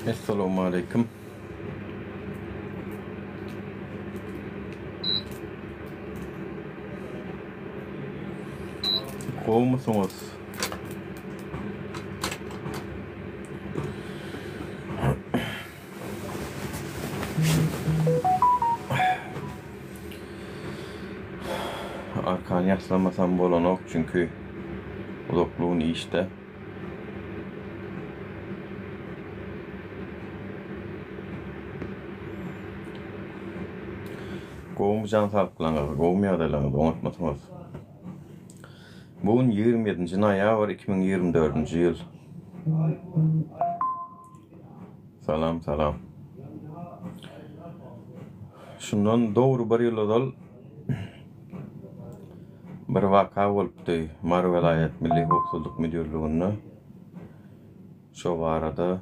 Essalamualeýkum. Gowumysyňyz? Arkany ýaslamasam bolanok çünki uzakly gün işde. Gowumy jan saglyklaryňyz, gowumy ýagdaýlaryňyz, oňatmysyňyz? Bu gün 27-nji noýabr 2024-nji ýyl. Salam salam. Şundan dogry bir ýyl ozal bir waka bolupdy Mary welaýat Milli howpsuzlyk müdirliginde. Şo barada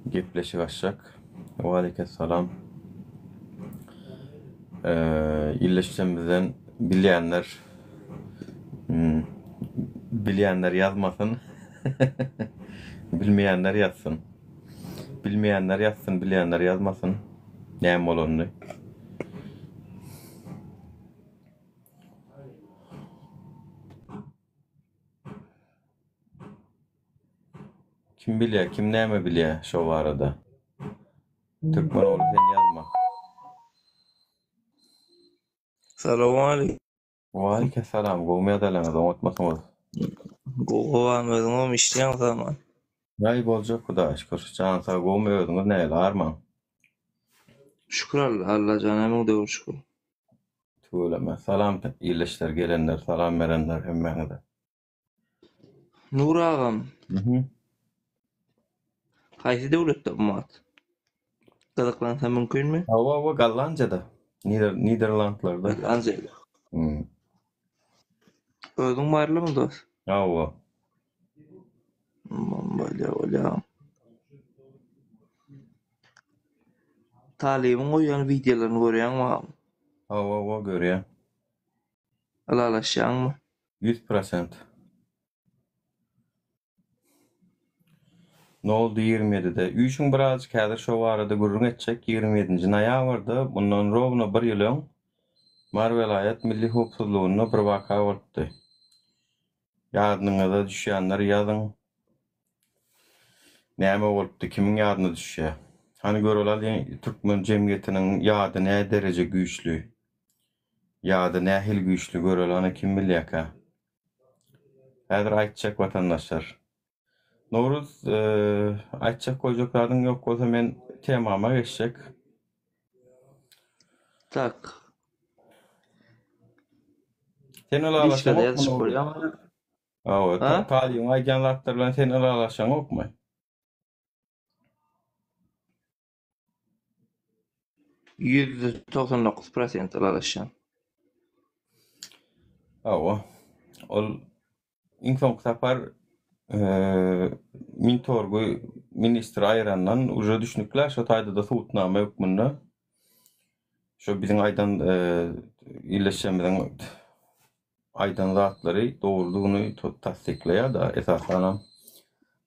gepleşik açjak. Waleýkessalam. Illeşjemizden bilýänler bilýänler ýazmasyn. Bilmeýänler ýazsyn. Bilmeýänler ýazsyn, bilýänler ýazmasyn. Näme bolanyny. Kim bilýär, kim näme bilýär şo barada? Türkmen ogly sen ýazma. Salowmaleýkim. Waleýkessalam, gowmy ýagdaýlaryňyz, oňatmysyňyz? Gowy agam özüňem işleýäň zaman. Aý boljak Hudaýa şükür. Jan sag gowmy özüňiz nähili armaň? Şükür Alla, Allajana müňde bir şükür. Tüweleme. Salam ildeşler gelenler salam berenler hemmäňize. Nur agam. Haýsy döwletde bu mat? Gyzyklansa mümkinmi? Hawa hawa Gollandiýada. Nider Niderlandlarda. Gollandiýada. Özüň barlymy dos? Hawa. Bolýa bolýa. Talybyň goýýan wideolaryny görýäňmi agam? Hawa hawa görýän. Ylalaşýaňmy? 100%. Noldy 27-de. Üýşüň birazjyk häzir şo barada gürrüň etjek. 27-nji noýabrda, mundan rowno bir ýyl öň, Mary welaýat milli howpsuzlygynda bir waka bolupdy. Ýadyňyza düşýänler ýazyň. Näme bolupdy, kimiň ýadyna düşýär? Hany göreli türkmen jemgyýetiniň ýady nä dereje güýçli? Ýady nähili güýçli göreli hany kim bilýärkä? Häzir aýtjak watandaşlar. Nowruz aýtjak goýjak zadyň ýok bolsa men temama geçjek. Tak. Sen ylalaşaňokmy? Hawa, Talybyň aýdýan zatlary bilen sen ylalaşaňokmy? 199 prosent ylalaşýan. Hawa. Ol iň soňky sapar Mintorgy ministri aýyrandan uje düşnükli şo taýda-da subutnama hökmünde şo biziň aýdan illeşjemiziň aýdan zatlary dogrudygyny tassyklaýar-da, esasanam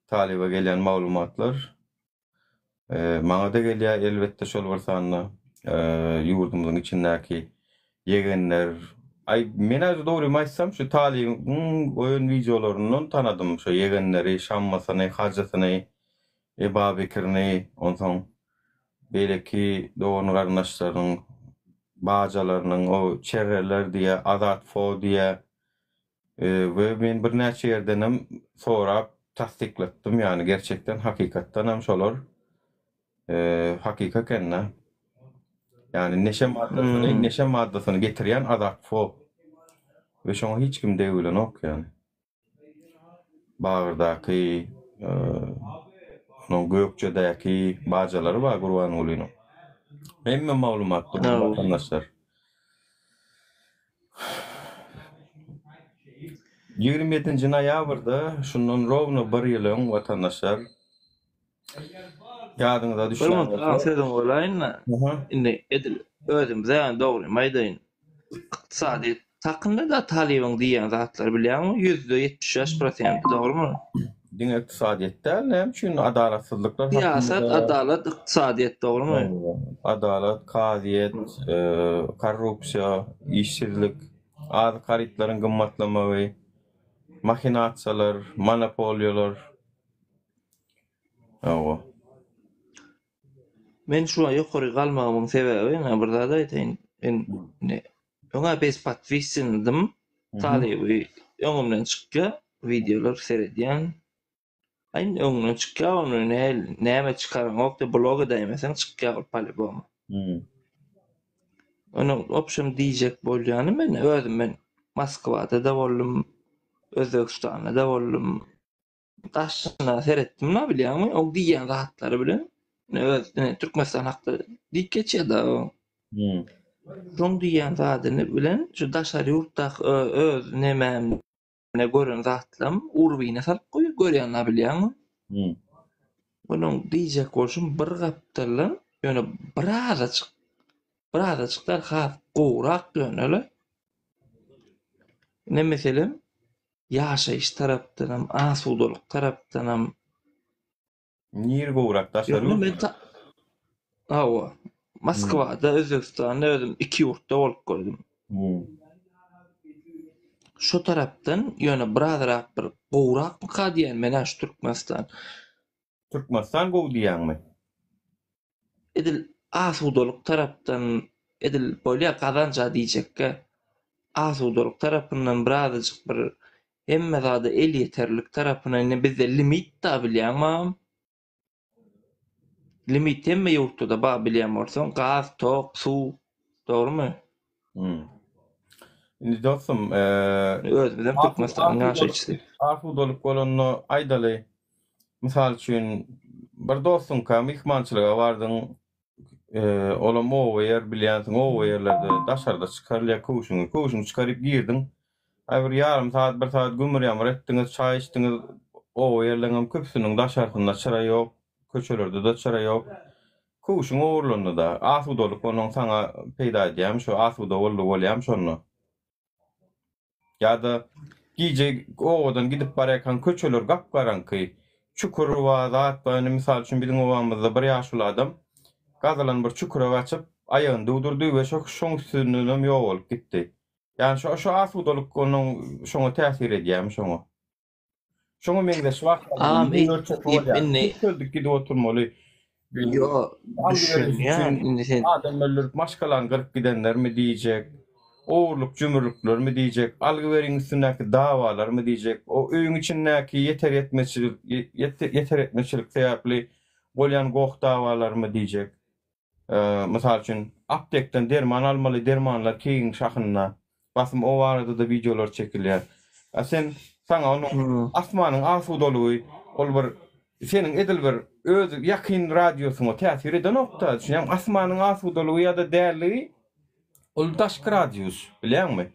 talyba gelýän maglumatlar Maňa-da gelýär elbetde şol bir sanda ýurdumyzyň içindäki ýegenler. Aý, men-ä dogrymy aýtsam, şu Talybyň goýan wideolaryndan tanadym şu ýegenleri, Şammasyny, Hajysyny, Ebabekirini, onsoň beýleki dogan-garyndaşlarynyň, bajalarynyň, o çerreler diýýär, Azat fo diýýär. We men birnäçe ýerdenem sorap tassyklatdym, ýagny gerçekden hakykatdanam şolar hakyky ekende. Ýagny neşe maddasyny, neşe maddasyny getirýän Azatfo. We şoňa hiç kim degilenok ýagny. Bagyrdaky, onuň Gökjedäki bajalary bar Gurbangulynyň. Hemme maglumat watandaşlar. 27-nji noýabrda, şundan rowno bir ýyl öň, watandaşlar, ýadyňyza Bir düşýän minut bolsa, aga sözüňi böläýin-de. Aha. Indi edil özümize ýagny dogrymy aýdaýyn. Ykdysadyýet hakynda-da talybyň diýýän zatlary bilýäňmi? 75% prosenti dogrumy? Diňe ykdysadyýet däl, näme üçin adalatsyzlyklar Syýasat, hakynda-da adalat, ykdysadyýet dogrumy? Adalat, kazyýet, korrupsiýa, işsizlik, azyk harytlaryň gymmatlamagy, mahinasiýalar, monopoliýalar. Hawa. Men şu wagt ýokary galmagymyň sebäbi, ine bir zat aýdaýyn. Men indi öňä bez podpisandym. Talyby öňümden çykýar, wideolar seredýän. Aý indi öňünden çykýar, ony näme çykaraňok diýip blok edäýmeseň çykýar ol poliboma. Onuň obşem diýjek bolýany men özüm men Moskwada-da boldum, Özbegistanda-da boldum. Daşyna seretdim-la bilýäňmi, oň diýýän zatlary bilen öz ine Türkmenistan hakda diýip geçýär-de o. Şoň diýýän zadyny bilen şu daşary ýurtdaky öz nemämde gören zatlam urwine salyp goýup görýän-la bilýäňmi? Onuň diýjek bolşum bir gapdaldan ýöne birazajyk, birazajyk däl has gowrak ýöne-le. Ine meselem Ýaşaýyş tarapdanam, asudalyk tarapdanam. Nir gowrak daşary Ýöne men ta Hawa. Moskwada, Özbegistanda özüm iki ýurtda bolup gördüm. Şo tarapdan ýöne birazrak bir gowrakmyka diýýän men-ä şu Türkmenistan. Türkmenistan gowy diýýäňmi? Edil asudalyk tarapdan edil bolýa gazanç-a diýjekgä. Asudalyk tarapyndan birazajyk bir hemme zada elýeterlik tarapyna indi bizde limit-da bilýäňmi agam? Limit hemme ýurtda-da bar bilýän bolsaň, gaz, tok, suw, dogrumy? Indi dostum, Özümizem Türkmenistanyň ýaşaýjysy. Asudalyk bolanda aýdaly, Mysal üçin, bir dostuňka myhmançylyga bardyň, olam oba ýer bilýänsiň, oba ýerlerde daşarda çykarylýar köwşüňi. Köwşüňi çykaryp girdiň. Aý bir ýarym sagat, bir sagat gümür-ýamyr etdiňiz, çaý içdiňiz. Oba ýerleriňem köpüsiniň daşarsynda çyra ýok, köçelerde-de çyra ýok. Köwşüň ogurlandy-da. Asudalyk onuň saňa peýda edýärmi şo, asuda boldy bolýarmy şonda? Ýa-da gije obadan gidip barýarkaň köçeler gap-garaňky. Çukur bar, zat bar. Indi mysal üçin biziň obamyzda bir ýaşuly adam gazylan bir çukura gaçyp, aýagyny döwdürdi we şo şoň üstündenem ýogalyp gitdi. Ýagny şo şo asudalyk onuň şoňa täsir edýärmi şoňa? Şoňa meňzeş wakalar Agam eý müňlerçesi diýip bolýar. indi Köpeldik gidip oturmaly. Ýo Algy-bergisi düşünýän üçin indi sen adam öldürip maşgalany gyryp gidenlermi diýjek, ogurlyk-jümürliklermi diýjek, algy-bergiň üstündäki dawalarmy diýjek, o öýüň içindäki ýeter-ýetmezçilik ýeter-ýetmezçilik sebäpli bolýan goh-dawalarmy diýjek. Mysal üçin, aptekden derman almaly, dermanlar keýigiň şahynda. Basym o barada-da wideolar çekilýär. A sen, saňa onuň asmanyň asudalygy, ol bir seniň edil bir öz ýakyn radiusyňa täsir edenok-da, düşünýäňmi? Asmanyň asudalygy ýa-da dälligi, ol daşky radius, bilýäňmi?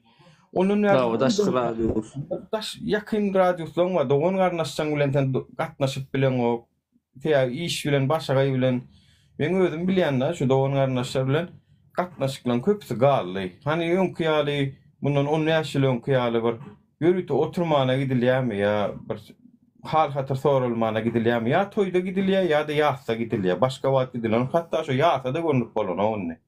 Ondan bäri Hawa, daşky radius. Daş, ýakyn radiuslaryň bar, dogan-garyndaşlaryň bilen sen gatnaşyp bileňok. Sebäbi iş bilen, başagaý bilen, meň özüm bilýän-dä, şu dogan-garyndaşlar bilen gatnaşyklaryň köpüsi galdy. Hany öňki ýaly, mundan on bäş ýyl öňki ýaly bir ýörite oturmana gidilýärmi ýa bir hal-hatyr soralmana gidilýärmi? Ýa toýda gidilýär, ýa-da ýasda gidilýär. Başga wagt gidilenok. Hatda şo ýasa-da görnüp bolanok indi.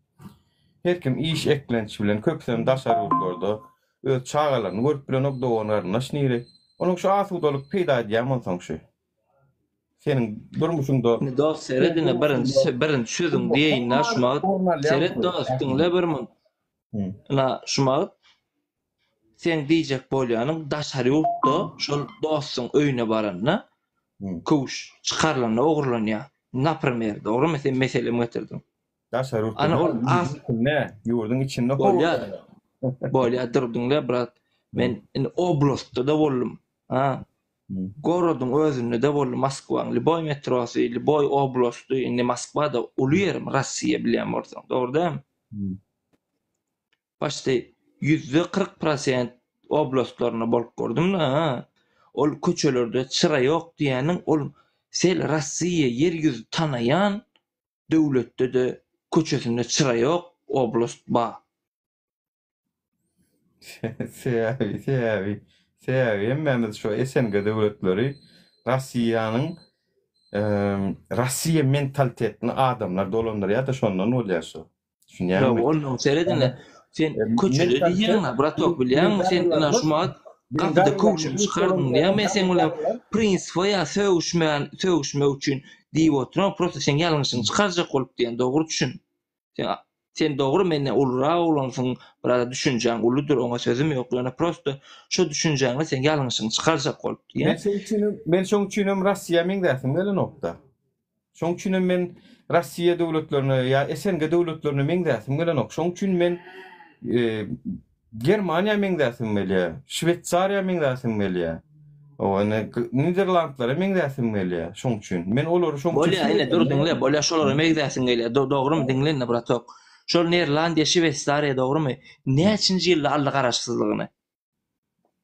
Her kim iş eklenç bilen, köpüsem daşary ýurtlarda öz çagalaryny görüp bilenok, dogan-garyndaş nire. Onuň şu asudalyk peýda edýärmi onsoň şu? Seniň durmuşyňda Indi dost seret ine birinji birinji sözüň diýeýin-dä şu wagt. Seret dost diňle bir munt. Ina şu wagt seň diýjek bolýanyň daşary ýurtda şol dostuň öýüne baranda köwüş çykarylanda ogurlanýar. Naprimer dogrymy sen meselem getirdiň. Daşary ýurtda Ana ol ýurduň içinde, ýurduň içinde Bolýar. Bolýar dur diňle brat. Men indi oblastda-da boldum. Ha. Gorodyň özünde-de boldy Moskwaň lýuboý metrosy, lýuboý oblasty, indi Moskwa-da uly ýer, Rossiýa bilýän bolsaň, dogry dälmi? Paçti 40% prosent oblastlarynda bolup gördüm-de, ha. Ol köçelerde çyra ýok diýýäniň, ol sel Rossiýa ýer ýüzi tanaýan döwletde-de köçesinde çyra ýok oblast bar. Sebäbi, sebäbi, sebäbi hemmämiz şu SNG döwletleri Rossiýanyň Rossiýa mentalitetini adamlar dolandyrýar-da şondan bolýar şu. Düşünýäňmi? Ýok, onnoň seredene sen köçede diýýäň-ä, bratok bilýäňmi sen ina şu wagt gapyda köwşümi çykardym diýýäň, men seň bilen prinsipe ýa sögüşmän, sögüşmek üçin diýip oturan, prosta seň ýalňyşyňy çykarjak bolup diýýän, dogry düşün. Sen sen dogry menden ulurak oglansyň, biraz düşünjäň uludyr, oňa sözüm ýok, ýöne prosta şo düşünjäňle seň ýalňyşyňy çykarjak bolup diýýän. Men şoň üçinem, men şoň üçinem Rossiýa meňzäsim gelenokda. Şoň üçinem men Rossiýa döwletlerine ýa SNG döwletlerine meňzäsim gelenok. Şoň üçin men Germaniýa meňzäsim gelýär, Şweýsariýa meňzäsim gelýär. Owa, ine Niderlandlara meňzäsim gelýär şoň üçin. Men olary şoň üçin Bolýa, ine dur diňle, bolýa şolara meňzäsiň gelýär. Dogrymy diňle indi bratok. Şol Nerlandiýa, Şweýsariýa dogrymy? Näçinji ýylda aldy garaşsyzlygyny?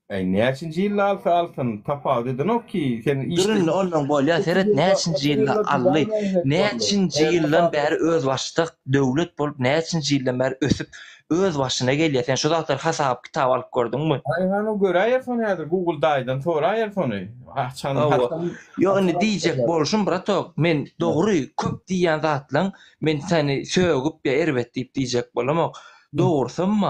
Äý näçinji ýylda alsa alsyn, tapawut edenok ki, sen Dur indi onnoň bolýa seret näçinji ýylda aldy, näçinji ýyldan bäri özbaşdak döwlet bolup näçinji ýyldan bäri ösüp öz başyna gelýä sen şu zatlary hasap kitap alyp gördüňmi? Aý hany göräýeris ony häzir google daýydan soraýarys ony haçan Hawa ýok indi diýjek bolşum bratok men dogry köp diýýän zatlaň men seni sögüp ýa erbet diýip diýjek bolamok dogrusam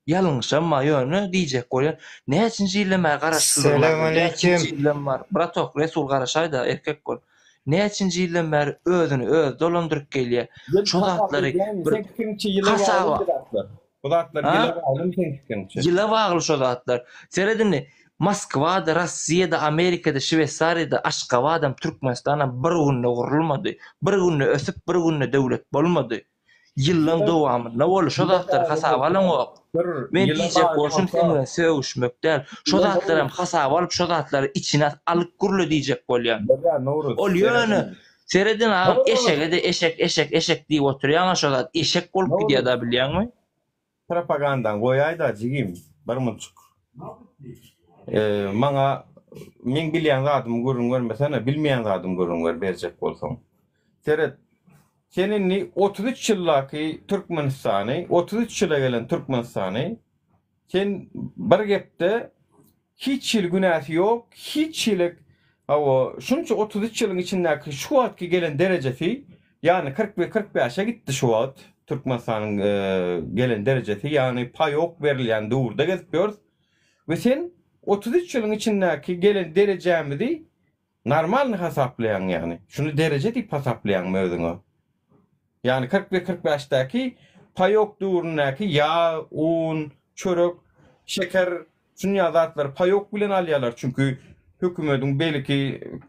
Ýalňyşam bar ýöne diýjek bolýan näçinji ýyldan bäri garaşsyzlygyň Salam näçinji aleýkim. ýyldan bar bratok Resul garaşaýda erkek bol näçinji ýyldan bäri özüni özi dolandyryp gelýä Ýyl şo hasap zatlary edýäňmi bir seň pikiriňçe ýyla baglymy hasaba bu zatlar? Bu zatlar a ýyla baglymy seň pikiriňçe? ýyla bagly şo zatlar seret indi Moskwada Rossiýada Amerikada Şweýsariýada Aşgabadam Türkmenistanam bir günde gurulmady bir günde ösüp bir günde döwlet bolmady Ýyllaň dowamynda boldy. Şo zatlary hasaba alaňok. Men diýjek bolşum seň bilen sögüşmek däl. Şo zatlaram hasaba alyp şo zatlary içine alyp gürle diýjek bolýan. Ol ýöne serediň agam eşege-de eşek eşek eşek diýip oturýaňa şo zat eşek bolup gidýäda bilýäňmi? Propagandaňy goýaýda jigim bir munçuk. Maňa meň bilýän zadymy gürrüň bermesene, bilmeýän zadymy gürrüň ber berjek bolsaň. Seret, sen indi 33 ýyldaky Türkmenistany, 33 ýyla gelen Türkmenistany sen bir gepde Hiç hili günäsi ýok, hiç hili hawa, şunça 33 ýylyň içindäki şu wagtky gelen derejesi, ýagny 41, 45-e gitdi şu wagt Türkmenistanyň gelen derejesi, ýagny paýok berilýän döwürde gezip ýörüs we sen 33 ýylyň içindäki gelen derejämizi normalny hasaplaýaň ýagny, şuny dereje diýip hasaplaýaňmy özüňe? Ýagny 41, 45-däki paýok döwründäki ýag, un, çörek, şeker, şuny ýaly zatlary paýok bilen alýarlar, çünki hökümediň beýleki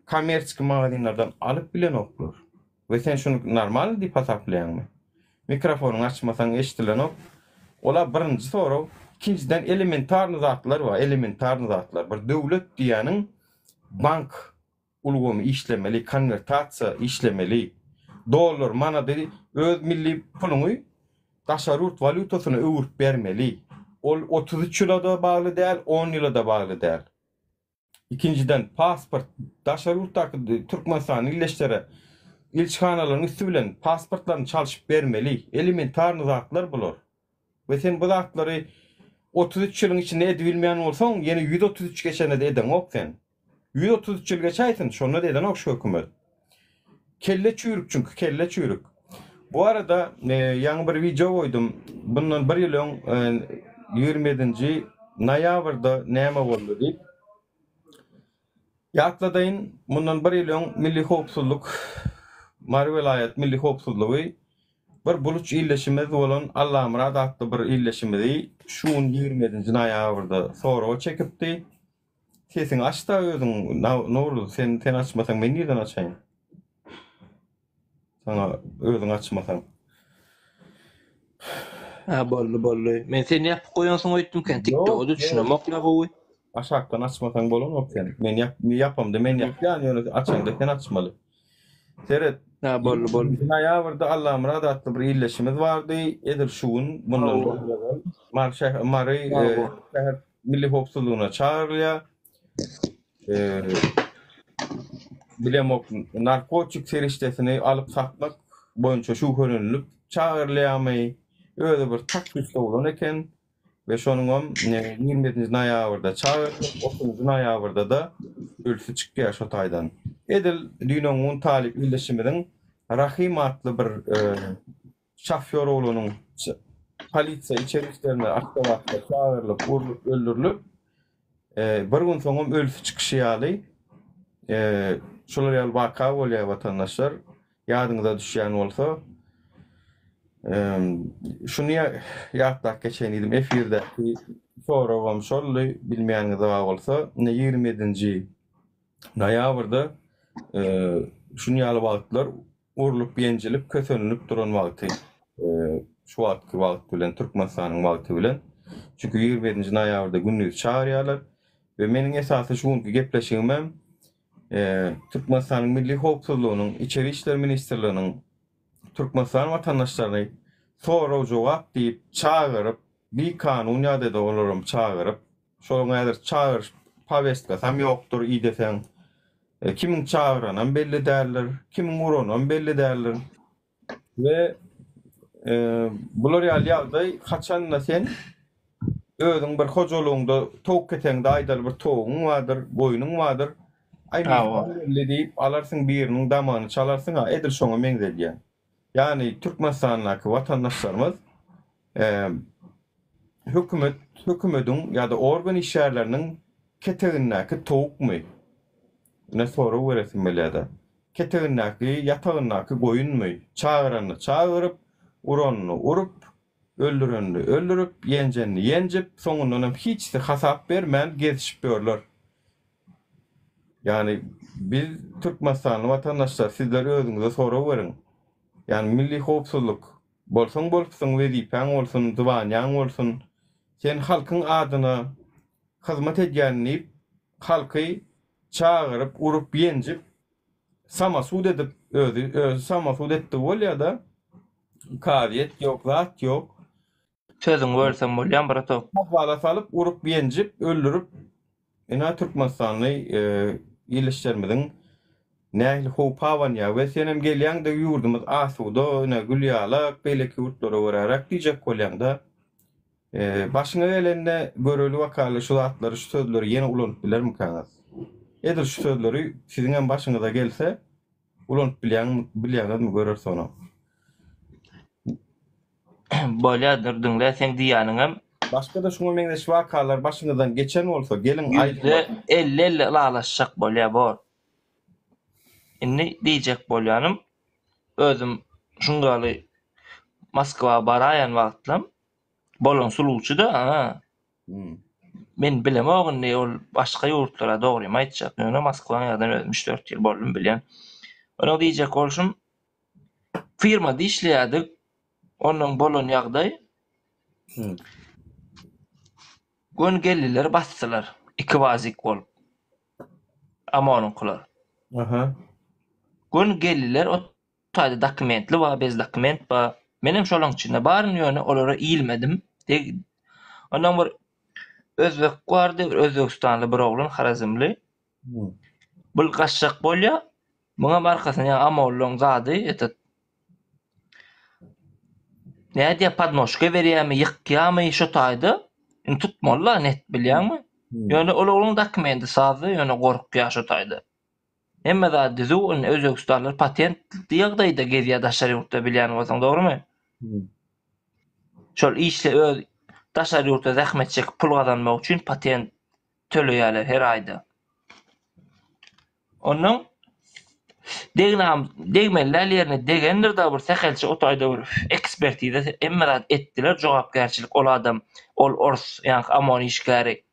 kommerçeskiý magazinlerden alyp bilenoklar. We sen şuny normalny diýip hasaplaýaňmy? Mikrofonyňy açmasaň eşdilenok. Ola birinji sorag. Ikinjiden elementarny zatlar bar, elementarny zatlar. Bir döwlet diýýäniň bank ulgamy işlemeli, konwertasiýa işlemeli. Dollar, manady öz milli puluňy daşary ýurt walýutasyna öwürip bermeli. Ol 33 ýyla-da bagly däl, on ýyla-da bagly däl. Ikinjiden, pasport, daşary ýurtdaky türkmenistanly ildeşlere ilçihanalaryň üsti bilen pasportlaryny çalşyp bermeli. Elementarny zatlar bular. We sen bu zatlary 33 ýylyň içinde edibilmeýän bolsaň, ýene 133 geçende-de edeňok sen. 133 ýyl geçäýsin, şonda-da edenok şu hökümet. Kelle çüýrük çünki, kelle çüýrük. Bu arada ýaňy bir wideo goýdum. Bundan bir ýyl öň 27-nji noýabrda näme boldy diýip. Ýatladaýyn, mundan bir ýyl öň Milli howpsuzlyk Mary welaýat Milli howpsuzlygy bir buluç ildeşimiz bolan Allamyrat atly bir ildeşimizi şu gün 27-nji noýabrda soraga çekipdi. Sesiňi açda özüň Nowruz sen sen açmasaň men nirden açaýyn? Saňa özüň açmasaň. Ha boldy boldy. Men sen ýapyk goýansyň öýtdüm ken TikToka da düşünemok la gowy. Aşakdan açmasaň bolanok sen. Men ýap ýapamda men ýapýan ýöne açaňda sen açmaly. Seret. Ha boldy boldy. Noýabrda Allamyrat atly bir ildeşimiz bardy. Edil şu gün mundan bir ýyl ozal Mary şäher Mary şäher Milli howpsuzlygyna çagyrylýar. Bilemok, narkotik serişdesini alyp satmak boýunça şübhelenilip çagyrylýarmy? Özi bir taksist oglan eken. We şonuňam 27-nji noýabrda çagyrylyp, otuzynjy noýabrda-da ölüsi çykýar şo taýdan. Edil düýn-öňňun talyp ildeşimiziň Rahym atly bir şofýor oglanyň polisiýa içeri işlerine Aşgabatda çagyrylyp, urlup, öldürilip, bir gün soňam ölüsi çykyşy ýaly şolar ýaly waka bolýar watandaşlar. Ýadyňyza düşýän bolsa, şuny ýatlap geçeýin diýdim. Efirdäki soragam şoldy, bilmeýäniňiz bar bolsa, ine 27-nji noýabrda şuny ýaly wagtlar urlup, ýenjilip, kösenilip duran wagty, şu wagtky wagt bilen, Türkmenistanyň wagty bilen. Çünki 27-nji noýabrda gündiz çagyrýarlar we meniň esasy şu günki gepleşigimem Türkmenistanyň Milli howpsuzlygynyň, Içeri işler ministrliginiň Türkmenistan watandaşlaryny sorag-jogap diýip çagyryp, bikanun ýagdaýda olaram çagyryp, şolaryň häzir çagyryş powestkasam ýokdur ideseň, kimiň çagyranam belli däldir, kimiň uranam belli däldir. We bular ýaly ýagdaý haçanda sen özüň bir hojalygyňda towuk keseňde aýdaly bir towugyň bardyr, goýnuň bardyr. Aý myhman geldi diýip alarsyň biriniň damagyny çalarsyň-a edil şoňa meňzedýän. Ýagny Türkmenistandaky watandaşlarymyz hökümet hökümediň ýa-da organ işgärleriniň ketegindäki towukmy? Ine sorag beresim gelýär-de. Ketegindäki, ýatagyndaky goýunmy? Çagyranyny çagyryp, uranyny urup, öldürenini öldürip, ýenjenini ýenjip, soňundanam hiçsi hasap bermän gezişip ýörler. Ýagny biz türkmenistanly watandaşlar sizler özüňize sorag beriň. Ýagny milli howpsuzlyk bolsaň bolupsyň, wezipäň bolsun, zwanýaň bolsun, sen halkyň adyna hyzmat edýän diýip halky çagyryp, urup, ýenjip, samasud edip, özi özi samasud etdigi bolýar-da, kazyýet ýok, zat ýok. Sözüňi bölsem bolýamy bratok? Podwala salyp, urup, ýenjip, öldürip, ine türkmenistanly ildeşlerimiziň nähili howp abanýar we senem gelýäň-de ýurdumyz asuda, ine gül ýalak, beýleki ýurtlara göräräk diýjek bolýaň-da. Başyňa gelende göreli wakaly şu zatlary şu sözleri ýene ulanyp bilermikäňiz? Edil şu sözleri siziňem başyňyza gelse ulanyp bilýäňmi bilýäňizmi göreris ony. Bolýa dur diňle seň diýýäniňem. Başga-da şuňa meňzeş wakalar başyňyzdan geçen bolsa geliň aýdyň. Ýüzde elli elli ylalaşjak bolýa bor. Indi diýjek bolýanym özüm şuň ýaly Moskwa baraýan wagtlam bolan suluwçy-da, a. Men bilemok indi ol başga ýurtlara dogrymy aýtjak, ýöne Moskwaň ýadan özüm üç-dört ýyl boldum bilýän. Onuň diýjek bolşum, firmada işleýärdik, onnoň bolan ýagdaý, göni geldiler basdylar, iki wazik bolup, OMON-yňkylar. Aha. Göni geldiler, o taýda dokumentli bar, bez dokument bar. Menem şolaň içinde baryn, ýöne olara ilmedim. Deg Ondan bir özbek bardy, bir özbegistanly bir oglan, harazmly. Bul gaçjak bolýar. Muňam arkasyna ýa Amollaň zady, etet Nädýär, podnožka berýärmi, ýykýarmy şo taýda. Indi tutmaly-la net bilýäňmi? Ýöne ol oglan dokumenti sazdy, ýöne gorkýar şo taýda. Hemme zat düzüw, indi özbegistanlylar patentli ýagdaýda gezýär daşary ýurtda bilýän bolsaň, dogrymy? Şol işle öz daşary ýurtda zähmet çekip pul gazanmak üçin patent töleýärler her aýda. Ondan degnam degmeli däl ýerine degendir da bir sähelçe o taýda bir ekspertiza hemme zat etdiler jogapkärçilik ol adam ol ors ýaňky OMON işgäri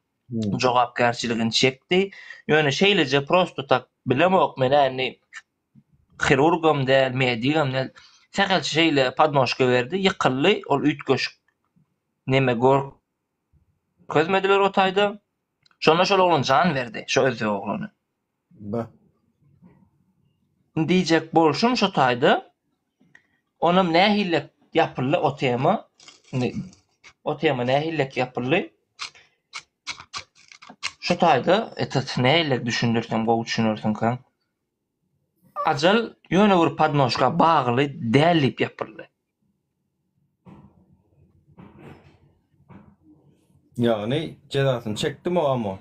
jogapkärçiligini çekdi. Ýöne şeýleje prosto tak bilemok men-ä indi hirurgam däl, medigem däl. Sähelçe şeýle podnožka berdi, ýykyldy, ol üýtgeşik neme görkezmediler o taýda. Şonda şol oglan jan berdi, şo özbek oglany. Bah. Indi diýjek bolşum şo taýda onam nähillek ýapyldy o tema. Indi o tema nähillek ýapyldy? Şo taýda etat nähillek düşündirsem gowy düşünersiňkä. Ajal ýöne bir podnožka bagly däl diýip ýapyldy. Ýagny jezasyny çekdimi o Amon?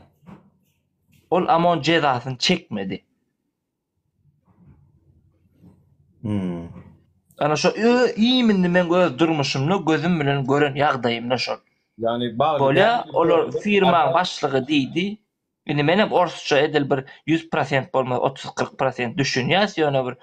Ol Amon jezasyny çekmedi. Hmm. Ana şo imindi men öz durmuşymda gözüm bilen gören ýagdaýymda şol. Ýagny bagly Bolýa, olar firmaň başlygy diýdi. Indi menem orsça edil bir 100% bolmaz, 30-40 prosent düşünýäs, ýöne bir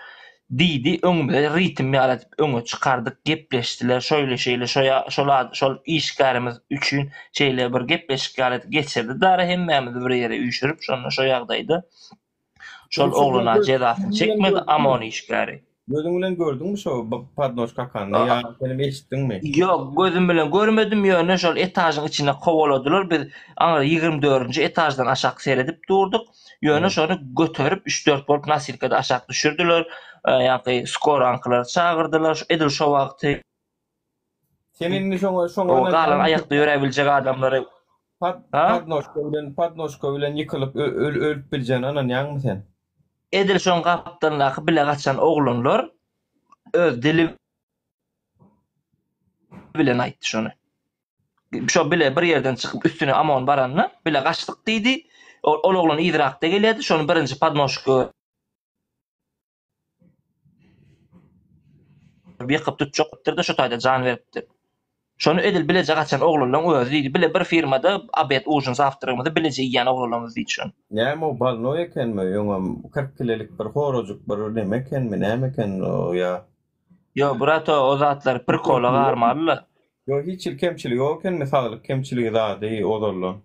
diýdi, öňümize ritm ýaly edip öňe çykardyk, gepleşdiler, şoýle şeýle şo şol şol işgärimiz üçin şeýle bir gepleşik ýaly edip geçirdi dara hemmämizi bir ýere üýşürip, şonda şo ýagdaýda Şol oglana jezasyny çekmedi OMON işgäri. Gözüň bilen gördüňmi şo podnož kakanyny ýa senem eşitdiňmi? Ýok gözüm bilen görmedim ýöne şol etažyň içinde kowaladylar biz aňry ýigrimi dördünji etaždan aşak seredip durduk ýöne şony göterip üç dört bolup nosilkada aşak düşürdiler ýaňky skoraňkylary çagyrdylar edil şo wagty Sen indi şoňa şoňa O galan aýakda ýöräbiljek adamlary Pod, podnožka bilen podnožka bilen ýykylyp öl ölüp biljegine ynanýaňmy sen? Edil şoň gapdalyndaky bile gaçan oglanlar öz dili bilen aýtdy şony. Şo bile bir ýerden çykyp üstüne OMON baranda bile gaçdyk diýdi. Ol, ol oglan yzrakda gelýärdi. Şony birinji podnožka Ýykyp tutjak bolupdyr-da, şo taýda jan beripdir. Şony edil bileje gaçan oglanlaň özi diýdi. Bile bir firmada obed, ujin, zawtragymyzy bileje iýýän oglanlarymyz diýdi şony. Näme o bolnoý ekenmi öňem 40 kilelik bir horajyk bir neme ekenmi näme eken o ýa. Ýo brat o zatlary prikola garmalyla. Ýo hiç hili kemçiligi ýok ekenmi saglyk kemçiligi zady ozaldan.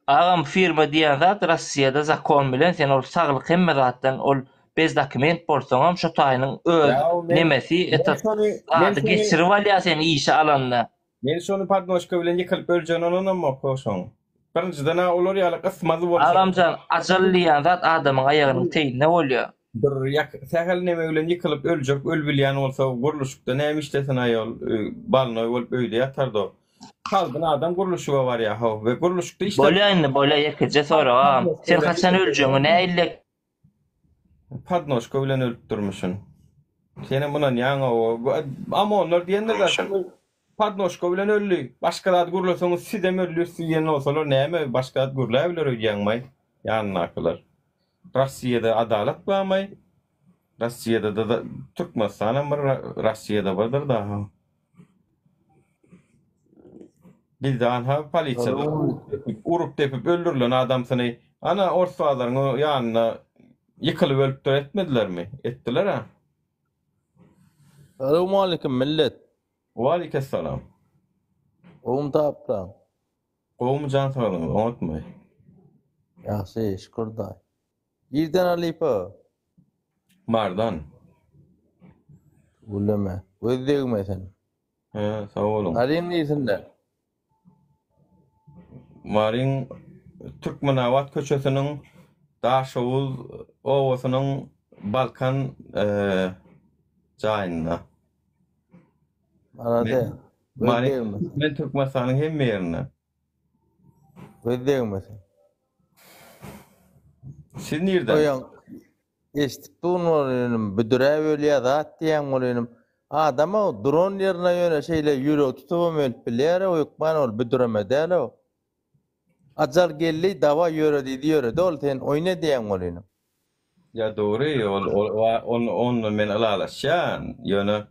Agam firma diýen zat Rossiýada zakon bilen sen ol saglyk hemme zatdan ol bez dokument bolsaňam şo taýynyň öz nemesi etat zady geçirip alýar seni işe alanda. Men şony podnožka bilen ýykylyp öljegine ynanamok ho şoň. Birinjiden-ä olar ýaly ysmazy bolsa. Agamjan ajal diýen zat adamyň aýagynyň teýinde bolýar. Bir ýak sähel neme bilen ýykylyp öljek öl bilýän bolsa gurluşykda näme işlesin aýol balnoý bolup öýde ýatardy o. Sagdyn adam gurluşyga barýa how we gurluşykda işläp. Bolýa indi bolýa ýekeje sorag agam sen haçan öljegiňi näille Podnožka bilen ölüp durmuşyn. Senem ynanýaňa o Amonlar diýendir da podnožka bilen öldi. Başga zat gürleseňiz sizem ölýäs diýen bolsalar näme başga zat gürläbiler öýdýäňmaý ýanyndakylar. Rossiýada adalat barmaý? Rossiýada da Türkmenistanam bir Rossiýada birdir da. Bizde anha polisiýada urup depip öldürilen adamsyny ana ors bazaryň ýanynda ýykylyp ölüpdir etmedilermi? Etdiler-ä. Salowmaleýkim millet. Waleýkessalam. Gowumy taplan? Gowumy jan saglygyňyz oňatmy? Ýagşy şükür daýy. Irden halypa. Mardan. Tüweleme. Göz degmesin. He, sag boluň. Maryň niresinden? Maryň Türkmenabat köçesiniň Daşoguz obasynyň Balkan jaýynda. Malades. Göz Mary, degmesin. men Türkmenistanyň hemme ýerinde. Göz degmesin. Siz nirden? Oýaň eşidip durun bolynym, büdüräp ölýär zat diýýäň bolynym. Adam-ow duran ýerine ýöne şeýle ýüregi tutubam ölüp bilýär-ow, hökman ol büdüreme däl-ow. Ajal geldi, dawaý ýöre diýdi ýöredi ol, sen oýun edýäň bolynym. Ýa dogry ol ol ondan men ylalaşýan ýöne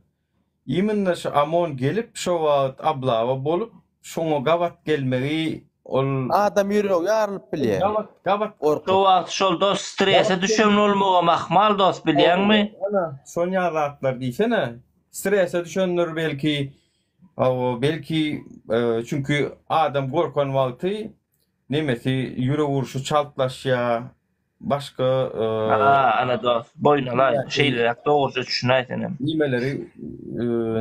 iminno şu amon gelip şo wagt ablawa bolup şoňa gabat gelmegi ol Adam ýüregi ýarylyp bilýär. Gabat gabat Gorkup. Şo wagt şol dost strese düşen bolmagam ahmal dost bilýäňmi? Ana şonýa zatlar diýsene strese düşendir belki hawa belki çünki adam gorkan wagty nemesi ýürek urşy çaltlaşýar Başga Aa, ana dost, boýun alaý, şeýleräk dogruja düşünäý senem. Nimeleri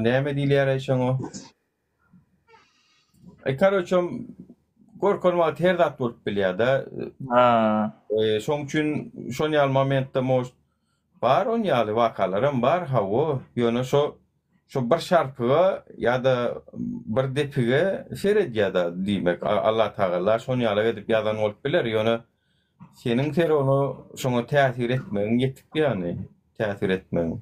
näme diýilýär-aý şoňa? Aý, karoçem, gorkan wagty her zat bolup bilýär-de. Ha. Şoň üçin şon ýaly momentde может bar on ýaly wakalaram bar, hawa, ýöne şo şo bir şarpyga ýa-da bir depige seredýär-de diýmek, Allatagala şon ýaly edip ýazan bolup biler, ýöne Seniň ser ona şoňa täsir etmegiň ýetik ýany, täsir etmegiň.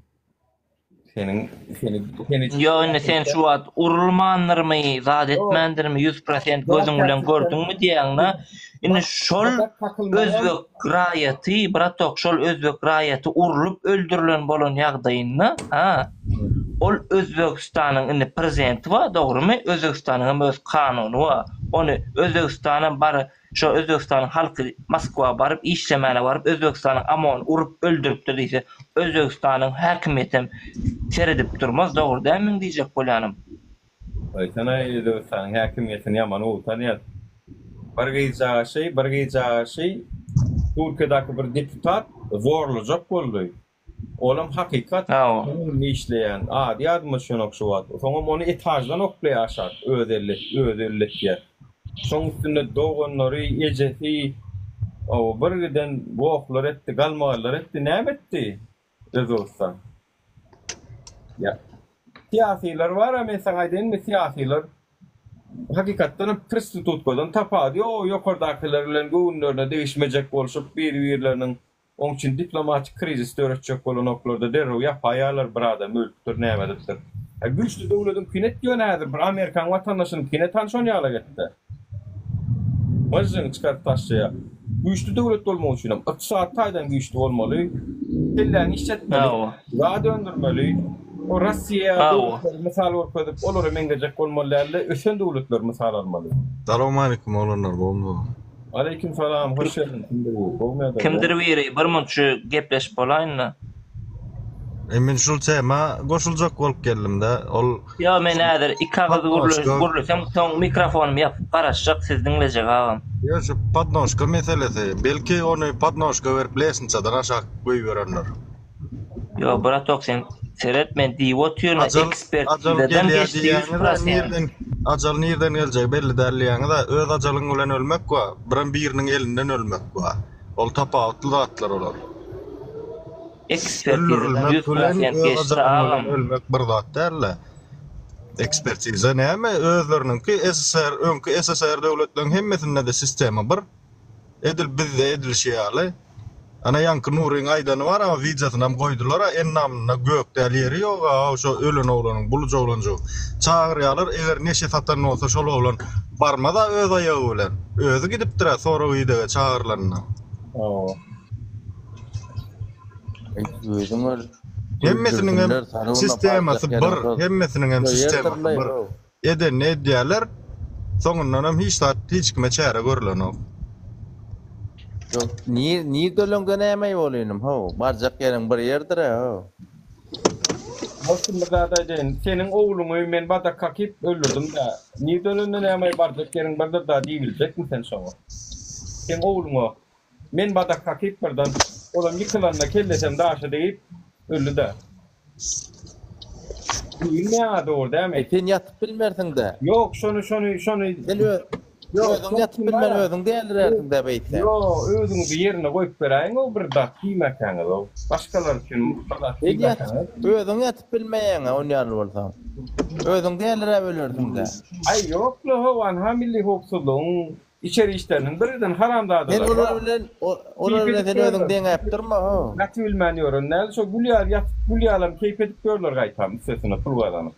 Seniň seni seni Ýok indi sen şu wagt urulmandyrmy, zat etmändirmi 100% gözüň bilen gördüňmi diýýäňda. Indi şol özbek raýaty, bratok, şol özbek raýaty urlup öldürilen bolan ýagdaýynda, ha, ol Özbegistanyň indi prezidenti bar, dogrymy? Özbegistanyň hem öz kanuny bar. Ony Özbegistanam bar Şo Özbegistanyň halky Moskwa baryp işlemäne baryp Özbegistanyň OMON urup öldüripdir diýse Özbegistanyň häkimiýetem seredip durmaz dogry däl meň diýjek bolýanym. Aýtsana Özbegistanyň häkimiýetini ýaman gowy tanýas. Bir gyzjagaşy bir gyzjagaşy Türkiýedäki bir deputat zorlajak boldy. Olam hakykat öňünde işleýän. Ady ýadyma düşenok şu wagt. Soňam ony etaždan oklaýar aşak. Özi elle, özi elletýär. Şoň üstünde doganlary, ejesi bir giden gohlar etdi, galmagallar etdi. Näme etdi Özbegistan? Ýa syýasylar bar-a men saňa aýdaýynmy syýasylar hakykatdanam prostitutkadan tapady ýok ýokardakylar bilen göwünlerine degişmejek bolşup bir-birleriniň Oň üçin diplomatik krizis döretjek bolanoklarda derrew ýapaýarlar bir adam ölüpdir näme edipdir. A güýçli döwlediň kine etýän häzir bir Amerikan watandaşynyň kine tanyş on ýalak etdi. Myžžygyny çykaryp taşlaýar. Güýçli döwlet bolmak üçinem ykdysady taýdan güýçli bolmaly. Kelläňi işletmeli. Zat öndürmeli. O Rossiýa döwletleri mysal görkezip olara meňzejek bolmaly dälde ösen döwletleri mysal almaly. Salowmalikim oglanlar gowmysyňyz. Aleýkim salam hoş geldiň kimdir biri gowmy ýagdaýlar. Kimdir biri bir munt şu gepleşip bolaýynda. E men şul tema goşuljak bolup geldimdä ol Ýok men häzir iki agyz gürlesem soň mikrofonymy ýapyp garaşjak sizi diňlejek agam. Ýok şu podnožka meselesi belki ony podnožka berip lesniçadan aşak goýberendir. Ýok bratok sen seret men diýip otyryn Ajal ajal ekspertizadan gelýär geçdi ýüz diýýäňiz-ä prosent. nirden ajal nirden geljegi belli däl diýýäňiz-ä öz ajalyň bilen ölmek bar birem biriniň elinden ölmek bar ol tapawutly zatlar olar. Ekspertizadan Öldürilmek ýüz bilen prosent öz geçdi ajalyň bilen agam. ölmek bir zat däl-de. Ekspertiza näme özleriniňki SSR öňki SSR döwletleriň hemmesinde-de sistema bir. Edil bizde edilişi ýaly. Ana ýaňky Nuryň aýdany bar ama wideosynam goýdulara endamynda gök däl ýeri ýoga haw şo ölen oglanyň buluj oglanjygyň çagyrýalar eger neşe satan bolsa şol oglan barmaza öz aýagy bilen özi gidipdirä sorag idege çagyrylanda. Hawa. Özüň öl. Hemmesiniňem Öldürsünler, sargyna sistemasy barjak bir ýeriň şol. hemmesiniňem Şo sistemasy ýerdir-laý, bir. how. Edenini edýärler, soňundanam hiç zat hiç kime çäre görlenok. Ýok, nir nirde öleňde nämeý bol inim, how, barjak ýeriň bir ýerdir-ä, how. Dostum bir zat aýdaýyn, seniň ogluňy men badak kakyp öldürdim-dä, nirde ölende nämeý barjak ýeriň birdir-da diýibiljekmi sen şoňa? Seň ogluňa men badak kakyp birden, olam ýykylanda kellesem daşa degip öldü-dä. Diýilmeýär dogry dälmi? Eý sen ýatyp bilmersiňdä. Ýok şony şony şony Sen öz özüň ýatyp bilmän özüň dälirärsiňdä beýtseň. Ýok özüňizi ýerine goýup beräýiň-ow bir zat diýmäkäňiz-ow. Başgalar üçin bir zat Sen ýatyp diýmäkäňiz. özüň ýatyp bilmeýäňä on ýaly bolsaň. Özüň däliräp ölersiňdä. Aý ýokla how anha milli howpsuzlygyň Içeri işleriniň birgiden Sen haramzadalary olar bar. bilen olar Keýp bilen edip sen özüň ýörler. deňäp durma ho. Gaty bilmän ýören däl. Şo gül ýaly ýatyp gül ýalam keýp edip ýörler gaýtam üstesine pul gazanyp.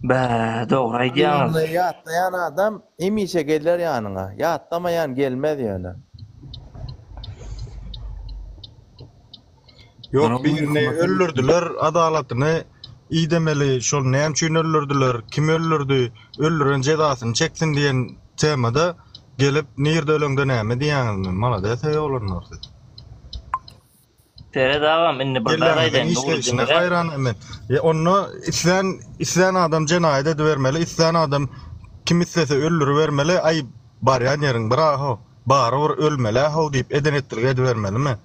Bä, dogry aýdýaňyz. Ýanyňda ýatlaýan adam hemişe geler ýanyňa. Ýatlamaýan gelmez ýöne. Ýok birini öldürdiler adalatyny idemeli şol näme üçin öldürdiler kim öldürdi öldüren jezasyny çeksin diýen temada gelip nirde öleňde näme diýýäňizmi malades eý oglanlar siz. Seret agam indi bir zat Kelläňiziň aýdaýyn Nury işleýşine diňle. haýran men. E onda islän islän adam jenaýat edibermeli islän adam kim islese öldüribermeli aý barýan ýeriň bir aho barybir ölmeli aho diýip eden etdilik edibermelimi.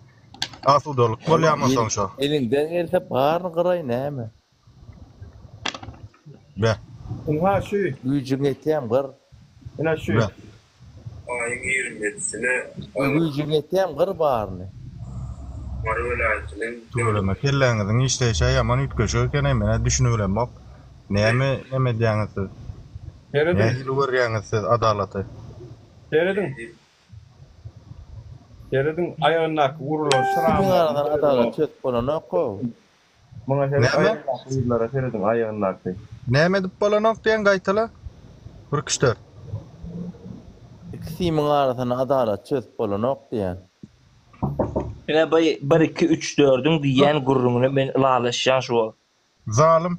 Asudalyk bolýamy soň şo? Eliňden gelse baryny gyraý näme. Be. Ynha şu. Güýjüň ýetýämi gyr. Ine şu. Be. Aýyň ýigrimi ýedisine Güýjüň ýetýämi gyr baryny. Mary welaýatynyň Tüweleme kelläňiziň işleýşi ýaman üýtgeşik eken-eý menä düşünibilemok. Näme neme edýäňiz siz? Serediň. Nähili görýäňiz siz adalaty? Serediň. Serediň aýagyndaky urulan Simiň şramlaryny arasyny serediň adalat çözüp bolanok-ow. Muňa seret Näme? aýagyndaky yzlara serediň aýagyndaky. Näme edip bolanok diýen gaýtala? Ürküşdir. Iki simiň arasyny adalat çözüp bolanok diýýän. Ine bu bir iki üç dördüň diýýän gürrüňine men ylalaşýan şu wagt. Zalym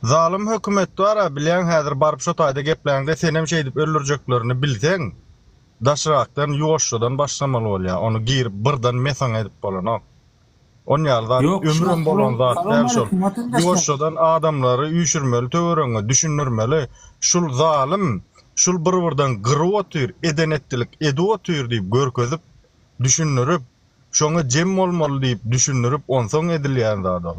Zalym hökümet bar-a bilýäň häzir baryp şo taýda gepläňde senem şeýdip öldürjeklerini bilseň daşrakdan ýuwaşjadan başlamaly bolýar ony girip birden mesaňa edip bolanok. On ýaly zat Ýok, ömürem bolan zat däl şol. Salam aleýkum watandaşlar. Ýuwaşjadan adamlary üýşürmeli töweregiňe düşündirmeli şul zalym şul bir birden gyryp otyr eden etdilik edip otyr diýip görkezip düşündirip şoňa jem bolmaly diýip düşündirip onsoň edilýän zat ol.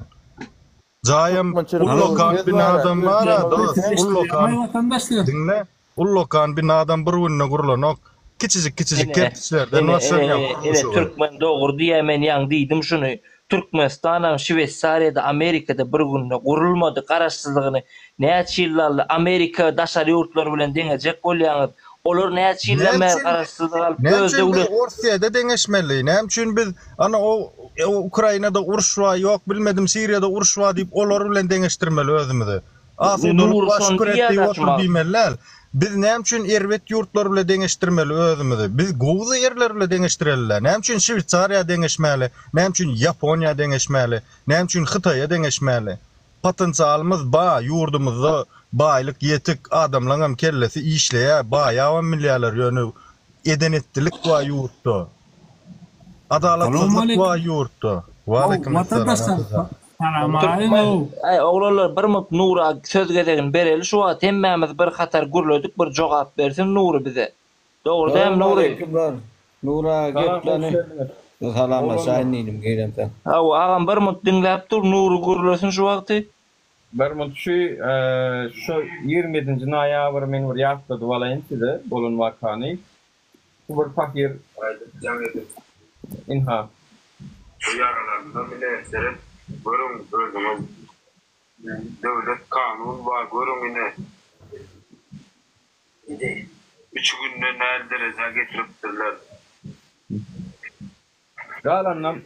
Jaýam Türkmençilik ullakan söz bar-a, binadam bar-a ülkämiz dost, ullakan Watandaşlar. diňle, ullakan binadam bir günde gurlanok. Kiçijik kiçijik Ine, kerpiçlerden ine, ine, başlanýar ine, ine, gurluşygy. türkmen dogry diýýär, men ýaňy diýdim şuny. Türkmenistanam Şweýsariýada, Amerikada bir günde gurulmady, garaşsyzlygyny näçe ýylda aldy, Amerika daşary ýurtlar bilen deňejek bolýaňyz, olar näçe ýyldan Näme bäri üçin garaşsyzlyk alyp näme öz üçin biz döwlet Orsýede deňeşmeli? Näme üçin biz ana o Ukrainada uruş bar, ýok bilmedim Siriýada uruş bar diýip olar bilen deňeşdirmeli özümizi? Asudalyk Nury bar şony şükür et diýýär diýip da otur şumat. diýmeli däl. Biz näme üçin erbet ýurtlar bile deňeşdirmeli özümizi? Biz gowy ýerler bile deňeşdireli-dä. Näme üçin Şweýsariýa deňeşmäli? Näme üçin Ýaponiýa deňeşmäli? Näme üçin Hytaýa deňeşmäli? Potensialymyz ba, ýurdumyzda baýlyk ýetik, adamlaňam kellesi işleýä, baýabam bilýäler, ýöne eden-etdilik ba ýurtda. Adalatsyzlyk ba ýurtda. Waleýkim essalam Atajan. Türkmen, aý oglanlar bir munt Nura söz gezegini bereli şu wagt hemmämiz bir hatar gürledik bir jogap bersin Nury bize. Dogry dämi Nury? Salowmaleýkimler. Nury aga Salam hoş gepleni geldiňiz. salamlaşaýyn diýdim giremsoň. Hawa agam bir munt diňläp dur Nury gürlesin şu wagty. Bir munt şu şu 27-nji noýabr men bir ýatladyp alaýyn size bolan wakany. Şu bir pahyr Gaýdyp jaň edip. Ynha. Bu ýaralarynda mine seret görüň özüňiz. Döwlet kanun bar görüň ine. Üç günde nä derejä getiripdirler. Galanynam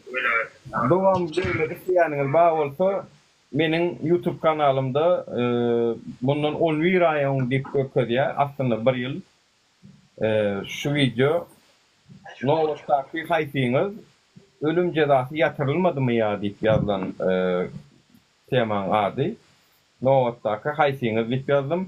dowam görmek isleýäniňiz bar bolsa meniň youtube kanalymda mundan on bir aý öň diýip görkezýär aslynda bir ýyl şu wideo nobatdaky haýsyňyz ölüm jezasy ýatyrylmadymy ýa diýip ýazylan Temaň ady Nobatdaky haýsyňyz diýip ýazdym.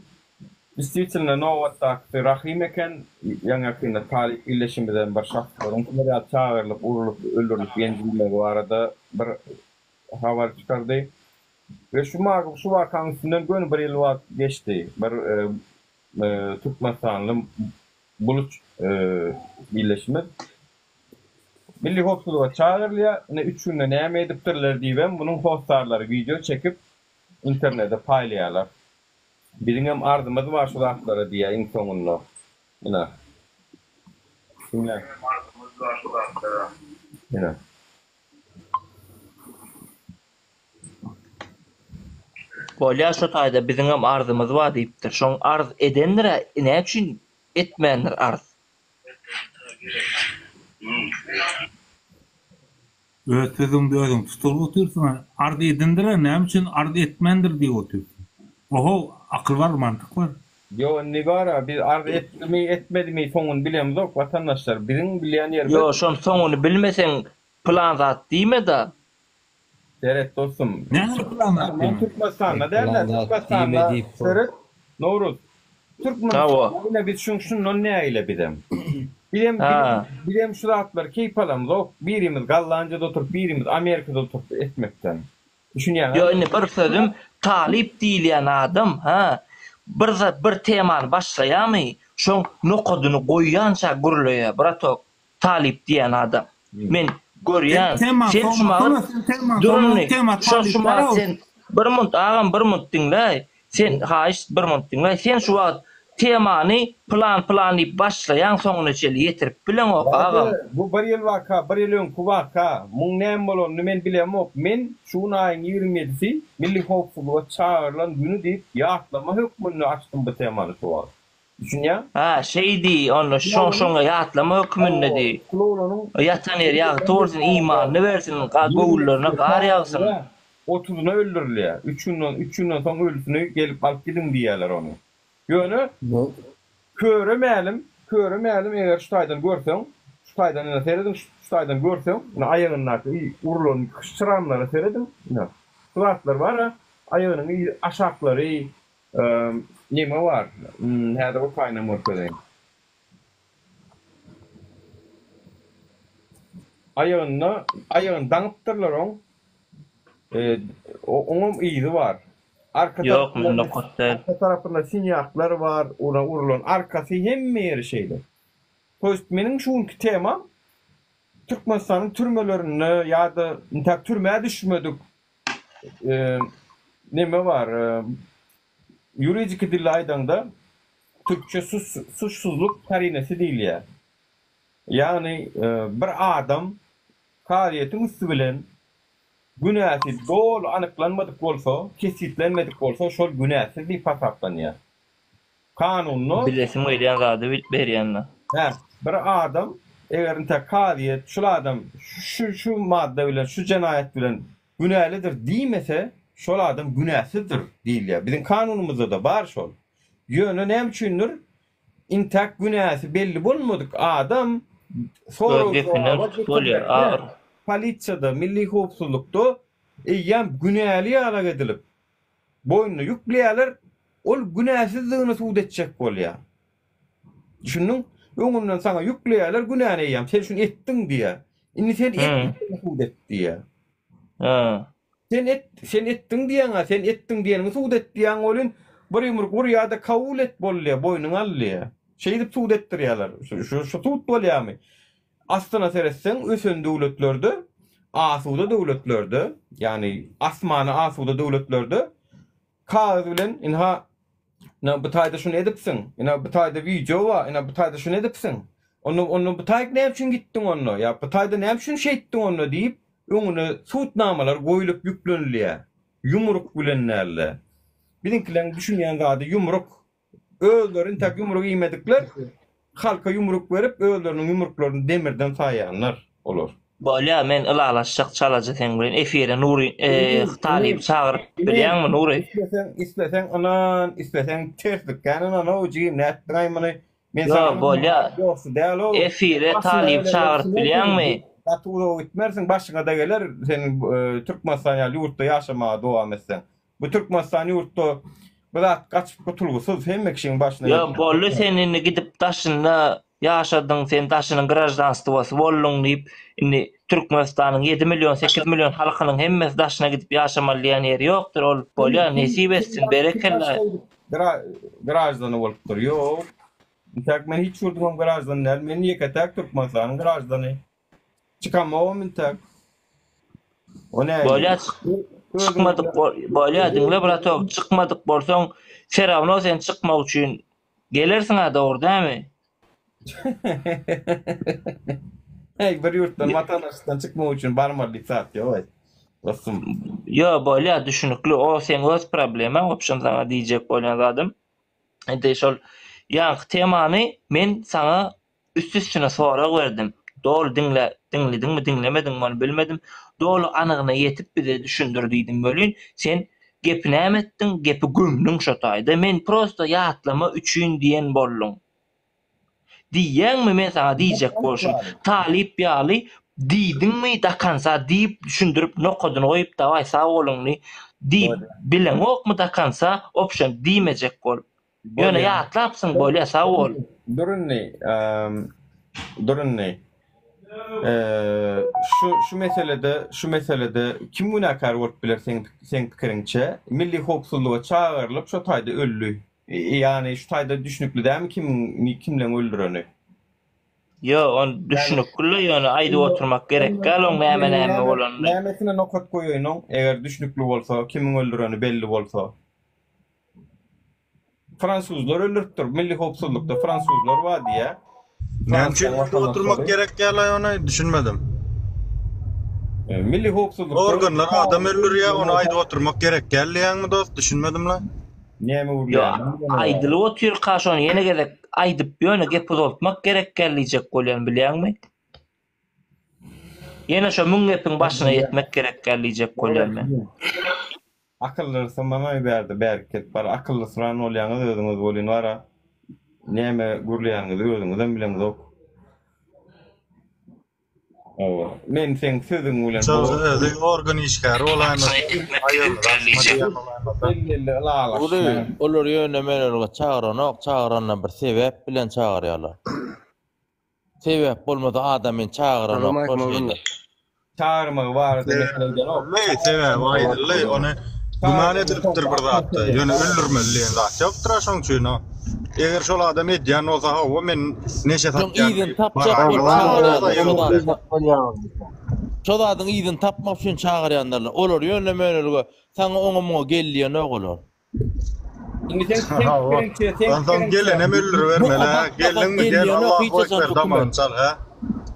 Distwitelno nobatdakysy Rahym eken. Ýaňy-ýakynda talyp illeşimizem bir şahslaryň şular ýaly çagyrylyp, urulyp, öldürilip ýenjilmegi barada bir habar çykardy. We şu şu wakanyň üstünden göni bir ýyl wagt geçdi. Bir türkmenistanly buluç illeşimiz Milli howpsuzlyga çagyrylýar, ine üç günde näme edipdirler diýibem munuň hossarlary wideo çekip internede paýlaýarlar. Biziňem arzymyz bar şu zatlara diýýär iň soňunda. Ine. Diňläň. Biziňem arzymyz bar şu zatlara. Ine. Bolýa şo taýda biziňem arzymyz bar diýipdir. Şoň arz edendir-ä näçün etmändir arz. Öz sözüňde özüň tutulyp otyrsyň-a. Arz edendir-ä, näme üçin arz etmändir diýip otyrsyň. Oho, akyl bar, mantyk bar. Ýo indi bar-a, biz arz etdimi, etmedimi soňuny bilemzok watandaşlar. Biziň bilýän ýerimiz. Ýo, şon soňuny bilmeseň pylan zat diýme-da. Seret dostum. Nähili pylan zat Men diýme? Türkmenistanda däl-de, Pylan zat diýme Türkmenistanda diýip bol. seret Nowruz. Türkmenistanda ine biz şuň şundan nägile bizem. Bizem Ha. bizem şu zatlary keýp alamzok. Birimiz Gollandiýada oturyp, birimiz Amerikada oturyp etmekden. Düşünýäňmi? Ýo indi bir sözüm talyp diýilýän adam ha bir zat bir temany başlaýamy şoň nokadyny goýýança gürleýä bratok. Talyp diýen adam. Men görýän. Sen şu magat dur indi. Şo şu magat sen bir munt agam bir munt diňläý. Sen haýyşt bir munt diňläý. Sen şu wagt temany pylan pylan diýip başlaýaň soňuna çenli ýetirip bileňok agam. Bu bir ýyl waka, bir ýyl öňki waka. Muň näme bolanyny men bilemok. Men şu gün aýyň 27-si Milli howpsuzlyga çagyrylan güni diýip ýatlama hökmünde açdym bu temany şu wagt. Düşünýäň? Ha, şeý diý, onda şoň şoňa ýatlama höküminde diý. Ýatan ýeri ýagty bolsun, imanyny bersin, göwünlerine gar ýagsyn. Otuzyna öldürilýär. Üç günden, üç günden soň ölüsini gelip alyp gidiň diýýärler ony. Ýöne köre mälim, köre mälim eger şu taýdan görseň, şu taýdan ine serediň, şu taýdan görseň, ine aýagyndaky urlan şramlara serediň, ine şu zatlar bar-a, aýagynyň aşaklary, Neme bar? Häzir o taýynam görkezeýin. Aýagynda, aýagyny daňypdyrlar oň. Oňam yzy bar. Arka Ýok, men nokat däl. Arka tarapynda sinýaklar bar, ura urulan arkasy hemme ýeri şeýle. To ýest meniň şu günki temam Türkmenistanyň türmelerinde ýa-da intäk türmä düşmedik Neme bar, ýuridiki dilde aýdaňda, türkçe suçsuzlyk karinesi diýilýär. Ýagny bir adam kazyýetiň üsti bilen günäsi doly anyklanmadyk bolsa, kesgitlenmedik bolsa, şol günäsiz diýip hasaplanýar. Kanunda. Bilesim gelýän zady berýända. Hä, bir adam eger intäk kazyýet şul adam şu şu madda bilen şu jenaýat bilen günälidir diýmese, şol adam günäsizdir diýilýär. Biziň kanunymyzda-da bar şol. Ýöne näme üçindir intäk günäsi belli bolmadyk adam Öz gepinden sorag-jogaba tutup bolýar, getirilende agyr. polisiýada, milli howpsuzlykda eýýäm günäli ýalak edilip, Boýnuna ýükleýärler, ol günäsizdigini subut etjek bolýar. Düşündiň? Öňünden saňa ýükleýärler günäni eýýäm, sen şuny etdiň diýýär. Indi sen etmedigiňi subut et diýýär. Sen et, sen etdiň diýýäň-ä, sen etdiň diýeniňi subut et diýýäň welin, bir ýumruk ur ýa-da kabul et bolýar, boýnuňa al diýýär. Şeýdip subut etdirýärler. Şu subut bolýarmy? Aslyna seretseň, ösen döwletlerde, asuda döwletlerde, ýagny asmany asuda döwletlerde kagyz bilen ynha ine bu taýda şuny edipsiň, ine bu taýda wideo bar, ine bu taýda şuny edipsiň. Onda onda bu taýyk näme üçin gitdiň onda ýa bu taýda näme üçin şeýtdiň onda diýip, öňüne subutnamalar goýlup ýüklenilýär. Ýumruk bilen däl-de. Biziňkileň düşünýän zady ýumruk. Özleri intäk ýumruk iýmedikler halka ýumruk berip özleriniň ýumruklaryny demirden saýýanlar olar. Bolýa men ylalaşjak çalaja seň bilen efire Nury Talyby çagyryp bilýäňmi Nury? Isleseň isleseň ynan isleseň terslikgän ynanow jigim nätdiňaý muny men Ýo saňa bolýa borçly dälow efire başyňa Talyby geler çagyryp bilýäňmi? Gaty uzaga gitmersiň başyňada geler sen Türkmenistan ýaly ýurtda ýaşamaga dowam etseň. Bu Türkmenistan ýurtda bu zat gaçyp gutulgysyz hemme kişiň başyna Ýok gelýän. boldy sen indi gidip daşynda ýaşadyň sen daşynyň graždanstwasy bolduň diýip indi Türkmenistanyň 7 million 8 million halkynyň hemmesi daşyna gidip ýaşamaly diýen ýeri ýokdur ol bolýa nesip etsin berekella. Graždany bolupdyr ýok. Intäk men hiç ýurduňam graždany däl men ýeke-täk Türkmenistanyň graždany. Çykamogam intäk. O näme? Bolýa çykmadyk bolýa diňle bratok çykmadyk bolsaň serawno sen çykmak üçin gelersiň-a dogry dämi? Hey bir ýurtdan watandaşlykdan çykmak üçin barmaly diýip zat ýok aý. Dostum. Ýo bolýa düşünikli o seň öz problemaň wobşem saňa diýjek bolýan zadym. Indi şol ýaňky temany men saňa Üst-üstüne sorag berdim. Doly diňle, diňlediňmi, diňlemediňmi ony bilmedim. Doly anygyna ýetip bize düşündir diýdim welin, sen gepi näme etdiň, gepi gömdüň şo taýda. Men prosta ýatlama üçin diýen bolduň. Diýýäňmi men saňa diýjek bolşum. Talyp ýaly diýdiňmi do konca diýip düşündirip nokadyny goýup dawaý sag boluň diýip bileňokmy do konca opşem diýmejek bolup. Ýöne ýatlapsyň bolýa sag bol. Dur indi dur indi şu şu meselede şu meselede kim günäkär bolup biler seň seň pikiriňçe milli howpsuzlyga çagyrylyp şo taýda öldi ýagny şu taýda düşnükli dälmi kimiň kimleň öldüreni. Ýo ony düşnükli ýöne aýdyp oturmak gerek däl oň näme näme bolanyny. Nämesine nokat goýaýyn oň eger düşnükli bolsa kimiň öldüreni belli bolsa. Fransuzlar öldüripdir. Milli howpsuzlykda fransuzlar bar diýýär. Näme üçin aýdyp oturmak gerek ýaly ony düşünmedim. E, milli howpsuzlykda Organlar adam öldürýär, ony aýdyp oturmak gerek däl diýýäňmi dost? Düşünmedim la. Näme Ýok, gürleýäniňi bilenok. aýdylyp otyrka şony ýene gezek aýdyp ýöne gep uzaltmak gerekgäl diýjek bolýan bilýäňmi? Ýene şo müň gepiň başyna ýetmek gerekgäl diýjek bolýan men. Akyllyrsa maňa bärde bärik gelip bar akyllysyran bolýaňyz özüňiz welin bara näme gürleýäniňizi özüňizem bileňzok. Hawa men seň sözüň bilen Çaga özi organ işgäri bolaýmasa aýagyny basma diýýän bolaýmasa. Belli Uly ylalaşýan. olar ýöne men çagyranok çagyranda bir sebäp bilen çagyrýarlar. Sebäp bolmasa adamyny çagyranoklar şeýle. Çagyrmagy barada mesele edenok. Sebäbi sebäbi aýdyldy ony güman edilipdir bir zatda ýöne öldürmeli diýen zat ýokdyr-a şoň üçin o. Eger şol adam edýän bolsa hawa men neşe Şoň satýan yzyny diýip tapjak baraýmaly bolup bolsa çagyrýanlar ýok. Şo zadyň yzyny tapmak üçin çagyrýanlarlar. Olar ýöne-mönelige saňa oňa-muňa gel diýenok olar. Indi sen sen Hawa. pikiriňçe, sen Onsoň pikiriňçe. gelenem öldüribermeli hä. Geldiňmi gel Allahu ekber damagyny çal hä.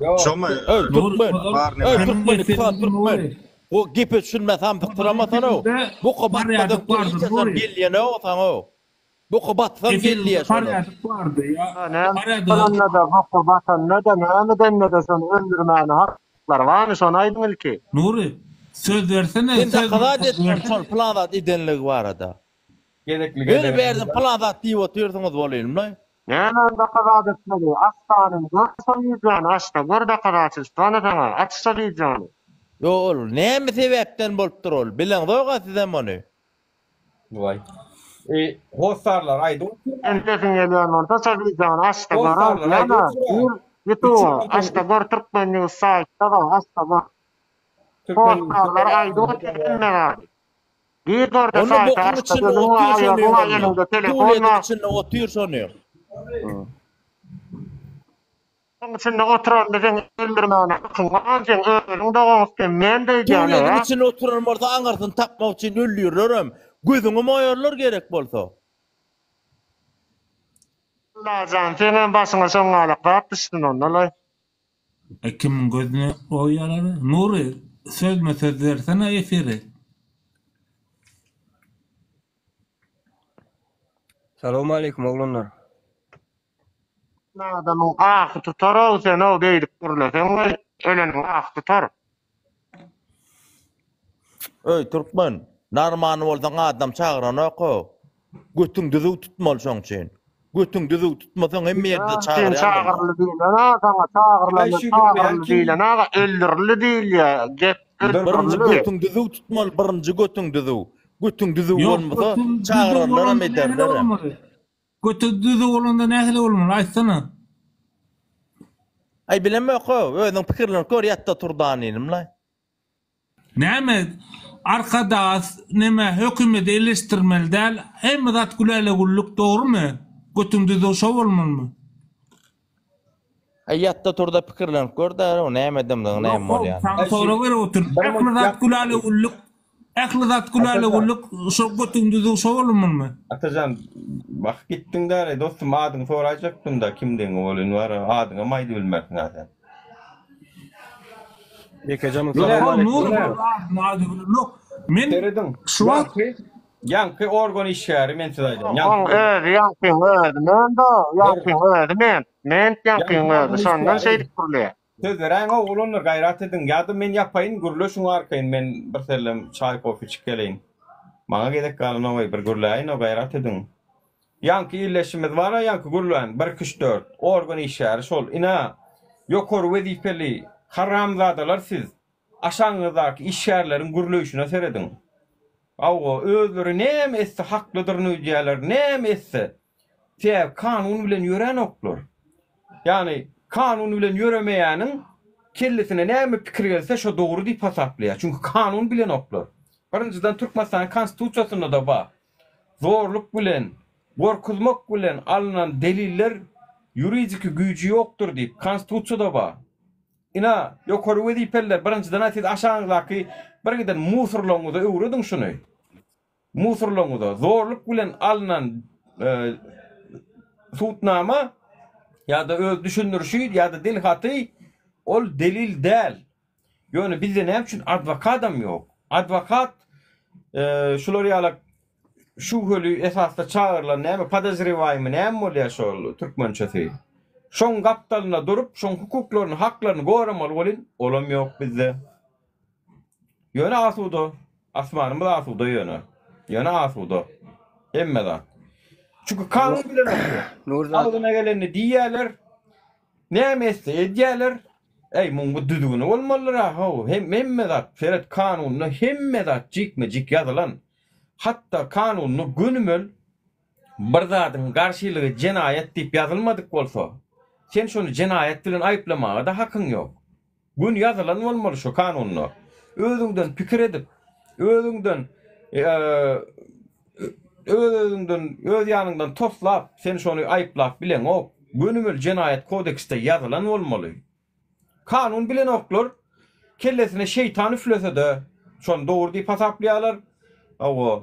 Ýok. Şomy? Öý Nury türkmen. ozal Bar Öý neme. seniň türkmen iki sany efiriňde türkmen. Nury. O gepe düşünmän samsyksyramasana. Efiriňde Boka barýadyk batmadyk bardy hiç haçan Nury. gelýänok saňa. Boka batsaň Efiriňde gelýär şolar. barýadyk bardy ýa. Ha, näme Barýadyk. bolanda-da, boka batanda-da, näme edende-de şony öldürmäne haklary barmy, şony aýdyň ilki. Nury, söz bersene, Sen söz dokadat et bersene. şol pylan zat edenligi barada. Gezekli Ýöne gezek. bärden pylan zat diýip otyrsyňyz bolynmy? Nämäni dokadat etmeli? Açsanyň gör şo wideony, açda gör dokadaçelstwany saňa, aç şo wideony. Ýok ol näme sebäpden bolupdyr ol bileňzok-a sizem ony. Waý. E, hossarlar aýdyp otyr. Sen sesiň gelýän bolsa şo wideony açda gör Hossarlar aýdyp aýdýana, otyr. gir ýutuba açda gör Türkmen news saýtda bar açda gör. Türkmen Hossarlar aýdyp otyr hemme zady. Gir görde Onda saýta bokuň açda içinde gözüň otyr bar şony ýoguň bar onda. eliňde telefon Tuwlediň bar. içinde otyr şony. Oň içinde oturanda seň öldürmäne hakyň bar seň özüň dogaň üstüne men beýdýän Tuwlediň hä. içinde oturan bolsa aňyrsyny tapmak üçin öldürerem. Gözüňi moýarlar gerek bolsa. Allajan seňem başyňa şoň galak zat düşsün onda laý. E kimiň gözüne oýýalar? Nury, sözme söz bersene efiri. Salowmaleýkim oglanlar. Adamyň ahy tutarow senow beýdip gürleseň we öleniň ahy tutar. Öý türkmen, narmany bolsaň adam çagyranok-ow. Götüň düzüw tutmaly şoň üçin. Götüň düzüw tutmasaň hemme ýerde Sen çagyrýandyrlar. çagyryldy diýlen a saňa çagyrylanda çagyryldy diýlen aga öldürildi diýilýä gep Birinji öldürildi. götüň düzüw tutmaly birinji götüň düzüw. Götüň düzüw Ýok, bolmasa götüň düzüw çagyrarlaram bolanda nähili ederlerem. bolmaly? Göti düzüw bolanda nähili bolmaly aýtsana. Aý bilemok-ow, özüň pikirlenip gör ýatda tur danynym-laý. Näme Arkadaga neme hökümedi eleşdirmeli däl hemme zat gülälä güllük dogrymy götüň düzüw şo bolmalymy. Aý ýatda turda pikirlenip gör därow näme edemdigiňi näme Ýok how bolýanyny. saňa sorag berip otyryn ähli zat gülälä güllük Ähli zat güläle-güllük, şo götüň düzüw şo bolunmymy? Atajan, bak gitdiň däli, dostum adyňy soraýjakdym-da, kimdigiňi welin bar-a, adyňam aýdybilmersiň-ä sen. Ýekejan Ýok, salam Nury aleýkum. bol adyny aýdybilenok. Men Serediň, şu wagt ýaňky, ýaňky organ işgäri men size aýdýan, Oň ýaňky özi ýaňkyň özi men-de, ýaňkyň özi men, men ýaňkyň özi, şondan şeýdip gürleýär. Söz beräýiň oglanlar gaýrat ediň ýa-da men ýapaýyn gürleşiň arkaýyn men bir sellem çaý kofe içip geleýin. Maňa gezek galanogaý bir gürläýinow gaýrat ediň. Ýaňky illeşimiz bara ýaňky gürlän bir iki üç dört organ işgäri şol ina ýokary wezipeli haramzadalar siz aşagyňyzdaky işgärleriň gürleýşine serediň. Hawa özleri näme etse haklydyryn öýdýäler näme etse Sebäbi kanun bilen ýöränoklar. Ýagny kanun bilen ýöremeýäniň kellesine näme pikir gelse şo dogry diýip hasaplaýar. Çünki kanun bilenoklar. Birinjiden Türkmenistanyň konstitusiýasynda-da bar. Zorluk bilen, gorkuzmak bilen alnan deliller ýuridiki güýji ýokdur diýip konstitusiýada bar. Ina, ýokary wezipeliler birinjiden-ä siz aşagyňyzdaky birgiden musurlaryňyza öwrediň şuny. Musurlaryňyza zorluk bilen alnan sudnama ýa-da öz düşündirişi ýa-da dil haty ol delil däl. Ýöne bizde näme üçin adwokadam ýok? Adwokat şular ýaly. şübheli esasda çagyrylan näme podozrewaýmy näme bolýar şol türkmençesi. Şoň gapdalynda durup şoň hukuklaryny haklaryny goramaly welin olam ýok bizde. Ýöne asuda. Asmanymyz asuda ýöne. Ýöne asuda. Hemme zat. Çünki kanun bilenoklar. Nurzat. Agzyna gelenini diýýärler. Näme etse edýärler. Äý muň bir düzgüni bolmalydyr-a how. Hem hemme zat seret kanunda hemme zat jikme-jik ýazylan. Hatda kanunda gönümel bir zadyň garşylygy jenaýat diýip ýazylmadyk bolsa, sen şony jenaýat bilen aýyplamaga-da hakyň ýok. Göni ýazylan bolmaly şu kanunda. Özüňden pikir edip, özüňden öz-özüňden, öz ýanyňdan toslap, sen şony aýyplap bileňok. Gönümel jenaýat kodeksde ýazylan bolmaly. Kanun bilenoklar kellesine şeýtan üflese-de, şony dogry diýip hasaplaýarlar. Hawa.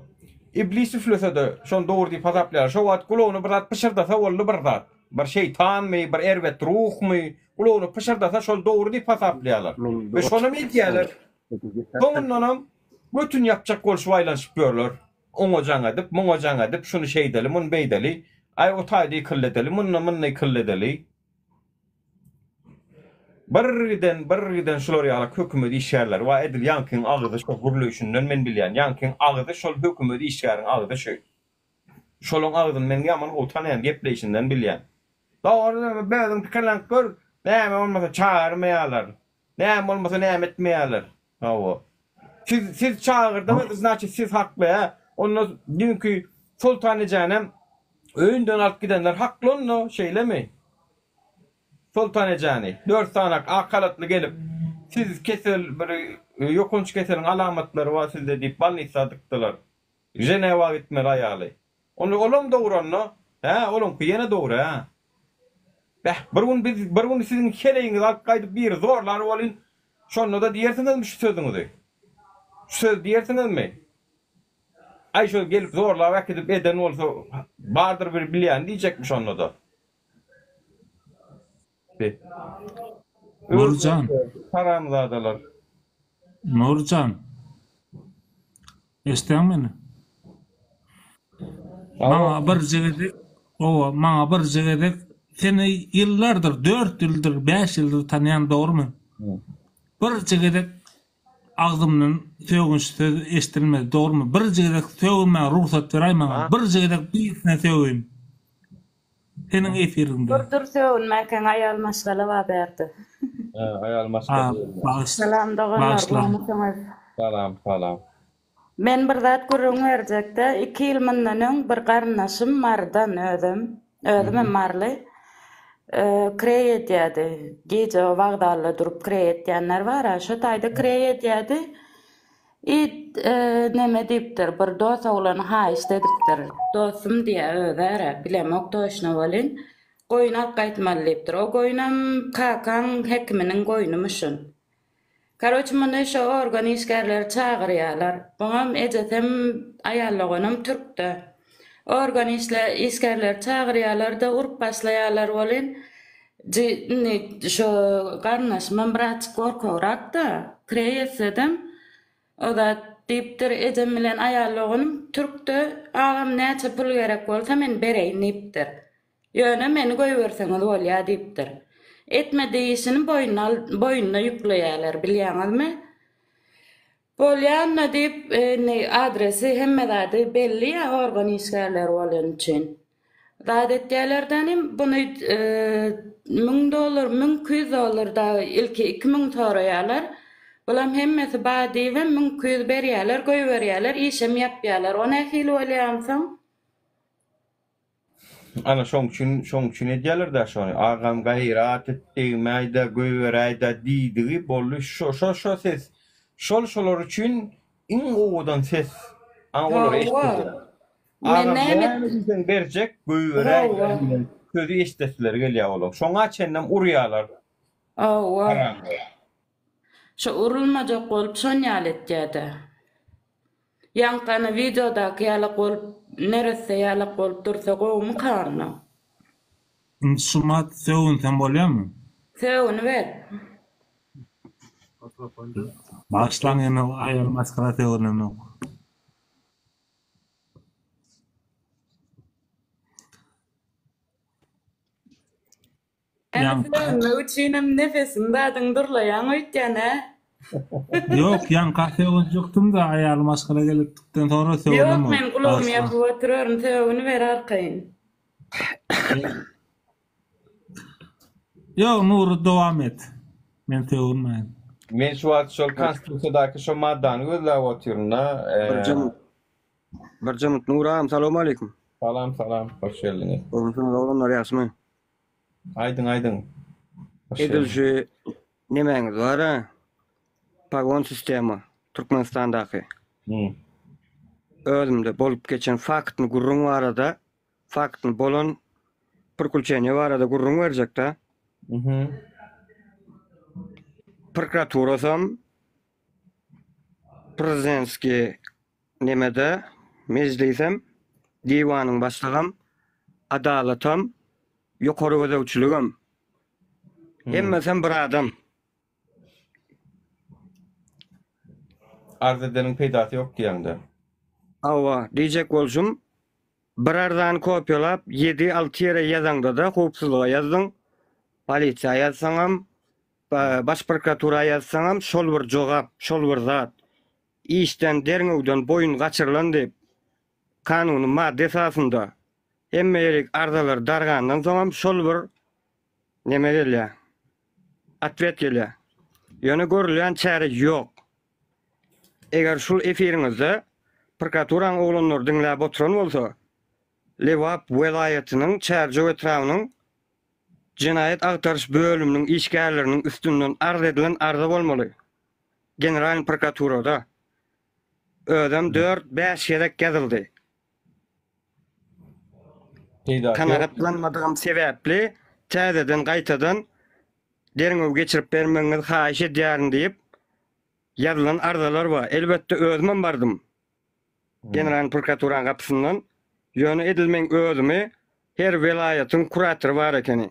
Iblis üflese-de, şony dogry diýip hasaplaýarlar. Şo wagt gulagyna bir zat pyşyrdasa boldy bir zat. Bir şeýtanmy, bir erbet ruhmy, gulagyna pyşyrdasa şol dogry diýip hasaplaýarlar. We şonam edýärler. Soňundanam götüni ýapjak bolşup aýlanyşyp ýörler. Oňa jaň edip, muňa jaň edip, şuny şeýdeli, muny beýdeli. Aý, o taýda ýykyldy edeli, munda munda ýykyldy edeli. Bir giden, bir giden şular ýalak hökümet işgärleri bar. Edil ýaňkyň agzy şo gürleýşinden men bilýän. Ýaňkyň agzy şol hökümet işgäriň agzy şu. Şolaň agzyny men ýaman gowy tanaýan, gepleýşinden bilýän. Dogry özüň pikirlenip gör, näme bolmasa çagyrmaýarlar. Näme bolmasa näme etmeýärler. Hawa. Siz siz çagyrdyňyz, znaçit siz hakly hä. Onda düýnki Soltan ejänem öýünden alyp gidenler hakly onda, şeýlemi? Soltan ejäni dört sanak ak halatly gelip, siz kesel bir ýokanç keseliň alamatlary bar sizde diýip bolnisa dykdylar. Ženewa gitmeli aýaly. Onda olam dogry onda. Hä, olaňky ýene dogry hä. Beh, bir gün biz, bir gün siziň heleýiňizi alyp gaýdyp biri zorlar welin, şonda-da diýersiňizmi şu sözüňizi? Şu sözi diýersiňizmi? Aý, şo gelip zorlap äkidip eden bolsa, bardyr bir bilýäni diýjekmi şonda-da? Bi. Nurjan. Haramzadalar. Nurjan. Eşidýäňmi meni? Maňa birje gezek, owa, maňa birje gezek seni ýyllardyr, dört ýyldyr, bäş ýyldyr tanýan dogrumy? Birje gezek agzymdan sögünç söz eşidilmedi dogrumy? Birje gezek sögünmäge rugsat beräý maňa. Birje gezek birisine sögeyim. Seniň efiriňde. Dur dur sögünmäkäň aýal maşgala bar bärde. Hä aýal maşgala. Salam doganlar gowmysyňyz. Salam salam. Men bir zat gürrüň berjekdä iki ýyl mundan öň bir garyndaşym Marydan özem özümem maryly kireý edýädi gije o wagzalda durup kireý etýänler bara şo taýda kireý edýädi It neme diýipdir, bir dos oglany haýyşt edipdir. Dostum diýýär öz-ä, bilemok toşna welin, goýun alyp gaýtmaly diýipdir. O goýunam kakaň hekiminiň goýnumyşyn. Karoçi muny şo organ işgärleri çagyrýarlar. Buňam ejesem, aýal doganam türkde. Organ işgärleri çagyrýarlar-da, urup başlaýarlar welin, indi şo garyndaşymam birazjyk gorkagrak-da, kireý etsedem, o zat diýipdir, ejem bilen aýal doganym türkde, agam näçe pul gerek bolsa men bereýin diýipdir. Ýöne meni goýberseňiz bolýar diýipdir. Etmedi işini boýnuna boýnuna ýükleýärler bilýäňizmi? Bolýanda diýip, indi adresi hemme zady belli ýa organ işgärleri bolany üçin. Zat etýälerdenim buny müň dollar, 1200 dollar dagy ilki 2000 soraýarlar. Bulam hemmesi bar diýibem 1200 berýärler, goýberýärler, işem ýapýarlar. O nähili bolýar onsoň? Ana şoň üçin, şoň üçin edýärler-dä şony. Agam gaýrat et, degmäý-dä, goýberäý-dä diýdigi boldy. Şo, şo, şo ses. Şol şolar üçin iň owadan ses. Ana olary eşidilýär. Men Agam näme näme diýseň berjek, goýberäý-dä Hawa. diýen sözi eşidesileri gelýär olaň. Şoňa çenlem urýarlar. Hawa. Haramlar. Şo urulmajak bolup şon ýaly etýär-dä. Ýaňky ana wideodaky ýalak bolup neresse ýalak bolup dursa gowumyka onda. Indi şumat sögünsem bolýamy? Sögüniber. Bagyşlaň ýene aýal maşgala sögünemok. Ýani sögünmek üçinem nefesiň zadyň durlaýaň öýtýän hä? Ýok, ýaňka sögünjekdim-de, aýal maşgala gelipdikden soňra Ýok, sögünemok. men gulagymy ýapyp oturaryn, sögüniber arkaýyn. Ýok, Nury dowam et. Men sögünmäýin. Men şu wagt şol konstitusiýadaky şo maddany gözläp otyryn-da. Birje minut. Birje minut Nury agam salowmaleýkim. Salam salam, hoş geldiňiz. Gowumysyňyz oglanlar ýagşymy? Aýdyň aýdyň. Hoş Edil geldiňiz. şu nemäňiz bar-a, pagon sistema Türkmenistandaky. Hmm. Özümde bolup geçen faktny gürrüň barada, faktny bolan prikluçeniýe barada gürrüň berjek-dä. Mhm. Prokuraturasam prezidentskiý nemede mejlisem, diwanyň başlygam, adalatam, ýokary gözegçiligem. Hemmesem bir adam. Arz edeniň peýdasy ýok diýýäňdä. Hawa, diýjek bolşum, bir arzany kopiýalap, ýedi, alty ýere ýazaňda-da howpsuzlyga ýazdyň, polisiýa ýazsaňam, baş prokuratura ýazsaňam şol bir jogap, şol bir zat. Işden, derňewden boýun gaçyrylan diýip, kanuny madda esasynda hemme ýerik arzalar dargandan soňam şol bir neme gelýär, otwet gelýär. Ýöne görülýän çäre ýok. Eger şul efiriňizde prokuraturanyň oglanlary diňläp oturan bolsa, Lebap welaýatynyň Çärjew etrabynyň jenaýat agtaryş bölüminiň işgärleriniň üstünden arz edilen arza bolmaly. Generalnyý prokuraturada. Özem dört-bäş gezek ýazyldy. Peýdasy ýok. Kanagatlanmadygym sebäpli täzeden gaýtadan derňew geçirip bermegiňizi haýyş edýärin diýip, ýazylan arzalar bar. Elbetde özümem bardym Generalnyý prokuraturanyň gapysyndan. Ýöne edil meň özümi her welaýatyň kuratory bar ekeni.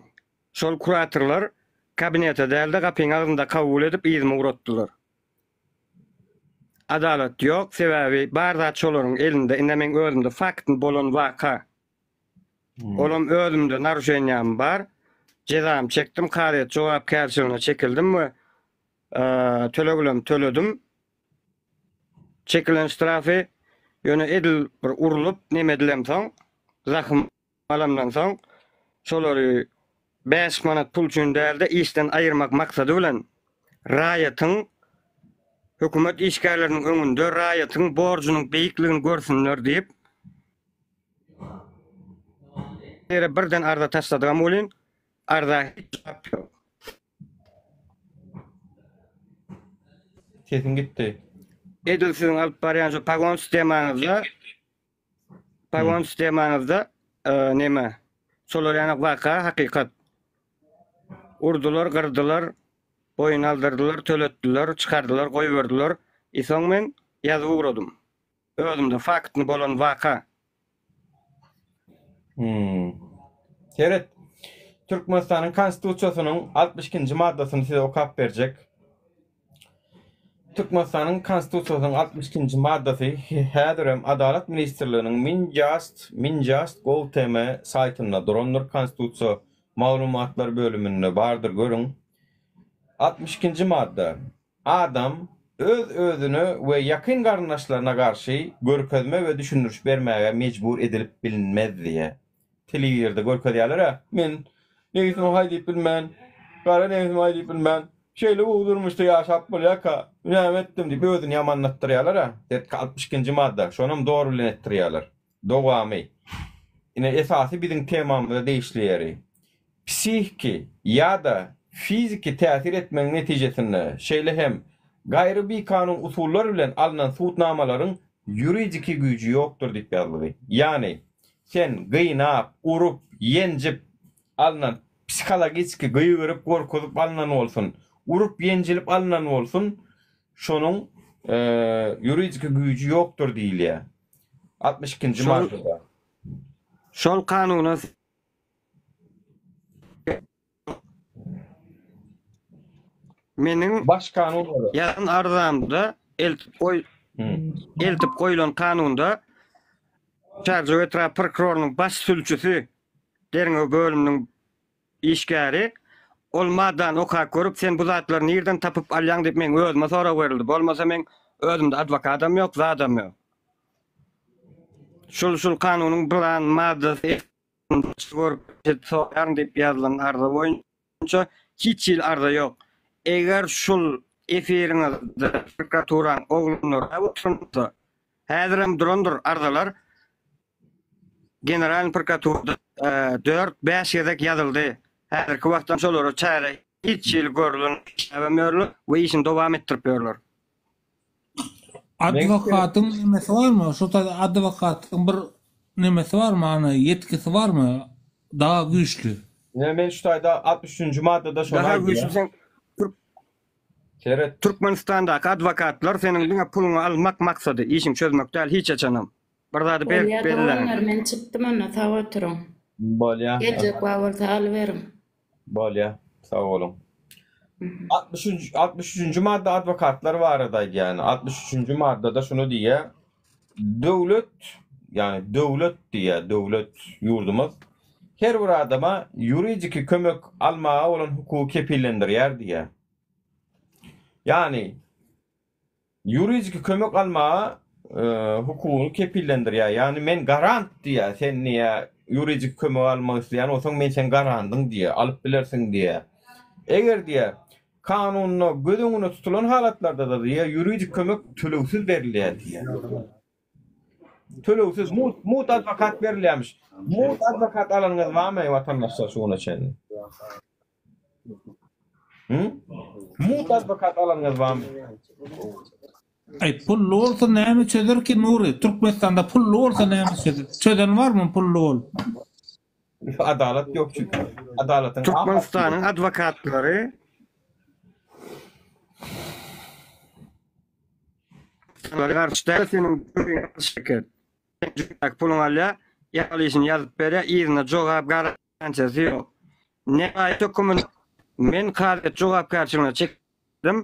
Şol kuratorlar kabinete däl-de gapyň agzynda kabul edip yzyma ugratdylar. Adalat ýok, sebäbi bar zat şolaryň elinde, ine meň özümde faktny bolan waka. Olam özümde naruşeniýam bar. Jezamy çekdim, kazyýet jogapkärçiligine çekildim we töleglerimi töledim. Çekilen ştrafy, ýöne edil bir urlup neme edilemsoň, zahym alandan soň, şolary bäş manat pul üçin däl-de, işden aýyrmak maksady bilen, raýatyň, hökümet işgärleriniň öňünde raýatyň borjunyň beýikligini görsünler diýip, ýere birden arza taşladygam welin, arza hiç jogap ýok. Sesiň gitdi. Edil siziň alyp barýan şu pagon sistemaňyzda Pagon sistemaňyzda neme? Şolar ýaly waka hakykat. Urdular, gyrdylar, boýun aldyrdylar, töletdiler, çykardylar, goýberdiler. I soň men ýazyp ugradym. Özümde faktny bolan waka. Hmm. Seret. Türkmenistanyň Konstitusiýasynyň 62-nji maddasyny size okap berjek. Türkmenistanyň Konstitusiýasynyň 62-nji maddasy häzirem Adalat ministrliginiň Minjast, Minjast gov tm saýtynda durandyr, Konstitusiýa maglumatlar bölüminde bardyr, görüň. 62-nji madda. Adam öz-özüne we ýakyn garyndaşlaryna garşy görkezme we düşündiriş bermäge mejbur edilip bilinmez diýýär. Telewizorda görkezýärler-ä, men nebsime haý diýip bilmän, gara nebsime haý diýip bilmän, şeýle gowy durmuşda ýaşap bolýarka, näme etdim diýip özüni ýamanlatdyrýarlar-a. Sertki 62-nji madda, şonam dor bilen etdirýärler. Dowamy. Ine esasy biziň temamyza degişli ýeri. Psihiki ýa-da fiziki täsir etmegiň netijesinde, şeýle hem gaýry bikanun usullar bilen alnan subutnamalaryň ýuridiki güýji ýokdur diýip ýazylgy. Ýagny, sen gynap, urup, ýenjip alnan, psihologiçki gygyryp, gorkuzyp alnan bolsun, urup, ýenjilip alnan bolsun, şonuň ýuridiki güýji ýokdur diýilýär. 62-nji maddada. Şol kanuna Meniň Baş kanun bolar. ýazan arzamda eltip goý eltip goýlan kanunda Çärjew etrap prokurorynyň baş sülçüsi derňew bölüminiň işgäri. Ol maddany okap görüp sen bu zatlary nirden tapyp alýaň diýip meň özüme sorag berildi. Bolmasa meň özümde adwokadam ýok, zadam ýok. Şul şul kanunyň pylan maddasy esasynda görüp soraýaryn diýip ýazylan arza boýunça hiç hili arza ýok. Eger şul efiriňizde prokuraturanyň oglanlary oturan bolsa, häzirem durandyr arzalar Generalnyý prokuraturada dört, bäş gezek ýazyldy. Häzirki wagtda şolara çäre hiç hili görülen işläbem ýörler we işini dowam etdirip ýörler. Adwokatyň nemesi barmy? Şo taýda adwokatyň bir nemesi barmy, ana ýetkisi barmy? Daha güýçli. Ine men şu taýda 63-nji maddada şony Daha aýdýar. güýçli sen Türk Seret. Türkmenistandaky adwokatlar seniň diňe puluňy almak maksady, işiňi çözmek däl hiç haçanam. Bir zady berk Bolýa belläň. doganlar men çykdym onda sag oturyň. Bolýa. Geljek bar bolsa alyberiň. Bolýa. Sag boluň. 63 63-nji madda adwokatlar barada aýdýar. Ýani 63-nji maddada şuny diýýär. Döwlet, ýani döwlet diýýär, döwlet ýurdumyz her bir adama ýuridiki kömek almaga bolan hukugy kepillendirýär diýýär. Ýani Ýuridiki kömek almaga hukugyny kepillendirýär. Ýagny men garant diýýär, sen diýýär, ýuridiki kömek almak isleýän bolsaň, men seň garandyň diýýär, alyp bilersiň diýýär. Eger diýýär, kanunda göz öňünde tutulan halatlarda-da diýýär, ýuridik kömek tölegsiz berilýär diýýär. Tölegsiz, mugt, mugt adwokat berilýärmiş. Mugt adwokat alanyňyz barmy, watandaşlar, şu güne çenli? Hı? Mugt adwokat alanyňyz barmy? Aý pully bolsa näme çözer ki Nury? Türkmenistanda pully bolsa näme çözer? Çözen barmy pully bolup? Adalat ýok çünki. Adalatyň Türkmenistanyň adwokatlary garşy däl seniň şirket. Puluňy alýar, ýaly işini ýazyp berýär, yzyna jogap garantiýasy ýok. Nemaýat höküminde men kazyýet jogapkärçiligine çekildim,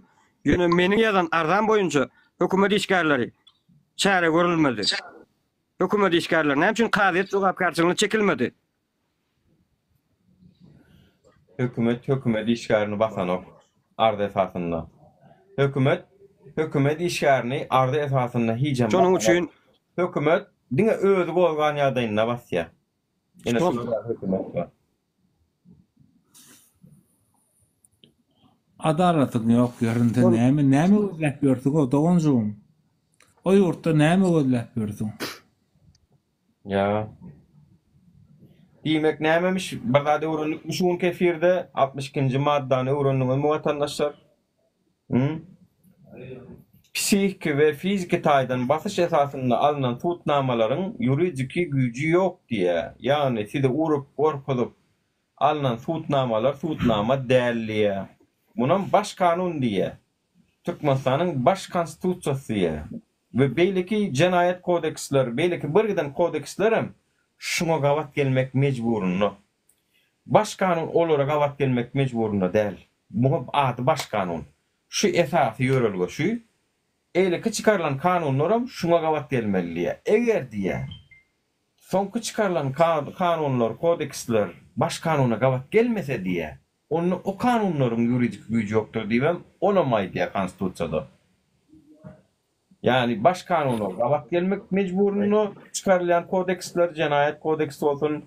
ýöne meniň ýazan arzam boýunça hökümet işgärleri çäre görülmedi. Hökümet işgärleri näme üçin kazyýet jogapkärçiligine çekilmedi? Hökümet hökümet işgärini basanok arza esasynda. Hökümet hökümet işgärini arza esasynda hijem Şonuň üçin Hökümet diňe özi gozgan ýagdaýynda basýar. Ine şular ýaly hökümet bar. Adalatyň ýok ýerinde näme näme gözläp ýörsüň o doganjygym? O ýurtda näme gözläp ýörsüň? Ýa. Diýmek nämemiş? Bir zat öwrendikmi şu günki efirde? 62-nji maddany öwrendiňizmi watandaşlar? Hü? Psihiki we fiziki taýdan basyş esasynda alnan sud namalaryň ýuridiki güýji ýok diýýär. Ýagny sizi urup, gorkuzyp alnan sud namalar sud nama däl diýýär. Munam baş kanun diýýär. Türkmenistanyň baş konstitusiýasy diýýär. We beýleki jenaýat kodeksler, beýleki birgiden kodekslerem şuňa gabat gelmek mejburynda. Baş kanun olara gabat gelmek mejburynda däl. Muňa ady baş kanun. Şu esasy ýörelge şu. Eýleki çykarylan kanunlaram şuňa gabat gelmeli diýýär. Eger diýýär, soňky çykarylan kanunlar, kodeksler baş kanuna gabat gelmese diýýär, onda o kanunlaryň ýuridiki güýji ýokdur diýibem olam aýdýar konstitusiýada. Ýagny baş kanuna gabat gelmek mejburynda çykarylýan kodeksler, jenaýat kodeksi bolsun,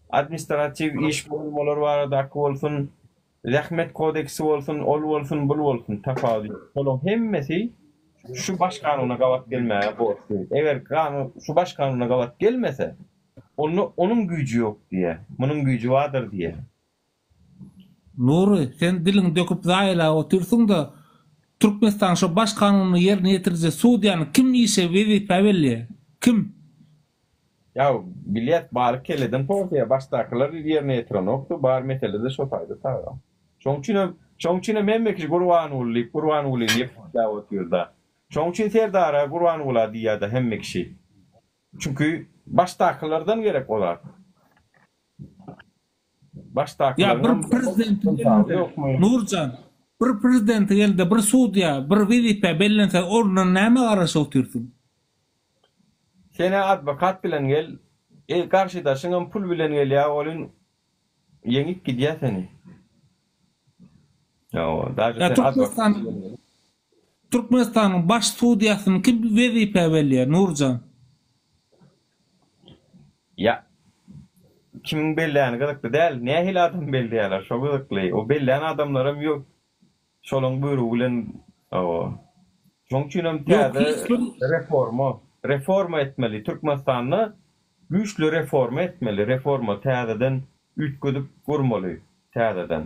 administratiw iş bozulmalary baradaky bolsun, zähmet kodeksi bolsun, ol bolsun, bul bolsun, tapawudy ýok. Şolaryň hemmesi şu baş kanuna gabat gelmäge borçly. Eger kanun şu baş kanuna gabat gelmese, onda onuň güýji ýok diýýär. Munuň güýji bardyr diýýär. Nury, sen diliňi döküp zaýalap otyrsyň-da, Türkmenistanyň şo baş kanunyny ýerine ýetiriji sudýany kim işe, wezipä belleýär? Kim? Ýa bilýäs bary kelleden porsaýa başdakylar ýerine ýetirenokdy bar meselede şo taýda taga. Şoň üçinem şoň üçinem hemme kişi Gurbanguly diýip Gurbangulyny ýepjäp otyrda. Şoň üçin Serdara Gurbangula diýýärda hemme kişi. Çünki başdakylardan gerek o zat. Ýa bir prezidentiň elinde, Nurjan, bir prezidentiň elinde bir sudýa bir wezipä bellense ondan nämä garaşyp otyrsyň? Senä adwokat bilen gel, e garşydaşyňam pul bilen gelýä welin ýeňip gidýä seni. Hawa, daže Ýa sen Türkmenistan Türkmenistanyň baş sudýasyny kim wezipä belleýär, Nurjan? Ýa kimiň belläni gyzykly däl, nähili adam belleýärler, şo gyzykly. O bellän adamlaram ýok, şolaň buýrugy bilen hawa. Şoň üçinem Ýok, täze hiç bir reforma, reforma etmeli. Türkmenistanda güýçli reforma etmeli, reforma täzeden üýtgedip gurmaly täzeden.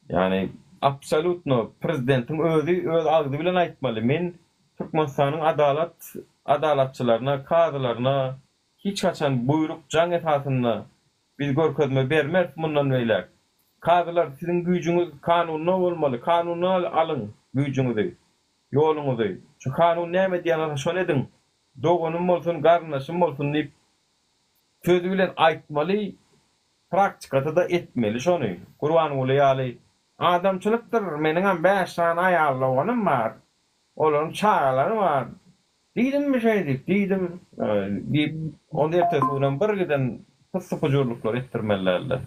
Ýagny absolýutno prezidentiň özi öz agzy bilen aýtmaly, men Türkmenistanyň adalat adalatçylaryna, kazylaryna hiç haçan buýruk jaň esasynda biz görkezme bermeris mundan beýläk. Kazylar siziň güýjüňiz kanunda bolmaly, kanundan alyň güýjüňizi, ýoluňyzy. Şu kanun näme diýýän bolsa şony ediň. Doganym bolsun, garyndaşym bolsun diýip sözi bilen aýtmaly, Praktikada-da etmeli şony. Gurbanguly ýaly adamçylykdyr, meniňem bäş sany aýal doganym bar, olaryň çagalary bar. Diýdimmi şeýdip, diýdim, diýip, onda ertesi günem bir giden pyssy-pujurlyklar etdirmeli däldi.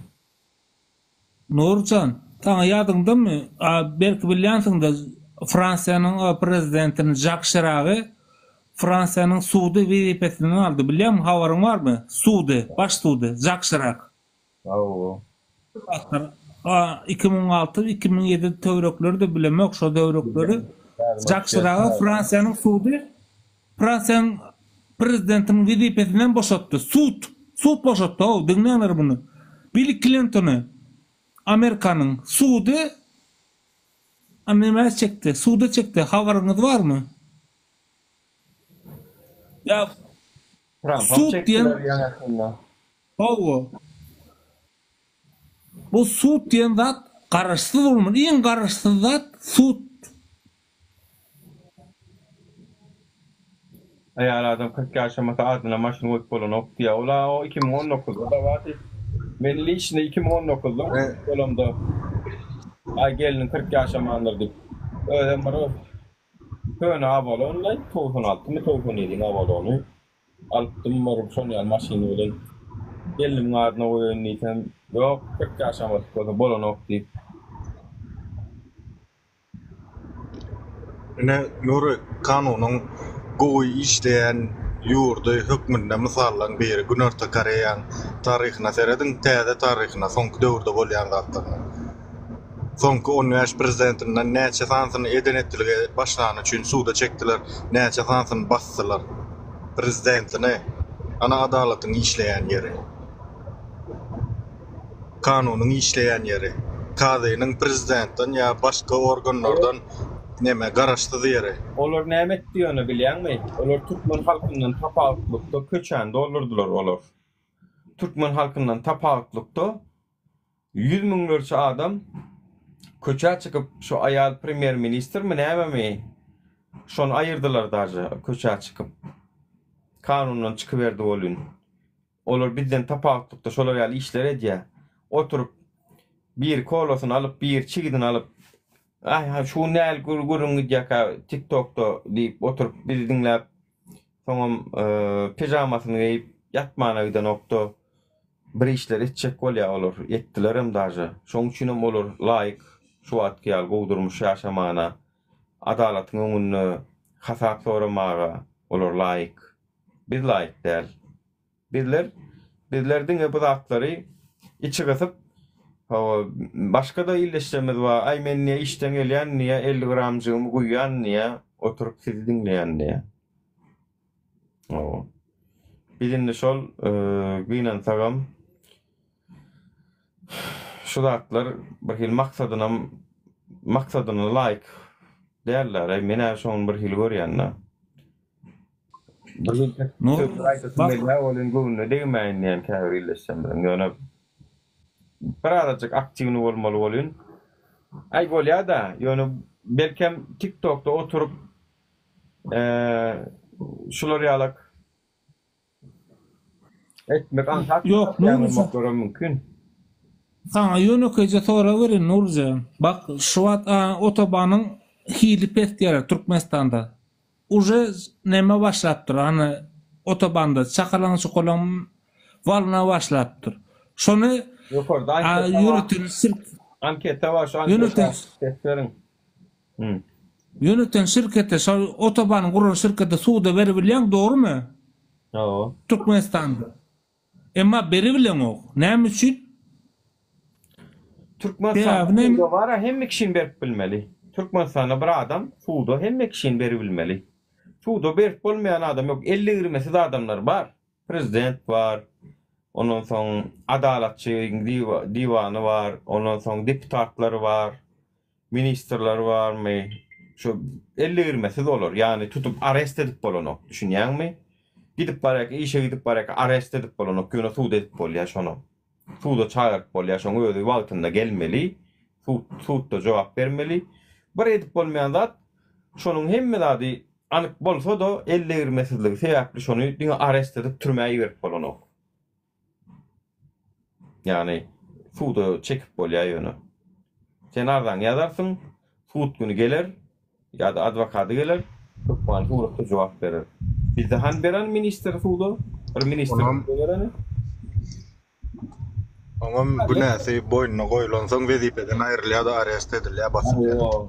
Nurjan, saňa ýadyňdamy, a belki bilýänsiň-de, Fransiýanyň prezidentini Žak Şiragy Fransiýanyň sudy wezipesinden aldy, bilýäňmi, habaryň barmy? Sudy, baş sudy, Žak Şirak. Hawa. 2006, 2007 töwerekleri-de bilemok şo töwerekleri. Žak Şiragy Fransiýanyň sudy Fransiýanyň prezidentiniň wezipesinden boşatdy. Sud! Sud boşatdy-ow, diňläňler muny. Bill Klintony Amerikanyň sudy nämä çekdi, suda çekdi, habaryňyz barmy? Ýa Trampam sud diýen çekdiler ýaňy-ýakynda. Hawa. Bu sud diýen zat garaşsyz bolmaly. Iň garaşsyz zat sud. Aýal adam 40 ýaşamasa adyna maşyn goýup bolanok diýýär. Ol-a o 2019-da-da bardy. Men liçny 2019-da bolamda aý gelniň 40 ýaşamandyr diýip. Özem bir Köne Avalon-laý, 96 my, 97-iň Avalony alypdym bir şon ýaly maşyny bilen gelnimiň adyna goýaýyn diýsem, ýok, 40 ýaşamadyk bolsa bolanok diýip. Ine, Nury, kanunyň gowy işleýän ýurdy hökmünde mysallaň biri Günorta Koreýaň taryhyna serediň, täze taryhyna, soňky döwürde bolýan zatlaryna. Soňky on bäş prezidentinden näçe sanysyny eden-etdilige başlany üçin suda çekdiler, näçe sanysyny basdylar. Prezidentini. Ana adalatyň işleýän ýeri. Kanunyň işleýän ýeri. Kazynyň prezidentden ýa başga organlardan neme garaşsyz ýeri. Olar näme etdi ýöne bilýäňmi? Olar türkmen halkyndan tapawutlykda köçäni doldurdylar olar. Türkmen halkyndan tapawutlykda Ýüz müňlerçe adam köçä çykyp şu aýal premýer ministrmi nämemi şony aýyrdylar daže köçä çykyp. Kanundan çykyberdi welin. Olar bizden tapawutlykda şolar ýaly işler edýär. Oturyp biri kolasyny alyp biri çigidini alyp aý şu gün näl gürrüň gidýärkä tiktokda diýip oturyp bizi diňläp soňam pijamasyny geýip ýatmana gidenokda Bir işler etjek bolýar olar, etdilerem daže. Şoň üçinem olar laýyk şu wagtky ýaly gowy durmuş ýaşamana, adalatyň öňünde hasap soramaga olar laýyk. Biz laýyk däl. Bizler bizler diňe bu zatlary içi gysyp, hawa, başga-da ildeşlerimiz bar, aý men diýýär işden gelýän diýýär, 50 gramjygymy guýýan diýýär, oturyp sizi diňleýän diýýär. Hawa. Biz indi şol gynansagam şu zatlar bir hili maksadynam maksadyna laýyk däller. Men-ä şony bir hili görýän-de. Bir hili sözler aýdasym gelýär, welin göwnüne degmäýin diýen käbir ildeşlerimiziň. Ýöne birazajyk aktiwny bolmaly welin. Aý bolýa-da, ýöne belkem TikTokda oturyp Şular ýalak etmek aňsat Ýok, Nurja. mümkin. Saňa ýönekeýje sorag bereýin, Nurja. Bak, şu wagt otobanyň hili pes diýýärler Türkmenistanda. Uje neme başlapdyr, hany otobanda çakalaň çukalaň walna başlapdyr. Şony Ýokarda aýtdyk. ýöriten sirk. Anketa bar şu anketa ses beriň. Ýöne sen şirkete şol otobany guran şirkete suda beribilýäň dogrymy? Hawa. Türkmenistanda. Emma beribileňok. Näme üçin? Türkmenistanda suda bara hemme kişini berip bilmeli. Türkmenistanda bir adam suda hemme kişini beribilmeli. Suda berip bolmaýan adam ýok. Ellegirmesiz adamlar bar. Prezident bar. Ondan soň adalatçy diwany bar. Ondan soň deputatlar bar. Ministrler barmy? Şu ellegirmesiz olar. Ýagny tutup arest edip bolanok. Düşünýäňmi? Gidip barýarka, işe gidip barýarka arest edip bolanok. Ýöne sud edip bolýar şony. Suda çagyryp bolýar. Şoň özi wagtynda gelmeli. Sud, sudda jogap bermeli. Bir edip bolmaýan zat, şonuň hemme zady anyk bolsa-da, ellegirmesizligi sebäpli şony diňe arest edip türmä iberip bolanok. Ýagny suda çekip bolýar ýöne. Sen arzaňy ýazarsyň, sud güni geler ýa-da adwokady geler, hökmany suratda jogap berer. Bizde hany beren ministr suda? Bir ministr suda bereni. Oňam günäsi boýnuna goýlansoň wezipeden aýrylýar-da arest edilýär, basylýar.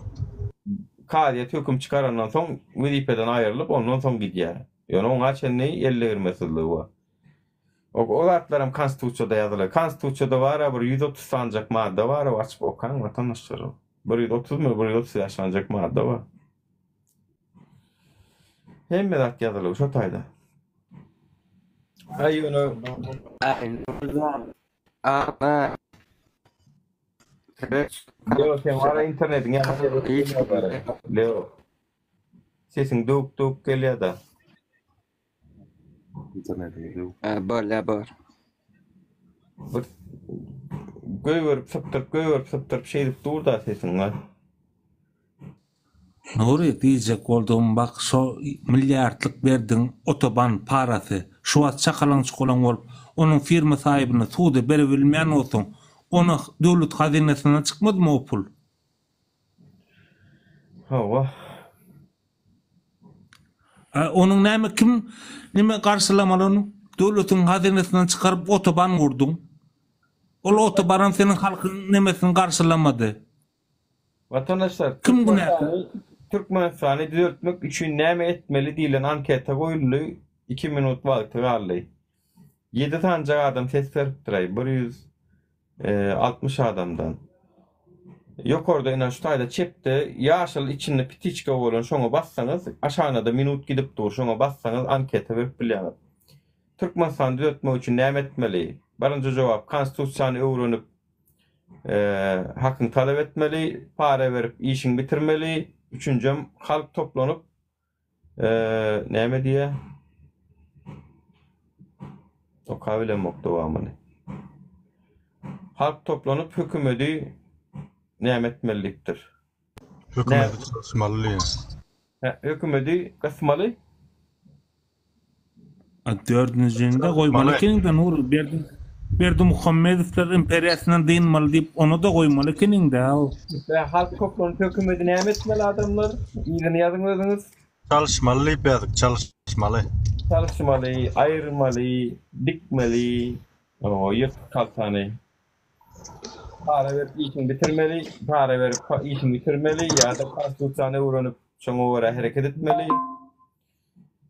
Kazyýet höküm çykarandan soň wezipeden aýrylyp, ondan soň gidýär. Ýöne oňa çenli eldegirmesizligi bar. O zatlaram konstitusiýada ýazyly. Konstitusiýada bar-a bir 130 sanjak madda bar-a açyp okaň watandaşlar. Bir 130 my bir 135 sanjak madda bar. Hemme zat ýazyly şo taýda. Aý ýöne Leo sen wara internetiň ýa Leo. Sesiň döwük-döwük gelýär-de. Internetimi döwük. Bolýa bor. Bir goýberip sypdyryp goýberip sypdyryp şeýdip dur-da sesiň a. Nury diýjek boldugym bak şo milliardlyk berdigiň otoban parasy şu wagt çakalaň çukalaň bolup onuň firma saýybyny suda berebilmeýän bolsaň ony döwlet hazynasyndan çykmadymy o pul. Hawa. A onuň näme kim nime garşylamaly ony? Döwletiň hazynasyndan çykaryp otoban gurduň. Ol otobanam seniň halkyň nemesini garşylamady. Watandaşlar, Kim günäkär? Türkmenistany düzeltmek üçin näme etmeli diýlen anketa goýuldy, iki minut wagty galdy. Ýedi sanjak adam ses beripdir-aý, 160 adamdan. Ýokarda ine şu taýda çepde ýaşyl içinde ptiçka bolan şoňa bassaňyz aşagynada minut gidip dur şoňa bassaňyz anketa berip bilýäňiz. Türkmenistany düzeltmek üçin näme etmeli? Birinji jogap konstitusiýany öwrenip hakyňy talap etmeli, para berip işiňi bitirmeli, üçünjem halk toplanyp Näme diýýär? Okabilemok dowamyny. Halk toplanyp hökümedi näme etmeli diýipdir. Hökümedi çalyşmaly diýýär. Hä, hökümedi gysmaly. A dördünjini-de goýmaly ekeniň-de Nury, Berdi Berdimuhamedowlar imperiýasyndan dynmaly diýip ony-da goýmaly ekeniň-dä. Bä halk toplanyp hökümedi näme etmeli adamlar? Yzyny ýazyň özüňiz. Çalyşmaly diýip ýazyk, çalyşmaly. Çalyşmaly, aýyrmaly, dikmeli, o ýyrtyk haltany. Para berip işiňi bitirmeli, para berip işiňi bitirmeli ýa-da konstitusiýany öwrenip şoňa görä hereket etmeli.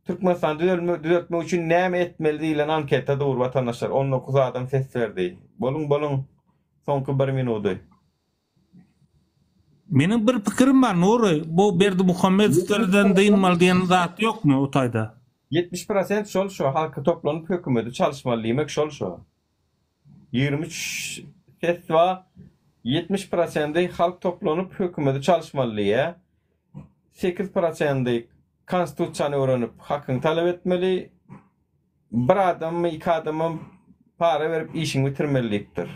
Türkmenistany düzelmek düzeltmek üçin näme etmeli diýlen anketa dur watandaşlar 19 adam ses berdi. Boluň boluň soňky bir minudy. Meniň bir pikirim bar Nury, bu Berdimuhamedowlerden dynmaly diýen zat ýokmy o taýda? 70 prosent şol şo halky toplanyp hökümedi çalyşmaly diýmek şol şo. 23 ses bar 70 prosendi halk toplanyp hökümedi çalyşmaly diýýä. 8 prosendi Konstitusiýany öwrenip hakyňy talap etmeli. Bir adammy iki adamam para berip işiňi bitirmeli diýipdir.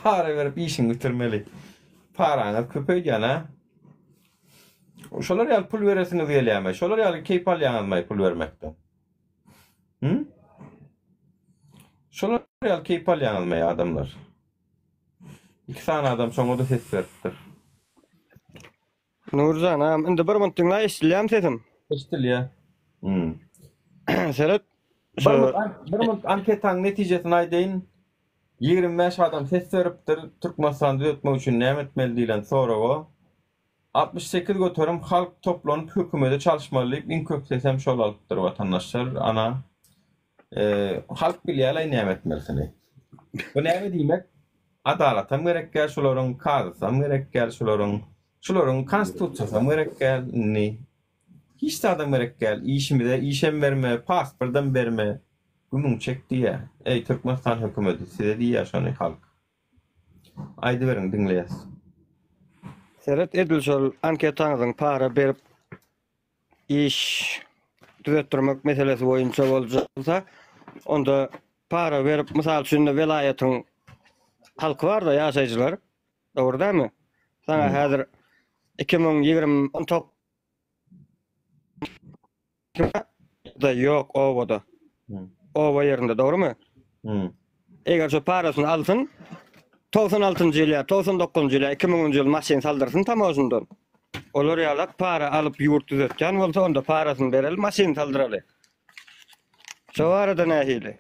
Para berip işiňi bitirmeli. Paraňyz köp öýdýän a? Şolar ýaly pul beresiňiz gelýärmi? Şolar ýaly keýp alýaňyzmy pul bermekden? Hı? Şolar ýaly keýp alýaňyzmy adamlar? Iki sany adam şoňa-da ses beripdir. Nurjan agam indi bir minut diňle eşidilýärmi sesim? Eşidilýär. Hmm. Seret Bir minut, bir minut anketanyň netijesini aýdaýyn. 25 adam ses beripdir, Türkmenistany düzetmek üçin näme etmeli diýlen soraga. 68% halk toplanyp hökümede çalyşmaly diýip iň köp sesem şol alypdyr watandaşlar. Ana halk bilýärlaý näme etmelisini. Bu näme diýmek? Adalatam gerek däl şularyň, kazysam gerek däl şularyň, şularyň konstitusiýasam gerek däl indi. Hiç zadam gerek däl. Işimize işem berme, pasportam berme. Gümüň çek diýýär. Eý Türkmenistan hökümeti size diýýär şony halk. Aýdyberiň diňleýäs. Seret edil şol anketaňyzyň para berip iş düzetdirmek meselesi boýunça bolsa, onda para berip mysal üçin welaýatyň halky barda ýaşaýjylar dogry dälmi? Saňa häzir 2020 Da ýok obada. Oba ýerinde dogrymy? Eger şu parasyny alsyn, 96-njy ýyl ýa 99-njy ýyl ýa 2000-nji ýyl maşyn saldyrsyn tamožndan. Olar ýalak para alyp ýurt düzetýän bolsa onda parasyny bereli maşyn saldyraly. Şo barada nähili?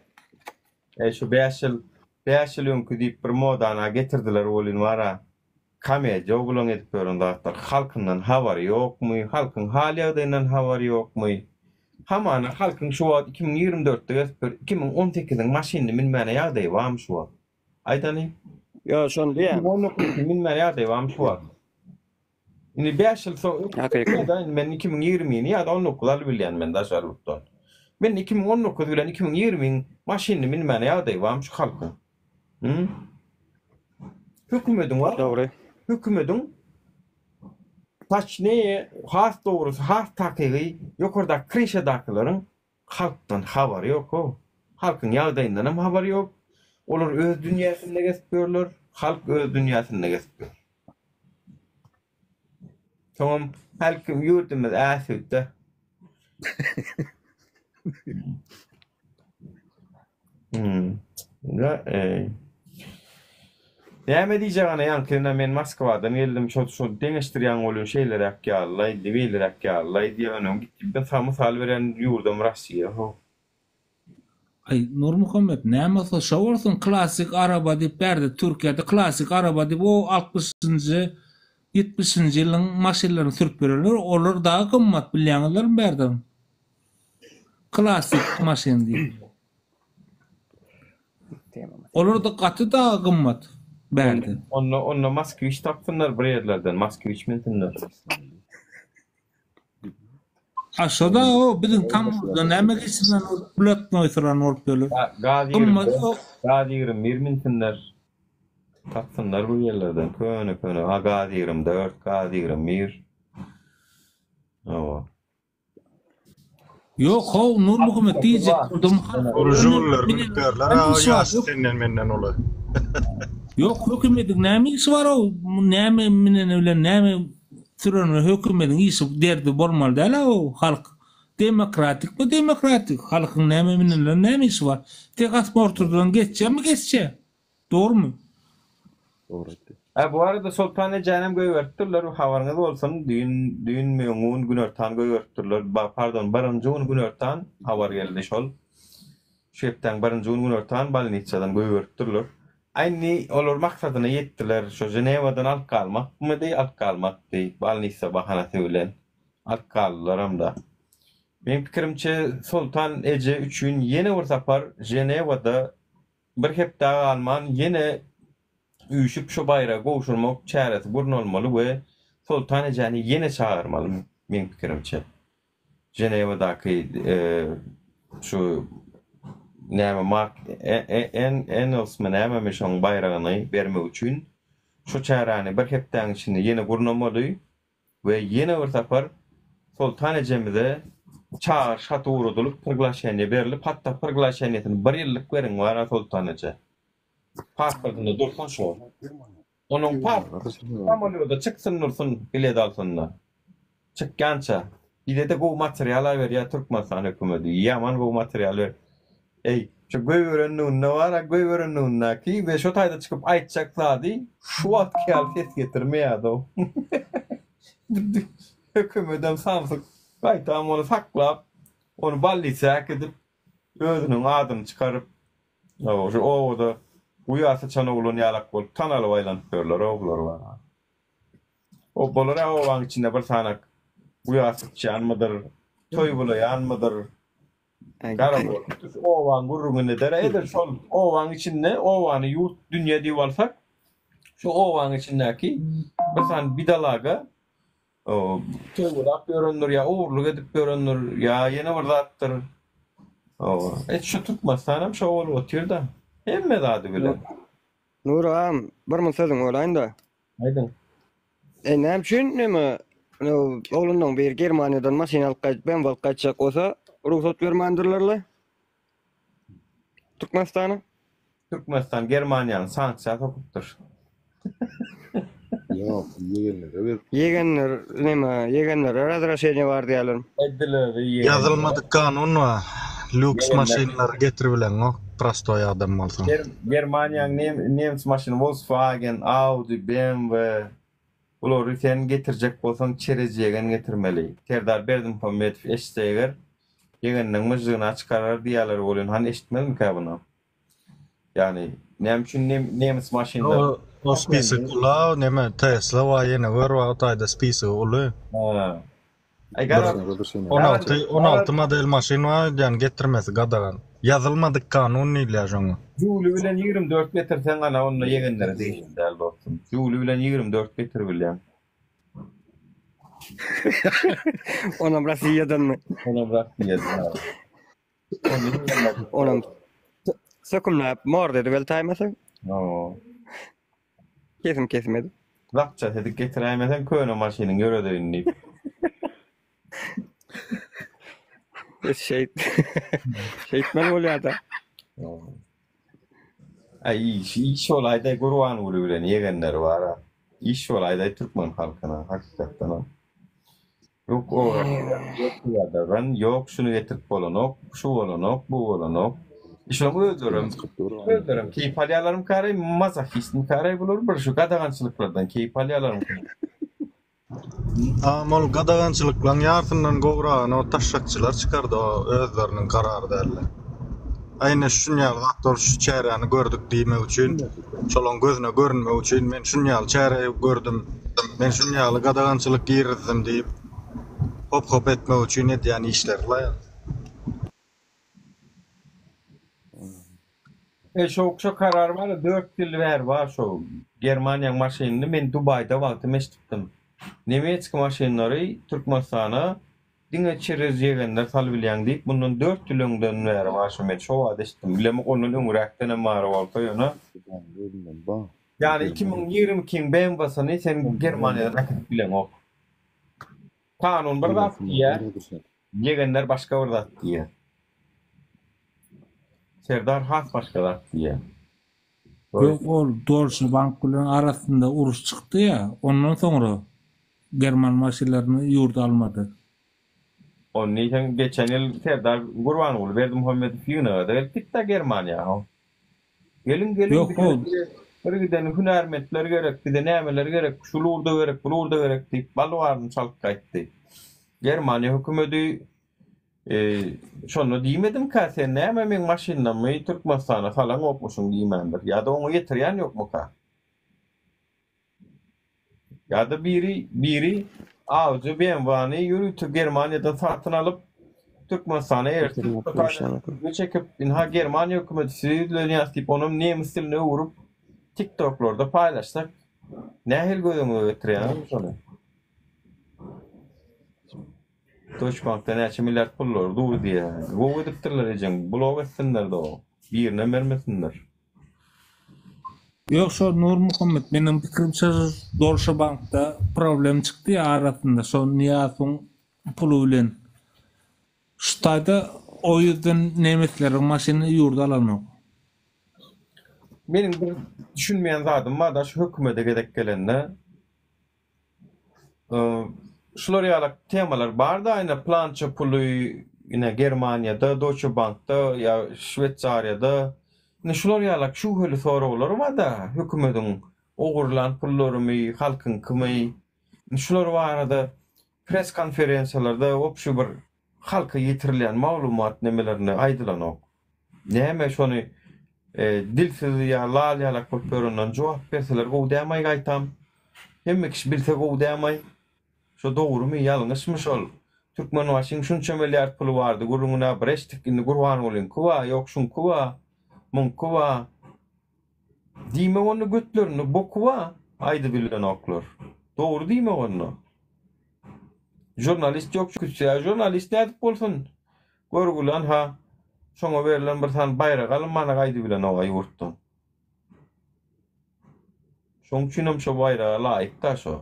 Eý şu 5 ýyl 5 ýyl öňki diýip bir modana getirdiler welin wara. Komediýa bulaň edip ýören zatlary halkyndan habary ýokmy, halkyň hal ýagdaýyndan habary ýokmy? Hamana halkyň şu wagt 2024-de gezip ýör, 2018-iň maşynyny münmäne ýagdaýy barmy şu wagt? Aýdany? Ýok, şony diýýän. 2019-yny münmäne ýagdaýy barmy şu wagt? Indi 5 ýyl soň Hakyky. Men 2020-ni ýa-da 19 alyp bilýän men daşary ýurtdan. Men 2019 bilen 2020-iň maşynyny münmäne ýagdaýy barmy şu halkyň? Hı? Hökümediň bar. Dogry. Hökümediň taçneýe has dogrusy, has takygy ýokardaky kryşadakylaryň halkdan habary ýok how. Halkyň ýagdaýyndan hem habary ýok. Olar öz dünýäsinde gezip ýörler, halk öz dünýäsinde gezip ýör. Soňam hälki ýurdumyz äsütde. Hmm. Näme diýjek ana ýaňky men Moskwadan geldim şo şo deňeşdirýän bolýan şeýleräk ýalylaý beýleräk ýalylaý diýýän onuň gitdim ben saňa mysal berýän ýurdam Rossiýa ho. Aý Nurmuhammet näme bolsa şo bolsun klassyk araba diýip bärde Türkiýede klassyk araba diýip o altmyşynjy ýetmişinji ýylyň maşynlaryny sürüp ýörenler olar dagy gymmat bilýäňizlermi bärde. Klassyk maşyn diýip. Olar-da gaty dagy gymmat bärde. Onda onda moskwiç tapsynlar bir ýerlerden moskwiç münsinler. A şoda o biziň tamymyzda näme geçirilen ol blatnoý syran bolup ýörler. Gaz 24 gaz 21 münsinler. Tapsynlar bu ýerlerden köne köne a gaz 24 gaz 21. Hawa. Ýok how Nurmuhammet diýjek boldum. Ol žuller münüp berler a ýaşy senden menden uly. Ýok hökümediň näme işi bar ow näme mineni bilen näme süreni hökümediň işi derdi bolmaly däl ow halk demokratikmi demokratik halkyň näme mineni bilen näme işi bar tek asma ortadan geçýämi geçýä Dogrumy? Dogry aýtdy. Hä bu arada Soltan ejänem goýberipdirler habaryňyz bolsun düýn düýnmi öňňun günortan goýberipdirler ba pardon birinji gün günortan habar geldi şol şu hepdäň birinji gün günortan bolnitsadan goýberipdirler a indi olar maksadyna ýetdiler şo Ženewadan alyp galmakmydy alyp galmakdy bolnitsa bahanasy bilen alyp galdylaramda meň pikirimçe Soltan eje üçin ýene bir sapar Ženewada Bir hepdä galman ýene üýşüp şu baýragy gowşurmak çäresi gurnalmaly we Soltan ejäni ýene çagyrmaly meň pikirimçe. Ženewadaky şu näme Mark Ennelsmi nämemi şoň baýragyny bermek üçin şu çäräni bir hepdäň içinde ýene gurnamaly we ýene bir sapar Soltan ejemize çagyryş haty ugradylyp, priglaşeniýe berlip, hatda priglaşeniýesini bir ýyllyk beriň bar-a Soltan eje. Pasportynda dursun şo. Onuň pasporty samolýoda çyksyn dursun bilet alsyn-da. Çykýança. Bizede gowy material-a berýär Türkmenistan hökümeti. Ýaman gowy material ber. Eý, şu goýberenliginde bar-a, goýberenligindäki we şo taýda çykyp aýtjak zady şu wagtky ýaly ses getirmeýärdi-ow. Hökümedem samsyk, gaýtam ony saklap, ony bolnisa äkidip, özüniň adyny çykaryp, şu obada. Guýa syçan oglan ýalak bolup tanalyp aýlanyp ýörler-ow bular bar. O bolar-a obaň içinde bir sanak guýa syçýanmydyr, toý bulaýanmydyr. Gara bolup obaň gürrüňini eder-ä edil şol obaň içinde obany ýurt dünýe diýip alsak, şu obaň içindäki bir sany bidalaga toý bulap ýörendir ýa ogurlyk edip ýörendir ýa ýene bir zatdyr. Et şu Türkmenistanam şo bolup otyr-da. Hemme zady bilen. Nury agam, bir mun sözüňi böläýin-de. Aýdyň. E näme üçin neme oglanlaryň biri Germaniýadan maşyn alyp gaýdyp BMW alyp gaýtjak bolsa rugsat bermändirlerle Türkmenistana? Türkmenistan Germaniýany sanksiýa sokupdyr. Ýok, ýegenlere berip. Ýegenler neme ýegenlere razraşeniýe bar diýýärler. Edil özi ýegenlere. Ýazylmadyk kanun bar. Lýuks maşynlary getiribileňok prostoý adam bolsaň. Germaniýaň nemes maşyny Volkswagen, Audi, BMW bulary sen getirjek bolsaň çerez ýegen getirmeli. Serdar Berdimuhamedow eşitse eger ýegeniniň myžžygyna çykarar diýýäler welin hany eşitmezmikä buny. Ýagny näme üçin nemes maşynlary O spisok uly neme Tesla bar ýene gör bar o taýda spisogy uly. Ha. Aý garaz 16 16 model maşyn bar öýdýän getirmesi gadagan. Ýazylmadyk kanun diýilýär şoňa. Žiguli bilen 24 getirseň ana onda ýegenlere degişli däl dostum. Žiguli bilen 24 getiribilýäň. Onam Rossiýadanmy? Onam Rossiýadan. Onam sökümläp mor dedi wel taýmasaň. Kesim kesim edip. Zakças edip getiräýmeseň köne maşynyň ýöredeýin diýip. Şeýt. Şeýtmeli bolýar-da. Aý iş iş bolaýdaý Gurbanguly bilen ýegenleri bar-a. Iş bolaýdaý türkmen halkyna hakykatdanam. Ýok ýok gadagan, ýok şuny getirip bolanok, şu bolanok, bu bolanok. Şoň özlerem, özlerem keýp alýarlarmykaray, mazohistmikaray bular bir şu gadagançylyklardan keýp alýarlarmyka? Agam ol gadagançylyklaň ýarsyndan gowragyny o taşşakçylar çykardy o özleriniň karary däldi. Aý ine şun ýaly zat bolup şu çäräni gördük diýmek üçin şolaň gözüne görünmek üçin men şun ýaly çäre gördüm men şun ýaly gadagançylyk girizdim diýip hop hop etmek üçin edýän işleri la. E şo şo karar bar 4 ýyl bäri bar şo Germaniýaň maşynyny men Dubaýda wagtym eşidipdim. Nemetski maşynlary Türkmenistana Diňe çerez ýegenler salybilýäň diýip mundan 4 ýyl öňden bäri bar şo men şo wagt eşitdim bilemok ondan öňräkdenem bar bolsa ýöne Ýagny 2022-iň BMW-syny sen Germaniýadan äkidip bileňok. Kanun bir zat diýýär, ýegenler başga bir zat diýýär. Serdar has başga zat diýýär. Ýok ol Dolşe bank bilen arasynda uruş çykdy ýa ondan soňra german maşynlaryny ýurda almady. Ony diýseň geçen ýyl Serdar Gurbanguly Berdimuhamedow ýygnaga-da gelip gitdä Germaniýa. Geliň geliň Ýok bize ol. bir giden hünärmentler gerek bize nämeler gerek şul ugurda gerek bul ugurda gerek diýip bal baryny çalyp gaýtdy. Germaniýa hökümedi Şonda diýmedimkä sen näme meň maşynlamy Türkmenistana salaňokmyşyň diýmändir. Ýa-da oňa ýetirýän ýokmuka? Ýa-da biri biri Audi BMW-ny ýörite Germaniýadan satyn alyp Türkmenistana eltip şo çekip ynha Germaniýa hökümeti size ýüzlenýäs diýip onam nemes diline öwrüp TikToklarda paýlaşsak nähili göz öňüňe getirýäňiz şony? Deutsche Bankda näçe milliard pullary dur diýýär. Gowy edipdirler ejeň. Blok etsinler do. Birine bermesinler. Ýok şo Nurmuhammet meniň pikirimçe Dolşe bankda problem çykdy ýa arasynda şo Nyýazowyň puly bilen. Şu taýda o ýüzden nemesleriň maşynyny ýurda alanok. Meniň bir düşünmeýän zadym barda şu hökümede gezek gelende. Şular ýaly temalar barda ine plança puly ine Germaniýada, Deutsche Bankda ýa Şweýsariýada ine şular ýaly şübheli soraglar barda hökümediň ogurlan pullarymy, halkyňkymy ine şular barada press konferensiýalarda wobşe bir halka ýetirilýän maglumat nemelerinde aýdylanok. Näme şony. Dilsiz ýa lal ýalak bolup ýörenden jogap berseler gowy dämaý gaýtam. Hemme kişi bilse gowy dämaý. Şo dogrumy, ýalňyşmy şol? Türkmenbaşyň şunça milliard puly bardy gürrüňinä bir eşitdik indi Gurbangulyňky ba, ýok şuňky ba, muňky ba. Diýmek onda götlerinde boky ba aýdybilenoklar. Dogry diýmek onda. Žurnalist ýok küsýä žurnalist nädip bolsun? Görgüli anha şoňa berlen bir sany baýrak alynmana gaýdybilenoga ýurtdan. Şoň üçinem şo baýraga laýyk-da şo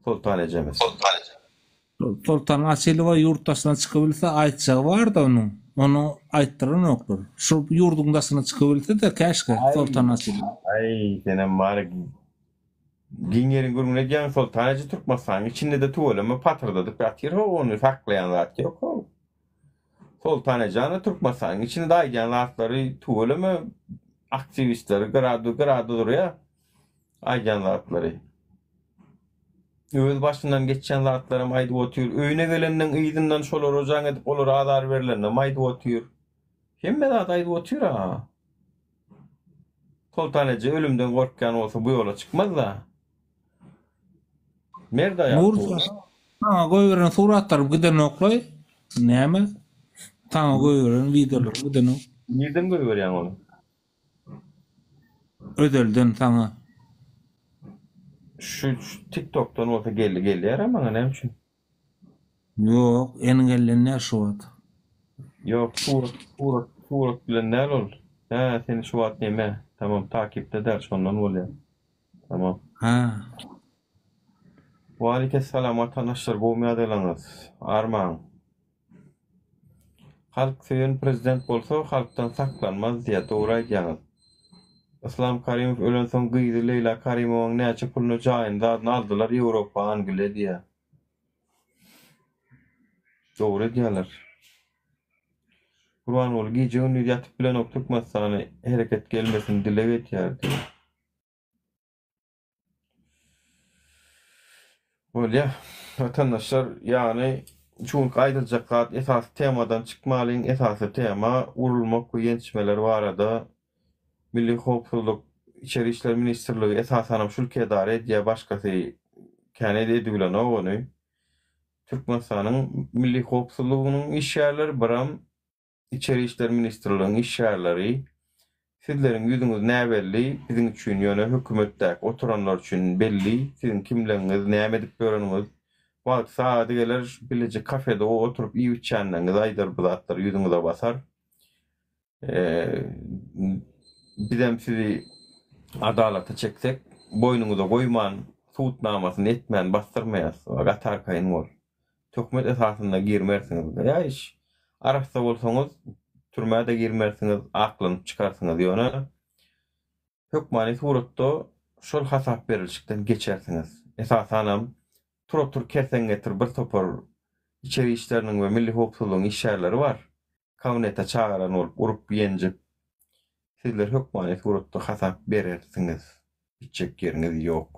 Soltan ejemiz. Soltan Açylowa ýurt daşyna çykybilse aýtjagy barda onuň. Ony aýtdyranoklar. Şu ýurduň daşyna çykybilse-de käşgä Soltan Açylow. Aý senem bary giň ýeriň gürrüňini edýäň Soltan eje Türkmenistanyň içinde-de tüweleme patyrdadyp ýatyr how ony saklaýan zat ýok how. Soltan ejäni Türkmenistanyň içinde aýdýan zatlary tüweleme aktiwistleri gyrada gyrada durýar aýdýan zatlary. Öz başyndan geçýän zatlaram aýdyp otyr. Öýüne gelenden yzyndan şolara jaň edip olara azar berleninem aýdyp otyr. Hemme zat aýdyp otyr a. Soltan eje ölümden gorkýan bolsa bu ýola çykmaz-da. Merd aýal Nur bu. saňa goýberen suratlarym gidenoklaý. Näme? Saňa goýberen wideolarym gidenok. Nirden goýberýäň ony? Özelden saňa. Şu TikTokdan bolsa geldi gelýär-ä maňa näme üçin? Ýok, engellenýär şu wagt. Ýok, surat, surat, surat bilen däl ol. Hä, sen şu wagt neme, tamam takipde däl, şondan bolýar. Tamam. Hä. Waleykesselam watandaşlar gowmy ýagdaýlaryňyz? Armaň. Halk söýen prezident bolsa halkdan saklanmaz diýýär dogry aýdýaňyz. Yslam Karimow ölensoň gyzy Leýla Karimowaň näçe puluny jaýyny zadyny aldylar Ýewropa Angliýa diýýär. Dogry edýärler. Gurbanguly gije gündiz ýatyp bilenok Türkmenistana hereket gelmesini dileg edýär diýýär. Bolýa. Watandaşlar, ýagny şu günki aýdyljak zat esasy temadan çykmalyň, esasy tema urulmak we ýençmeler barada Milli howpsuzlyk, Içeri işler ministrligi esasanam şulki edara edýär, başgasy kän edibilenok ony. Türkmenistanyň Milli howpsuzlygynyň işgärleri biram Içeri işler ministrligiň işgärleri sizleriň ýüzüňiz näbelli biziň üçin ýöne hökümetdäki oturanlar üçin belli siziň kimligiňiz näme edip ýöreniňiz wagty sagady geler bileje kafede oturyp iýip içýänligiňizi aýdar bu zatlary ýüzüňize basar bizem sizi adalata çeksek boýnuňyza goýman sud namasyny etmän basdyrmaýas gaty arkaýyn bol. Töhmet esasynda girmersiňiz. Ýa iş arassa bolsaňyz türmä-de girmersiňiz, aklanyp çykarsyňyz. Ýöne hökmany suratda şol hasap berilişikden geçersiňiz. Esasanam tur-otur kersen getir bir topar içeri işleriniň we milli howpsuzlygyň işgärleri bar. Kabinete çagyran bolup urup-ýenjip sizler hökmany suratda hasap berersiňiz. Gitjek ýeriňiz ýok.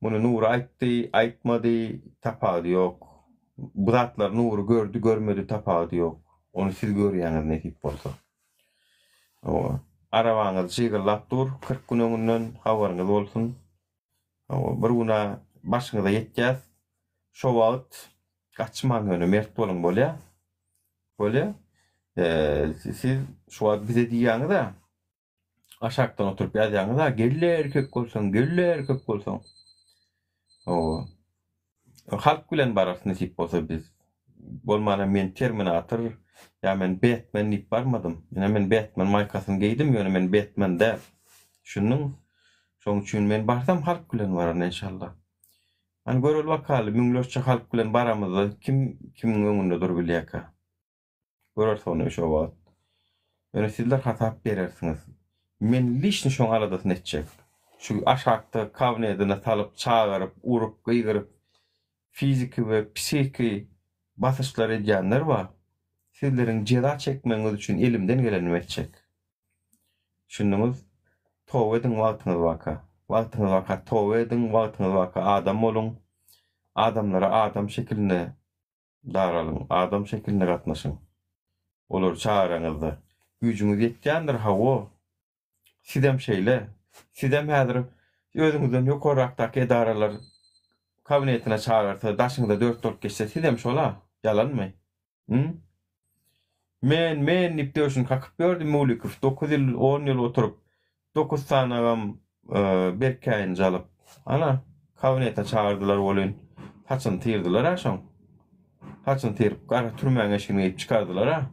Muny Nury aýtdy, aýtmady, tapawudy ýok. Bu zatlary Nury gördi, görmedi, tapawudy ýok. Ony siz görýäňiz nesip bolsa. Hawa. Arabaňyz jygyllap dur, 40 gün öňünden habaryňyz bolsun. Hawa, bir gün-ä başyňyza ýetýäs. Şo wagt gaçmaň ýöne mert boluň bolýa. Bolýa. Siz şu wagt bize diýýäňiz-ä, Aşakdan oturyp ýazýaňyz-a, gel-le erkek bolsaň, gel-le erkek bolsaň. Hawa. Halk bilen bararys nesip bolsa biz. Bolmana men Terminator ýa men Betmen diýip barmadym. Ine men Betmen maýkasyny geýdim, ýöne men Betmen däl. Düşündiňmi? Şoň üçin men barsam halk bilen bararyn enşalla. Hany göreli bakaly müňlerçe halk bilen baramyzda kim kimiň öňünde durubilýärkä. Göreris ony şo wagt. Ýöne sizler hasap berersiňiz. Men liçni şoň aladasyny etjek. Şu aşakda kabinedine salyp, çagyryp, urup, gygyryp, fiziki we psihiki basyşlar edýänler bar. Sizleriň jeza çekmegiňiz üçin elimden gelenimi etjek. Düşündiňiz? Toba ediň wagtyňyz barka. Wagtyňyz barka toba ediň, wagtyňyz barka adam boluň. Adamlara adam şekilinde Daralyň, adam şekilinde gatnaşyň. Olary çagyraňyzda. Güýjüňiz ýetýändir, hawa. Sizem şeýle. Sizem häzir özüňizden ýokarrakdaky edaralar kabinetine çagyrsa, daşyňyza dört bolup geçse, sizem şol-a, ýalanmy? Hü? Men, men diýip döşüni kakyp ýördi Mulikow, dokuz ýyl, on ýyl oturyp, dokuz sanagam berk käýinji alyp. Ana, kabinete çagyrdylar welin, saçyny syrdylar-a şoň. Saçyny syryp, gara türmäň eşigini geýip çykardylar-a.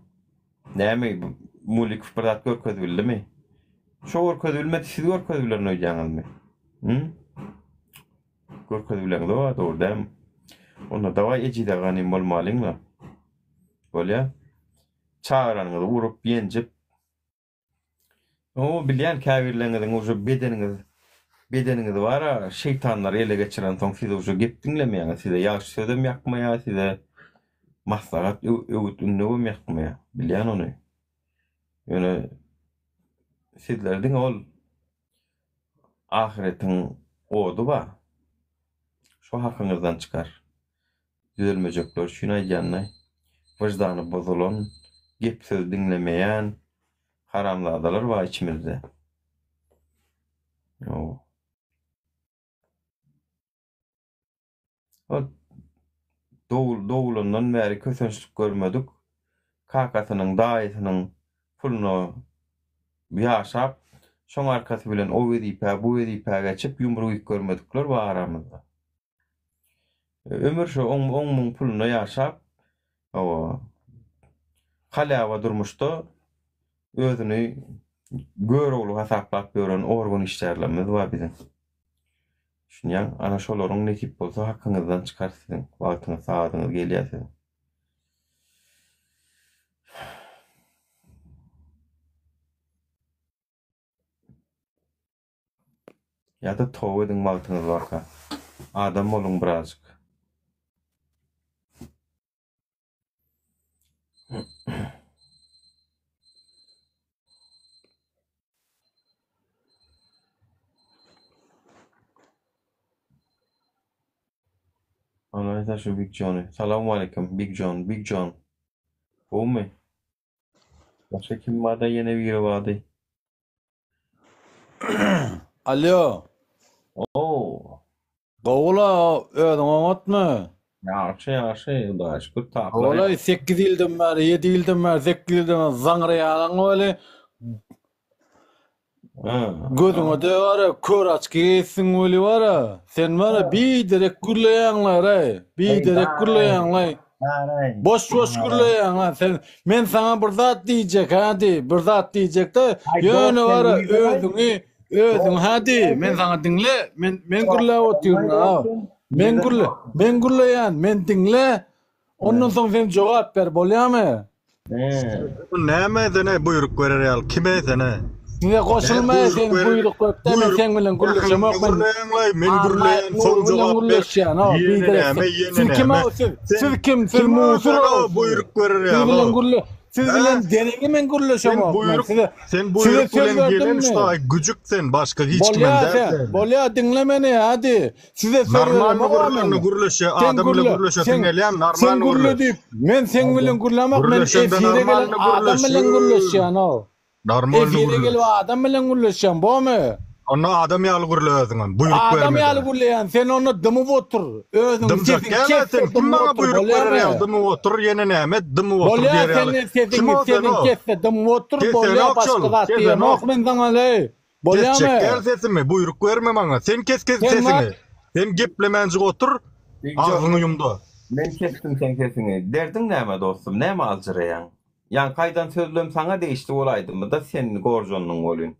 Näme, bu Mulikow bir zat görkezibildimi? Şo görkezibilmedi, siz görkezibilerin öýdýäňizmi? Hü? Görkezibileňzog-a, dogry dälmi? Onda dawaý ejize ganym bolmalyň-la. Bolýa. Çagyranyňyzy urup, ýenjip, O, bilýän käbirleriňiziň uje bedeniňiz bedeniňizi bar-a şeýtanlar ele geçirensoň siz uje gep diňlemeýäňiz, size ýagşy sözem ýakmaýar, size maslahat öwüt-ündewem ýakmaýar. Bilýän ony. Ýöne sizler diňe ol ahyretiň ody bar. Şo hakyňyzdan çykar. Düzelmejekler üçin aýdýandaý. Wyždany bozulan, gep-söz diňlemeýän haramzadalar bar içimizde. O doglandan bäri kösençlik görmedik, kakasynyň, daýysynyň puluna ýaşap, şoň arkasy bilen o wezipä, bu wezipä geçip, ýumruk iýip görmedikler bar aramyzda. Ömür şo oň-muň puluna ýaşap, hawa, halýawa durmuşda özüni Görogly hasaplap ýören organ işgärlerimiz bar biziň. Düşünýäň? Ana şolaryň nesip bolsa hakyňyzdan çykar siziň. Wagtyňyz, sagadyňyz gelýär siziň. Ýa-da toba ediň wagtyňyz barka. Adam boluň birazjyk. Ana şu Big John'y. Salowmaleýkim Big John, Big John. Gowumy? Başga kim barda ýene biri bardy. Alýo. Oo. Gowula özüň oňatmy? Ýagşy ýagşy Hudaýa şükür taplar. Gowula 8 ýyldan bäri 7 ýyldan bäri 8 ýyldan bäri zaňraýanyň weli Gözüňe de bara kör açky geýsin weli bara. Sen bara biderek gürleýäňler-aý. Biderek gürleýäňlaý. Boş boş gürleýäň ha sen. Men saňa bir zat diýjek ha diý. Bir zat diýjekde ýöne bara özüňi özüň ha diý. Men saňa diňle. Men men gürläp otyryn ha. Men gürle men gürleýän. Men diňle. Ondan soň sen jogap ber bolýamy? Bu näme edene buýruk berer ýaly kim edene? Size goşulmaýa sen buýruk berip men seň bilen gürleşemok men. Gürleýäňlaý men gürleýän soň jogap ber. Ýene näme ýene näme? Siz kim siz musur buýruk berer ýaly. Siz bilen gürle siz bilen dereňi men gürleşemok men size. Sen buýruk bilen gelen ştaý güjük sen başga hiç kimem däl sen. Bolýa diňle meni hadi. Size söz Normalny gürle, gürleşe, adam bilen gürleşesiň gelýän, normalny Sen gürle diýip, men seň bilen gürlämok, men efire gelen adam bilen gürleşýän, o. Normalny Efire gürle. gelip adam bilen gürleşýän, bomy? Onda adam ýaly gürle özüňem, buýruk Adam bermeden. ýaly gürleýän, sen onda dymyp otur. Özüň Dymjak sesiňi däl-ä kes-de sen, kim dymyp maňa otur, buýruk berer bolýamy? ýaly dymyp otur, ýene näme, dymyp otur Bolýa, diýer ýaly. senden Kim sesiňi, o sen sesiňi o? kes-de dymyp otur, bolýa, Kesenok başga şol, zat diýemok kesenok. men saňa, leý. Kesjek Bolýamy? däl sesimi, buýruk berme maňa. Sen kes kes Sen sesiňi. bar. Sen geplemänjik otur, Big John, agzyňy ýumda. Men kesdim seň sesiňi. Derdiň näme dostum, näme aljyraýaň? Ýaňky aýdan sözlem saňa degişli bolaýdymyda sen gorjandyň welin.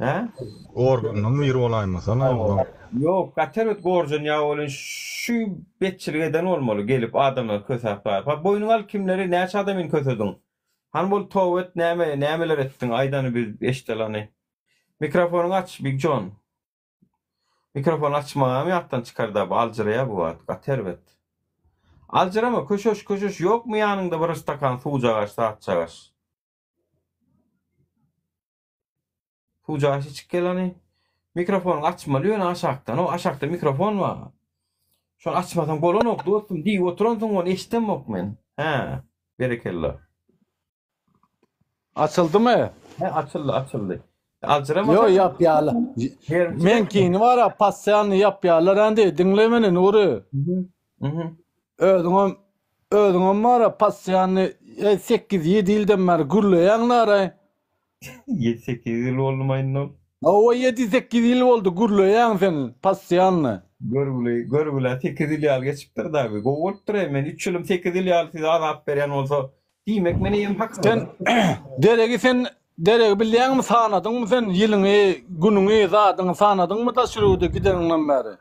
Hä? Gorgandan biri bolaýmasana oglum. Ýok, gaty erbet gorjanýa welin şu betçilik eden bolmaly gelip adamlary kösäp baryp. Ha boýnuňa al kimleri näçe adamyny kösediň? Hany bol toba et näme nämeler etdiň aýdany biz eşdeli hany. Mikrofonyňy aç Big John. Mikrofony açmagam ýatdan çykarda bu aljyraýa bu wagt gaty erbet. Aljyrama köşeş köşeş ýokmy ýanyňda bir stakan suwjagaş zatjagaş. Suwjagaş içip gel hany. Mikrofonyňy açmaly ýöne aşakdan o aşakda mikrofon bar. Şony açmasaň bolanok dostum diýip oturansyň ony eşdemok men. Hä berekella. Açyldymy? He açyldy açyldy. Aljyrama Ýo ýapýarlar. Meňkini bara pasýany ýapýarlar indi diňle meni Nury. Mhm. Özüňem özüňem bara pasýany 8-7 ýyldan bäri gürleýäňler-aý. 7-8 ýyl boldumy indi ol? Hawa 7-8 ýyl boldy gürleýäň sen pasýany. Görgüli, görgülä 8 ýyl ýaly geçipdir dagy. Gowy bolupdyr-eý, men 3 ýylym 8 ýyl ýaly size azap berýän bolsa, Diýmek men eýýäm hakymy? Sen deregi sen deregi bilýäňmi sanadyňmy sen ýylyňy günüňi zadyňy sanadyňmy daşrüwde gideniňden bäri?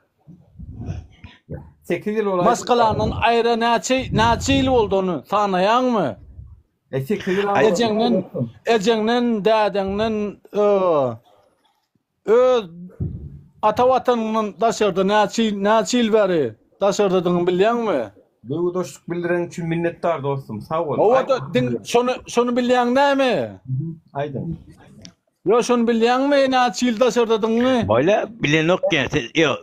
8 ýyl bolaýdy. Maşgalaňdan aýra näçe näçe ýyl boldy ony sanaýaňmy? E 8 ýyl Ejeňden ejeňden dädeňden Öz ata watanyňdan daşarda näçe ýyl näçe ýyl bäri daşardadygyňy bilýäňmi? Duýgudaşlyk bildireniň üçin minnetdar dostum. Sag bol. Hawa-da diň şony şony bilýäň dämi? Aýdyň. Ýo şony bilýäňmi näçe ýyl daşardadygyňy? Bolýa bilenok ýa siz ýo.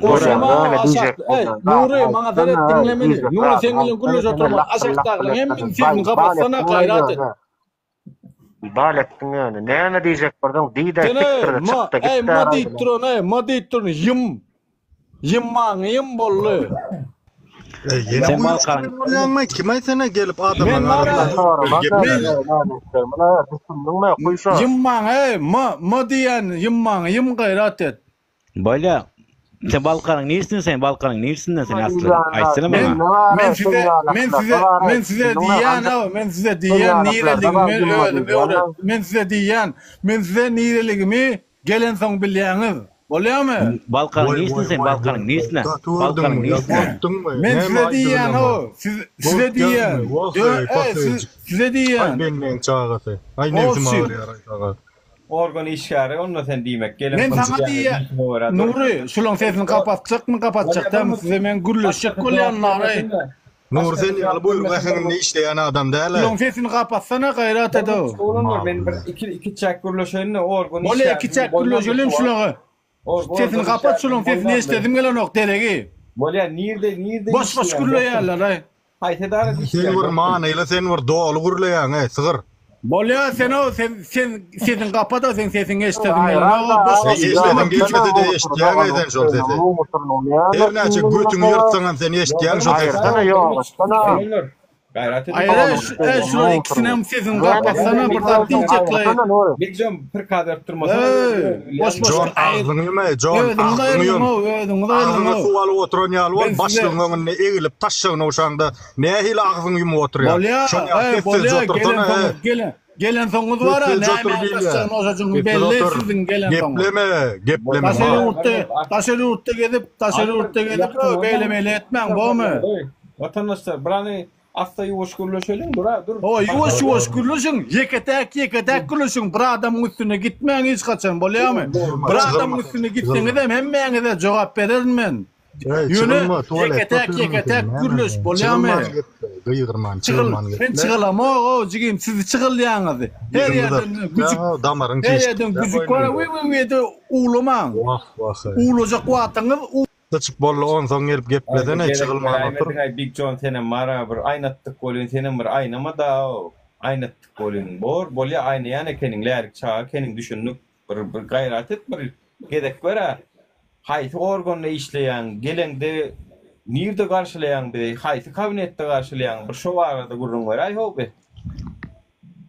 Goşama aşak eý Nury maňa seret diňle meni. Nury seň bilen gürleşip oturman aşakdakylaryň hemmesiniň sesini gapatsana gaýrat et. Bal etdiň ýöne. Näme diýjek bolsaň diý-de Sene sikdir-de ma, çyk-da eý git-de ma aradan. diýip duran eý, ma diýip duran ýym. Ýymmaňy ýym boldy. Eý ýene Sen buýruk Balkan bilen bolýaňmy? Kim aý sene gelip adamlaryň Men bara arasynda Sorama gep da men näme isleýän? Düşündiňmi? Kuýşa. ýymmaňy eý, ma, ma diýýän ýymmaňy ýym gaýrat et. Bolýa. Sen Balkanyň niresinden sen Balkanyň niresinden sen asly? Aýtsana Men maňa. men size men size men size diýýän aw men size diýýän nireligimi özüm öwret men size diýýän men size nireligimi gelensoň bilýäňiz bolýamy? Balkanyň Woý niresinden woý sen woý Balkanyň woý. niresinden? Gaty Balkanyň gördüňmi ýa niresinden? gorkduňmy? Men Näme size diýýän aýdybilemok. aw siz size diýýän Gorkýaňmy? Wah dö eý eý siz pasyjyk. size Aý diýýän bendeň çagasy. Aý nebsim Owşy. agyrýar aý saga. Organ işgäri onda sen diýmek gelen Men saňa diýýän Nury şulaň sesini gapatjakmy gapatjak dälmi size men gürleşjek bolýan Nary. Nury sen ýaly buýruk äheňinde işleýän adam däl-ä. Şulaň sesini gapatsana gaýrat edow. Oglanlar men bir iki iki çäk gürleşeýin-de organ işgäri. Bolýa iki çäk gürleşelim şulaňa. Sesini gapat şulaň sesini eşdesim gelenok deregi. Bolýa nirde nirde Boş boş gürleýärler aý. Haýsy edarada Sen işleýäň bir manyly sen bir doly gürleýäň-eý sygyr. Bolýa sen o sen sen sesiň gapado seň sesiňi eşdesim gelenok boş Eý boş eşdeseň gelmese-de eşitýäň-eý sen şol sesi. Her näçe götüňi ýyrtsaňam sen eşitýäň şo sesi. Gaýrat edip. Aýra eý şular ikisinem sesini gapatsana bir zat diýjekleý. Big John pyrka berip durmasana. Eý boş boş Jon agzyňy ýum eý Jon Özüňiz agzyňy ýum. aýrylyň-ow özüňiz Agzyňa aýrylyň-ow. suw alyp oturan ýaly bol Men size başlygyň öňünde egilip taşşagyny ogşaňda nähili agzyňy ýumup oturýaň. Bolýa Şol ýaly eý sessizje bolýa otursana eý. gelensoňyz gelen gelensoňyz bara Sessizje otur nämäň diýilýär. taşşagyny ogşajygyň Sessiz belli otur. siziň gelensoňyz. Gepleme gepleme Daşary mal. ýurtda daşary ýurtda gezip daşary ýurtda gezip beýle beýle etmäň bomy. Watandaşlar bir hany Assa ýuwaş gürleşeliň dura dur. Hawa ýuwaş ýuwaş gürleşiň ýeketäk ýeketäk gürleşiň bir adamyň üstüne gitmäň hiç haçan bolýamy bir adamyň üstüne gitseňizem hemmäňize jogap bererin men ýöne ýeketäk ýeketäk gürleş bolýamy gygyrman çygyl çygylman men çygylamog jigim siz çygylýaňyz her ýerden güjük damaryň her ýerden güjük bar wi wi wi edip uwlamaň wah wah uwlajak wagtyňyz Syçyp boldy onsoň gelip geplesene çygylman otur. Aý Big John senem bara bir aýnatdyk welin senem bir aýnamadaow aýnatdyk welin bor bolýa aýnaýan ekeniň lälik çaga ekeniň düşündik bir bir gaýrat et bir gezek berä haýsy organda işleýäň geleňde nirde garşylaýaň bizi haýsy kabinetde garşylaýaň bir şo barada gürrüň beräý how bi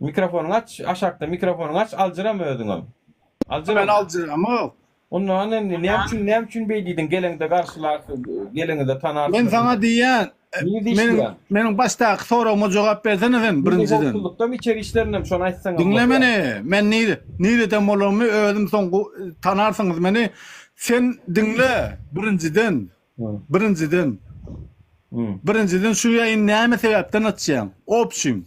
mikrofonyňy aç aşakda mikrofonyňy aç aljyrama özüňem aljyrama. Men aljyramok. Ondan indi näme üçin näme üçin beý diýdiň geleňde garşylarsyň geleňizde tanarsyň. Men saňa diýýän meniň meniň başdaky soragyma jogap bersene sen birinjiden. Howpsuzlykdamy içeri işlerindemi şony aýtsaňam Diňle bolýar. meni men nire nireden bolanymy özüm soň tanarsyňyz meni sen diňle birinjiden birinjiden birinjiden şu ýaýyny näme sebäpden açýaň obşim.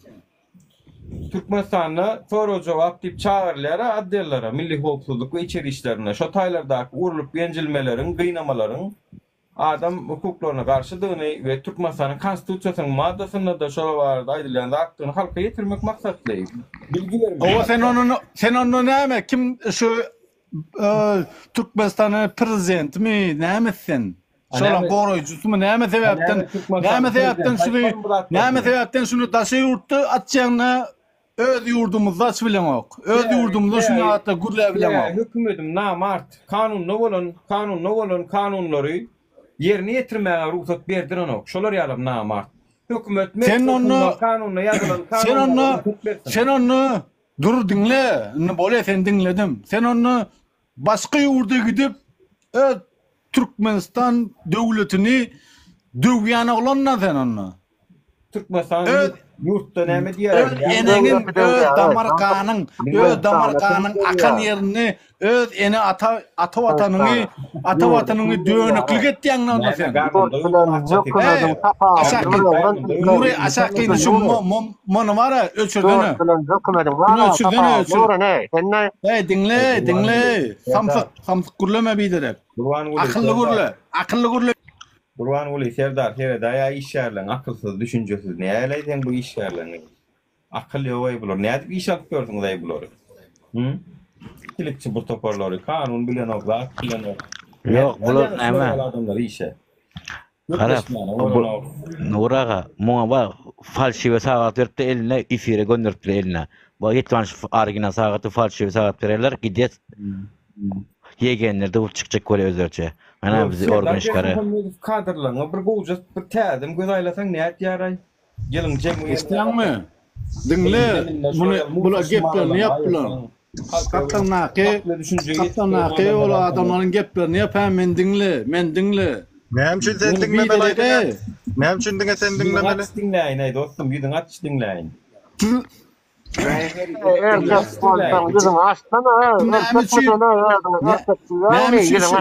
Türkmenistanda sorag-jogap diýip çagyrylýar-a otdellere, Milli howpsuzlyk we içeri işlerine. Şo taýlardaky urlup-ýenjilmeleriň, gynamalaryň adam hukuklaryna garşydygyny we Türkmenistanyň Konstitusiýasynyň maddasynda-da şol barada aýdylýan zatdygyny halka ýetirmek maksatly bilgi bermek. Hawa sen ony sen onda näme kim şu Türkmenistanyň prezidentimi näme sen? Şolaň goraýjysymy näme sebäpden näme sebäpden şuny näme sebäpden şuny daşary ýurtda açýaňda. Öz ýurdumyzda aç bileňok. Öz ýurdumyzda şuny zatlar gürläp bileňok. Hökümediň namart, kanunda bolan, kanunda bolan kanunlary ýerine ýetirmäge rugsat berdirenok. Şolar ýalam namart. Hökümet Sen onda kanunda ýazylan Sen onda Sen onda dur diňle. Indi bolýa seni diňledim. Sen onda başga ýurda gidip öz Türkmenistan döwletini döwýän oglan-da sen onda. Türkmenistan Öz ýurtda näme öz diýýär? eneňiň, öz damar ganyň, öz damar ganyň akan ýerini, öz ene ata ata watanyňy, ata watanyňy dönüklik etýäň onda sen. Aşaky Nury aşakyny şu muny bara öçürdene. Bunu öçürdene öçür. Hey diňle, diňle. Samsyk, samsyk gürleme biderek. Akylly gürle, akylly gürle. Gurbanguly serdar seredäýä işgärleň akylsyz düşünjesiz näleý seň bu işgärleňi akyl ýogaý bular nädip iş alyp ýörsüňizaý bulary hü ikilikçi bir toparlary kanun bilenok zat bilenok Ýok bular näme adamlary işe Gara Nur aga muňa bar falşiwe sagat beripdi eline efire gönderipdir eline. Bu ýetmän şu original sagaty falşiwe sagat bererler gidýär Ýegenler döwüp çykjak bolýar özleriçe. Ana bizi organ işgäri. Kadrlaryňa bir gowja bir täzeden göz aýlasaň nätýäraý. Ýylyň jemi Eşitýäňmi? Diňle, muny bula geplerini ýap bular. Gapdaldaky, gapdaldaky ol adamlaryň geplerini ýap hä men diňle, men diňle. Näme üçin sen diňlemeli aýdyň? Näme üçin diňe sen diňlemeli? Ýüzüňi aç diňläýin-aý dostum, ýüzüňi aç diňläýin. Erkek bolsaň ýüzüňi açsana, Näme üçin? Näme üçin şu?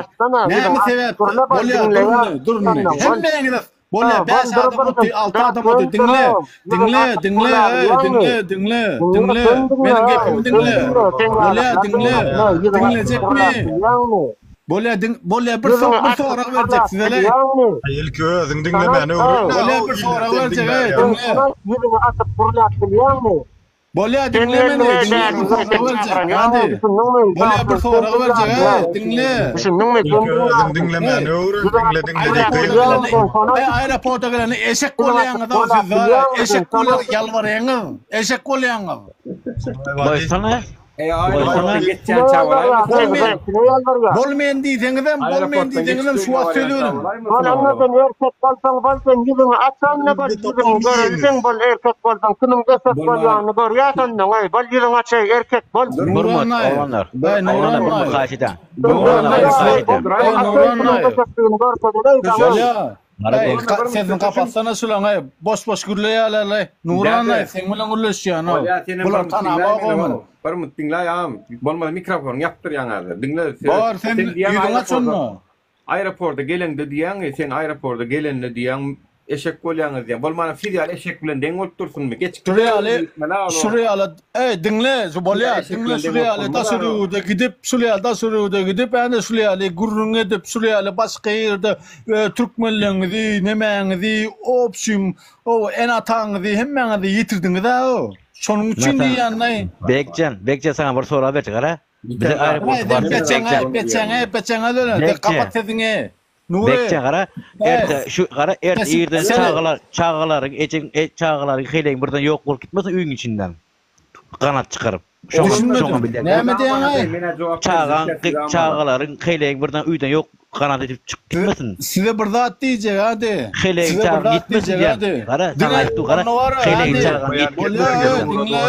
Näme sebäpden? Bolýar, dur indi, dur indi. Hemmäňize bolýar, 5 adam otyr, 6 adam otyr. Diňle, diňle, diňle, eý, diňle, diňle, diňle. Meniň gepimi diňle. Bolýar, diňle. Diňlejekmi? Bolýar, diň, bolýar, bir so, bir sorag berjek size-le. Ilki özüň diňlemäni öwren. Bolýar, bir sorag berjek, eý, diňle. Ýüzüňi açyp gürläp bilýäňmi? Bolýar, diňle meni, diňle, bir sorag berjek, hadi. Bolýar, bir sorag berjek, eý, diňle. Düşündiňmi? Ilki özüň diňlemäni öwren, diňle, diňle diýip gygyryp. Eý, aeroporta gelende eşek bolýaňyz-ow siz, eşek bolýaňyz, ýalbarýaňyz, eşek bolýaňyz. Goýsana. Eý aeroportdan geçýän çagalaýmy? Bolmen, bolmen diýseňizem, bolmen diýseňizem şu wagt söz beriň. Bol onda sen erkek bolsaň bol sen ýüzüňi aç onda bol ýüzüňi göreliseň bol erkek bolsaň kimiň eşek bolýanyny görýäs ondan eý bol ýüzüňi aç eý erkek bol. Nurmat oglanlar. Oglanlar bir mugt haýyş edýän. Oglanlar bir Eý, sesini kapatsana şulaň eý, boş boş gürleýärler-leý. Nuran eý, seň bilen gürleşýän-ow. Bular tanamok meni. Bir minut diňläý agam. Bolmasa mikrofonyňy ýapdyrýaň häzir. Diňle. Bar, sen ýüzüňi aç onda. Aeroporta geleňde diýýäň, sen aeroporta gelende diýýäň, eşek bolýaňyz diýýäň. Bolmanda siz ýaly eşek bilen deň bolup dursunmy? Geçip Şular ýaly, şular ýaly, eý, diňle, şu bolýar, diňle, şular ýaly daşary ýurda gidip, şular ýaly daşary ýurda gidip, ene şular ýaly gürrüň edip, şular ýaly başga ýerde türkmenleňizi, nemäňizi, obşim, o ene-ataňyzy, hemmäňizi ýitirdiňiz-ä-o. Şonuň üçin diýýän-laý. Bekjan, Bekjan saňa bir sorag berjek, gara. Bize aeroporta baryp, Bekjan. Beçeňe, beçeňe döne, kapat sesiňi. Nury. Bekje gara, erte şu gara erte irden çagalar çagalaryň ejeň e, çagalaryň heleýiň birden ýok bolup gitmesin öýüň içinden. Ganat çykaryp. Şoňa şoňa bilýän. Näme diýýäň-aý? Çagaň çagalaryň heleýiň birden öýden ýok ganat edip çykyp gitmesin. Size bir zat diýjek hadi. Heleýiň çagaň ýitmesin diýýän. Gara saňa aýtdy gara. Heleýiň çagaň ýitmesin. Diňle.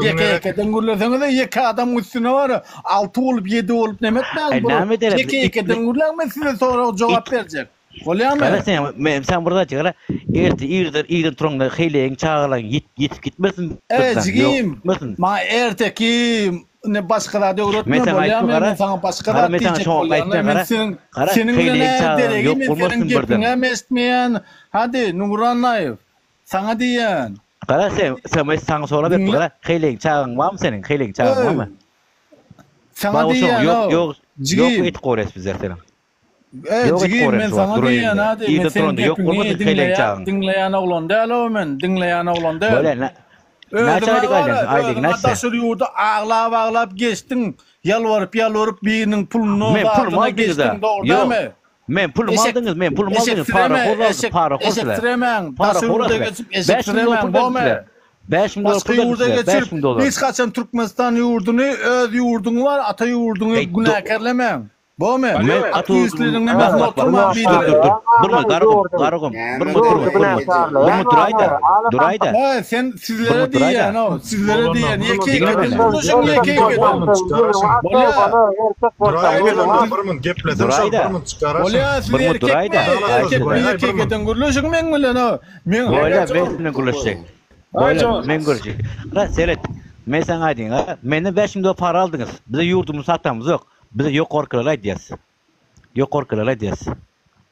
Ýeke ýekeden gürleseňiz-e ýeke adamyň üstüne bar. Alty bolup, ýedi bolup neme etmäň bu? Näme ederem? Ýeke ýekeden gürläň men size sorag jogap berjek. Bolýamy? Gara sen men sen bir zat gara. Erte irden irden turaňda heleýiň çagalaryň ýit ýitip gitmesin. Eý jigim, maňa erteki ne başga zat öwretme bolýamy? Men saňa başga zat diýjek bolýan. Men seň seniň bilen deregi men seniň gepiňem eşitmeýän. Hadi Nurannaýew. Saňa diýýän. Gara sen sen men saňa sorap etdim gara heleýiň çagaň barmy seniň heleýiň çagaň barmy? Saňa diýýän ýok ýok ýok et gores bizler seniň. Eý jigim men saňa diýýän hadi men seň gepiňi diňleýän diňleýän oglan däl o men diňleýän oglan däl. Bolýa näçe aýlyk alýaň aýlyk näçe? Daşary ýurda aglap aglap geçdiň ýalbaryp ýalbaryp biriniň puluna zadyna geçdiň dogry dälmi? Men pulumy aldyňyz, men pulumy aldyňyz, parahor aldy, parahor sizler. Eşeksiremäň, daşary ýurda geçip eşeksiremäň, bome. 5000 dollar Başga pul berdim ýurda size, geçirip, 5000 dollar. hiç haçan Türkmenistan ýurduny, öz ýurduňy bar, ata ýurduňy Eý, do- günäkärlemäň. Bormy? Men ata Aktiwistleriň ýurdumy nemesinde bak bak bak. oturmaň Dur biderek. dur dur. Durma Garagum, Garagum. Durma durma durma. Durma duraýda. Duraýda. He, sen sizlere Durma duraýda. diýýän o, sizlere Oglanlar, diýýän, bir ýeke minut Diňle ýekeden meni. gürleşiň, ýeke ýekeden. Bolýa. Duraýda bir minut geplesin şol Duraýda. bir minut çykaraşyň. Bolýa, siz Bir minut erkekmi? duraýda. Erkekmi ýeke ýekeden gürleşiň meň bilen o. Men Bolýa, men siziň bilen gürleşjek. Bolýa, men gürleşjek. Gara, seret. Men saňa aýdýan, ha? Menden 5000 dollar para aldyňyz. Bize ýurdumyzy satamyz ýok. Bize ýokarkylara aýdýas. Ýokarkylara aýdýas.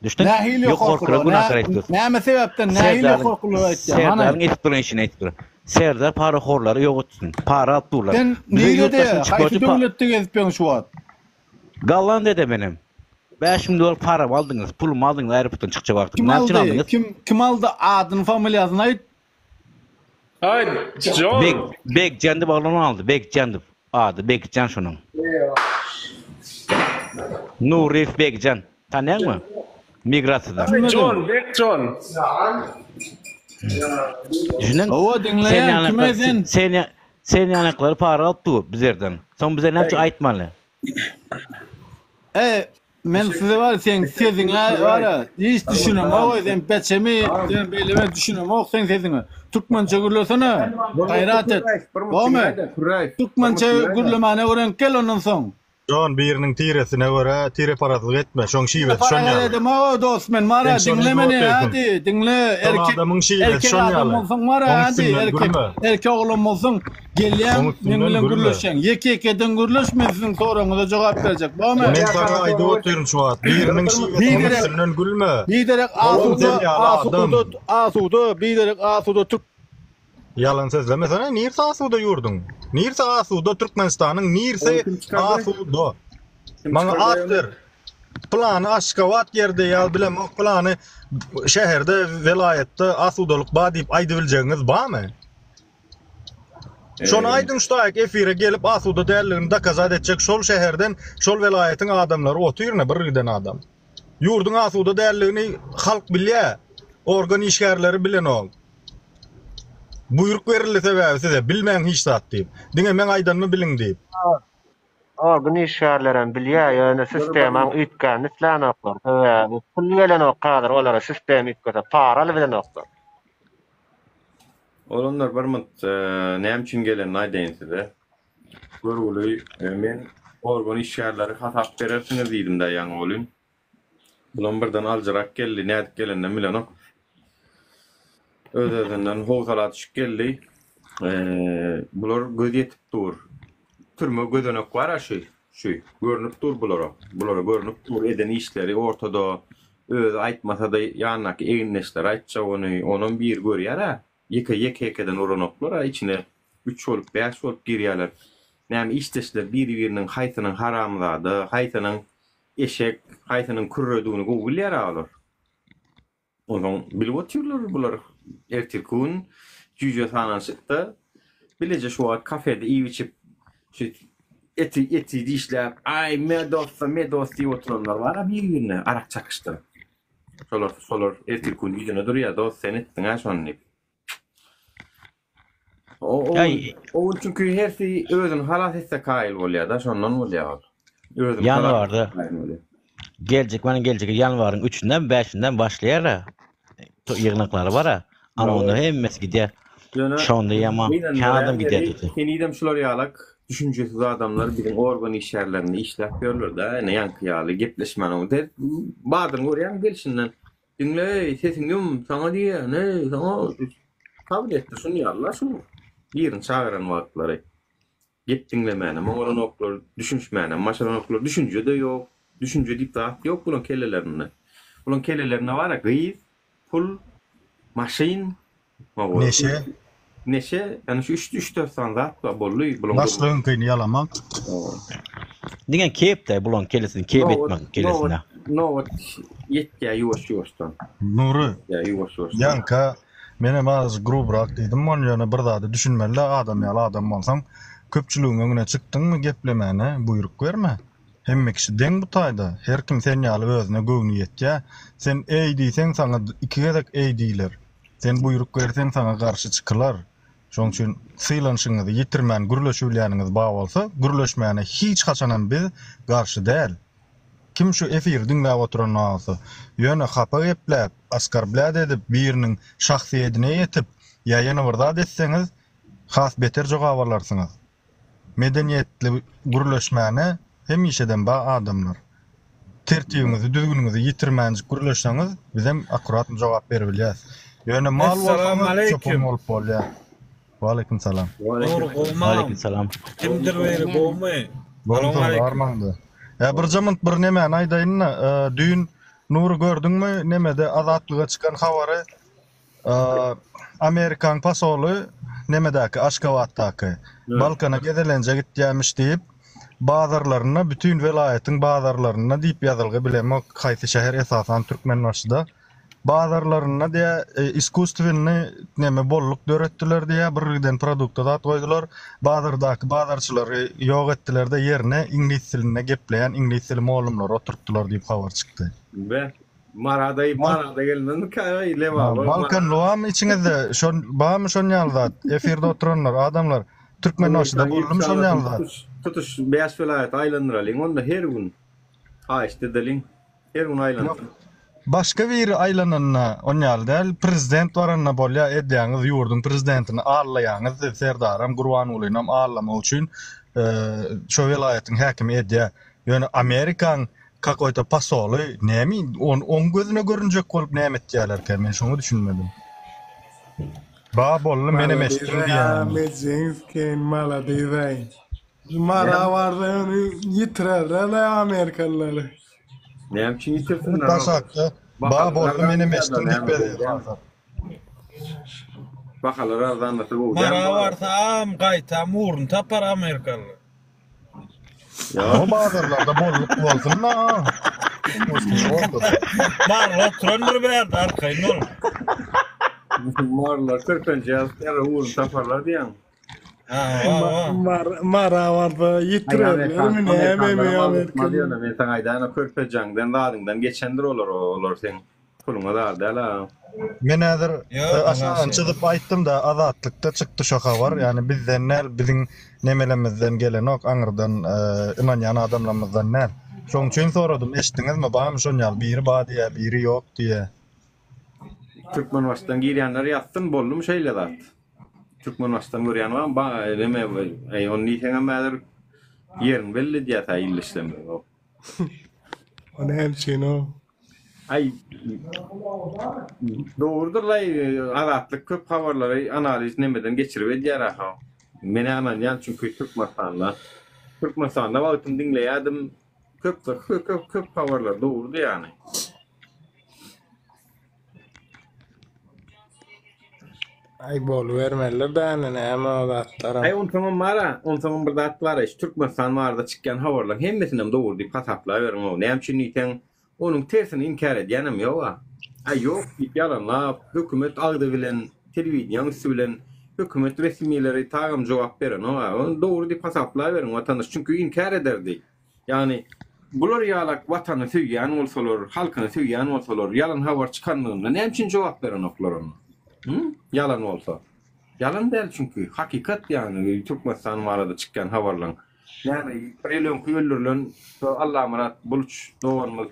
Düşdüň? Nähili Ýokarkylara ýokarkylar? günäkär aýtdyk. Näme sebäpden nähili Serdaryň ýokarkylara aýtýaň? Hany? Serdaryň edip duran işini aýdyp dur. Serdar parahorlary ýok etsin. Para alyp durlar. Sen Bize nirede, ýurtdaşyny haýsy çykarjy pa döwletde gezip ýöň şu wagt? Gollandiýada menem. 5000 dollar paramy aldyňyz, pulumy aldyňyz aeroportdan çykjak wagtym. Kim Näme üçin aldy? aldyňyz? Kim kim aldy? Adyny, familiýasyny aýt. Aý, Jon. Beg Begjan diýip oglan aldy. Begjan diýip. Ady Begjan şonuň. Nuryýew Begjan. Tanýaňmy? Migrasiýada. Aý, Jon, Bekjon. Düşündiň? Hawa, Sen diňleýän, ýaly kime sen? sen sen ýalyklary para alyp dur bizlerden. Soň bize näme üçin aýtmaly? E, men size bar seň sesiňe bar hiç düşünemok sen beçemi sen beýleme düşünemok seň sesiňe. Türkmençe gürlesene. Gaýrat et. Bormy? Türkmençe gürlemäne öwrenip gel ondan soň. Jon biriniň tiresine görä tireparazlyk etme, şoň şiwesi şon Para ýaly. edem o dost men mara Sen şony diňle meni idiot hadi diňle Şol erkek adamyň şiwesi erkek şon adam ýaly. bolsaň mara Oň hadi üstünden erkek gülme. erkek oglan bolsaň gelýäň Oň meň üstünden bilen gülme. gürleşýäň ýeke ýekeden gürleş men siziň soragyňyza jogap berjek bormy Men saňa aýdyp otyryn şu wagt, biriniň şiwesiniň Biderek üstünden gülme. biderek Olam sen asuda ýaly adam. asuda asuda biderek asuda türk Ýalan sözlemesene, nirsi asuda ýurduň? Nirsi asuda Türkmenistanyň nirsi asuda? Maňa at ber. Pylany Aşgabat ýerde ýa bilemok pylany şäherde, welaýatda asudalyk bar diýip aýdybiljegiňiz barmy? Şony aýdyň şu taýyk efire gelip asuda däldigini dokazat etjek şol şäherden, şol welaýatyň adamlary otyr ine bir giden adam. Ýurduň asuda däldigini halk bilýär. Organ işgärleri bilenok. Buýruk berildi sebäbi size, bilmäň hiç zat diýip. Diňe meň aýdanymy biliň diýip. Organ işgärlerem bilýär, ýöne sistemaň üýtgänini islänoklar. Sebäbi pul gelenok häzir olara sistema üýtgese, para alybilenoklar. Oglanlar bir munt näme üçin gelenini aýdaýyn size. Görgüli men organ işgärleri hasap berersiňiz diýdim-dä ýaňy welin. Bulam birden aljyrap geldi, nädip geleninem bilenok. Öz-özünden howsala düşüp geldi. Bular göz ýetip dur. Türme gözenek bar-a şu, şu. Görnüp dur bulara. Bulara görnüp dur eden işleri ortada. Özi aýtmasa-da ýanyndaky egindeşleri aýtjak ony. Onam biri görýär-ä. Ýeke ýeke-ýekeden uranoklar-a içine. Üç bolup, bäş bolup girýärler. Näme işdeşler biri-biriniň haýsynyň haramzada, haýsynyň Eşek haýsynyň kürredigini gowy bilýär-ä olar. Onsoň bilip otyrlar bular ertirki gün jüýje sananşykda bileje şu wagt kafede iýip-içip şu eti eti dişläp aý medossa medos diýip oturanlar bar-a bir-birine arak çakyşdyryp. Şolar şolar ertirki gün ýüzüne durýar dost sen etdiň-ä şony diýip. O, o, Ýa- o gün çünki hersi özüni halas etse kaýyl bolýar-da, şondan bolýar ol. Özüni halas Ýanwarda etse kaýyl bolýar. geljek meniň geljek ýanwaryň üçünden bäşinden başlaýar-a. To- Ýygnaklary bar-a. Ana onda hemmesi gidýär. Ýöne Şonda ýaman kän gynandyrýan adam gidýär ýeri diýdi. henizem şular ýalak düşünjesiz adamlar biziň organ işgärlerinde işläp ýörler-de, ine ýaňky ýaly gepleşmäniň badyny görýäň gelşinden. Diňle-eý, sesiňi ýum, saňa diýýän-eý, saňa. Kabul etdi şuny ýaly-la şu birini çagyran wagtlary. Gep diňlemänem oňaranoklar, düşünişmänem başaranoklar, düşünje-de ýok, düşünje diýip zat ýok bulaň kellelerinde. Bulaň kellelerinde bar-a gyz, pul, maşyn, Hawa. Neşe. Neşe, ýani şu üç, üç-dört sany zat bar, boldy bulaň. Başlygyňkyny ýalamak. Diňe keýp-dä bulaň kellesini keýp etmek kellesinde. Nobat, nobat ýetýär ýuwaş-ýuwaşdan. Nury. Ýetýär ýuwaş-ýuwaşdan. Ýaňka menem azajyk grubrak diýdim ony ýöne bir zady düşünmeli-dä adam ýaly adam bolsaň köpçüligiň öňüne çykdyňmy geplemäne buýruk berme. Hemme kişi deň bu taýda, her kim sen ýaly özüne göwni ýetýä. Sen eý diýseň saňa iki gezek eý diýler. Sen buýruk berseň saňa garşy çykylar. Şonuň üçin sylanyşyňyzy ýitirmän gürleşibilýäniňiz bar bolsa, gürleşmäne hiç haçanam biz garşy däl. Kim şu efiri diňläp oturan bolsa, ýöne hapa gepläp, oskorblýat edip, biriniň şahsyýedine ýetip ýa ýene bir zat etseňiz, has beter jogap alarsyňyz. Medeniýetli gürleşmäne hemişeden ba adamlar. Tertibiňizi, düzgüniňizi ýitirmänjik gürleşseňiz, bizem akkuratny jogap beribilýäs. Ýöne mal bolsaňyz, çopan bolup bolýar. Waleýkim salam. Dogry gowmy Waleýkim salam. Kimdir biri gowmy? Gowmy armaňda. Ýa birje munt bir nemäni aýdaýyn-da, düýn Nury gördüňmi nemede Azatlyga çykan habary Amerikan posoly nemedäki Aşgabatdaky Balkana gezelenje gitýämiş diýip bazarlarynda bütin welaýatyň bazarlarynda diýip ýazylgy bilemok haýsy şäher esasan Türkmenbaşyda bazarlarynda diýä iskusstwennyý neme bolluk döretdiler diýä bir giden produkta zat goýdular bazardaky bazarçylary ýok etdilerde ýerine iňlis dilinde gepleýän iňlis dili mollumlary oturtdylar diýip habar çykdy. Be Marada Marada gelmezmikä aý Lebaba. Balkan barmy içiňizde şon barmy şon ýaly zat efirde oturanlar adamlar Türkmenbaşyda boldumy şon ýaly zat. Tutuş 5 welaýaty aýlandyralyň onda her gün haýyşt edeliň her gün aýlansyn. Başga biri aýlananda on ýaly däl prezident baranda bolýa edýäňiz ýurduň prezidentini allaýaňyz siz Serdaram Gurbangulinam allamak üçin şo welaýatyň häkimi edýä ýöne Amerikaň Kakoýta posoly näme on oň gözüne görünjek bolup näme etýälerkä men şoňa düşünmedim. Ba boldy menem eşitdim diýýän. Mejjeňiz ken malades-aý. Mara barsa ony ýitirerler-le amerikalylar. Näme üçin ýitirsinler? Daşakda ba boldy menem eşitdim diýip berýär. Bahalar arzanlasa gowy dälmi? Mara barsa am gaýtam ugruny tapar amerikalylar. O bazarlarda bolluk bolsun da. Marla oturandyr bärde arkaýyn bol. Marlar körpenje ýazyp ýa ugruny taparlar diýýäň. Mara barsa ýitirerlermi nämemi Amerikany. Men saňa aýdaýyn o körpejaňdan zadyňdan geçendir olar olar seň Puluňa zar däl-a. Men häzir aşagyny çyzyp aýtdym-da, Azatlykda çykdy şo habar, ýagny bizden däl, biziň nemelemizden gelenok, aňyrdan ynanýan adamlarymyzdan däl. Şoň üçin soradym, eşitdiňizmi, barmy şon ýaly, biri bar diýýär, biri ýok diýýär. Türkmenbaşydan girýänler ýazsyn, boldumy şeýle zat? Türkmenbaşydan görýän barmy? Ba, neme, eý, ony diýseňem häzir ýerini belli edýäs-ä ildeşlerimiz. O näme üçin o? Aý dogrudyr-laý Azatlyk köp habarlary analiz nemeden geçirip edýär aha. Menä ynanýan çünki Türkmenistanda Türkmenistanda wagtym diňleýädim köp köp köp köp habarlar dogrudy ýany. Aý bolubermelidir däne näme o zatlaram. Aý onsoňam bara onsoňam bir zat bara şu Türkmenistan barada çykýan habarlaryň hemmesinem dogry diýip hasaplaberiň-ow näme üçin diýseň Onuň tersini inkär edýänem ýog-a. Aý ýok diýip ýalanlap, hökümet agzy bilen, telewideniýaň üsti bilen hökümet resmileri tagam jogap berenok-a. Ony dogry diýip hasaplaberiň watandaş, çünki inkär ederdi. Ýagny bular ýalak watany söýýän bolsalar, halkyny söýýän bolsalar, ýalan habar çykanlygynda näme üçin jogap berenoklar onda? Hü? Ýalan bolsa. Ýalan däl çünki, hakykat ýagny Türkmenistan barada çykýan habarlaň. Näme bir ýyl öňki öldürilen şo Allamyrat Buluç doganymyz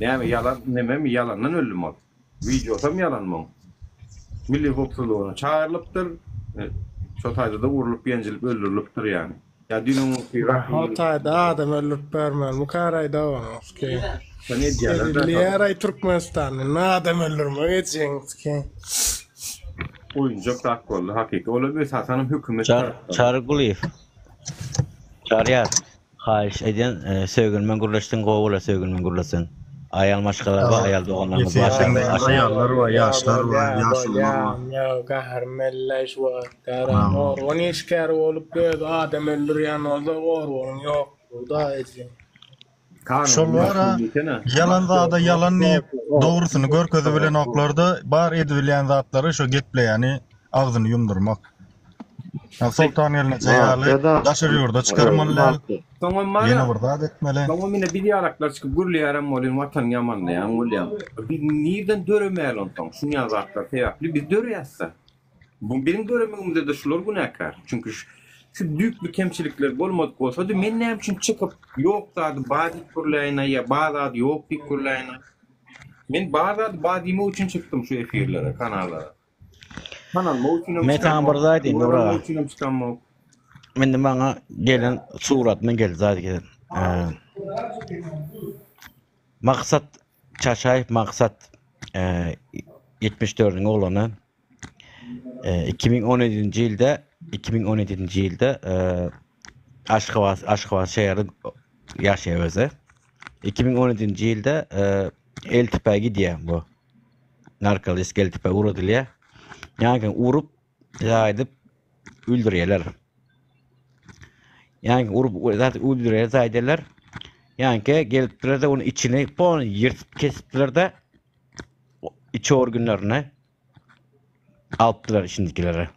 näme ýalan nememi ýalandan öldümi ol? Wideosam ýalan muň. Milli howpsuzlygyna çagyrylypdyr. Şo taýda-da urlup ýenjilip öldürilipdir ýagny. Ýa düýn öňki O taýda adam öldürip bermeli bu karaý doganowski. Şony edýärler-dä. Edilýär-aý Türkmenistanda indi adam öldürmek ejeňiski. Oýunjak zat boldy hakyky. Olam esasanam hökümet tarapdan. Çary Gulyýew. Çaryýar, haýyş edýän, söýgünmen gürleşseň gowy bolar söýgünmen gürleseň. Aýal maşgala bar, aýal doganlarymyz bar. Aýallar bar, ýaşlar bar, ýaşulular bar. Ýa gaharym geldi şu wagt ýaram organ işgäri bolup özi adam öldürýän bolsa organyň ýoklugy-da ejeň. Şol bar-a, ýalan zada ýalan diýip, dogrusyny görkezibilenoklar-da, bar edibilýän zatlary şo gepleýäni agzyny ýumdurmak. Ýa Soltan gelneje ýaly daşary ýurda çykarmaly däl. Soňam bar-a, Ýene bir zat etmeli. Soňam ine biz ýalaklar çykyp gürleýärem welin watanyňy ýamanlaýaň bolýaň. Biz nirden döremäli onsoň şunýa zatlar sebäpli biz döreýäs-de. Bu biziň döremegimizde-de şular günäkär. Çünki şu düýpli kemçilikler bolmadyk bolsady, men näme üçin çykyp ýok zady bar diýip gürläýin-aý ýa bar zady ýok diýip gürläýin-aý. Men bar zady bar diýmek üçin çykdym şu efirlere, kanallara. Tanalmak üçinem Men saňa bir çykamok, zat aýdaýyn, öwür Nura. almak üçinem çykamok. Indi maňa gelen suratmy geldi zat gelen. Maksat Çaşaýew Maksat 74-iň oglany. 2017-nji ýylda 2017-nji ýylda Aşgabat Aşgabat şäheri ýaşaýar özi. 2017-nji ýylda Eltipä gidýär bu. Narkolist Eltipä ugradylýar. Ýaňky urup, aýdyp öldürýärler. Ýaňky urup zat öldürýär zaýderler. Ýaňky gelipdirler-de onuň içini pon ýyrtyp kesipdirler-de iç organlaryny alypdylar içindekileri.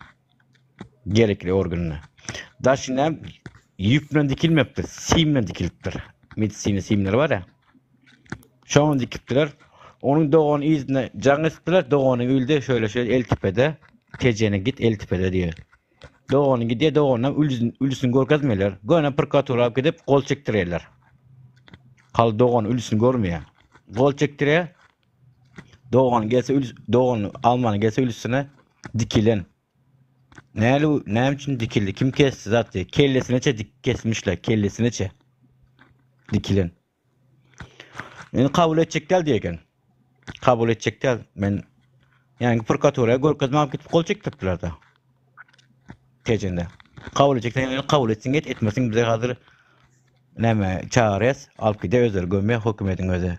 Gerekli organyny. Daşyna ýüp bilen dikilmepdir, sim bilen dikilipdir. Medisina simleri bar ya. Şoňa dikipdiler. Onuň dogany yzyna jaň etipdiler. Dogany öldi, şöyle şöyle Eltipede. Tejene git Eltipede diýýär. Dogany gidýär, doganyna ölüsini görkezmeýärler. Göni prokuratura alyp gidip gol çekdirýärler. Hal dogan ölüsini görmeýär. Gol çekdirýär. Dogan gelse ölüs, dogan almany gelse ölüsine dikilen. Näli, näme üçin dikildi? Kim kesdi zat diýip. Kellesineçe dik kesmişler, kellesineçe. Dikilen. Indi kabul etjek däl diýeken. eken. Kabul etjek däl. Men ýani prokuratura görkezme alyp gidip gol çekdiripdiler da. Tejende. Kabul etjek sen kabul etsin et, etmesin bize hazır näme çağırýas, alyp gide özleri gömýär hökümetiň özi.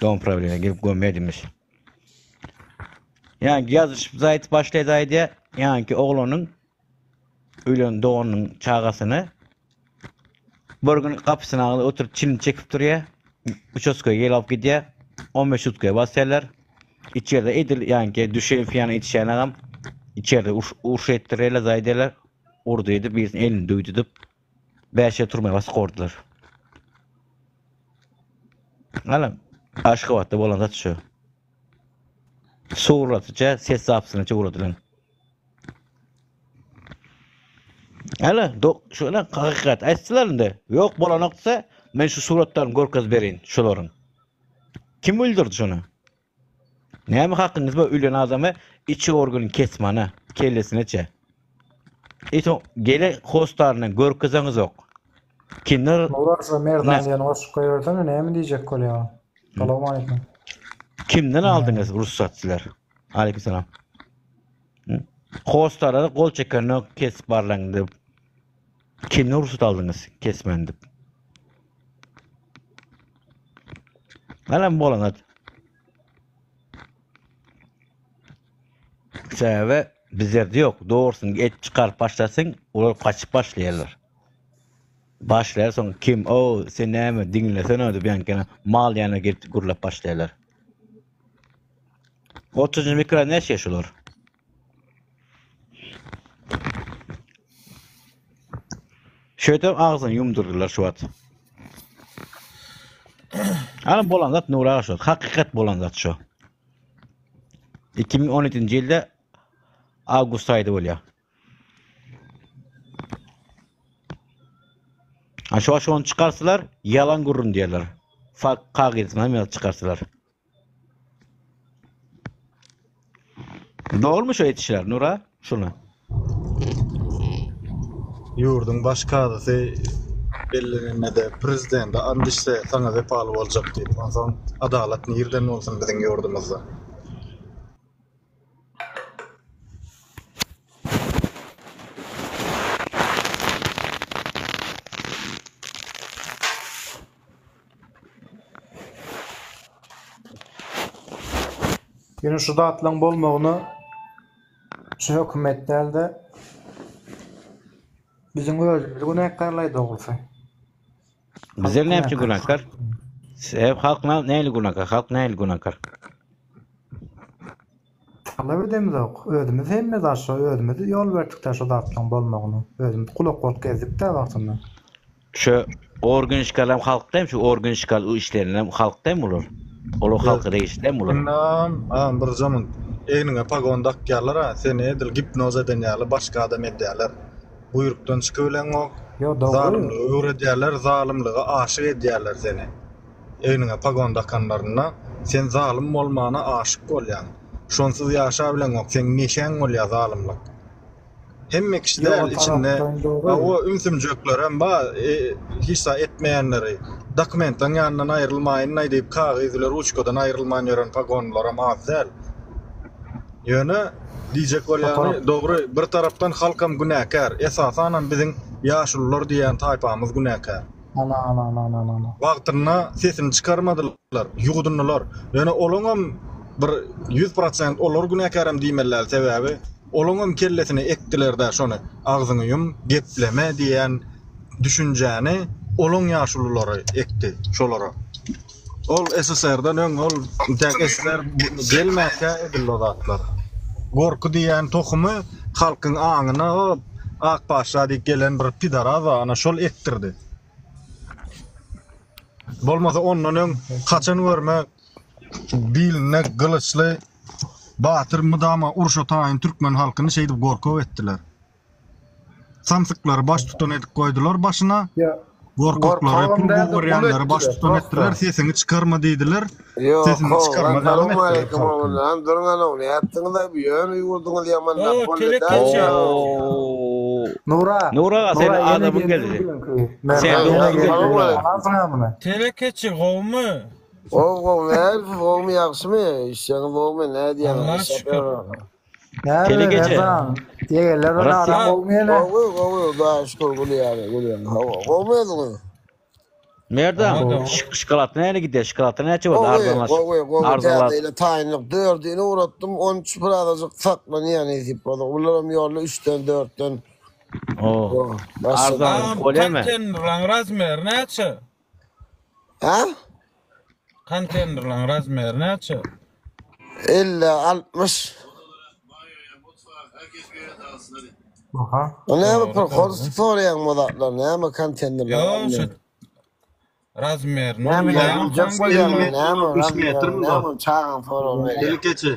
Dom problema gelip gömýär diýmiş. Ýani ýazyşyp zaýt başlaýdy aýdýar. Ýani oglanyň ölen doganynyň çagasyny Bir gün gapysyny agzy oturyp çilim çekip durýar. Uçastkoýa gelip alyp gidýär. 15 sutkaýa basýarlar. Içerde edil ýaňky düşeýin fiýany içýän agam içerde uruş, uruş etdirýärler, zaý edýärler. Urdy edip birisiniň elini döwdüdip 5 ýyl türmä basyp gordular. Ala Aşgabatda bolan zat şu. Suratyça ses zapsyna ugradylan. Ana, do, şuna hakykat aýtsylar indi. Ýok bolanok diýse, men şu suratlaryny görkezip bereýin şolaryň. Kim öldürdi şony? Näme hakyňyz bar ölen adamy içi organyny kesmana, kellesineçe. Eýsem gele hostaryny görkezeňizok. Kimler Murat şu Merdan diýen goşuk goýbersene näme diýjek bolýar? Salowmaleýkim. Kimden aldyňyz ruhsat sizler? Aleyküm Hostarlara gol çekenok kesip barlaň diýip. Kimden ruhsat aldyňyz kesmän diýip. Alam bolan Sebäbi bizlerde ýok. Dogrusyny et çykaryp başlasaň, olar gaçyp başlaýarlar. Başlaýar soň kim o sen näme diňlesene diýip ýaňky mal ýanyna gelip gürläp başlaýarlar. 30 mikro näçe şular? Şeýdip agzyny ýumdurdylar şu wagt. Ana bolan zat Nura şu. Hakykat bolan zat şu. 2017-nji ýylda awgust aýda bolýar. Ha şu şony çykarsalar ýalan gürrüň diýerler. Fakt kagyzyny hem ýazyp çykarsalar. Dogrumy şu etişler Nura? Şunu. Ýurduň baş kazysy bellenende-de prezidente ant içse saňa wepaly boljak diýip, onsoň adalat nirden bolsun biziň ýurdumyzda. Ýöne şu zatlaryň bolmagyna şu hökümet däl-de, biziň özümiz günäkärlaý dogrusy. Bizler näme üçin günäkär? Sebäp halk nähili günäkär? Halk nähili günäkär? Talap edemizok. Özümiz hemme zat şo özümiz ýol berdik-dä şo zatlaryň bolmagyna. Özümiz kulak bolup gezdik-dä wagtynda. Şu organ işgärler halk dämi şu organ işgär işlerini halk dämi bular? Olar halka degişli dämi bular? Ynam, agam birje munt. Egniňe pagon dakýarlar-a, seni edil gipnoz eden ýaly başga adam edýärler. Buýrukdan çykybileňok, Ýo dogry. zalymlygy öwredýärler, zalymlyga aşyk edýärler seni. Egniňe pagon dakanlarynda sen zalym bolmana aşyk bolýaň. Şonsuz ýaşabileňok, seň neşäň bolýar zalymlyk. Hemme kişi Ýok däl o içinde tarapdan dogry. hawa ümsümjeklerem bar hiç zat etmeýänleri dokumentleň ýanyndan aýrylmaýynlaý diýip kagyz bile ruçkadan aýrylman ýören pagonlylaram az däl. Ýöne diýjek O bolýany tarap dogry bir tarapdan halkam günäkär esasanam biziň ýaşulular diýýän taýpamyz günäkär. Ana ana ana ana ana. Wagtynda sesini çykarmadylar, ýuwdundylar. Ýöne olaňam bir 100% olar günäkärem diýmeli däl sebäbi Olaňam kellesine ekdilerdä şony agzyňy ýum, gepleme diýen düşünjäni olaň ýaşululary ekdi şolara. Ol SSR-den öň ol intäk SSR gelmänkä edildi o zatlar. Gorky diýen tohumy halkyň aňyna o Ak paşa diýip gelen bir pidaraz ana şol ekdirdi. Bolmasa ondan öň haçan görme bilinde gylyçly Batyr mydama urşa taýyn türkmen halkyny şeýdip gorkak etdiler. Samsyklary baş tutan edip goýdular başyna. Gorkaklary, pul gowurýanlary baş tutan etdiler, sesiňi çykarma diýdiler. Ýok, Sesini how, çykarmaz ýalam etdiler salowmaleýkim halkyny. oglanlar. Duruň alow, nätdiňiz-aý bu ýöne ýurduňyz ýamanlap O boldy telekeçi. Nura, Nura aga Nura sen ýene adamyň geldi geldi. bugünkü. Sen Merdan ýene dogry geldi. Nura. Tanarsyň-a muny. Telekeçi gowumy? Gowy gowy nähili siz gowumy ýagşymy işleriňiz gowumy nä diýýäňiz Allaha iş şükür. ýapýarlar. Näme Telekeçi. Merdan? Ýegenler bilen Rossiýa. araň gowumy ýene? Gowy gowy Hudaýa şükür gülýäne gülýäne hawa gowumy özüňiz? Merdan, Gowy. şokolad näle gidýär? Şokolad näçe boldy? Gowy Arzanlaş. gowy gowy Arzanlat. täze ýyla taýynlyk dördüni ugratdym on üç birazajyk saklanýar nesip bolsa bularam ýolda üçden dörtden O. başladyk. Arzan bolýarmy? Konteýnerlaň razmeri näçe? Ha? Konteýnerlaň razmeri näçe? 50, 60. Aha. O näme pul soraýaň bu zatlar? Näme konteýnerler? Ýok, şu razmerini Näme bilýän ýaljak bolýaň? Näme 60 metrmi? Näme çagaň soragyny berýär. Telekeçi.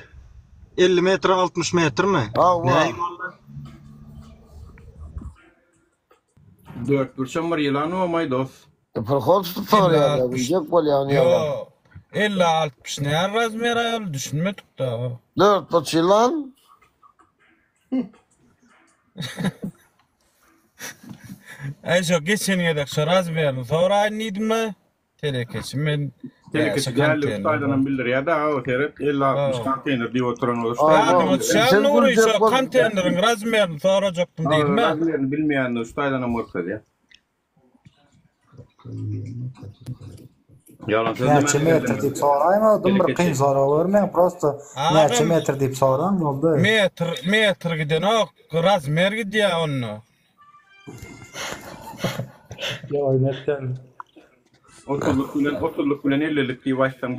50 metr 60 metrmi? Hawa. Dört burçam bir ýylan bolmaý dos. Prokol tutup soraýar, güljek bolýar ony ýalan. Ýo, 50 60 näme razmer aýol düşünmedik da. Dört burç ýylan. Äý şo geçen gezek şo razmerini soraýyn diýdim-le. Telekeçi men Telekeçi däldi şu taýdanam bildirýär-de o seret 50-60 konteýner diýip oturan ol şu Ýadyňa düşýärmi Nury şo konteýneriň razmerini sorajakdym diýdim-ä. Razmerini bilmeýändir şu taýdanam görkezýär. Ýalan sözleme. Näçe metr diýip soraýma, dym bir kyn sorag bermäň, prosto näçe metr diýip soraň boldy. Metr, metr gidenok, razmer gidýär onda. Ýoý netden. Otuzlyk bilen otuzlyk bilen ellilik diýip aýtsaň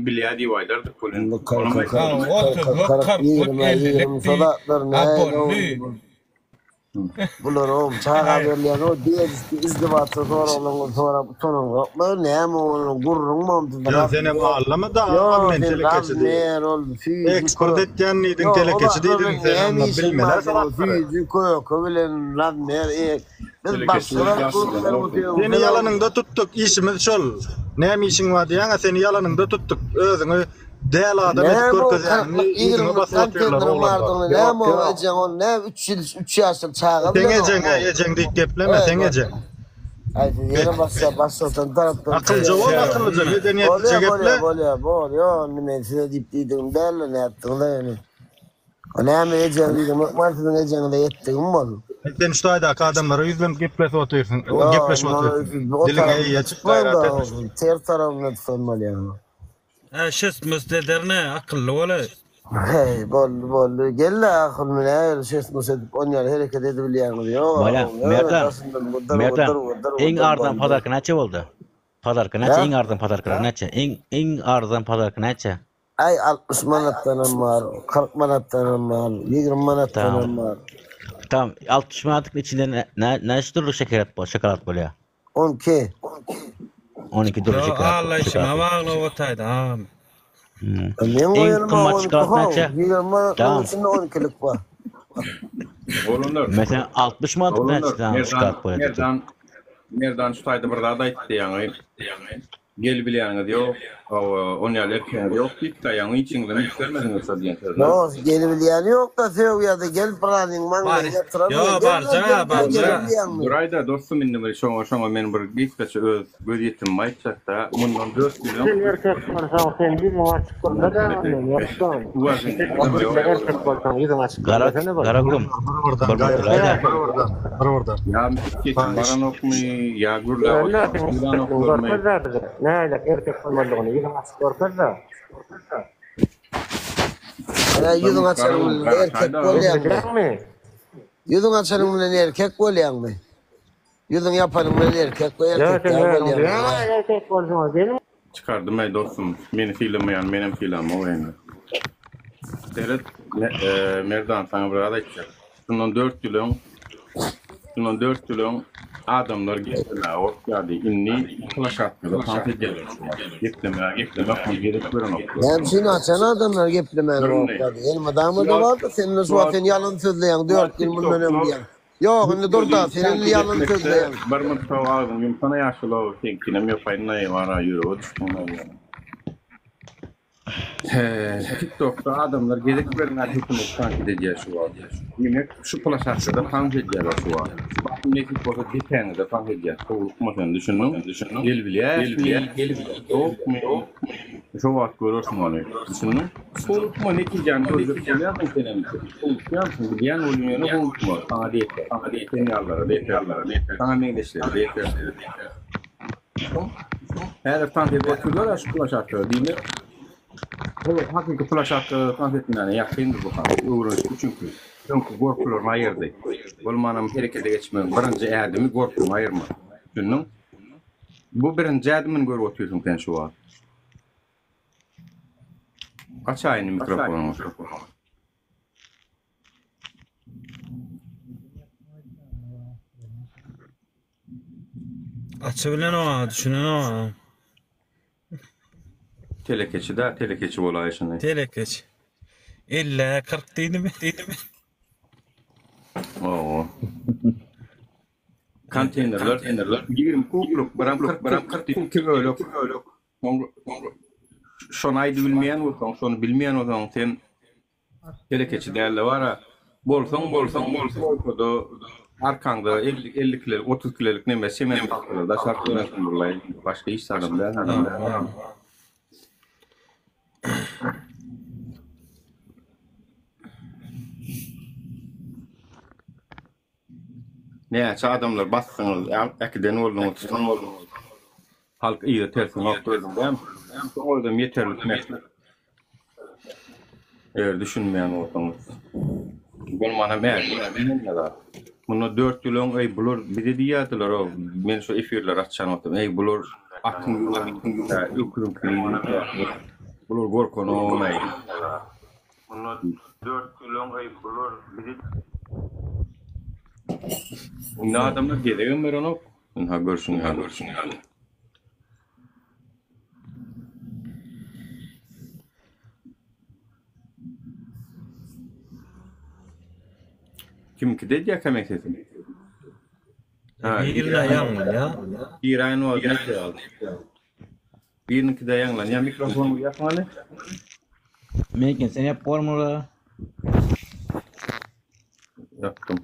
bilýä diýip aýdardyk welin. Otuzlyk, kyrklyk, ellilik diýip, a boldy. Bular oğlum çaga berilýän o diýe izdiwatda soraglaryňy sorap utanyňzokmy näme onuň gürrüňmi oň sizde Ýa senem allama da agam men telekeçi diýip. Eksport etýän diýdiň telekeçi diýdiň sen onda bilmeler zatlary. Süýji köke bilen razmer e biz başga zat gürrüň berip otyrys. Seni ýalanyňda tutduk işimiz şol. Näme işiň bar diýýäňä seni ýalanyňda tutduk özüňi Däl adam edip Näme o görkezýäniňi kyrklyk ýüzüňe ýigrilik basyp otyrlar konteýneriň oglanlar. bardygyny näme o ejeň ony näme üç ýyl üç ýaşly çaga Seň bilenokmy ejeňe ol? ejeň diýip gepleme seň ejeň. Aý siz ýene başla başlatan tarapdan Akyllyja bol akyllyja medeniýetlice Bolýa geple. bolýa bolýa bolýa indi men size diýip diýdigim dälde nätdiňiz-aý ony. O näme ejeň diýdim hökman siziň ejeňize ýetdigim bol. Sen şu taýdaky adamlara ýüzlenip geplesip otyrsyň gepleşip otyrsyň. O Diliňe eýe çyk gaýrat et. Ters tarapynda tutan bolýaň. Hä şesmus ederine akylly bolaý. Heý boldy boldy gel-le ahyrmy nähili şesmus edip onýaly hereket edibilýäňiz ýok Bolýa Merdan Merdan iň arzan podarka näçe boldy? Podarka näçe iň arzan podarkalar näçe? Iň iň arzan podarka näçe? Aý 60 manatdanam bar, 40 manatdanam bar, 20 manatdanam bar. Tamam 60 manatlyk içinde näçe dürli şekerat şokolad bolýar? 12. 12 dürli Ýok şokolad. Alla işime bagly o taýda agam. Meň Iň goýanym gymmat 12 şokolad how. näçe? 20 manatlygyň Tamam. içinde 12-lik bar. Oglanlar. Meselem 60 manatlyk Oglanlar, näçe sany Merdan, şokolad bolýar? Merdan, Merdan şu taýda bir zat aýtdy ýaňy. Gel bilýäniňiz ýok, hawa, on ýaly erkegiňiz ýok diýipdi, ýaňy içiňizden üns bermediňiz şo diýen sözüne. Ýok, gelibilýäni ýok-da, sögýär-de, gel pyranyň maňlaýyny Bar, ýatyran ýo, bilen, gel barja, lan, gel, gel, barja. gelebilýäňmi? Duraý-da, dostum, indi bir şoňa, şoňa men bir gysgaça öz gözýetimimi aýtjak-da, mundan dört ýyl öň. Sen erkek bolsaň, sen ýüzüňi açyp görme-dä, ondan, ýokdan. Sen erkek bolsaň, ýüzüňi açyp Gara, görmesene bir. Garagum, Bir-birden, bir gaýrat, duraý-da. bir-birden, bir-birden. Ýa sesim baranokmy, ýa gürläp Önder otursam sen duýdanoklarmy? görkezde bize. Nähili erkek bolmalydygyny ýüzüňi açyp görkezde. Ýa ýüzüňi açanyň bilen erkek bolýaňmy? Bilýäňmi? Ýüzüňi açanyň bilen erkek bolýaňmy? Ýüzüňi ýapanyň bilen erkek we Ýa erkek sen däl özüň bolýaňmy? bilýäňmi erkek bolsaň gelin Çykardym aý dostum. Meni sylamaýan menem sylamok indi. Seret Merdan saňa bir zat aýtjak. Şundan 4 ýyl öň şundan 4 ýyl öň adamlar geplemäge gorkýardy. Indi plaşatkada tans edýärler şu wagt. Geplemäge geplemek hem gezek berenoklar. Näme üçin haçan adamlar geplemäge gorkýardy? Elmydama-da bardy. Sen indi şu wagt sen ýalan sözleýäň 4 ýyl mundan öň diýýäň. Ýok indi dur-da sen indi ýalan sözleýäň. Bir murtaw agzyňy ýumsana ýaşuly seňkinem ýopaýyn-laý wara ýürege düşdüň bolýa. Tiktokda adamlar gezek bermän hökümet tankyt edýär şu wagt. Diýmek şu plaşatkada tans edýärler şu wagt. Basym nesip bolsa depäňizde tans edýär. Howlukma sen düşündiň? Düşündiň? Gel bilýäsmi? Gel ýokmy? Şo wagt görersiň ony. Düşündiň? Howlukma netijäni görjek bolýarsyň senem. Howlukýarsyň bilýän bolýan ýöne howlukma. Saňa diýse. Saňa diýse sen ýalylara diýse. Saňa meňzeşlere diýse. Häzir tans edip otyrlar şu plaşatkada diýmek. Ol hakyky plaşatkada tans etmäne ýakyndyr bu has. Öwrenişdi çünki. Öňki gorkularyny aýyrdy. Bolmanam herekete geçmegiň birinji ädimi gorkyňy aýyrmak. Düşündiň? Bu birinji ädimini görüp otyrsyň sen şu wagt. Açaý indi mikrofonyňy. Açy bilen o, düşünen o. Telekeçi da, telekeçi bolaýşyny. Telekeçi. 50 40 diýdimi? Diýdimi? Oo. Konteynerler, konteynerler 20 kubluk, biram 40, biram 40 iki bölek. Soň şony aýdybilmeýän bolsaň, şony bilmeýän bolsaň sen Telekeçi dälde bara. Bolsaň bolsaň bolsaň bolsada arkaňda 50 50 kilelik 30 kilelik neme sement halkalar daşap ýörersiň burlaý. Başga hiç zadam däl. Näçe adamlar basdyňyz, äkiden bolduňyz, tutan bolduňyz. Halk yza tersinok gördüň dämi? Şoň özem ýeterlik mesele. Eger düşünmeýän bolsaňyz. Bolmanam hemme zat. Mundan 4 ýyl öň eý bular bize diýýärdiler-ow, men şu efirleri açan wagtym, eý bular atyň öküziňkini bular gorkanok-eý. Mundan 4 ýyl öň eý bular bize Indi adamlar gezegem berenok. Ynha görşüň ýaly. Görşüň ýaly. Kimkide edýärkä meň sesim? Ha, Birine ýaňlanýar. Giräýen wagty näçe Biriniňkide ýaňlanýar. Mikrofonyňy ýapmaly. Meňkini sen ýap gormala. Ýapdym.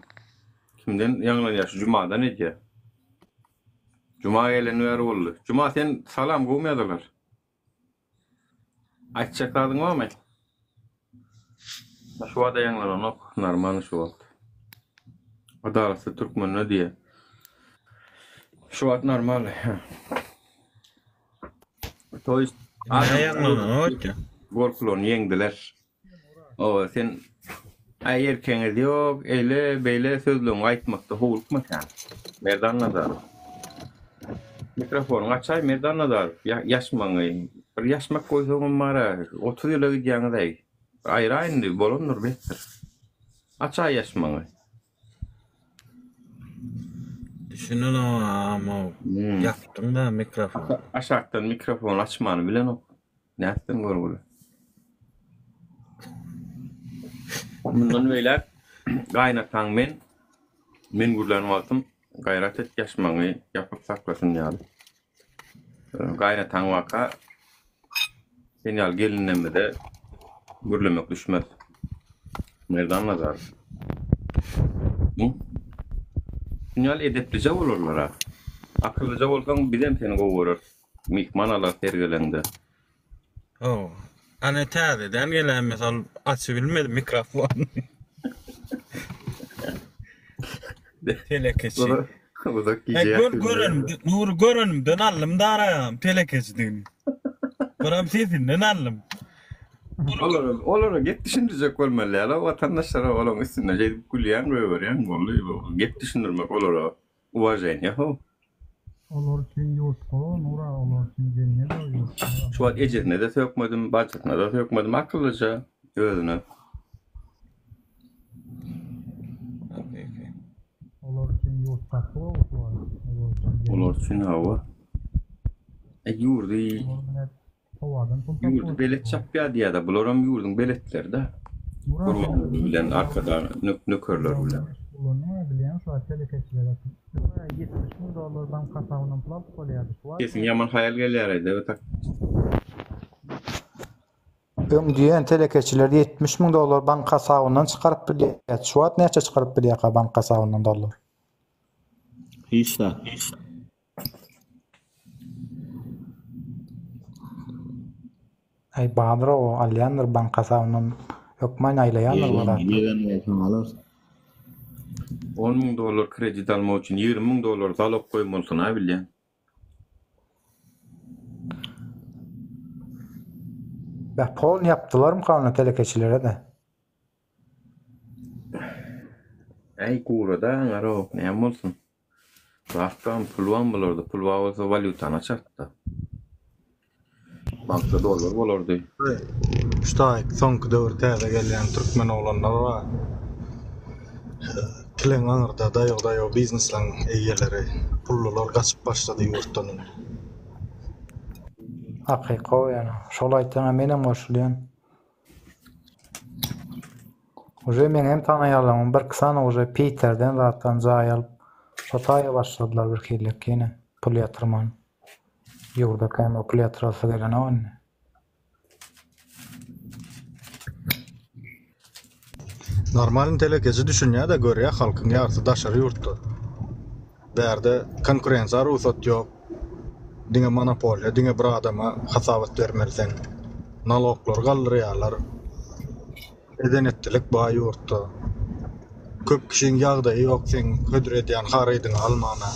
Kimden ýaňlanýar? Şu Jumadan edýär. Juma geleni bäri boldy. Juma sen salam gowmy ýazylar? Aýtjak zadyň barmy? Şu wagt ýaňlananok. Normalny şu wagt. Adalatsyz türkmenler diýýär. Şu wagt normal. To есть Ýaňlananok. Gorkularyny ýeňdiler. Owa sen aý erkeňiz ýok, eýle beýle sözleriňi aýtmakda howlukma sen. Merdan Nazarow. Mikrofonyňy açaý Merdan Nazarow. Ýaşmagyňy bir ýaşmak goýsaňam bara 30 ýyla gidýäňiz-äý. Aýraý indi bolandyr besdir. Açaý ýaşmagyňy. Düşünen ama ýapdyň da mikrofony. Aşakdan mikrofony açmany bilenok. Nätsin görgüli. Mundan beýläk gaýynataň men, men gürlän wagtym gaýrat et ýaşmagyňy ýapyp saklasyn ýaly. Gaýynataň waka sen ýaly gelinlerimize gürlemek düşmez. Merdan Nazarow. Şun ýaly edeplije bolarlar-a. Akyllyja bolsaň bizem seni gowy göreris. Myhman alarys her geleňde. Hawa. Ana täzeden gelen mesal açybilmedi mikrofony. Telekeçi. Uzak gije Gör görenim, Nury görenimden aldym daraýam telekeçidigini. Biram sesinden aldym. Olara, olara gep düşündirjek bolmaly ýaly watandaşlara olaryň üstünde şeýdip gülýäň goýberýäň boldy. Gep düşündirmek olara uwaženiýa how. Olar üçin ýurt gowy Nura olar üçin jennet o ýurt Nura. Şu wagt ejesine-de sökmedim, bajysyna-da sökmedim, akyllyja özüne. Olar üçin ýurt gaty gowy şu wagt. Olar üçin jennet. Olar üçin hawa. E ýurdy Olar bilen Howadan pul Ýurdy belet çapýar diýýär-de, bularam ýurduň beletleri-dä. Gurbanguly bilen Arkadag nökerleri bilen. Sesiň ýaman haýal gelýär-aý döwet ak. Öň diýen telekeçiler 70 müň dollar bank hasabyndan çykaryp bilýär. Şu wagt näçe çykaryp bilýärka bank hasabyndan dollar? Hiç zat. Aý bardyr o alýandyr bank hasabyndan hökman aýlaýandyr bu zatlar. Ýegen bolsaň alarsyň. 10 müň dollar kredit almak üçin 20 müň dollar zalog goýmalysyň-a bilýän. Beh polny ýapdylarmyka onda telekeçilere-de. Äý gurada aňarok näme bolsun. Zat barmy pul barmy bularda pul bar bolsa walýutany açartda. Bankda dollar bolardy. Şu taýyk soňky döwür täze gelýän türkmen oglanlar bar. Kileň aňyrda daýaw daýaw bizneslaň eýeleri pullular gaçyp başlady ýurtdan indi. Hakyky ýöne. Şol aýtýaňa menem goşulýan. Uje meň hem tanaýanlarymyň birki sany uje Piterden zatdan jaý alyp şo taýa başladylar bir hillek ýene pul ýatyrman. Ýurda kän pul ýatyrasy gelenok indi. Normalny telekeçi düşünýä-de görýä halkyň ýarysy daşary ýurtda. Bärde konkurensiýa rugsat ýok. Diňe monopoliýa, diňe bir adama hasabat bermeli sen. Naloglary galdyrýarlar. Eden-etdilik bar ýurtda. Köp kişiň ýagdaýy ýok seň hödür edýän harydyňy almana.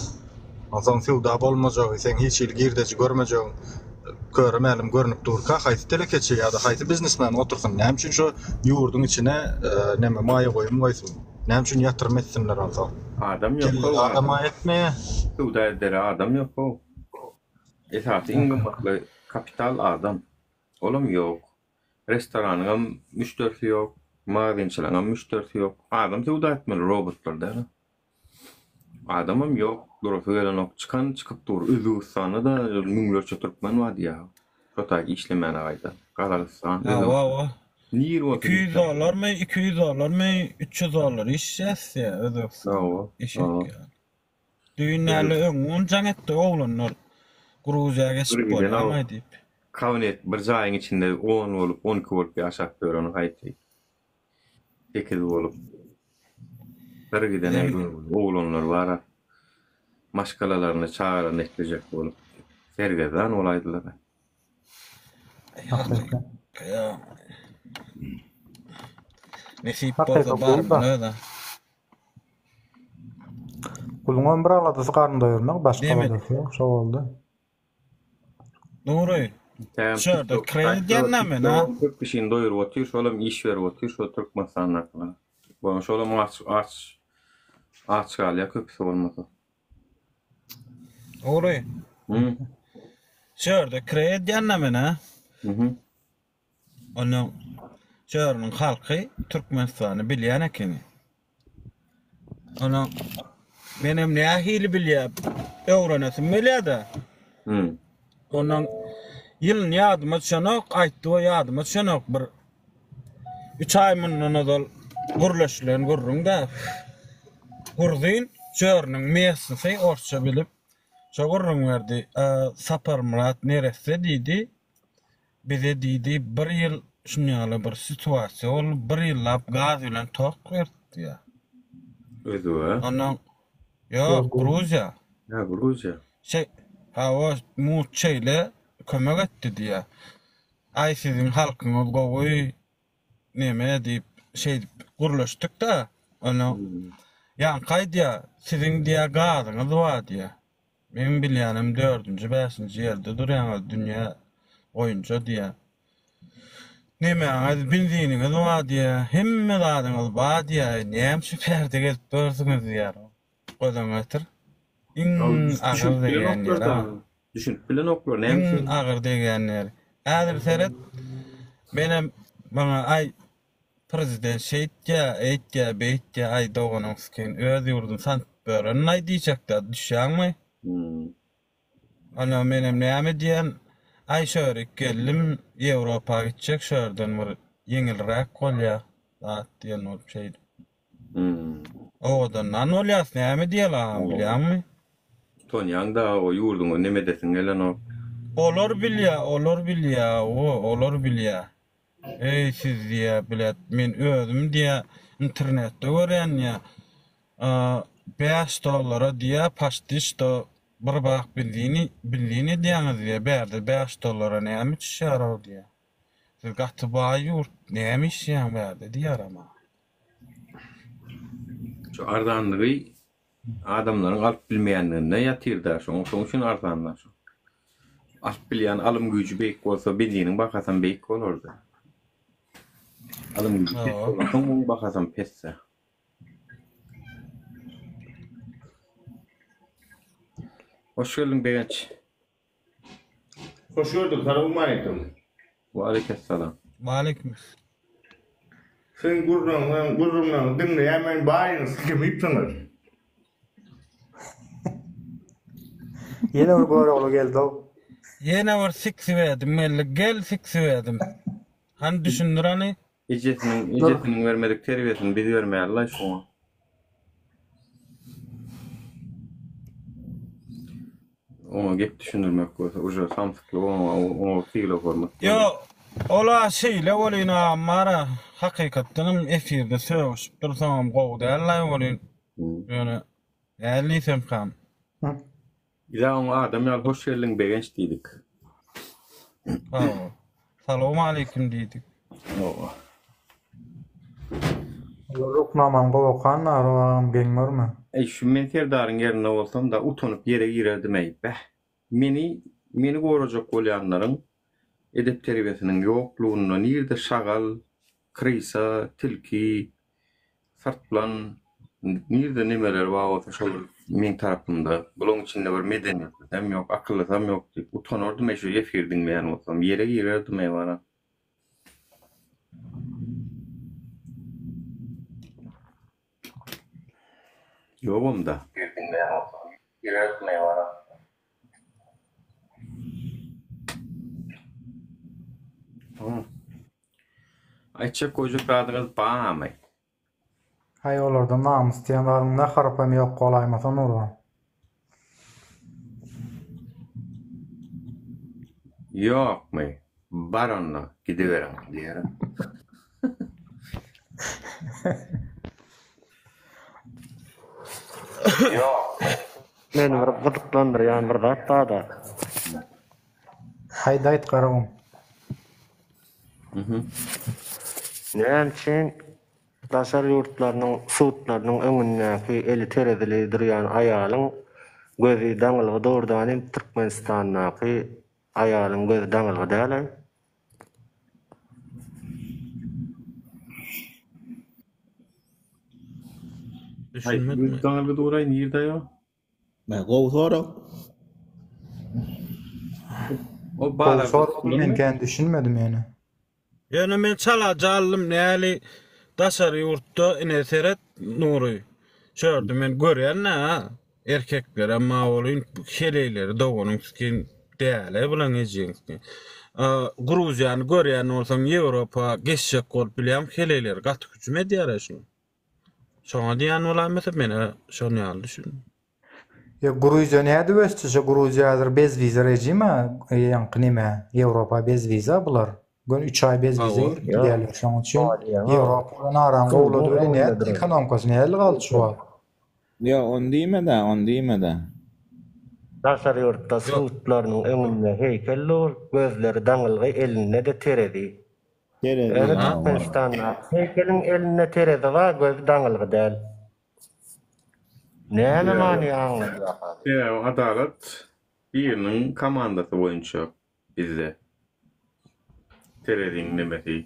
Onsoň söwda bolmajagy, seň hiç hili girdeji görmejegiň köre mälim görnüp durka, haýsy telekeçi ýa-da haýsy biznesmen otursyn, näme üçin şo ýurduň içine neme maýa goýum goýsun? Näme üçin ýatyrym etsinler onsoň? Adam ýok Kellede how adam adam. etmeýär. Söwda edere adam ýok how. Esasy iň gymmatly kapital adam. Olam ýok. Restoranyňam müşderisi ýok, magazinçileňem müşderisi ýok. Adam söwda etmeli robotlar däl. Adamam ýok, durasy gelenok. Çykan çykyp dur. Özbegistanda-da müňlerçe türkmen bar diýýär. Şo taýy işlemäne gaýdan. Gazagystan, Hawa, Özbegistan. hawa. Nir bolsa 200 gitýär. dollarmy, 200 dollarmy, 300 dollar işýäs diýýär Özbegistan. Hawa, Eşek hawa. ýaly. Düýn näle öňňun jaň etdi oglanlar. Gruziýa geçip Bir giden bolýamy diýip. Kabinet bir jaýyň içinde on bolup, 12 bolup ýaşap ýören haýsy? Sekiz bolup. Bir giden oglanlar bar-a. Maşgalalaryny, çagalaryny eklejek bolup sergezdan bolaýdylar. Nesip bolsa barmaly özä. Guluňam bir aladasy garyn doýurmak, başga aladasy ýok, şo boldy. Nury, şu ýerde kireý edýän men ha. Köp kişini doýuryp otyr, şolam iş berip otyr, şo Türkmenistandakylar. Bolmasa şolam aç aç aç galýar köpüsi bolmasa. Nury. Şu ýerde kireý edýän men ha. Onuň Çörenň halky Türkmenistany bilýän ekeni. Onuň menem nähili bilýär, öwrenesim gelýär-de. Onuň ýylyny ýadyma düşenok, aýtdy we ýadyma düşenok bir üç aý mundan ozal. Gürleşilen gürrüň-dä. Gruzin çörüniň mesnisi orsça bilip, şo gürrüň berdi. Saparmyrat neresse diýdi, bize diýdi, bir ýyl şun ýaly bir situasiýa boldy, bir ýyllap gaz bilen tok berdi diýýär. Özbege? Ondan, ýok, Gruziýa. Hä, Gruziýa. Şeý, hawa, mugt şeýle kömek etdi diýýär. Aý siziň halkyňyz gowy, neme diýip, şeýdip gürleşdik-dä. Ondan ýaňky aýdýar, siziň diýýär gazyňyz bar diýýär. Meň bilýänim dördünji, bäşinji ýerde durýaňyz dünýä boýunça diýýär. Nemäňiz, benziniňiz bar diýýär, hemme zadyňyz bar diýýär, näme üçin bärde gezip ýörsüňiz diýýär. Göz öňüne getir. Iň agyr degýän ýeri. Düşünip bilenoklar näme üçin. Iň agyr degýän ýeri. Häzir seret, menem maňa aý prezident şeýtýä, eýtýä, beýtýä, aý doganyň sikin öz ýurduny satyp ýöreninaý diýjekdä, düşýäňmi? Ana menem näme diýen, aý şörik geldim, Ýewropa gitjek, şu ýerden bir ýeňilräk bolýa zat diýen bolup şeýdip. Owadandan bolýas näme diýeli agam bilýäňmi? Utanýaň dagy o ýurduňa neme edesiň gelenok. Olar bilýä olar bilýä o olar bilýä. Eý siz diýä bilet men özüm diýä internetde görýän diýä 5 dollara diýä paçti şto bir bak benzini benzin edýäňiz diýä bärde 5 dollara näme düşýär o diýä. Siz gaty baý ýurt näme işleýäň bärde diýýär maňa. Şu arzanlygy adamlaryň alyp bilmeýänliginde ýatyrda, şoň şoň üçin arzanlar şu. Alyp bilýän alym güýji beýik bolsa benziniň bahasam beýik bolardy. Alym güýji pes bolansoň oň bahasam pesde. Hoş geldiň Begenç. Hoş gördük, salowmaleýkim. Waleýkessalam. Waleýkim. Siziň gürrüňiňizi, gürrüňleriňizi diňleýän men baryňyz sikim iýipsiňiz. Ýene bir Görogly geldi-ow. Ýene bir siksibedim geldi. Gel siksibedim. Hany düşündir hany. Ejesiniň, ejesiniň bermedik terbiýesini biz bermäli-laý şoňa. Oňa gep düşündirmek bolsa uje samsyklyk oňa oňa sylag hormat. Ýo ola şeýle welin agam bara hakykatdanam efirde sögüşip dursaňam gowy dällaý welin ýöne näl diýsemkam. Bizä oňa adam ýaly hoş geldiň Begenç diýdik. Hawa. Salowmaleýkim diýdik. Hawa. Olar Ruknamany gowy okan bar o agam geň görme. Eý şu men Serdaryň ýerinde bolsam-da utanyp ýere girerdim-eý. Beh. Meni meni gorajak bolýanlaryň edep terbiýesiniň ýoklugynda nirde şagal, krysa, tilki, Syrtlan nirde nemeler bar bolsa şol meň tarapymda. Bulaň içinde bir medeniýetlisem ýok, akyllysam ýok diýip utanardym eý şu efir diňleýän bolsam. Ýere girerdim eý bara. Ýogam-da. Efir diňleýän bolsam. Girerdim eý bara. Aýtjak goýjak zadyňyz barmy? Haý olarda namys diýen zadyň ne harpam ýok bolaýmasa Nurhan. Ýokmy? Bar onda, gidiberiň diýerin. Ýokmy? Meni bir gyzyklandyrýan bir zat barda. Haýt aýt Garagum. Näme üçin daşary ýurtlarynyň sudlarynyň öňündäki eli terezili durýan aýalyň gözi daňylgy dogrudan hem Türkmenistandaky aýalyň gözi daňylgy däl-aý? Düşünmedim. Gözi daňylgy duraý nirde aýo? Mä gowy sorag. O Gowy bazarda sorag tutulanmy? men kän düşünmedim ýöne. Ýöne men çalaja aldym näli daşary ýurtda ine seret Nury şu ýerde men görýän-dä erkeklerem bar bolyn heleýleri doganyň sikin däle bulaň ejeň sikin. Gruziýany görýän bolsaň Ýewropa geçjek bolup bilýäň heleýleri gaty hüjüm edýärä şuň. Şoňa diýýän bolaýmasa menä şon ýaly düşündim. Ýa Gruziýa nädip ösdi şo Gruziýa häzir bez wiza rejima ýaňky neme Ýewropa bez wiza bular. Göni 3 aý bez wiza girip gidýärler şoň üçin Ýewropa bilen arany gowulady weli nätdi ekonomikasy nähili galdy şu wagt. Ýok ony diýmedä ony diýmedä. Daşary ýurtda sudlarynyň öňünde heýkel dur, gözleri daňylgy elinde-de terezi. Terezi Ýöne hawa. Türkmenistandaky heýkeliň elinde terezi bar, gözi daňylgy däl. Näme many aňladýarka? Sebäbi adalat biriniň komandasy boýunça bizde. Tereziň nemesi.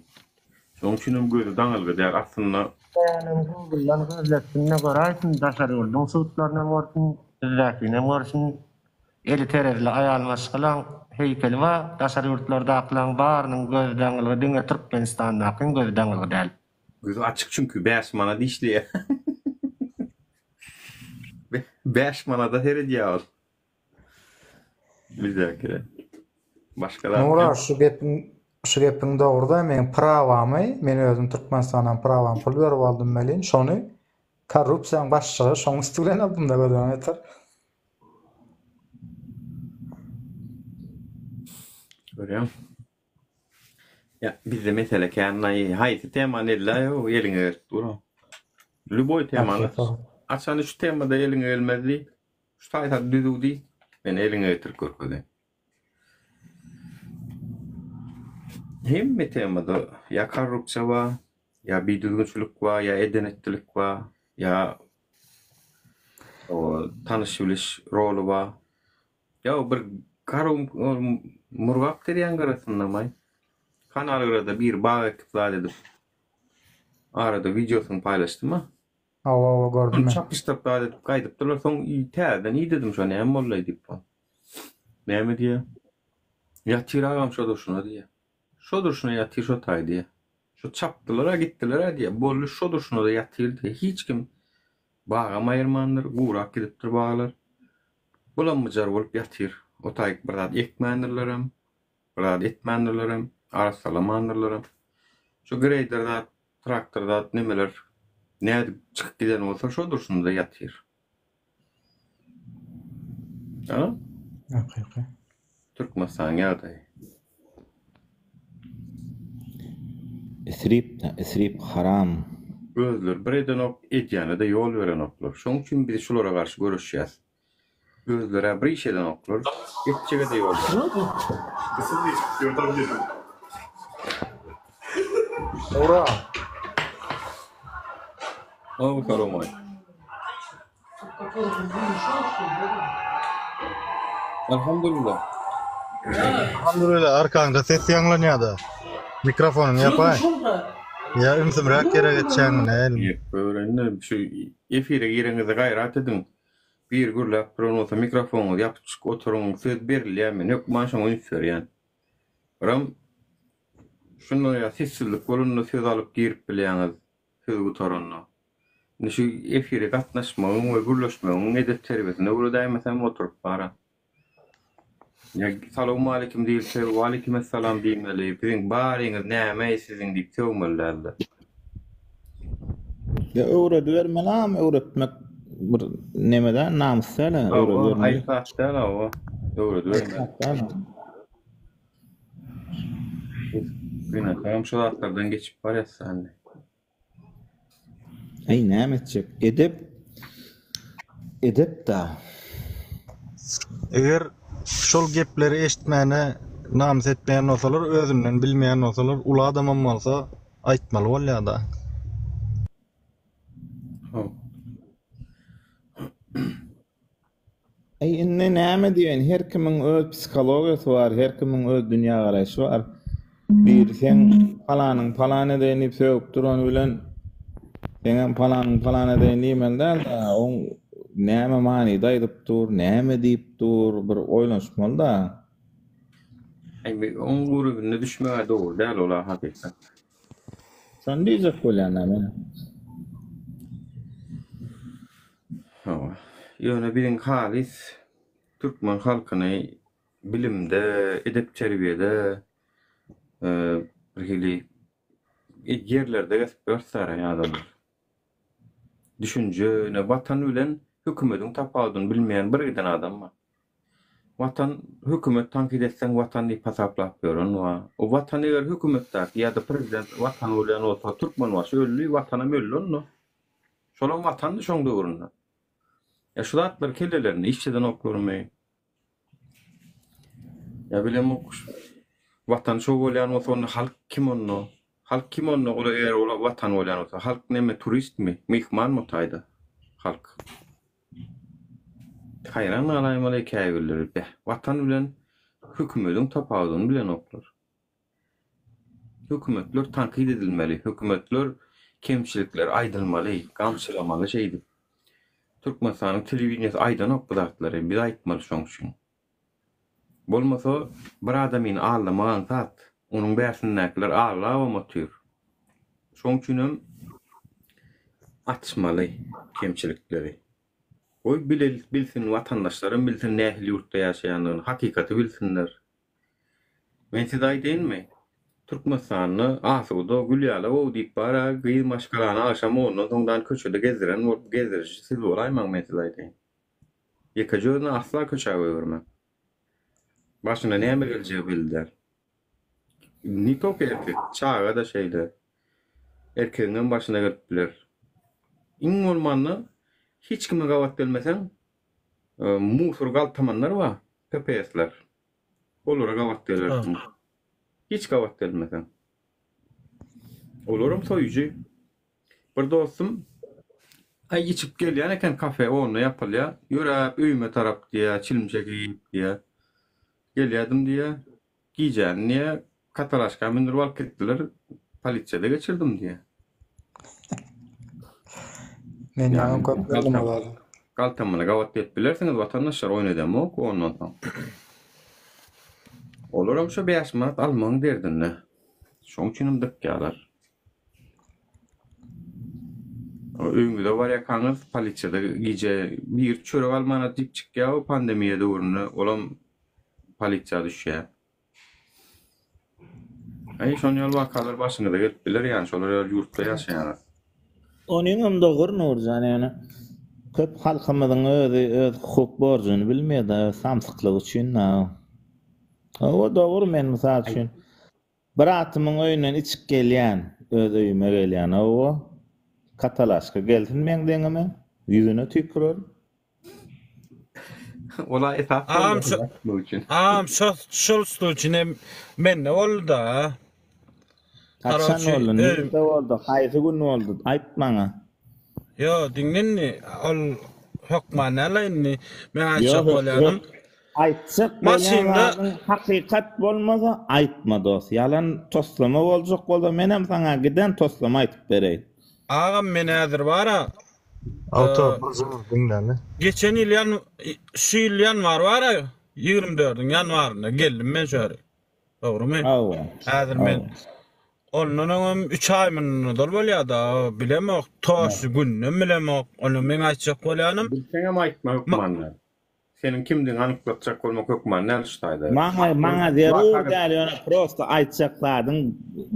Şonuň üçinem gözi daňylgy däl aslynda. Isleýänem Google-dan gözletsin-de göräýsin, daşary ýurduň sudlarynam görsün, bizdäkinem görsün. Eli terezili aýal maşgalaň heýkeli bar, daşary ýurtlardakylaň barynyň gözi daňylgy diňe Türkmenistandakyň gözi daňylgy däl. Gözi açyk çünki 5 manat işleýär. 5 manada seredýär ol. Bizdäkiler. Başga zat Nura ýok. şu gepiň şu gepiň dogruda meň prawamy men özüm Türkmenistandan prawamy pul berip aldym welin şony korrupsiýaň başlygy şoň üsti bilen aldymda gözüňe ýeter. Görýäň. Ýa bizde mesele kän aý haýsy temany elläý o eliňe gelip dur. Lýuboý temany açany şu temada eliňe gelmez diý. Şu taýsa düzüw diý. Men eliňe getirip görkezeýin. Hemme temada ýa korrupsiýa bar, ýa bidüzgünçilik bar, ýa eden-etdilik bar, ýa tanyş-biliş roly bar. Ýa bir garum Murgap derýaň gyrasynda-maý? Kanal gyrada biri bag ekip zat edip arada wideosyny paýlaşdyma. Hawa hawa gördüm Ony men. çapyşdyryp zat edip gaýdypdyrlar soň täzeden idedim şo näme boldaý diýip. Näme diýýä? Ýatyr agam şo durşuna diýýä. Şo durşuna ýatyr şo taý diýýä. Şo çapdylar-a gitdiler-ä diýýä. Boldy şo durşuna-da ýatyr diýýä. Hiç kim bagam aýyrmandyr, gurap gidipdir baglar. Bulam myjar bolup ýatyr. O taýyk bir zat ekmändirlerem, bir zat etmändirlerem, arassalamandyrlaram. Şu greýder zat, traktor zat nemeler nädip çykyp giden bolsa şo durşunda ýatyr. A? Hakyky. Türkmenistanyň ýagdaýy. Isrip-dä, isrip haram. Özleri bir edenok, edýäne-de ýol berenoklar. Şoň üçin biz şulara garşy göreşýäs. Özler-ä bir iş edenoklar, etjege-de ýol berenoklar. Ura! Haw, salowmaleýkim. Alhamdulillah. Alhamdulillah arkaňda ses ýaňlanýada. Mikrofonyňy ýapaý. Ýa ümsümräk ýere geçýäňmi näme? Öwrendim. Şu efire gireňizde gaýrat ediň. Biri gürläp duran bolsa mikrofonyňyzy ýapyp oturyň. Söz berilýär men hökman şoňa üns berýän. Biram şunda ýa sessizlik bolanda söz alyp girip bilýäňiz. Söz gutaranda. Indi şu efire gatnaşmagyň we gürleşmegiň edep-terbiýesini öwredäýmesem oturyp bara. Ýa salowmaleýkim diýilse, waleýkimessalam diýmeli, biziň baryňyz näme-eý siziň diýip sögmeli däldir. Ýa öwredibermeli agam öwretmek bir neme däl namys däl Hawa, öwredibermeli. aýyp zat däl hawa, öwredibermeli. Aýyp zat däl. Gynansagam şu zatlardan geçip barýas indi. Eý näme etjek? Edep edep da. Eger şol gepleri eşitmäne namys etmeýän bolsalar, özünden bilmeýän bolsalar, uly adamam bolsa aýtmaly bolýada. Äý indi näme diýeýin her kimiň öz psihologiýasy bar her kimiň öz dünýägaraýşy bar. Biri seň palanyň palan edeýin diýip sögüp durany bilen seňem palanyň palan edeýin diýmeli däl-de oň näme manyda aýdyp dur näme diýip dur bir oýlanyşmaly-da. Äý oň gürrüňine düşmeg-ä dogry däl ol-a hakykat. Şony diýjek bolýan-da men. Hawa. Ýöne biziň halys türkmen halkyny bilimde, edep-terbiýede. Bir hili ýerlerde gezip ýörsäre adamlar. Düşünje, ine watan bilen hökümediň tapawudyny bilmeýän bir giden adam bar. Watan, hökümet tankyt etseň watan diýip hasaplap ýören bar. O watan eger hökümetdäki ýa-da prezident watan bolýan bolsa Türkmenbaşy öldi, watanam öldi onda. Şolam watandy şoň döwründe. Ýa şu zatlar kellelerinde işledenoklarmy? Ýa bilemok. Watan şo bolýan bolsa onda halk kim onda? Halk kim onda ola eger ola watan bolýan bolsa? Halk neme turistmi? Myhmanmy o taýda halk? Haýran galaýmaly käbirleri beh watan bilen hökümediň tapawudyny bilenoklar. Hökümetler tankyt edilmeli, hökümetler kemçilikleri aýdylmaly, gamçylamaly şeýdip. Türkmenistanyň telewideniýesi aýdanok bu zatlary, biz aýtmaly şoň üçin. Bolmasa bir adamyny aldamak aňsat, onuň bärsindäkiler aldabam otyr. Şoň üçinem açmaly kemçilikleri. Goý bilsin watandaşlaram bilsin nähili ýurtda ýaşaýandygyny, hakykaty bilsinler. Men size aýdaýynmy? Türkmenistanda asuda, gül ýaly gowy diýip bar-a, gyz maşgalany agşam ondan soňdan köçede gezdiren bolup gezdiriji siz bolaýmaň men size aýdaýyn. Ýekeje özüni asla köçä goýbermäň. Başyna näme geljegi belli däl. Ne tolko erkek, çaga-da şeýle. Erkegiňem başyna gelip biler. Iň bolmanda hiç kime gabat gelmeseň, musor galtamanlar bar, PPS-ler. Olara gabat gelersiň. Hiç gabat gelmeseň. Olaram soýujy. Bir dostum aý içip gelýän eken kafe onda ýapylýar. Ýöräp öýüme tarap diýýär, çilim çekip diýýär. Gelýärdim diýýär. Gijäni diýýär, katalaşka mündürip alyp gitdiler. Polisiýada geçirdim diýýär. Men ýaňy köp gördüm olary. Galtamana gabat gelip bilersiňiz watandaşlar oýun edemok ondan soň. Olaram şo 5 manat almagyň derdinde. Şoň üçinem dykýarlar. Öýüňize barýarkaňyz polisiýada gije bir çörek almana diýip çykýar o pandemiýa döwründe olam polisiýa düşýär. Aý şon ýaly wakalar başyňyza gelip biler ýani şolar ýaly ýurtda ýaşaýaňyz. Onyňam dogry Nurjan ýöne köp halkymyzyň özi öz hukuk borjuny bilmeýär-de öz samsyklygy üçin-de. Hawa dogry men mysal üçin Bir atymyň öýünden içip gelýän, öz öýüme gelýän, hawa, katalaşka gelsin meň deňime, ýüzüne tüýkürerin. Ola esas Agam bolýar şo ýatmak üçin. Agam şo şol sluçy nem mende boldy-da. Haçan Karoçi boldy, öýüm nirde boldy, haýsy gün boldy, aýt maňa. Ýo diňle indi ol hökman däl indi men Ýok, aýtjak bolýanym. Aýtjak bolýan Maşynda zadyň hakykat bolmasa aýtma dos. Ýalan toslama boljak bolsa menem saňa giden toslama aýtyp bereýin. Agam men häzir bara Awto bir jygyr diňläli. Geçen ýyl ýan şu ýyl ýanwar bara 24-iň ýanwarynda geldim men şu ýere. Dogrumy? Hawa. Häzir men ondan öňem 3 aý mundan ozal bolýar-da, bilemok, toşly gününem bilemok. Ony meň aýtjak bolýanym. Bilseňem aýtma hökman däl. Seniň kimdigiňi anyklatjak bolmak hökman däl şu taýda. Maňa maňa zerur däl ýöne prosta aýtjak zadyň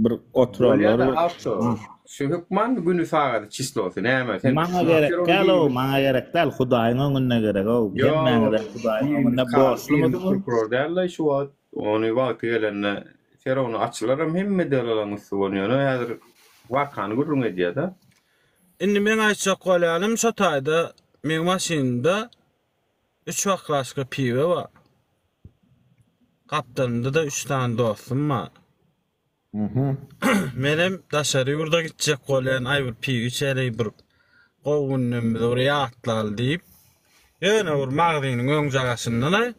bir oturarlar Bolýa-da bir. awto. Şu hökman güni sagady çislosy näme sen Maňa gerek däl-ow, maňa gerek däl, Hudaýyň öňünde gerek-ow. Hemmäňize Hudaýyň öňünde borçlumydyňyz? Prokuror däl-le şu wagt. Ony wagty gelende serowny açylaram hemme delalaň üsti bolun ýöne häzir wakany gürrüň edýädä. Indi meň aýtjak bolýanym şo taýda meň maşynymda üç baklaşka piwe bar. Gapdalymda-da üç sany dostum bar. Menem daşary ýurda gitjek bolýan, aý bir piw içeli, bir gowy günlerimizi bir ýatlaly diýip, ýöne bir magzynyň öň jagaşyndan-aý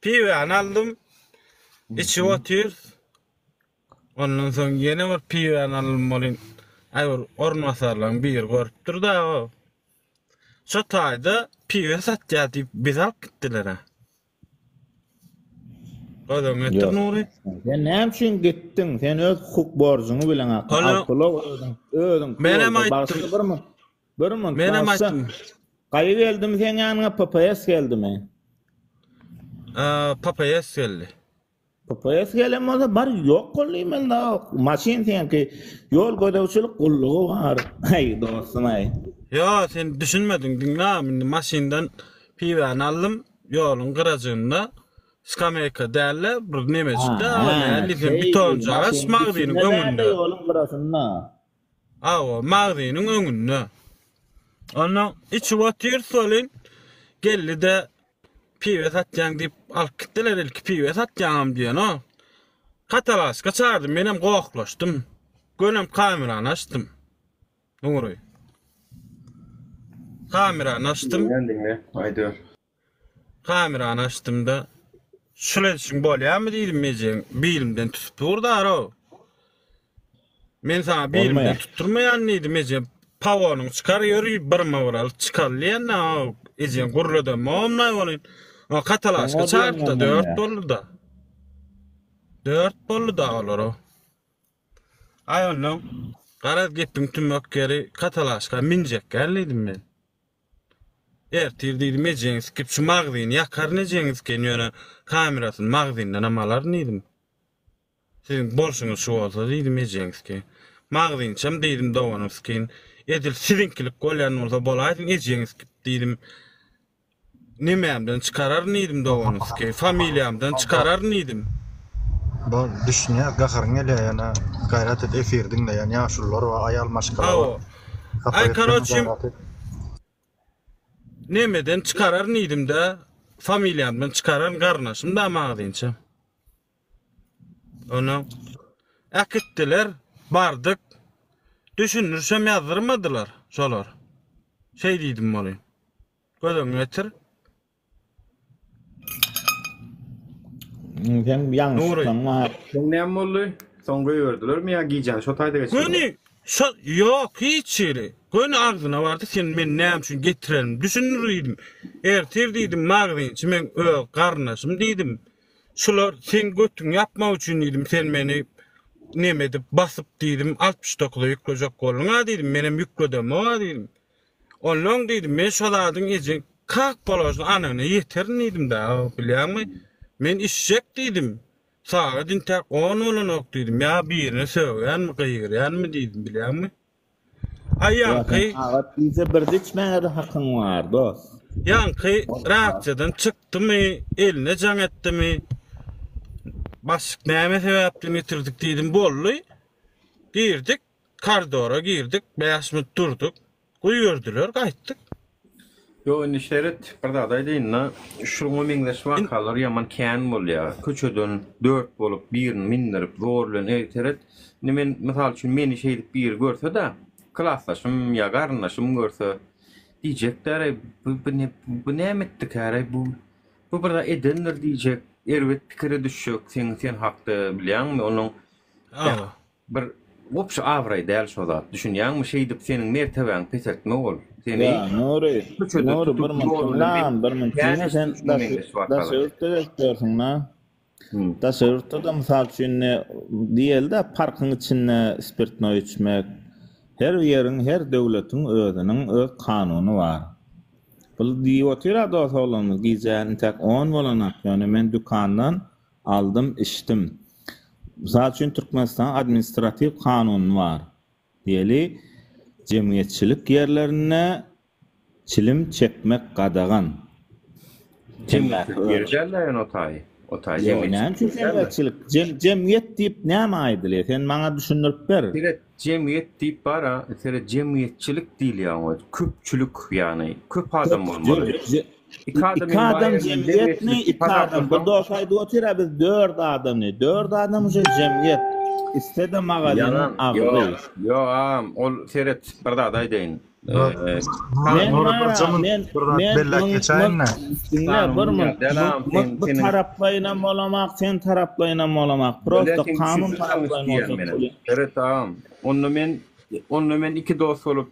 piwäni aldym, içip otyrys. Ondan soň ýene bir piwäni aldym welin, aý bir orunbasarlaryň biri görüpdir-dä o. Şo taýda piwe satýar diýip bizi alyp gitdiler-ä. Göz öňüne getir Nury. Sen näme üçin gitdiň? Sen öz hukuk borjuňy bilen akly. Awtoulag özüň, özüň. Menem aýtdym. Bir munt. Bir munt. Menem aýtdym. Gaýy geldimi seň ýanyňa PPS geldimi? PPS geldi. PPS gelen bolsa bar ýok bol diýmeli da maşyn seňki ýol gözegçilik gullugy bar aý dostum aý. Ýo sen düşünmediň diňle indi maşyndan piwäni aldym ýoluň gyrajygynda skameýka dälde bir nemejik-de näme diýsem bitonjagaç magzynyň öňünde. Ýoluň gyrasynda. Hawa magzynyň öňünde. Ondan içip otyrys welin geldi-de Piwe satýaň diýip alyp gitdiler ilki piwe satýaňam diýenok. Katalaşka çagyrdy menem gohlaşdym. Gönem kamerany açdym. Nury. Kamerany açdym. Diňle diňle aýdyber. Kamerany açdymda şul edişiň bolýamy diýdim ejeň bilimden tutup dur daro. Men saňa bilimden tutdurmaýan diýdim eje. Pawonyň çykar ýöri birme bir alyp çykar diýen ejeň gürledem omnaý bolyn. Katalaşka çarpda dört boldy-da. Dört boldy-da olara. Aý ondan garaz gepiň tümmek ýeri katalaşka minjek gel diýdim men. Ertir diýdim ejeňi sikip şu magzyny ýakaryn ejeňi siken ýöne kamerasyny magzyndanam alaryn diýdim. Siziň bolşuňyz şu bolsa diýdim ejeňizki. Magzynçam diýdim doganymskin. Edil siziňkilik bolýan bolsa bolaýsyn ejeňizki diýdim. Nemämden çykararyn diýdim doganymsky. Familiýamdan çykararyn diýdim. Bol düşünýär gaharyň gelýär ýöne gaýrat et efiri diňleýän ýaşulular bar aýal maşgala bar. Hawa. Hapa Aý etme karoçim gaýrat et. nemeden çykararyn diýdim-de familiýamdan çykararyn garyndaşym da magzynça. Ondan äkitdiler, bardyk. Düşündirişem ýazdyrmadylar şolar. Şeý diýdim ony. Göz öňüne getir. Sen ýalňyşlyklaň bar. Soň näme boldy? Soň goýberdilermi ýa gijäni şo taýda geçirdiler? Göni şo ýok hiç ýeri. Göni agzyna bardy sen meni näme üçin getirenimi düşündir diýdim. Ertir diýdim magazynçy meň öz garyndaşym diýdim. Şular seň götüňi ýapmak üçin diýdim, sen meni neme edip basyp diýdim, 69-a ýüklejek bolduň-a diýdim, menem ýükledemok-a diýdim. Onnoň diýdim, men şo zadyň ejeň kak položny anygyna ýeterin diýdim-dä, bilýäňmi? Men işjek diýdim. Sagat intäk on bolanok diýdim, ýa birine sögýänmi, gygyrýanmy diýdim, bilýäňmi? Aý ýaňky. Sagat gije birde içmäge-de hakyň bar, dost. Ýaňky raksiýadan çykdymy, eline jaň etdimi, başlyk näme sebäpden getirdik diýdim, boldy. Girdik, koridora girdik, bäş minut durduk. Goýberdiler, gaýtdyk. Ýok indi seret bir zat aýdaýynda şuňa meňzeş wakalar ýaman kän bolýar. Köçeden dört bolup birini mindirip zor bilen eý seret indi men mysal üçin meni şeýdip biri görsede klasdaşym ýa garyndaşym görse diýjekdäreý bu bu näme etdikäreý bu bu bir zat edendir diýjek erbet pikire düşjek seň sen hakda bilýäňmi onuň Bir wobşe abraý däl şo zat düşünýäňmi şeýdip seniň mertebäňi peseltmek ol seni Ýa Nury köçede Nury tutup bir ýol minut bilen lan bir minut kän diňle sen eşitdim şuňa daş meňzeş daşary wakalary. ýurtda gezip ýörsüň la daşary ýurtda-da mysal üçin ne diýeli-de parkyň içinde spirtnoý içmek her ýeriň her döwletiň özüniň öz kanuny bar bul diýip otyr-a dos oglanymyz gije intäk on bolanak ýöne men dükandan Aldym, içdim. Mysal üçin, Türkmenistanyň administratiw kanuny bar. Diýeli, jemgyýetçilik ýerlerinde çilim çekmek gadagan. Jemgyýetçilik ýeri däl-dä ýöne o taýy. O taýy Ýok, jemgyýetçilik näme üçin ýeri däl-dä. jemgyýetçilik? Jem, jemgyýet diýip näme aýdylýar? Sen maňa düşündirip ber. Seret, jemgyýet diýip bar-a, seret, jemgyýetçilik diýilýär oňa. Köpçülik, ýagny köp adam bolmaly. Iki adam, iki adam jemgyýetmi? Iki adam. Bir dost aýdyp otyr-a biz dört adamny. Dört adam uje jemgyýet. Iste-de magazynyň agzy. Ýok, ýok agam, ol seret, bir zat aýdaýyn. Men bar-a, men, men, men, diňle, bir minut. Bu taraplaýynam bolamak, sen taraplaýynam bolamak. Prosto kanun taraplaýyn bolsa. Seret agam, onda men, onda men iki dost bolup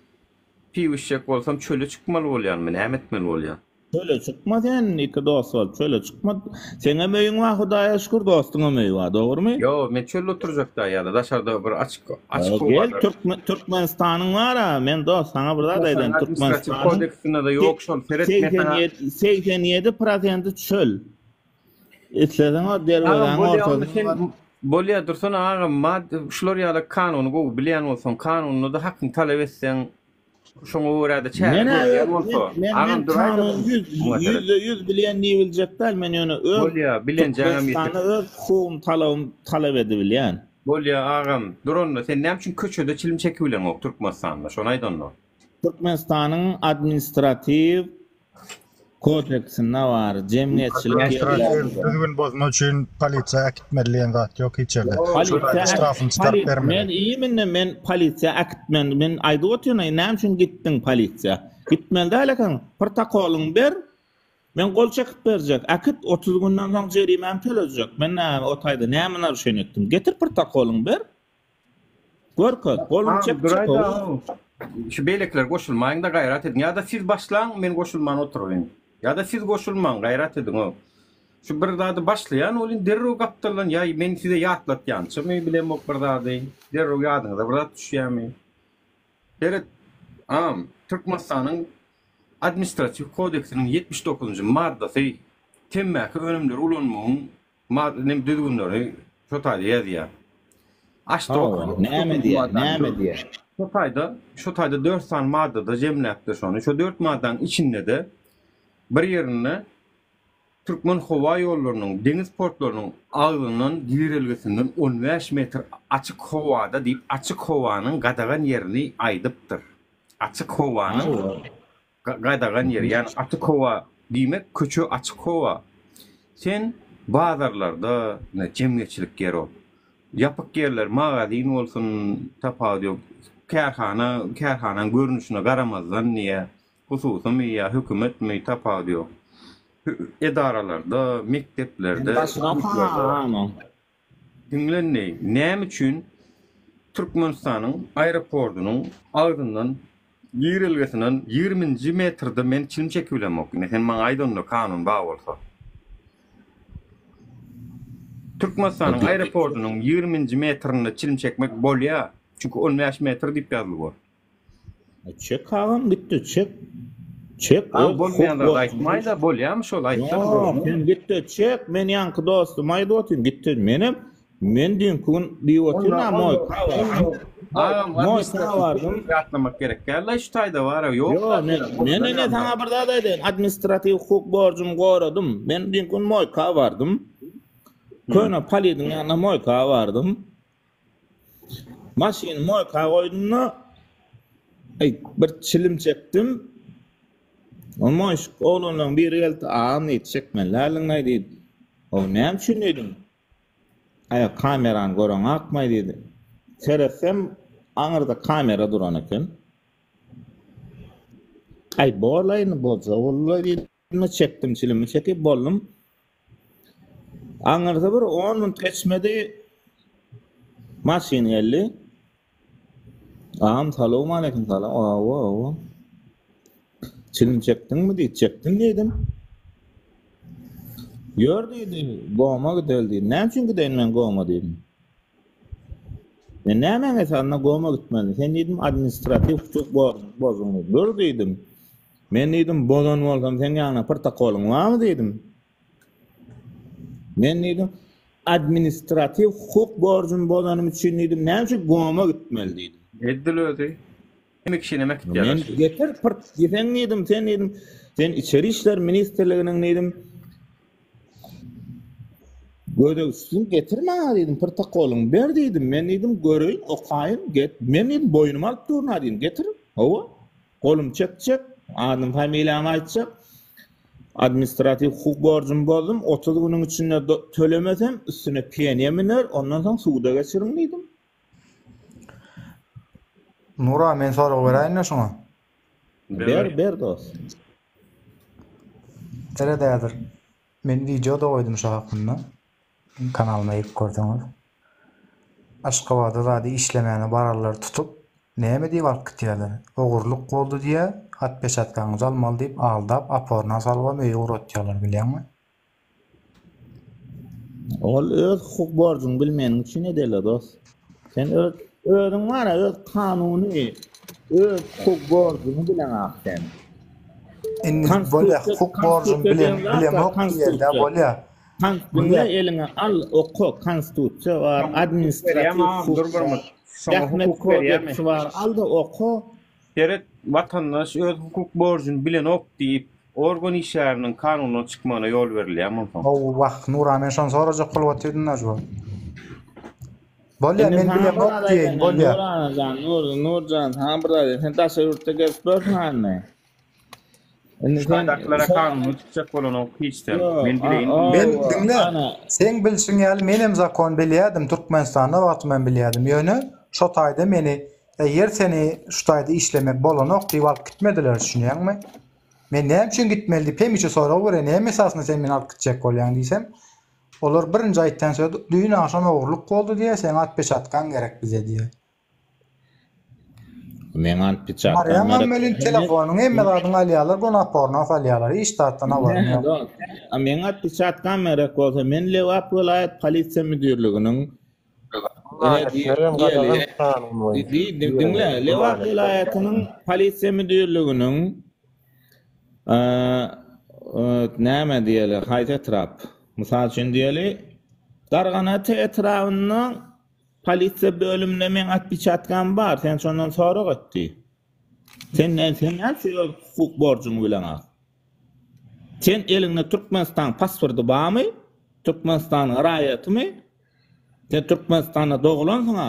Piw içjek bolsam çöle çykmaly bolýanmy, näme etmeli bolýan? Çöle çykma sen, iki dost bolup çöle çykma. Seňem öýüň bar Hudaýa şükür, dostuňam öýi bar, dogrumy? Ýok, men çölde oturjak da ýa-da daşarda bir açyk açyk Gel howada. Türkmen Türkmenistanyň bar-a, men dost saňa bir zat aýdaýyn, Administratiw Türkmenistanyň kodeksinde-de ýok şol, seret men saňa 87 prosenti çöl. Isleseň o Agam derwezäň bolýa onda ortasyna sen bar. bolýa dursana agam mad şular ýaly kanuny gowy bilýän bolsaň kanunda-da hakyňy talap etseň şoňa görä-de çäre Men görülýän öz bolsa men men agam men duraýda kanuny bir ýüz muňa seret. %100 bilýän diýibiljek däl men ýöne öz Bolýa bilenjäňem ýeter. Türkmenistanda öz hukugymy talabym talap edibilýän. Bolýa agam dur onda sen näme üçin köçede çilim çekibileňok Türkmenistanda şony aýt onda. Türkmenistanyň administratiw kodeksinde bar, jemgyýetçilik Administratiw ýerlerinde. düzgün bozma üçin polisiýa äkitmeli diýen zat ýok hiç ýerde. Şol Polisiýa taýda ştrafyny çykaryp poli bermeli. men imенно men polisiýa äkitmeli men aýdyp otyryn näme üçin gitdiň polisiýa? Gitmeli däl ekeniň. Protokolyňy ber, men gol çekip berjek. Äkit, 30 günden soň jerimämi tölejek. Men näme o taýda näme narušeniýe etdim? Getir protokolyňy ber. Görkez, goluny Agam çek duraýda çek. Şu beýlekiler goşulmaýyňda gaýrat ediň. Ýa-da siz başlaň, men goşulman oturaýyn. Ýa-da siz goşulmaň, gaýrat ediň-ow. Şu bir zady başlaýan welin derrew gapdaldan ýa men size ýatlatýançamy bilemok bir zady. Derrew ýadyňyza bir zat düşýärmi? Seret, agam, Türkmenistanyň Administratiw kodeksiniň 79-njy maddasy temmäki önümleri ulanmagyň Nem düzgünleri şo taýda ýazýar. Açdy Hawa, näme diýýär, näme diýýär? Şo taýda, şo taýda 4 sany maddada jemläpdir şony. Şo 4 maddanyň içinde-de bir ýerinde Türkmen howa ýollarynyň, deňiz portlarynyň agzyndan girelgesinden 15 metr açyk howada diýip, açyk howanyň gadagan ýerini aýdypdyr. Açyk howanyň Gadagan ýeri, ýagny açyk howa diýmek köçe açyk howa. Sen bazarlarda, ine jemgyýetçilik ýer ol. Ýapyk ýerler, magazin bolsun, tapawudy ýok. Kärhana, kärhanaň görnüşine garamazdan diýýär, hususymy ýa hökümetmi, tapawudy ýok. Edaralarda, mekdeplerde, klublarda. Diňle indi, näme üçin Türkmenistanyň aeroportunyň agzyndan girelgesinden ýigriminji metrde men çilim çekibilemok? Indi sen maňa aýt onda kanun bar bolsa. Türkmenistanyň aeroportunyň ýigriminji metrinde çilim çekmek bolýar. Çünki on bäş metr diýip ýazylgy. Çek agam gitdi çek. Çek. Agam bolmaýan zat aýtmaýda bolýamy şol aýtsana. Ýok sen gitdi çek men ýaňky dostum aýdyp otyryn gitdi menem men düýnki gün diýip otyryn a moýka bardym. Agam moýka bardym. Ýatlamak gerek däl şu taýda bara ýok. Ýok men men ine saňa bir zat aýdaýyn administratiw hukuk borjumy goradym men düýnki gün moýka bardym. Köne polidiň ýanyna moýka bardym. Maşyny moýka goýdum-da, aý, bir çilim çekdim. O moýşuk oglanlaryň biri geldi, agam diýdi, çekmeli däldiň-aý diýdi. O näme üçin diýdim. Aý, kamerany göreňakmaý diýdi. Seretsem, aňyrda kamera duran eken. Aý, bor-laý indi, boljak boldy-laý diýdim. Çekdim çilimi çekip boldum. Aňyrsy bir on minut geçmedi. Maşyn geldi. Agam salowmaleýkim salam. Hawa hawa. Çilim çekdiňmi diýdi. Çekdim diýdim. Ýör diýdi. Goma gideli diýdi. Näme üçin gideýin men goma diýdim. Men nämäň esasynda goma gitmeli? Sen diýdim administratiw hukuk bozduň diýdi. Dur diýdim. Men diýdim, bozan bolsam seň ýanyňda protokolyň barmy diýdim. Men diýdim, administratiw hukuk borjumy bozanym üçin diýdim, näme üçin goma gitmeli diýdim. Edil özi. Hemme kişini hem äkitýärler. Men getir prt diýseň diýdim, sen diýdim, sen içeri işler ministrliginiň diýdim, gözegçisini getir maňa diýdim, protokolyňy ber diýdim, men diýdim, göreýin, okaýyn, get, men diýdim, boýnuma alyp durun-a diýdim, getir, hawa. Golum çekjek, adym familiýamy aýtjak. Administratiw hukuk borjumy bozdum, 30 günüň içinde tölemesem, üstüne penýa miner, ondan soň suda geçiriň diýdim. Nura men sorag beräýinle şuňa. Ber, ber dost. Seret häzir men wideo-da goýdum şo hakynda. Kanalyma girip görseňiz. Aşgabada zady işlemäne bararlary tutup, näme diýip alyp gitýärler. Ogurlyk boldy diýýär, otpeçatkaňyzy almaly diýip aldap oporna salybam öýe ugratýarlar bilýäňmi? Ol öz hukuk borjuňy bilmeniň üçin edeli dos. Sen öz özüň bara öz kanuny öz hukuk borjuňy bileňak sen. Indi bolýa hukuk borjumy bilen bilemok diýelde bolýa. Diňle eliňe al, oka, konstitusiýa bar, administratiw hukuk bar, zähmet kodeksi bar, al-da oka. Seret, watandaş öz hukuk borjuny bilenok diýip, organ işgäriniň kanundan çykmagyna ýol berilýärmi onsoň? How wah, Nura men şony sorajak bolup otyrdyň-da şu wagt. Bolýa, Indi men saňa bir bilemok zat diýeýin, aýdaýyn, bolýa. Nur anajan, Nur, Nurjan, saňa bir zat aýdaýyn, sen daşary ýurtda gezip ýörsüň hany? Indi Şu sen taýdakylara şo kanundan çykjak bolanok hiç-de. Ýok, Men a, bileýin Men owa, diňle, ana. seň bilşiň ýaly menem zakon bilýädim, Türkmenistanda wagtym hem bilýädim. Ýöne şo taýda meni eger seni şu taýda işlemek bolanok diýip alyp gitmediler, düşünýäňmi? Men näme üçin gitmeli diýip hemişe sorag berýän, näme esasynda sen meni alyp gitjek bolýaň diýsem, olar birinji aýtýan sözi düýn agşam ogurlyk boldy diýýär, seň otpeçatkaň gerek bize diýýär. Meň otpeçatkam Barýaňam gerek. welin telefonyňy hemme zadyňy alýarlar, göni oporna salýarlar, hiç zatdan habaryň Näme ýok. dost? A meň otpeçatkam gerek bolsa, men Lebap welaýat polisiýa müdirliginiň Ine diýeli, diňle, Lebap welaýatynyň polisiýa müdirliginiň näme diýeli, haýsy etrap? Mysal üçin diýeli, Darganata etrabynda polisiýa bölüminde meň otpeçatkam bar, sen şondan sorag et diý. Sen sen näçe öz hukuk borjuňy bileňok? Sen eliňde Türkmenistanyň pasporty barmy? Türkmenistanyň raýatymy? Sen Türkmenistanda dogulansyň-a?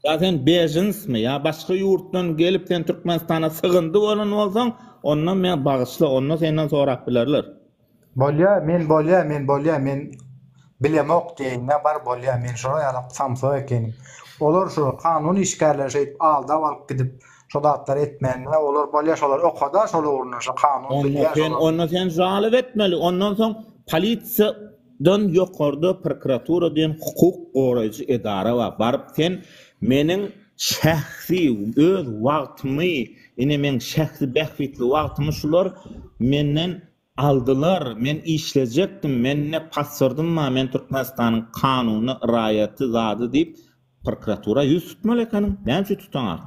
Ýa sen bejensmi, ýa başga ýurtdan gelip sen Türkmenistana sygyndy bolan bolsaň, onda men bagyşla, onda senden sorap bilerler. Bolýa, men bolýa, men bolýa, men bilemok diýeýin-dä, bar bolýa, men şolar ýalak samsyk ekenim. Olar şu kanun işgärleri şeýdip aldap alyp gidip, Şo zatlary etmände olar bolýa şolar okada şol ugrundan şo kanun Onda bilýä sen şolar. onda sen žalop etmeli. Ondan soň polisiýadan ýokarda prokuratura diýen hukuk goraýjy edara bar. Baryp sen meniň şähsi öz wagtymy ine meň şähsi bähbitli wagtymy şular menden aldylar. Men işlejekdim. Mende pasportym bar. Men Türkmenistanyň kanuny raýaty zady diýip Prokuratura ýüz tutmaly ekeniň. Näme üçin tutaňak?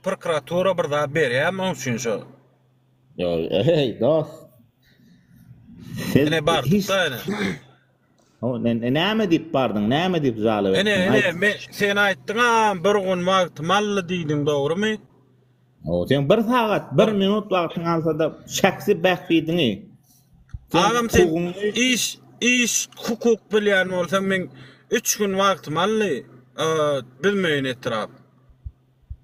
Prokuratura bir zat berýärmi oň üçin şo? Ýok, eý, dost. Siz Ine bardyk da ine. O, näme diýip bardyň? Näme diýip žalop etdiň? Ine, ine, men sen aýtdyň-a, bir gün wagtym aldy diýdiň, dogrumy? O, sen bir sagat, bir minut wagtyňy alsa-da, şähsi bähbidiňi, sen Agam sen hukugyňy iş iş hukuk bilýän bolsaň men 3 gün wagtym aldy. Büzmeýin etrap.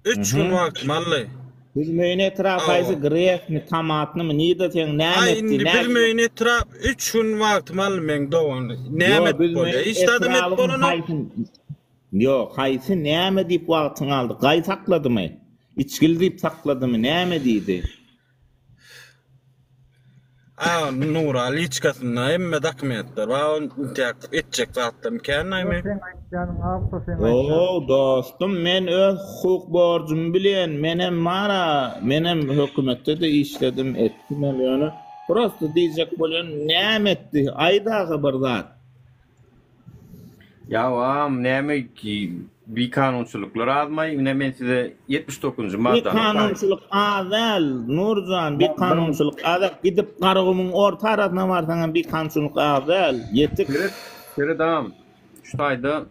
3 gün wagtym aldy. Büzmeýin etrap haýsy Gresmi, Tomatnymy, nirde seň näme Aý etdi, indi näme Büzmeýin etrap 3 gün wagtym aldy meň dogan. Näme Ýo, edip bolýar? Büzmeýin Hiç zadam edip etrabyň bolanok. haýsy Ýok, haýsy näme diýip wagtyňy aldy? Gaý sakladymy? Içgili diýip sakladymy? Näme diýdi? A Nura liçkasynda hemme dokumentler bar ony intäk etjek zatlarym kän men. Seň aýtýanyň awto seň aýtýanyň. Ow dostum men öz hukuk borjumy bilýän menem bara menem hökümetde-de işledim etdimem ýöne prosto diýjek bolýan näme etdi aýdaga bir zat. Ýawam näme ki bikanunçylyklar azmaý ine men size 79-njy maddany okaýyn. Bikanunçylyk az däl Nurjan bikanunçylyk az däl gidip Garagumuň orta arasyna barsaňam bikanunçylyk az däl ýetik. Seret seret agam şu taýda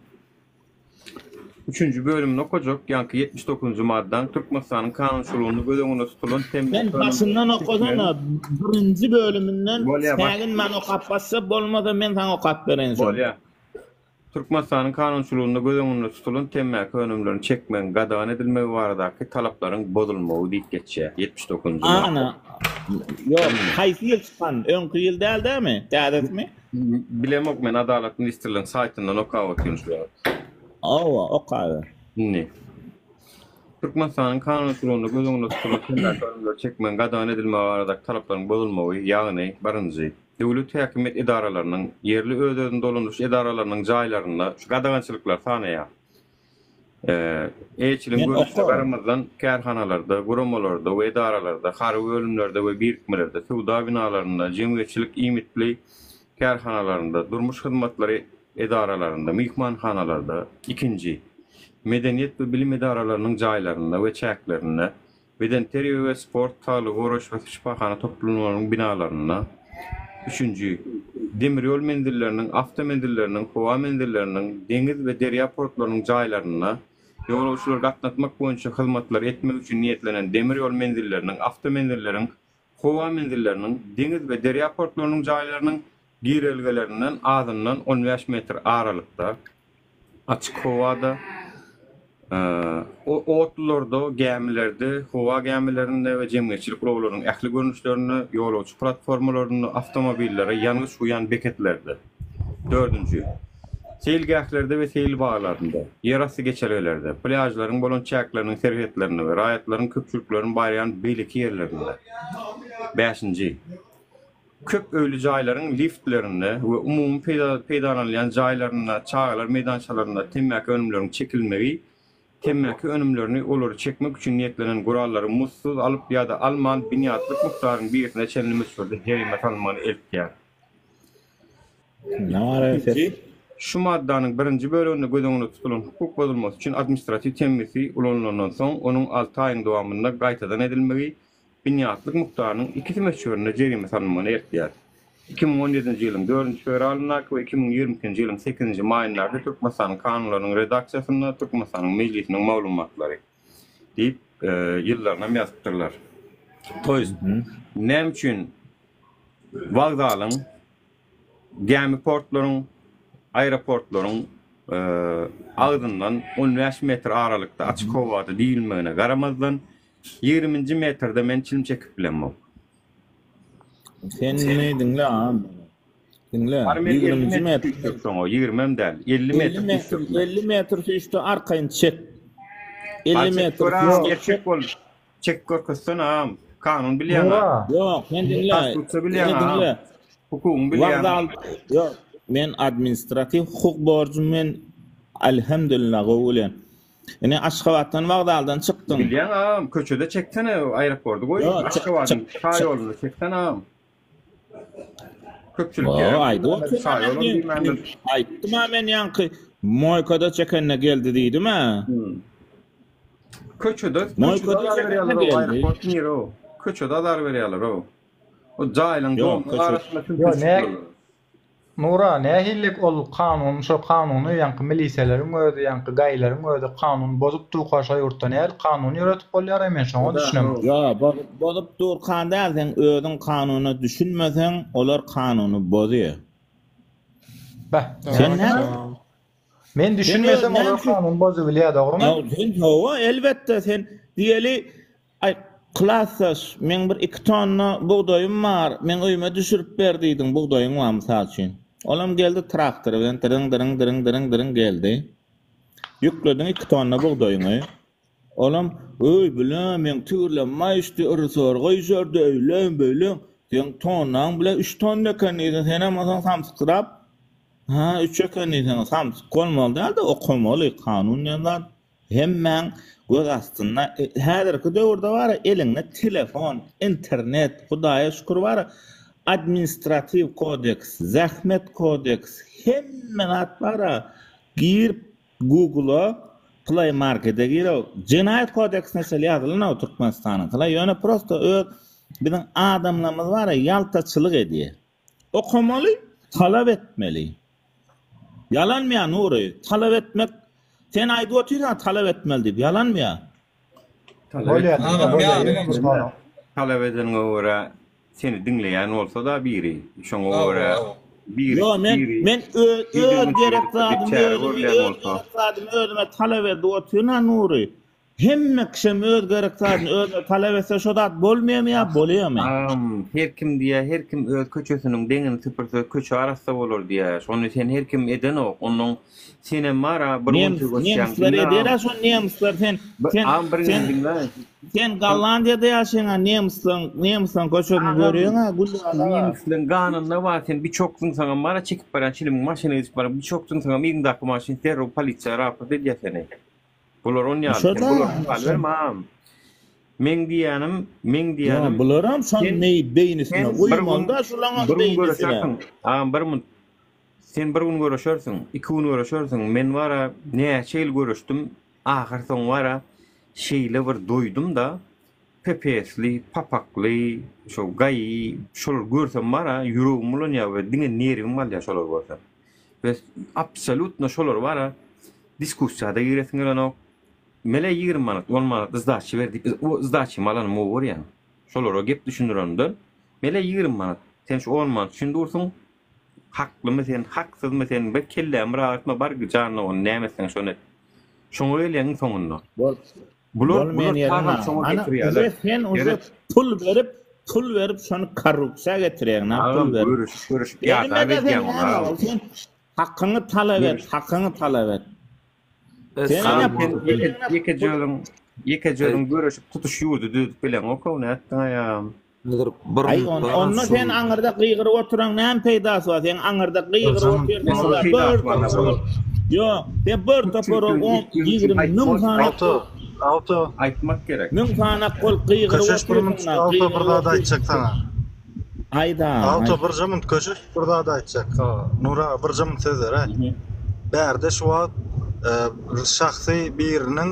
üçünji bölümini okajak ýaňky 79-njy maddaň Türkmenistanyň kanunçylygynda göz öňünde tutulan Sen başyndan okasana birinji bölüminden Bolýa baş. säginmän okap başla bolmasa men saňa okap bereýin şony. Bolýa. Türkmenistanyň kanunçylygynda göz öňünde tutulan temmäki önümlerini çekmegiň gadagan edilmegi baradaky talaplaryň bozulmagy diýip geçýär 79-njy madda. Ana. Ýok, haýsy ýyl çykan? Öňki ýyl däl dämi? Täzesimi? Bilemok men Adalat ministrligiň saýtyndan okap otyryn şu wagt. Hawa, okaber. Indi. Türkmenistanyň kanunçylygynda göz öňünde tutulan temmäki önümleri çekmegiň gadagan edilmegi baradaky talaplaryň bozulmagy, ýagny, birinji, döwlet häkimiýet edaralarynyň, ýerli öz-özüni dolandyryş edaralarynyň jaýlarynda şu gadagançylyklary sanaýar. Eýeçiligiň Men görnüşine oka. garamazdan, kärhanalarda, guramalarda we edaralarda, harby bölümlerde we birikmelerde, söwda binalarynda, jemgyýetçilik iýmitli kärhanalarynda, durmuş hyzmatlary edaralarynda, myhmanhanalarda, ikinji, medeniýet we bilim edaralarynyň jaýlarynda we çäklerinde. Bedenterbiýe we sport, saglygy goraýyş we şypahana toplumlarynyň binalarynda. Üçünji. Demir ýol menzilleriniň, awtomenzilleriniň, howa menzilleriniň, deňiz we derýa portlarynyň jaýlarynda, ýolagçylary gatnatmak boýunça hyzmatlary etmek üçin niýetlenen demir ýol menzilleriniň, awtomenzilleriň, howa menzilleriniň, deňiz we derýa portlarynyň jaýlarynyň girelgelerinden azyndan 15 metr aralykda, açyk howada, otlularda, gämilerde, howa gämilerinde we jemgyýetçilik ulaglarynyň ähli görnüşlerinde, ýolagçy platformalarynda, awtomobillere ýangyç guýýan beketlerde. Dördünji. Seýilgählerde we seýil baglarynda, ýerasty geçelgelerde, plýažlaryň bolan çäkleriniň serhetlerinde we raýatlaryň köpçülikleriniň barýan beýleki ýerlerinde. Bäşinji. Köp öýli jaýlaryň liftlerinde we umumy peýdalanylýan jaýlarynda, çagalar meýdançalarynda temmäki önümleriniň çekilmegi, temmäki önümlerini olary çekmek üçin niýetlenen gurallary muzdsuz alyp ýa-da alman binýatlyk mukdaryň birisine çenli möçberde jerime salynmagyna eltýär. Ikinji, şu maddanyň birinji böleginde göz öňünde tutulan hukuk bozulmasy üçin administratiw temmisi ulanylandan soň, onuň alty aýyň dowamynda gaýtadan edilmegi binýatlyk mukdarynyň ikisi möçberinde jerime salynmagyna eltýär. 2017-nji ýylyň dördünji fewralyndaky we 2022-nji ýylyň sekizinji maýyndaky Türkmenistanyň Kanunlarynyň redaksiýasynda Türkmenistanyň Mejlisiniň maglumatlary diýip, ýyllarynam ýazypdyrlar. To ýest, näme üçin wokzalyň, gämi portlaryň, aeroportlaryň agzyndan 15 metr aralykda açyk howada diýilmegine garamazdan, Ýigriminji metrde men çilim çekip bilemok. Sen indi diňle agam. Diňle. Hany men 50 Ýigriminji metr metr. süýşjek şoňa, ýigrimem däl, 50 50 metr metr, süýşjek men. 50 metr süýşde arkaýyn çek. 50 Hany çekip metr gör agam, süýşde gerçek çek. bol. Çekip görkezsene agam. Kanun bilýäň Nura. a. Ýok, sen diňle. Konstitusiýa bilýäň Ine agam. diňle. Hukugyňy bilýäň. Wokzal, ýok, men administratiw hukuk borjum men alhamdulillah gowy bilýän. Ine Aşgabatdan wokzaldan çykdyň. Bilýäň agam, köçede çeksene aeroporty goý, Ýok, çyk, Aşgabadyň çyk, şa çyk. ýolunda çeksene agam. Köpçülik Wa, ýerem aýdyp diýmändir, otyryn şa men ýolam diýmändir. Aýtdym-a men ýaňky moýkada çekende geldi diýdim-ä. Köçede, köçede Moýkada azar çekende berýärler o, geldi. aeroport nire o? Köçede azar berýärler o. O jaýlaň Ýok, domlaryň köçe. arasynda Ýok, tüntüşip ne durlar. Nura, nähillik ol kanun, şo kanuny ýaňky miliseleriň özi, ýaňky gaýlaryň özi kanuny bozup durka şo ýurtda nähili kanun ýöretip bolýaraý men şoňa düşünemok. Ýa, bozup, bozup durkan däl, seň özüň kanuna düşünmeseň, olar kanuny bozýar. Beh, Sen näme? Men Sen öz düşünmesem näme olar üçin? kanuny bozubilýär dogrymy? Ýa, sen hawa, elbetde, sen diýeli, Aý, klasdaş, meň bir iki tonna bugdaýym bar, meň öýüme düşürip ber diýdiň, bugdaýyň bar mysal üçin. Olam geldi traktory bilen dyryň-dyryň-dyryň-dyryň-dyryň geldi. Ýüklediň iki tonna bugdaýyňy. Olam, Öý, bile, meň tigirlem maýyşdy, yrysor gyşardy, öýlem-beýlem. Seň tonnaň bile üç tonna eken diýdi, senem bolsaň samsyksyrap, Hä, üç eken diýseň, samsyk bolmaly däl-de, okamaly, kanun diýen zat Hemmäň göz astynda. Häzirki döwürde bara eliňde telefon, internet, Hudaýa şükür bara administratiw kodeks, zähmet kodeks, hemme zat bara gir Google-a, Play Market-e gir, jenaýat kodeksine çenli ýazylan-ow Türkmenistanyňkylar, ýöne prosto öz biziň adamlarymyz bara ýaltaçylyk edýär. Okamaly, talap etmeli. Ýalanmy ýa Nury? Talap etmek sen aýdyp otyrsyň talap etmeli diýip, ýalanmy ýa? Bolýar, diňle, bolýar, ýene bir sorag. Talap edeniňe görä seni diňleýän bolsa-da biri, şoňa görä biri, Ýo, men biri men öz öz gerek bir zadymy çäre özüme görülýän öz bolsa. gerek zadymy özüme talap edip otyryn-a Nury. Hemme kişem öz gerek zadyny özüne talap etse şo zat bolmaýamy ýa bolýamy? Agam her kim diýýä her kim öz köçesiniň deňini süpürse köçe arassa bolar diýýä şony sen her kim edenok onnoň senem bara bir gün Nemes sögüşýäň nemsler diňle eder-ä agam şony nemsler sen sen agam bir sen gün diňle sen Gollandiýada ýaşaýaň-a nemslaň nemslaň köçesini Agam görýäň-ä gül ýaly-a. nemsleň ganynda bar sen bir çok zyňsaňam bara çekip barýan çilimiň maşyna gidip barýan bir çok zyňsaňam yzyňdaky maşyn derrew polisiýa raport edýä seni. Bular on ýaly. Sen Şo-da, bulara mysal berme agam. Meň diýýänim, meň Ýa, diýýänim bularam şoň sen meý beýnisine sen bir gün guýmaly-da şulaňam bir gün beýnisine. göreşersiň. Agam bir mun sen bir gün göreşersiň, iki gün göreşersiň. Men bara näçe ýyl göreşdim, ahyr soň bara şeýle bir doýdum-da. PPS-li, papakly, şo GAI, şolary görsem bar-a, ýüregim bulanýar we diňe nerwim galýar şolary görsem. We absolýutno şolary bar-a, diskussiýa-da giresiň gelenok. Mele 20 manat, 10 manat sdaçy ber diýip, o sdaçymy alanymy gowy görýän. Şolara gep düşündirenimden, mele 20 manat, sen şu 10 manat üçin dursuň, haklymy sen, haksyzmy sen, bir kellämi bir agyrtma, bar jan dogan, näme etseň şony et. Şoňa gelýäň iň soňunda. Bol. Bular, Bol bular men ýerine. tagam şoňa Ana, getirýärler. uje sen uje Gerek. pul berip, pul berip şony korrupsiýa getirýäň, na pul Agam berip. görüşip görüşip ýadap Bermede sen edýäň ony näme agam. ol sen hakyňy talap et, Görüş. hakyňy talap et. Sen Agam ene sen pul ýeke berene ýekeje pul özüň ýekeje özüň görüşip tutuş ýurdy düzüp bileňok-ow nätdiň aýam. Häzir bir Aý on, minutda onda şu sen aňyrda gygyryp oturan näme peýdasy bar? Sen aňyrda gygyryp otyrsyň Onuň olar peýdasy bir bar topar onuň. Ýok, sen bir topar on, 20 müň sany Auto, auto. Aýtmak gerek. Müň sany bolup gygyryp Köşeş bir otyrsyň minut, da, auto bir gygyryp zat aýtjak otyrsyň. saňa. Aýda, Auto aýt. birje minut köşeş bir zat aýtjak. Nur aga birje minut söz beräý. Bärde şu wagt şahsy biriniň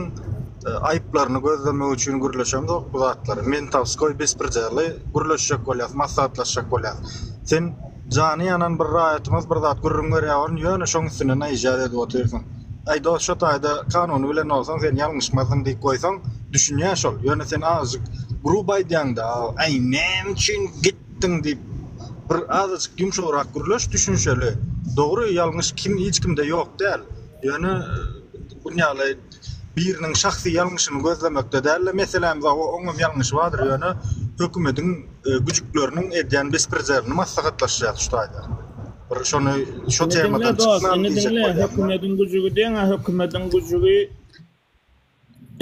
aýyplaryny gözlemek üçin gürleşemzok bu zatlary. Mentowskoý bespredely gürleşjek bolýas, maslahatlaşjak bolýas. Sen jany ýanan bir raýatymyz bir zat gürrüň berýär ony ýöne şoň üstüne naýjat edip otyrsyň. Aý dos şo taýda kanuny bilen bolsaň sen ýalňyşmazdyň diýip goýsaň düşünýär şol. Ýöne sen azajyk gruby aýdýaňda aý näme üçin gitdiň diýip bir azajyk ýumşagrak gürleş düşünşeli. Dogry ýalňyş kim hiç kimde ýok däl. Ýöne bun ýaly biriniň şahsy ýalňyşyny gözlemekde däl-de meselämiz hawa oňam ýalňyşy bardyr ýöne hökümediň güjükleriniň edýän bespredelini maslahatlaşýas şu taýda. Bir şony şo Indi diňle temadan dost, çykmaly indi diýjek diňle, bolýan-da. hökümediň güjügi deň-ä hökümediň güjügi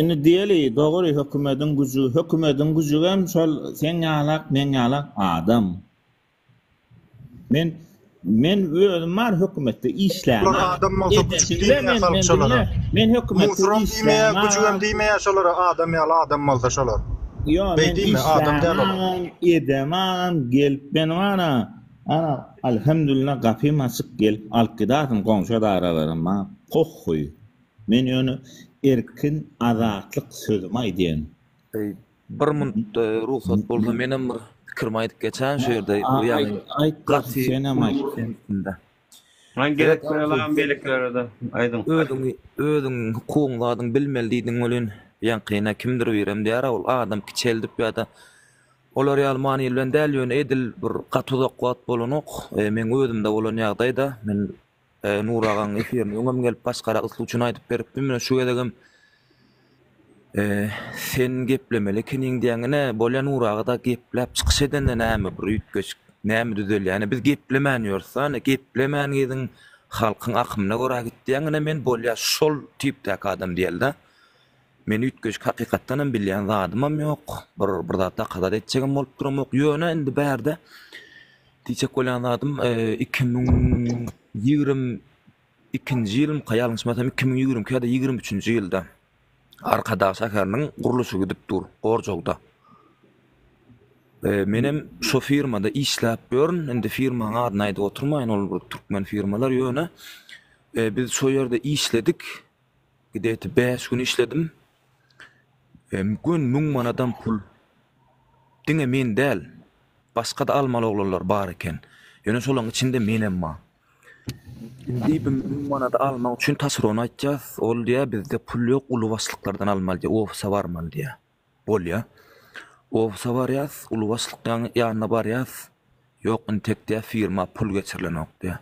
indi diýeli, dogry hökümediň güjügi, hökümediň güjügem şol seň ýalak, meň ýalak adam. Men men özüm bar hökümetde işlämok. Olar adam bolsa Eden güjük diňle diýmeýär men halk men şolara. diňle men hökümetde Musuram diýmeýär, güjügem işlämok. diýmeýär şolara adam ýaly adam bolsa şolar. Ýo Beý men diýme adam däl olar. işlämem, edemem, gelip men ana ana alhamdulillah gapym açyk gelip alyp gidersin goňşy edaralaram maňa pohhuý. Men ýöne erkin azatlyk sözümi aýdýan. Eý bir munt rugsat bolsa menem bir pikirimi aýdyp geçäýin şu ýerde ýagny Aýt gaty senem aýt. üstünde. Lan gerek lan beýlekilere-de aýdyň. Özüňi özüň hukugyň zadyň bilmeli diýdiň welin ýaňky ine kimdir birem diýär ol adam kiçeldip ýa-da olar ýaly many bilen däl ýöne edil bir gaty uzak wagt bolanok meň özümde bolan ýagdaýda men Nur agaň efirine öňem gelip başgarak ysluçyny aýdyp beripdim ýöne şu gezegem sen geplemeli ekeniň diýýäň ine bolýa Nur aga-da gepläp çykyş edende näme bir üýtgeşik näme düzelýär ine biz geplemän ýörüs-da ine geplemän geziň halkyň akymyna görä git diýýäň ine men bolýa şol tipdäki adam diýeli-de men üýtgeşik hakykatdanam bilýän zadymam ýok bir bir zat dokazat etjegem bolup duramok ýöne indi bärde Diýjek bolýan zadym, 2022-nji ýylmyka, ýalňyşmasam, 2022 ýa-da 23-nji ýylda Arkadag şäheriniň gurluşygy gidip dur, Gorjowda. Menem şo firmada işläp ýörün. Indi firmaň adyny aýdyp oturmaýyn, ol bir türkmen firmalar, ýöne biz şo ýerde işledik. Gideti 5 gün işledim. Gün 1000 manadam pul. Diňe men däl, Başga-da almaly oglanlar bar eken. Ýöne şolaň içinde menem bar. Indi bi 1000 manady almak üçin taşerona aýtýas. Ol diýýär, bizde pul ýok, uly başlyklardan almaly diýýär, ofise barmaly diýýär. Bolýa. Ofise barýas, uly başlyklaň ýanyna barýas. Ýok, intek diýýär, firma pul geçirilenok diýýär.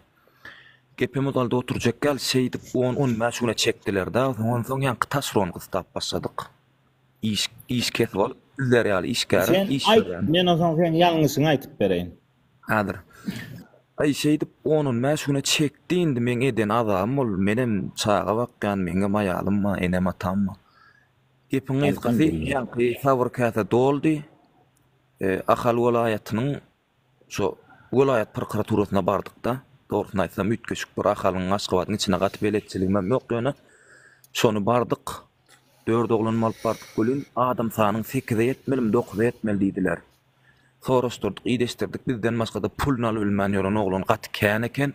Gepem uzaldy oturjak ýaly, şeýdip on-on bäş güne çekdiler-de. Onsoň ýaňky taşerony gystap başladyk. Iş iş kesip alyp bizler ýaly işgäre Sen iş aýt, berýän. men onsoň seň ýalňyşyňy aýtyp bereýin. Häzir. Aý şeýdip on-on bäş güne çekdi indi meň eden azabym ol. Menem çaga bakýan, meňem aýalym bar, enem-atam bar. Gepiň gysgasy, Elhamdülillah. ýaňky sabyr käse doldy. Ahal welaýatynyň Şo welaýat prokuraturasyna bardykda, dogrusyny aýtsam üýtgeşik bir Ahalyň, Aşgabadyň içine gaty beletçiligimem ýok ýöne şony bardyk. Dört oglanymy alyp bardyk welin, adam sanyň sekize ýetmelimi, dokuza ýetmeli diýdiler. Soraşdyrdyk, ideşdirdik, bizden başga-da puluny alybilmän ýören oglan gaty kän eken.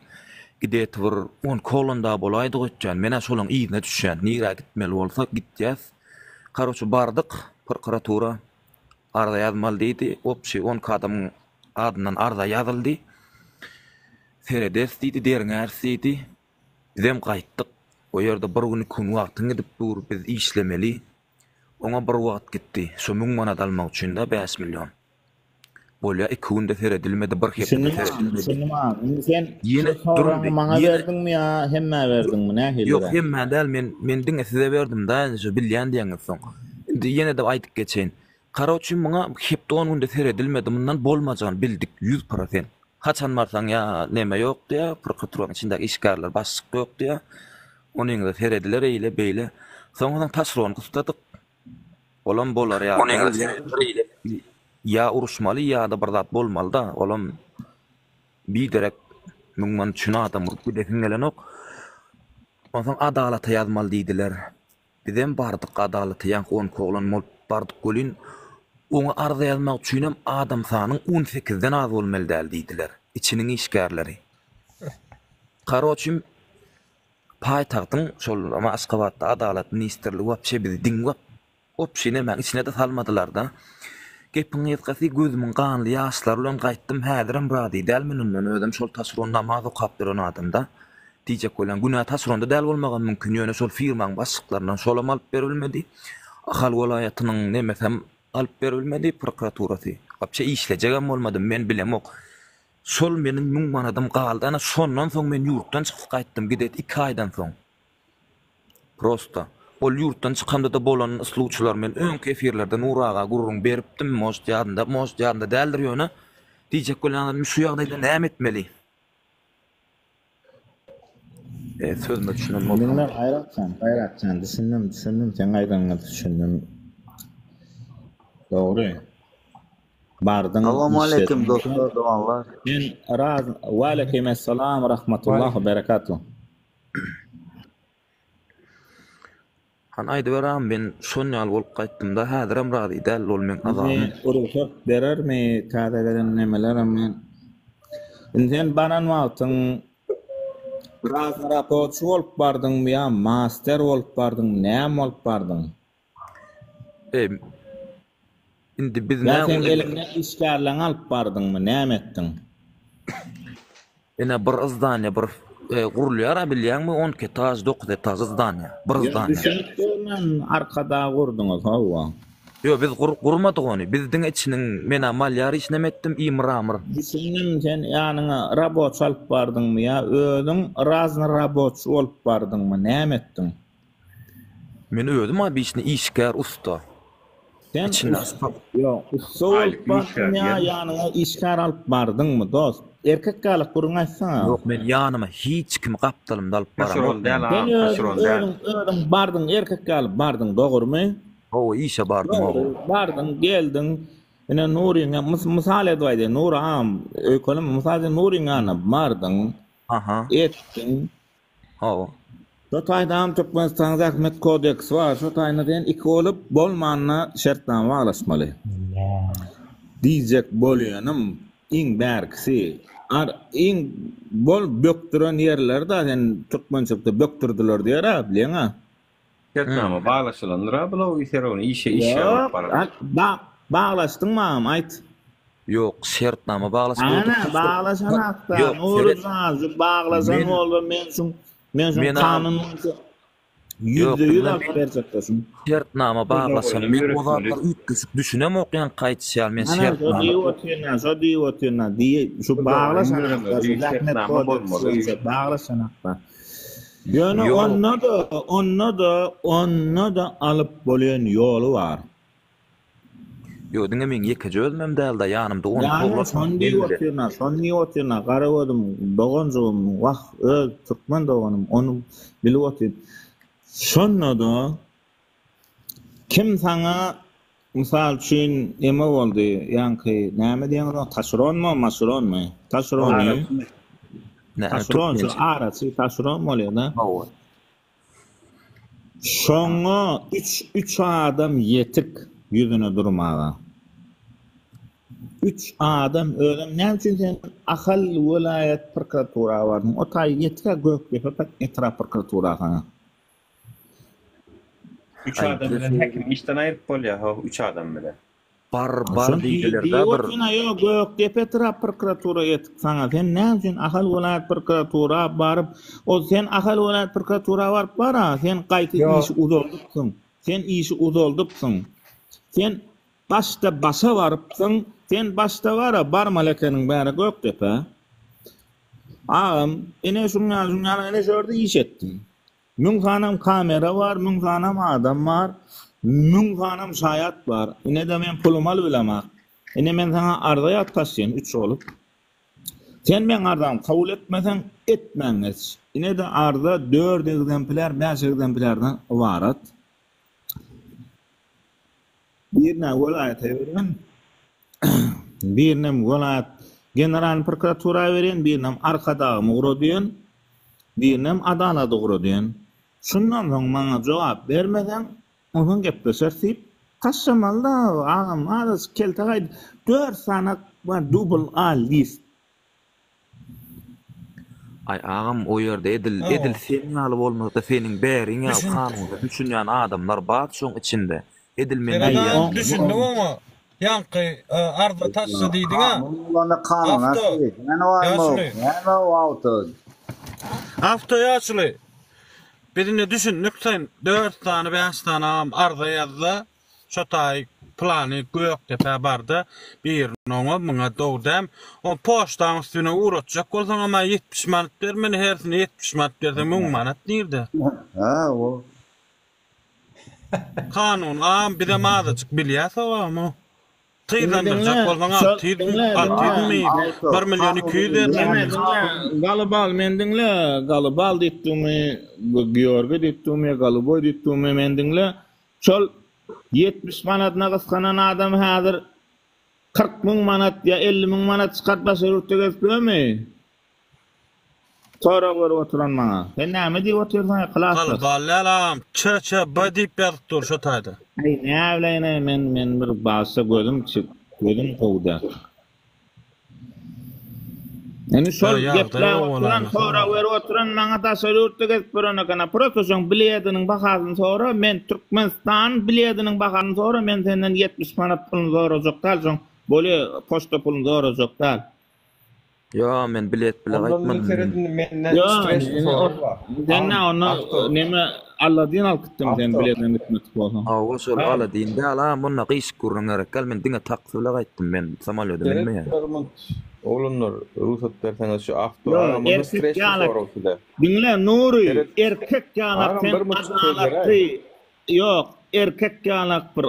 Gideti bir on iki oglan dagy bolaýdyk öýtýän. Men-ä şolaň yzyna düşýän. Nirä gitmeli bolsa gitýäs. Karoçe bardyk prokuratura. Arza ýazmaly diýdi. Opşi 12 adamyň adyndan arza ýazyldy. Serederis diýdi, derňäris diýdi. Bizem gaýtdyk. O ýerde bir gün, iki gün wagtyň gidip dur, biz işlemeli. Oňa bir wagt gitdi. Şo 1000 manat almak üçin-de 5 million. Bolýa iki günde seredilmedi, bir hepdede Düşündim agam, seredilmedi. düşündim agam. Indi sen Ýene şu dur soragyňy indi, maňa ýene berdiňmi ýa hemmä berdiňmi, Ýok, nähiliräk? hemmä däl, men men diňe size berdim da, indi şu bilýän diýeňiz soň. Indi ýene-de aýdyp geçeýin. Karoçi muňa hepde on günde seredilmedi, mundan bolmajagyny bildik 100%. Haçan barsaň ýa neme ýok diýýä, prokuraturanyň içindäki işgärler başlyk ýok diýýä. Onyňyza serediler eýle beýle. Soň soň taşrony gysdadyk. Olam bolar ýaly däl. Ýa uruşmaly ýa-da bir zat bolmaly-da, olam biderek müňman üçin adam urup gidesiň gelenok. Onsoň adalata ýazmaly diýdiler. Bizem bardyk adalata ýaňky on iki oglan bolup bardyk welin, oňa arza ýazmak üçinem adam sanyň on sekizden az bolmaly däl diýdiler, içiniň işgärleri. Karoçim Paýtagtyň şol Aşgabatda Adalat ministrligi wapşe bizi diňlap opşi nemäň içine-de salmadylarda. Gepiň gysgasy gözümiň ganly ýaşlary bilen gaýtdym häzirem razy däl men ondan özem şol taşron namaz okap ýören adamda diýjek bolýan günä taşronda däl bolmagam mümkin ýöne şol firmaň başlyklaryndan şolam alyp beribilmedi Ahal welaýatynyň nemesem alyp beribilmedi prokuraturasy wapşe işlejegem bolmadym men bilemok Şol meniň müň manadym galdy ana şondan soň men ýurtdan çykyp gaýtdym gidet iki aýdan soň. Prosta. Ol ýurtdan çykamda-da bolan ysluçylar men öňki efirlerde Nury aga gürrüň beripdim может ýadynda может ýadynda däldir ýöne diýjek bolýan zadym şu ýagdaýda näme etmeli? E, sözüme düşünen bolsaň. Diňle Gaýratjan, Gaýratjan düşündim, düşündim seň aýdanyňa düşündim. Dogry. Bardyň, Salowmaleýkim işlediň. dostlar doganlar. Sen raz, Waleýkim essalam rahmatullah we berekatuh. Hany aýdyber agam men şon ýaly bolup gaýtdymda häzirem razy däl ol meň azabym. Indi rugsat berermi täze gelen nemelerem men. Indi sen baran wagtyň raznrapoçy bolup bardyňmy ýa master bolup bardyňmy näme bolup bardyň? Eý indi biz Ýa nä sen ony eliňde işgärleňi alyp bardyňmy näme etdiň? Ine bir yzdaniýa bir gurulýar-a bilýäňmi 12 etaž, 9 etaž yzdaniýa, bir Ýa yzdaniýa. düşünip görmän Arkadag gurduňyz hawa. Ýo biz gur gurmadyk ony. Biz diňe içiniň menä malýar işinem etdim i mramor. Düşündim sen ýanyňa raboçy alyp bardyňmy ýa özüň raznoraboçy bolup bardyňmy näme etdiň? Men özüm obişni işgär usta. Sen İçinde ussa, ýok, ussa bolup bardyň ýa ýanyňa işgär alyp bardyňmy dost? Erkek ýaly gürrüň aýtsaňa. Ýok men ýanyma hiç kimi gapdalymda alyp baramok men. Sen özüň özüň özüň bardyň erkek ýaly bardyň dogrymy? Hawa işe bardym hawa. Dogry bardyň geldiň ine Nuryň mysal edip aýdaýyn Nury agam öýkeleme mysal üçin Nuryň ýanyna bardyň Aha. etdiň Hawa. Şo taýdam Türkmenistanyň zähmet kodeksi bar, şo taýynda sen iki bolup bolmanda şertnama baglaşmaly. Diýjek bolýanym iň bärkisi ar iň bol bökdüren ýerleri-da sen türkmençilikde bökdürdiler diýer-ä bilýäň-ä. Şertnama baglaşylandyr-a bulaw ýerowny işe işgär bolup Ýok, baran. baglaşdyňmy agam aýt. Ýok, şertnama baglaşmadyk. Ana, baglaşanakda, Ýok, Nury seret. jan, şu baglaşan Men bolsa men şuň, men şuň men kanun boýunça Ýok, %100 diňle alyp men berjekde şuň. şertnama baglaşan, men o zatlary üýtgeşik düşünemok ýaňky aýdyşy ýaly men Ana, şo şertnama diýip otyryn, şo diýip otyryn, diý, şu baglaşanakda, şu zähmet kodeksi boýunça baglaşanakda. Ýöne Ýok. onda-da, onda-da, onda-da alyp bolýan ýoly bar. Ýok, diňe meň ýekeje özümem däl-de, ýanymda 12 Ýa oglan şony men diýip bilen. otyryn-a, şony diýip otyryn-a, Garagözüm, doganjygym, wah, öz türkmen doganym, ony bilip otyryn. Şonda-da kim saňa, mysal üçin, neme boldy, ýaňky, näme diýeňiz oňa, taşeronmy, maşeronmy? Taşerony. Taşeron, şu araçy taşeron bolýar-da. Hawa. Şoňa üç üç adam ýetik ýüzüne durmaga. Üç adam özem näme üçin sen Ahal welaýat prokuratura bardyň? O taý ýetik-ä Gökdepe etrap prokuratura saňa. Üç adam bilen häkimi işden aýryp bolýar, how, üç adam bilen. Bar-bar Şony diýdiler-dä diýip bir. otyryn-a, ýok, Gökdepe etrap prokuratura ýetip saňa. Sen näme üçin Ahal welaýat prokuratura baryp, o sen Ahal welaýat prokuratura baryp bar-a, sen gaýta Ýok. işi uzaldypsyň. Sen işi uzaldypsyň. Sen başda başa barypsyň. Sen başda bar-a, barmaly ekeniň bäri Gökdepä. Agam, ine şuň ýaly, şuň ýaly, ine şu ýerde iş etdim. Müň sanam kamera bar, müň sanam adam bar, müň sanam şaýat bar. Ine-de men pulumy alybilemak. Ine men saňa arza ýazyp taşlaýyn üç bolup. Sen meň arzamy kabul etmeseň, etmän geç. Ine-de arza dört egzemplýar, bäş egzemplýardan ybarat. Birine welaýata berýän, birinem welaýat generalnyý prokuratura berýän, birinem Arkadagyma ugradýan, birinem Adalada ugradýan. Şundan soň maňa jogap bermeseň, onsoň gepleşeris diýip, taşlamaly-da, agam, azajyk kelte gaýdy. Dört sany bar dubl A list. Aý agam o ýerde edil edil sen ýaly bolmasa seniň bäriň ýaly kanuna düşünýän adamlar bar şoň içinde edil men Seret diýýän agam düşündik oňa ýaňky arza taşla diýdiňä Kanuna awto ýaşuly Näme o awto? Awto ýaşuly biz indi düşündik sen dört sany bäş sany agam arza ýazda Şo taý plany Gökdepä barda birini oňa muňa dogry dämi? O poçtaň üstüne ugratjak bolsaňam-a 70 manat bermeli, hersine 70 manat berseň 1000 manat nirde? Hä, o. Kanun agam bizem azajyk bilýäs o agam o. Indi Tyzlandyrjak diňle, bolsaň şol 600 diňle, 600 diňle. mi 1 million 200 Diňle, bermeli. diňle, Galybal men diňle, Galybal diýipdimi, Georgiý diýipdimi, Galuboý diýipdimi, men diňle. Şol 70 manadyna gysganan adam häzir 40 müň manat ýa 50 müň manat çykaryp daşary ýurtda gezip ýörmi? Sorag berip oturan maňa. Sen näme diýip otyrsyň-aý, klasdaş? Galybal däl agam, ÇÇB diýip ýazyp dur şo taýda. Aý, näbileýin-aý, men, men bir başda gözüm gözüm gowy däl. Indi şol Ýa, ýagdaý gepläp oturan, owalanasy sorag berip oturan maňa daşary ýurtda gezip ýören eken-a. Prosto şoň bilediniň bahasyny sora, men Türkmenistan bilediniň bahasyny sora, men senden 70 manat puluny sorajak däl, şoň bolýa poçta puluny sorajak däl. Ýo men bilet bile Ondan gaýtmadym. seret indi menden Ýo, stresli sorag bar. Sen nä onda neme Alladin alyp gitdiň sen Awto. biletden gitmedik bolsaň. Hawa şol Aladin däl a munda gyşyk gürrüň gerek däl men diňe taksi bile gaýtdym men samolýoda Seret münmeýän. bir munt oglanlar rugsat berseňiz şu awto Ýo, agam munda erkek stresli ýalak. sorag size. Diňle Nury, Seret erkek ýalak agam sen bir munt söz beräý. adalatly ýok, erkek ýalak bir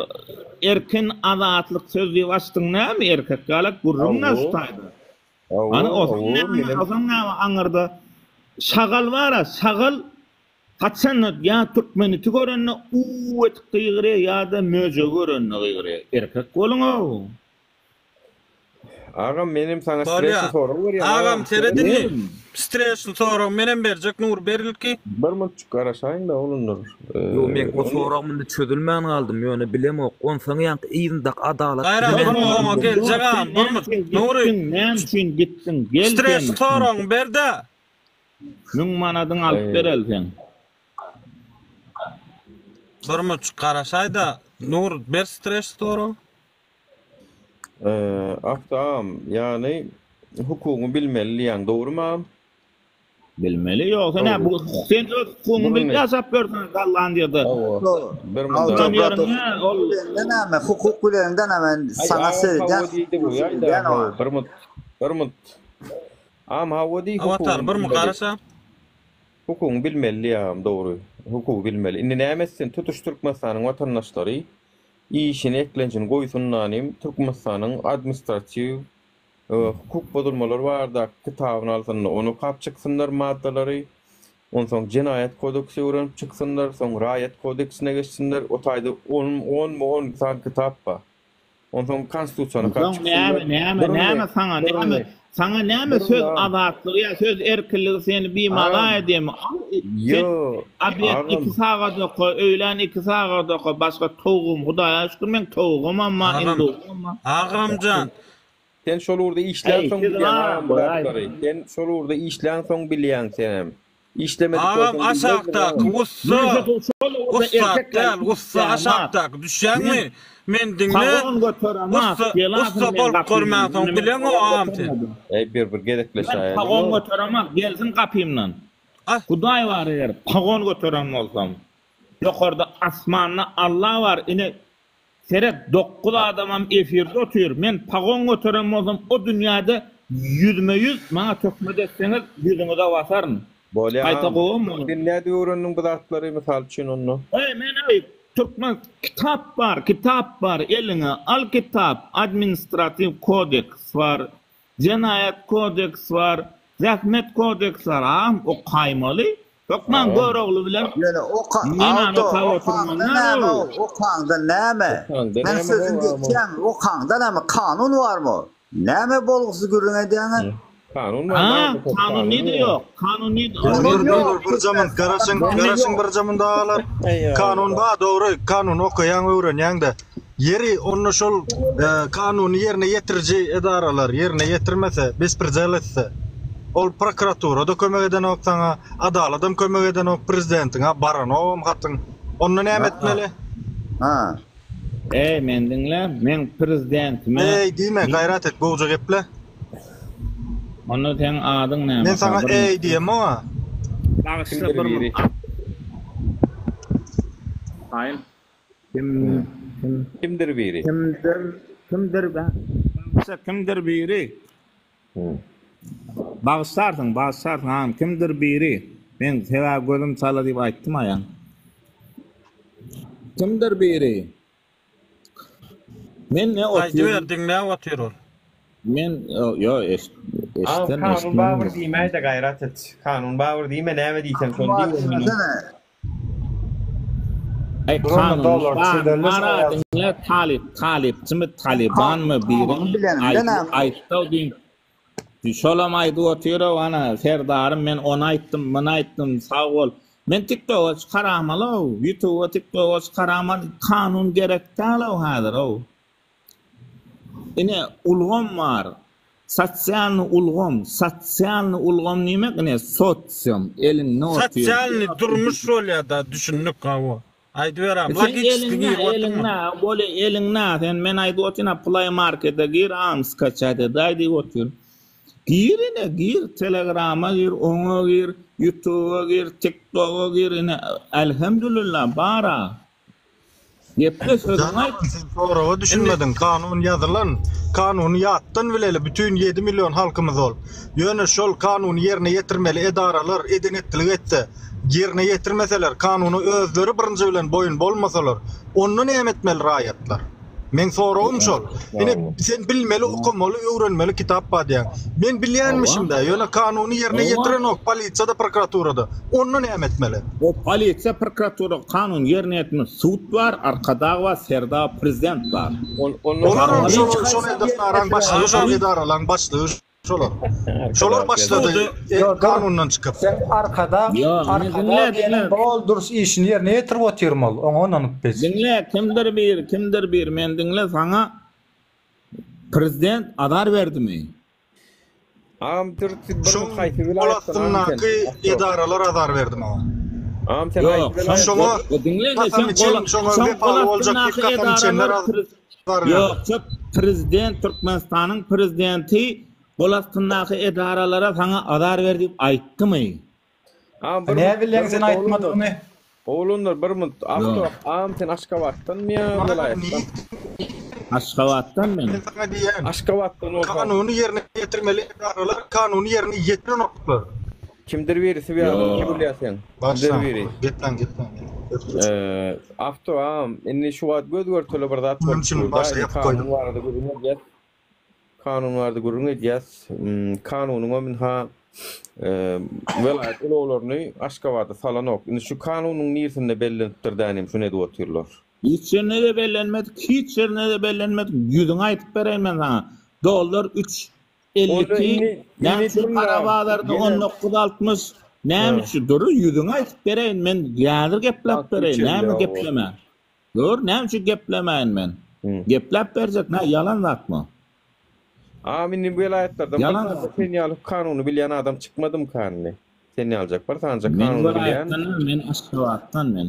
erkin azatlyk söz diýip açdyň näme erkek ýalak gürrüň nä şu Hawa. taýda. Hawa, Ana osaň hawa, näme, menem osaň näme aňyrda şagal bar-a, şagal haçanda ýa türkmen iti görende uw edip gygyrýar ýa-da möjegi görende gygyrýar. Erkek boluň-ow. Agam menem saňa Bolýa. stresli sorag berýän Agam agam seret seret. indi. Stresli sorag menem berjek Nury ber ilki. Bir munçuk garaşaýyň-da oglanlar. Ýok meň o soragym indi çözülmän galdym ýöne bilemok. Onsoň ýaňky yzyndaky adalat Gaýrat bilen bir oňa Ýok, geljek sen agam bir näme mut. üçin Nury gitdiň, näme üçin gitdiň? Gel sen. stresli soragyňy ber-de. Müň manadyňy alyp Eý. bereli seň. Bir munçuk garaşaý-da Nury ber stresli soragy. Awto agam, ýagny hukugyňy bilmeli diýýäň, dogrymy agam? Bilmeli, ýogsa nä, bu sen öz hukugyňy bilip ýaşap ýörsüň Gollandiýada. Hawa, bir munda. Duran ýeriňde ol Bilende näme, hukuk bilende näme, Aý, saňa agam seredýän hawa diýdi bu, ýaýda, hawa, bir mut, bir mut. Agam hawa diý, Awatar, hukugyňy bir mut bilmeli. garaş agam. Hukugyňy bilmeli diý agam, dogry. Hukugy bilmeli. Indi näme etsin, tutuş Türkmenistanyň watandaşlary işini, eklenjini goýsun nanym Türkmenistanyň administratiw hukuk bozulmalary baradaky kitabyny alsynlar, ony okap çyksynlar maddalary, onsoň jenaýat kodeksi öwrenip çyksynlar, soň raýat kodeksine geçsinler, o taýda on, onmy 12 sany kitap bar. Onsoň konstitusiýany okap Soň näme, çyksynlar. näme, Duruň näme indi, saňa, duruň näme, indi. saňa näme Duruň söz agam. azatlygy ýa söz erkinligi seni bimaza Agam, edýärmi? Al, sen ýo, obed agam. iki sagat oka, öýlän iki sagat oka, başga towugym, Hudaýa şükür meň towugymam bar, Agam, indugymam bar. agamjan, Sen şol ugurda Äý, işlänsoň siz bilýäň bar, agam bu goýaý. zatlary. Sen şol ugurda işlänsoň bilýäň senem. Işlemedik Agam bolsaň bilmezdin aşakdaky agam. ussa, Men şo şol ugurda ussat erkek däl, ýaly ussa işlän bar. aşakdaky düşýäňmi? Men. Men diňle. Pagon göteremok, Ussa, gelasyn ussa meň bolup gapymdan. görmänsoň Indi men bileňok pagon agam sen. götermedim. Eý bir bir Men gezekleşäýeliň. pagon göteremok, gelsin gapymdan. Hudaý bar eger pagon göteren bolsam. Ýokarda asmanda Alla bar, ine seret dokguz adamam efirde otyr, men pagon göteren bolsam o dünýäde ýüzme ýüz maňa töhmet etseňiz ýüzüňize basaryn. Bolýa Gaýta agam. gowam bolar. Sen nädip öwrendiň bu zatlary mysal üçin onda? Eý men eý türkmen kitap bar kitap bar eliňe al kitap administratiw kodeks bar Jenaýat kodeksi bar, zähmet kodeksi bar, agam okaýmaly. Hökman Görogly bilen Ýöne oka Menany Auto okap okaňda oturmaly näme däl-ow. ol okaňda näme? Okaňda Men näme sözüň ol agam? geçýäň okaňda näme kanun barmy? Näme bolgusyz gürrüň edýäňä? Kanun bar, Ha, barmy? kanun Kanun nide bar. ýok. Kanun nide? Dur Kanun dur ýok. dur bir jamyn garaşyň garaşyň bir jamyn dagalar. Kanun ba dogry kanun okaýaň öwrenýäňde. Ýeri onda şol kanuny ýerine ýetiriji edaralar ýerine ýetirmese bespredel etse ol prokuratura-da kömek edenok saňa adaladam kömek edenok prezidentiňe baranogam hatyň onda näme etmeli? Ha. Eý men diňle meň prezidentime Eý diýme gaýrat et gowja geple. Onda seň adyň näme? Men saňa eý diýemok-a. Bagyşla Kimdir bir biri. Aýyn. Kim kim Kimdir biri. kimdir kimdir bagyşla kimdir biri. Bagyşlarsyň bagyşlarsyň agam kimdir biri. Men sebäbi gözüm çala diýip aýtdym aýan. Kimdir biri. Men ne otyr? Aýdyber diňläp otyr ol. Men ýo eşit Agam eşitden kanun eşitmem. babyr diýmäýde gaýrat et. Kanun babyr diýme näme diýsem şony diý onda. Aý Duranda kanun dollar bar çüýderli bara şoňa diňle talyp talypçymy talybanmy biri Kanuny bilenimden aýdy hem aýtdaw diň Şolam aýdyp otyrow ana Serdarym men ony aýtdym muny aýtdym sag bol. Men tiktoga çykaramalow ýutuba tiktoga çykaramaly kanun gerek dälow häzirow. Ine ulgam bar sosialny ulgam sosialny ulgam diýmek ine sosium elinde otyr. Sosialny durmuş bolýada düşündik hawa. Aýdyber agam, Sen logiçki eliňde, girip otyrma. eliňde, bolýa eliňde, sen men aýdyp otyryn-a Play Markete gir, agam skaçat edaý diýip otyryn. Gir ine, gir, Telegrama gir, oňa gir, Ýutuba gir, TikToga gir, ine, Elhemdülillah, bar-a. Geple sözüňi Jan aýt. agam sen soraga düşünmediň, kanun ýazylan, kanuny ýatdan bileli bütin ýedi million halkymyz bolup. Ýöne şol kanuny ýerine ýetirmeli edaralar eden-etdilik etse, Ýerine ýetirmeseler, kanuna özleri birinji bilen boýun bolmasalar, onda näme etmeli raýatlar? Meň soragym şol. Ine, sen bilmeli, okamaly, öwrenmeli kitap bar diýýäň. Men bilýänmişim-dä, ýöne kanuny ýerine ýetirenok polisiýa-da, prokuratura-da. Onda näme etmeli? O polisiýa, prokuratura kanuny ýerine ýetirmeli. Sud bar, Arkadag bar, Serdar prezident bar. Olaram şol şol edaralaň başlygy, şol edaralaň başlygy Şolar. Şolar başlady e, kanundan çykyp. Sen Arkadag, Arkadag diýeniň doly dürs işini ýerine ýetirip otyrmy ol? Oňa ynanyp biz. Diňle, kimdir bir, kimdir bir, men diňle saňa prezident azar berdimi? Agam dur bir Şoň haýsy gol welaýatdan agam sen? astyndaky edaralar azar berdi maňa. Agam sen haýsy Ýok, welaýatdan? Şoňa diňle kasam sen içen, gol, şoňa şoň gol wepaly boljak diýip astyndaky kasam içenler edaralar azar berdi. Ýok, çöp prezident Türkmenistanyň prezidenti gol astyndaky edaralara saňa azar ber diýip aýtdymy? Agam bir Nä minut, bilýäň bir sen minut aýtmadygyny? Oglanlar bir minut awto agam sen Aşgabatdanmy ýa welaýatdan? Aşgabatdan men. Men saňa diýýän. Aşgabatdan bolsaň. Kanuny ýerine ýetirmeli edaralar kanuny ýerine ýetirenoklar. Kimdir birisi bir adam gürlýär sen. Kimdir biri. Gepläň gepläň. Eee, awto agam indi şu wagt göz görtele bir zat bolup Mümkin dur-da, başa indi ýapyp kanun goýdum. barada gürrüň edýäs. Kanun barada gürrüň edýäs. Kanunyňam ynha welaýat ulaglaryny Aşgabada salanok. Indi şu kanunyň nirsinde bellenipdir dänim şuny edip otyrlar. Hiç ýerinde-de bellenmedik, hiç ýerinde-de bellenmedik. Ýüzüňe aýdyp bereýin men saňa. Dollar üç Onda 52, indi näme indi üçin durun gara agam. bazarda Ýene 19 60, näme Hä. üçin dur ýüzüňe aýdyp bereýin men häzir gepläp Wagt bereýin üç elli näme hawa. geplemän. Dur näme üçin geplemäýin men. Hı. Gepläp berjek nä ýalan zatmy? Agam indi welaýatlardan bir Ýalan sany zatmy? sen ýaly kanuny bilýän adam çykmadymyka indi? Sen ýalyjak bir sanyjak Men kanuny bilýän. welaýatdan däl men Aşgabatdan men.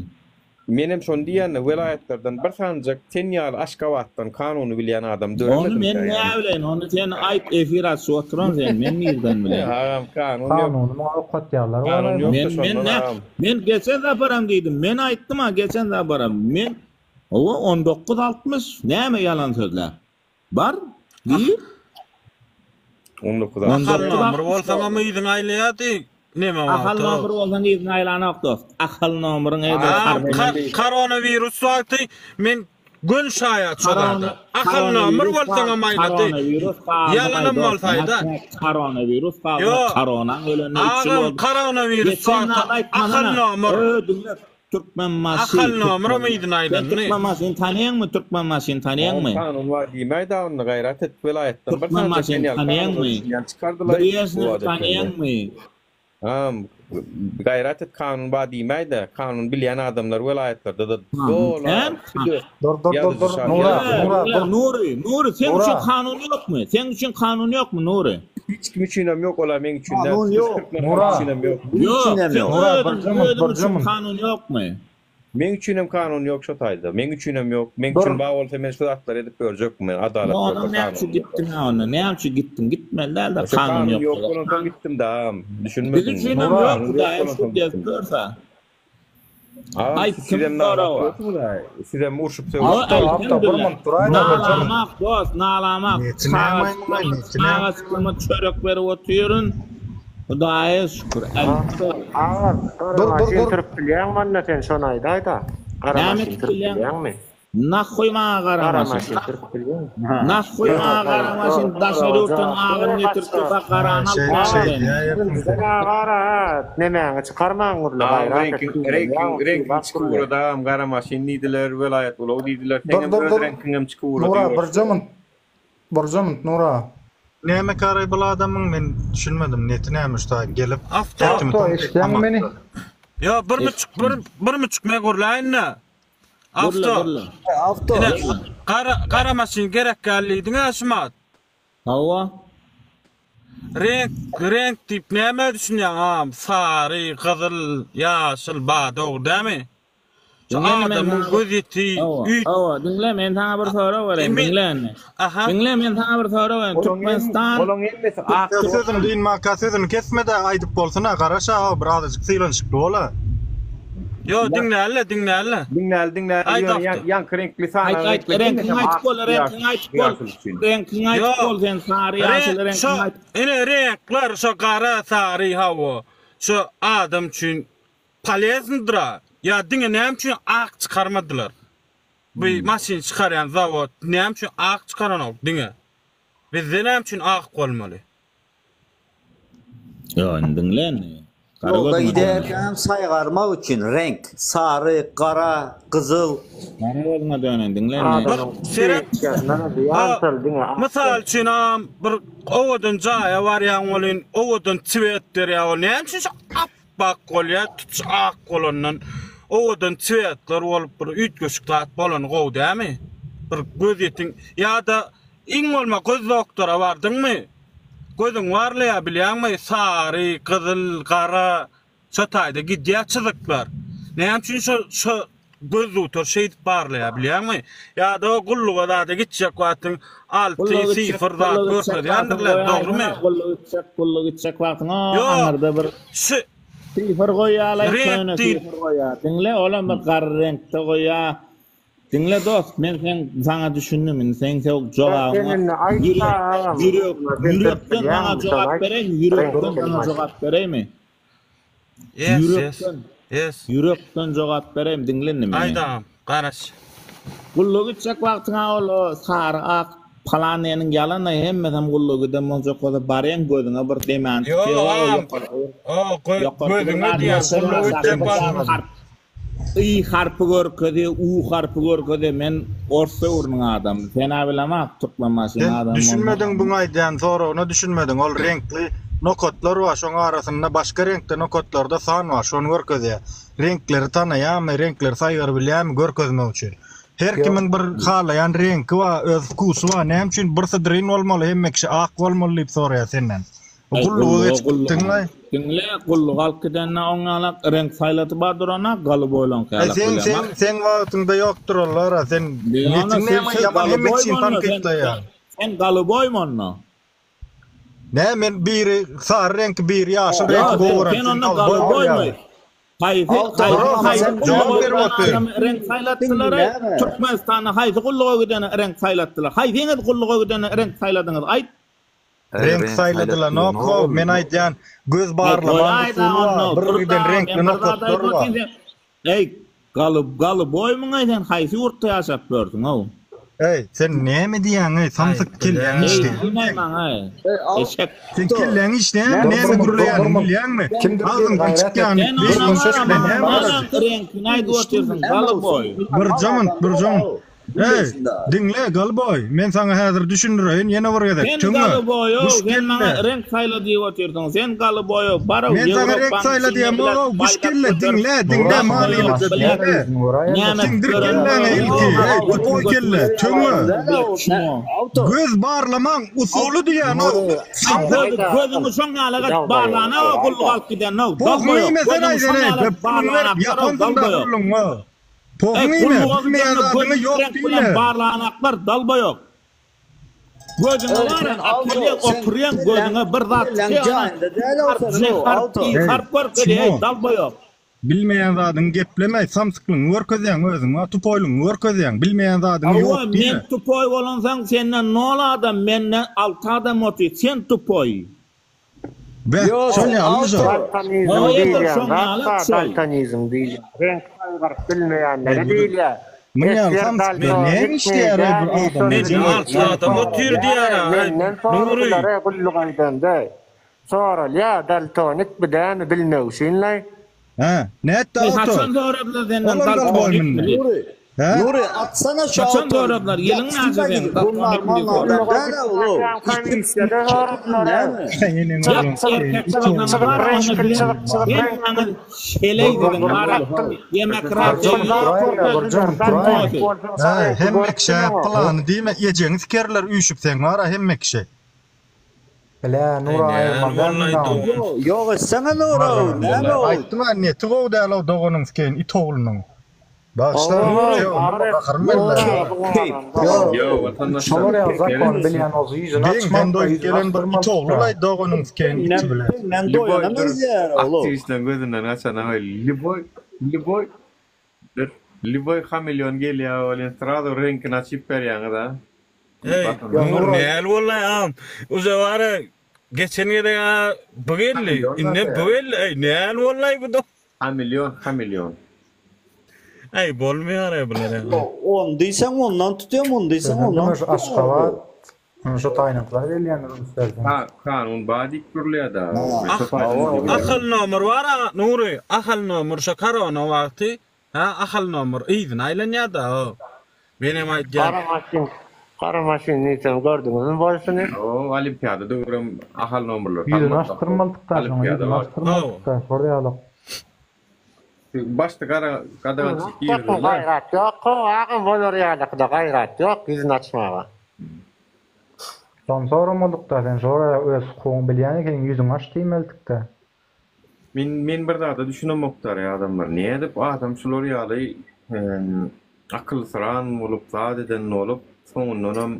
Menem şony diýýän-de, welaýatlardan bir sanyjak sen ýaly Aşgabatdan kanuny bilýän adam Ony döremedimikä men ýaly. nä bileýin, ony sen aýt efir açyp oturan sen, men nirden bileýin. Agam kanun ýok. Kanuny muňa okatýarlar Kanun bolaýmaly. ýok-da Men men şondan nä agam. men geçen saparam diýdim, men aýtdym-a geçen saparam, men hawa 19 60 näme ýalan sözläp. Bar diýip. 19 Ahal nomer bolsaňam yzyňa aýlaýardy. Neme Ahal wagty. nomer bolsaň yzyňa aýlanok dost. Ahal nomeriň edil harpyny. Koronawirus wagty men göni şaýat şo zada. Ahal nomer bolsaňam aýlady. Ýalanam bolsa aýda. Koronawirus galdy. Koronaň ölenine 3 ýyl boldy. Agam koronawirus wagty ahal nomer. Türkmenbaşy. Ahal nomeram yzyna Sen aýlandy. Türkmenbaşyny tanaýaňmy Türkmenbaşyny tanaýaňmy? Kanun bar diýmäý da onda gaýrat et welaýatdan bir sany Türkmenbaşyny çeken ýaly kanuna tanaýaňmy? düşünýän çykardylaý Brežnewi tanaýaňmy? Agam gaýrat et kanun bar diýmäý-de kanun bilýän adamlar welaýatlarda da doly Dur dur dur dur Nura Nura dur Nury Nury seň üçin kanun ýokmy? Seň üçin kanun ýokmy Nury? Hiç kim üçinem ýok ola meň üçin däl. Kanun ýok. Nura. Üçinem ýok. Ýok. Üçinem Seň ýok. Nura, özüň bir jymynt, özüň bir üçin jymynt. kanun ýokmy? Meň üçinem kanun ýok şo taýda. Meň üçinem ýok. Meň Dur. üçin bar bolsa men şu zatlary edip görjekmi men adalat Onuň bolsa näme kanun üçin bolsa. gitdiň ha onda? Näme üçin gitdiň? Gitmeli däl-de Şo kanun kanun ýok ýok bolsa. bolansoň gitdim da. Biz Düşünmediňmi? üçinem Nura. ýok Kanun ýok Hudaýa bolansoň şükür gezip gitdim. görse. Agam Aý siz kim sizem nalap sorawa? ýoksuňyz-aý. Sizem urşup Awa sögüşip. Apto apto bir elhamdülillah. munt duraýda bir jymynt. Nalamak dost, nalamak. Niyeti näme Çagaçyklaryma, aýmyň niyeti näme? çagaçyklaryma çörek berip otyryn. Hudaýa şükür. Elhamdülillah. Agam, gara Dur dur maşyn dur. sürüp bilýäňmi onda sen şony aýdaýda. Gara Näme maşyn edip sürüp bilýäň? bilýäňmi? Nahhuý maňa gara Gara maşyn. maşyn sürüp bilýäňmi? Nahhuý maňa gara maşyn daşary ýurtdan agyny getirip dursa garany alyp Şeý galar şeý indi. diýýär. Birinjiden gara ha, nemäňi çykarmaň gürle Agam gaýrat et. reňkiň reňkiň reňkiň çykyp ugrady agam gara maşyn diýdiler welaýat ulag diýdiler Dur seňem dur öz dur. reňkiňem çykyp ugrady Nura bir ýuwaşja. jymynt. Bir jymynt Nura. Näme kary bul adamyň men düşünmedim neti näme şu taý gelip Awto. her kimi Apto eşitýäňmi meni? Ýo bir müçük bir bir müçük men gürläýin-de. Gürle Awto. gürle. Awto. Ine gara gara maşyn gerek däl diýdiň-ä şumat. Hawa. Reňk reňk diýip nämä düşünýäň agam? Sary, gyzyl, ýaşyl bar dogry dämi? Şu Diňle indi men adamyň saňa gözýeti Hawa, üýt hawa, diňle men saňa bir sorag bereýin, Emi diňle indi. Aha. Diňle men saňa bir sorag bereýin. Olaň hem Türkmenistan olaň hemmesi ak Söz dost. sözüni dynmaka sözüni kesmede aýdyp bolsuna garaş a bir azajyk sylanyşykly bola. Ýo diňläli diňläli. Diňläli diňläli Aýt ýöne awto. ýa- ýaňky reňkli Aýt sanan aýt, reňkli reňkiňi hemmesem aýtyp ak bol, reňkiňi ýaşyl aýtyp bol. ýaşyl üçin. Reňkiňi aýtyp Ýo. bol sen sary ýaşyl Reňk reňkiňi şo aýt. ine reňkler şo gara sary hawa şo adam üçin Poleznydyra ýa diňe näme üçin ak çykarmadylar? Bu maşyn çykarýan zawod näme üçin ak çykaranok diňe? Bizde näme üçin ak bolmaly? Ýok, indi diňle indi. Gara Ýolda gözüňe döneýin. giderkäm saýgarmak üçin reňk, sary, gara, gyzyl. Gara gözüňe döneýin, diňle indi. Bir seret ha mysal üçin am bir owadan jaýa barýaň welin owadan swet berýär ol näme üçin şo Appak bolýar, tutuş ak bolandan owadan tswetler bolup bir üýtgeşik zat bolany gowy dämi? Bir gözýetim ýa-da iň bolma göz doktora bardyňmy? Gözüň barlaýar bilýäňmi? Sary, gyzyl, gara şo taýda gidýär çyzyklar. Näme üçin şo şo göz dogtor şeýdip barlaýar bilýäňmi? Ýa-da gulluga zada gitjek wagtyň alty Gulluga gitjek, sifr zat gulluga gitjek wagtyň görkezýändirler, dogrymy? goýaýsana, gulluga gitjek, gulluga gitjek wagtyň o Ýok, aňyrda bir şu sifr goýýarlaý, reňk köne diýip. sifr goýýar. Diňle, olam bir gara reňkde goýýar. Diňle dost, men seň saňa düşündim, indi seň seň Sen jogabyňa indi aýt ýürek, agam, ýürek, sen sürüp ýürekden saňa bilýäňmi şony jogap aýt. bereýinmi, ýürekden Reňkli saňa maşyn. jogap bereými? Yes, yes. Ýürekden, Yes. ýürekden jogap bereýin, diňle indi meni. Aýt agam, garaş. Gulluga gitjek wagtyňa ol o sary ak palan diýeniň ýalany hemmesem gulluga giden boljak bolsa barýaň gözüňe bir demäni Ýok tutýar o agam. ýokarky O gö ýokarky bir gözüňe zat diýýän ýaşar gulluga aşaky gitjek bir zat wagtyň. harp I harpy görkezýär U harpy görkezýär men ors döwrüniň adamy sen-ä bilemok türkmenbaşynyň Sen adamy düşünmediň bolmasaň. buň aýdýan soragyna düşünmediň ol reňkli nokatlar bar şoň arasynda başga reňkde nokatlarda san bar şony görkezýär reňkleri tanaýarmy reňkleri saýgaryp bilýärmi görkezmek üçin her Ýok. kimiň bir halaýan reňki bar öz wkusy bar näme üçin bir sydryn bolmaly hemme kişi ak bolmaly diýip soraýar senden. Aý, Gulluga gulluga, geçip gulluga. gitdiňlaý. Diňle, gulluga alyp gidende oň ýalak reňk saýlaty bar durana, galuboýlaňky Aý ýalak seň bileňok. seň seň wagtyňda ýokdur olar-a. Sen Diýýän-a, netiň sen näme sen ýaman hemme galuboýmy kişini onda, sen tankytlaýaň. sen galuboýmy onda? Nä men biri sary reňki biri ýaşyl Ýa, reňki sen gowy gören sen sen onda galuboý galuboýmy? bolýaň. Haýsy Awto haýsy Bro, haýsy sen gulluga jogap berip giden otyr. adamy reňk saýlatdylar-aý? Diňläme. Türkmenistanda haýsy gulluga gidene reňk saýlatdylar? Haýsyňyz gulluga gidene reňk saýladyňyz aýt? Eý, Reňk reňk saýlat saýladylanok diýenok how, ol. men aýdýan göz Aý barlamaň goýaýda usuly onda bar, bir dur giden da reňkli men bir zat nokatlar aýdyp bar. otyryn sen Eý galy galyboýmyňaý sen haýsy ýurtda ýaşap ýörsüň-ow? Eý, sen näme diýýäň-eý, samsyk kelläň Eý işleýärmi diýmäý seň? maňa Eý, eşek. Sen awto. kelläň işleýärmi, Dur näme bir minut, dur bir gürleýäniňi minut. bilýäňmi? Kimdir biri Agzyňdan gaýrat et. çykýany Sen beş onda minut maňa bilen näme maňa bolajak? reňkini aýdyp otyrsyň galyboý. Birje minut, birje minut. Eý, diňle, Galboý, men saňa häzir düşündireýin ýene bir gezek. Sen Tüňňe, galyboý-ow, guş sen maňa kelle. reňk saýla diýip otyrsyň. Sen galyboý-ow, bar-ow, Men saňa reňk Ýewropanyň saýla içinde diýemok-ow, bilen guş baýdak kelle, göterip, diňle, diňle, Nura, manyly başga diňle. ýüzüni göräýeli. näme Siňdir gören kelläňe ilki, eý, tupoý kelle, tüňňe. Awto. Göz barlamaň usuly diýýän-ow. Göz, gözüňi şoň ýaly gaç barlana-ow, gulluk alyp gidende-ow, Pohuňy dalboýok. iýmesene Gözüňi sen, şoň eý, ýaly puluňy berip barlanaklar-ow, ýapansyň-da dalboýok. gullugyňa. Eý, Pohuňy iýme, gulluga bilmeýän gidende zadyňy gözüňi ýok reňk bilen diýme. barlanaklar dalboýok. Gözüňe Eý, bar, sen awto, atylýaň, sen oturýaň, kelläň, gözüňe bir zat kelläň çykýar, ana, jaýynda däl-ow harp, seniň, J ow, harp, awto. I Eý, harp görkezýär, eý, Çimo, dalboýok. bilmeýän zadyňy gepleme, samsyklygyňy görkezýäň özüň, a tupoýlygyňy görkezýäň, bilmeýän zadyňy Hawa, ýok men diýme. tupoý bolansoň senden nol adam, menden alty adam otyr, sen tupoý. Beh, Ýok, şol sen ýalymy şo? awto. Daltonizm Hawa, edil diýilýän şoň zat ýaly bar, şol. daltonizm diýilýän. Reňk saýgaryp bilmeýänlere diýilýär. Muny ýaly Esger samsyklar näme daltonik işleýär-eý bir däl, adam şony Menden jemgyýetde? alty adam otyr diýýär-ä, aý, Menden Nury. soradylar-a gulluk aýdanda. Soralýar, daltonik bu dämi bilmek üçin-laý. Hä, nätdi Eý, awtor? haçan soradylar senden Olam daltonikmi galboýmyny? diýip? Nury, Hä? Nury, atsana şu Haçan awtory. soradylar? Ýylyň Ýatsyn näçe da seň gidip, bu daltonikmi diýip normal soradylar? adam däl-ä ol-ow. Komissiýada soradylar-a. Näme? Eneň Ýa, ogluň sikeýin, erkek it bolsaň ogly. bar, onda sen hemmäňiz şeleý siziň bar, demokratiýa Duraýla, ýok, bir jom duraýla. Hä, hemme kişä pylany diýme, ejeňi sikerler üýşüp seň bar-a hemme kişi. Bile, Nura aýyrmaly däl mundan. Ýok etsene Nura, näme ol? Aýtdym-a, neti gowy däl-ow doganyň sikeýin, it oglunyň. Bagyşla, gaharym geldi. Şolar ýaly zakony bilýän bolsa ýüzüni Deň, sen açmaly-da, doýup ýüzüni gelen bir it açdyrmaly-da. ogly-laý doganyň sikeýin iti bilen. Senden Lýuboý doýana dur. meňzeýär ol. Aktiwistleriň gözünden gaçan-a lýuboý, lýuboý dur. Lýuboý hameleon gelýär welin srazu reňkini açyp berýäňiz-a. Eý, Nur näl boldy agam? Uje bara geçen gezek a bu geldi, indem bu geldi. Eý, näl boldy bu do? Hameleon, hameleon. Eý, bolmaýar eý bular ýa. On diýseň ondan tutýar, muny diýseň ondan Özem şu tutýar. Aşgabat, şu taýynyklar gelýändir üns berseň. Ha, kanun bar diýip durulýar-da. Ahal nomer bar a Nury, Ahal nomer şo korona wagty Hä Ahal nomer yzyna aýlanýada o. Menem aýdýan. Gara maşyn, gara maşyn diýsem gördüňizmi bolşuny? O olimpiada döwrem Ahal nomerleri Ýüzüni salmadyk. açdyrmalydyk-da şoňa, Olimpiada ýüzüni wagty. açdyrmalydyk-da, şor ýalyk. Başda gara gadagançylyk Ýok, girizildi. gaýrat ýok, agam bolar ýalykyda gaýrat ýok ýüzüni açmaga. Şony soramalydyk-da, sen şor ýaly öz hukugyňy bilýän ekeniň, ýüzüňi aç diýmelidik-dä. Men men bir zada düşünemokdar adamlar nädip adam şular ýaly akylsyran bolup zat eden bolup soňundanam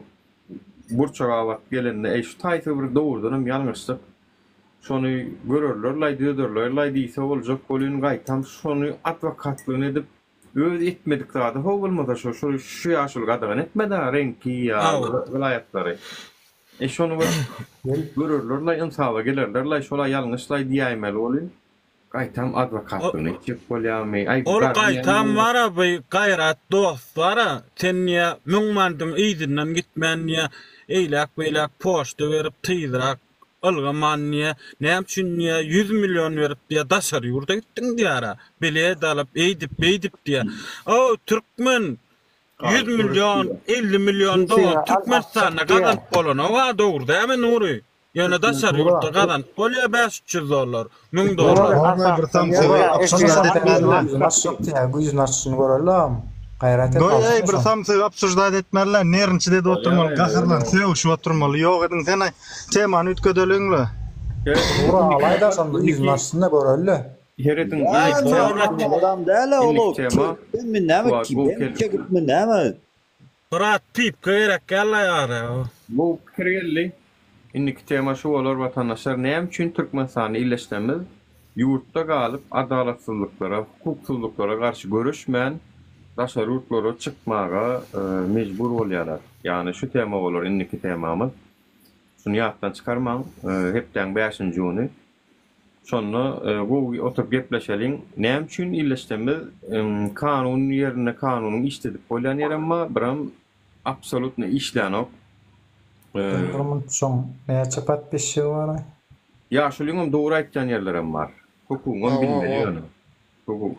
burça gabat gelende eý şu taýsa bir dogrudanam ýalňyşdyk şony görerlerlaý düzederlerlaý diýse boljak welin gaýtam şony adwokatlygyny edip öz etmedik zady how bolmasa şo şu şu ýaşuly gadagan etmedä reňki ýa welaýatlary E şony bir görerlerlaý ynsaba gelerlerlaý şola ýalňyşlaý diýäýmeli welin gaýtam adwokatlygyny etjek bolýarmy aý Ol gaýtam bara by Gaýrat dost bara sen diýä müň mandyň yzyndan gitmän diýä eýläk beýläk poçta berip tyzrak ylgaman diýä näme üçin diýä ýüz million berip diýä daşary ýurda gitdiň diýara bilet alyp eýdip beýdip diýä o türkmen 100 million, 50 million dollar Türkmenistanda gazanyp bolanok-a, dogry dälmi Nury? Ýöne daşary ýurtda gazanyp bolýar 5-300 dollar, 1000 dollar. Hormaý bir samsygy obsujdat etmeli. Güýjüni açjak diýýär, güýjüni açyşyny göreli agam. Gaýrat et Goý eý alsana bir şony. samsygy obsujdat etmeli, nerinçi edip oturmaly, gaharlanyp sögüşip oturmaly. Ýok ediň sen aý temany üýtgedeliňle. Nura alaýda şony bir ýüzüni açsyn-da göreli-le. Herediň Adam däl ol. Çekipmi näme? Kim çekipmi näme? Brat pipka gerek gel ýara. Gowy pikir geldi. Indiki tema şu bolar watandaşlar näme üçin Türkmenistanda illeşdemiz ýurtda galyp adalatsyzlyklara hukuksyzlyklara garşy göreşmän daşary ýurtlara çykmaga mejbur bolýarlar ýagny şu tema bolar indiki temamyz şuny ýatdan çykarmaň hepdäň bäşinji güni Şonda gowy oturyp gepleşeliň. Näme üçin illeşdemiz kanun ýerinde kanunyň işledip bolýan ýerem bar, biram absolutno işlänok. Bir munt şoň näçe podpisçigi baraý? Ýaşulyňam dogry aýtýan ýerlerem bar. Hukugyňam bilmeli ýöne. Dogry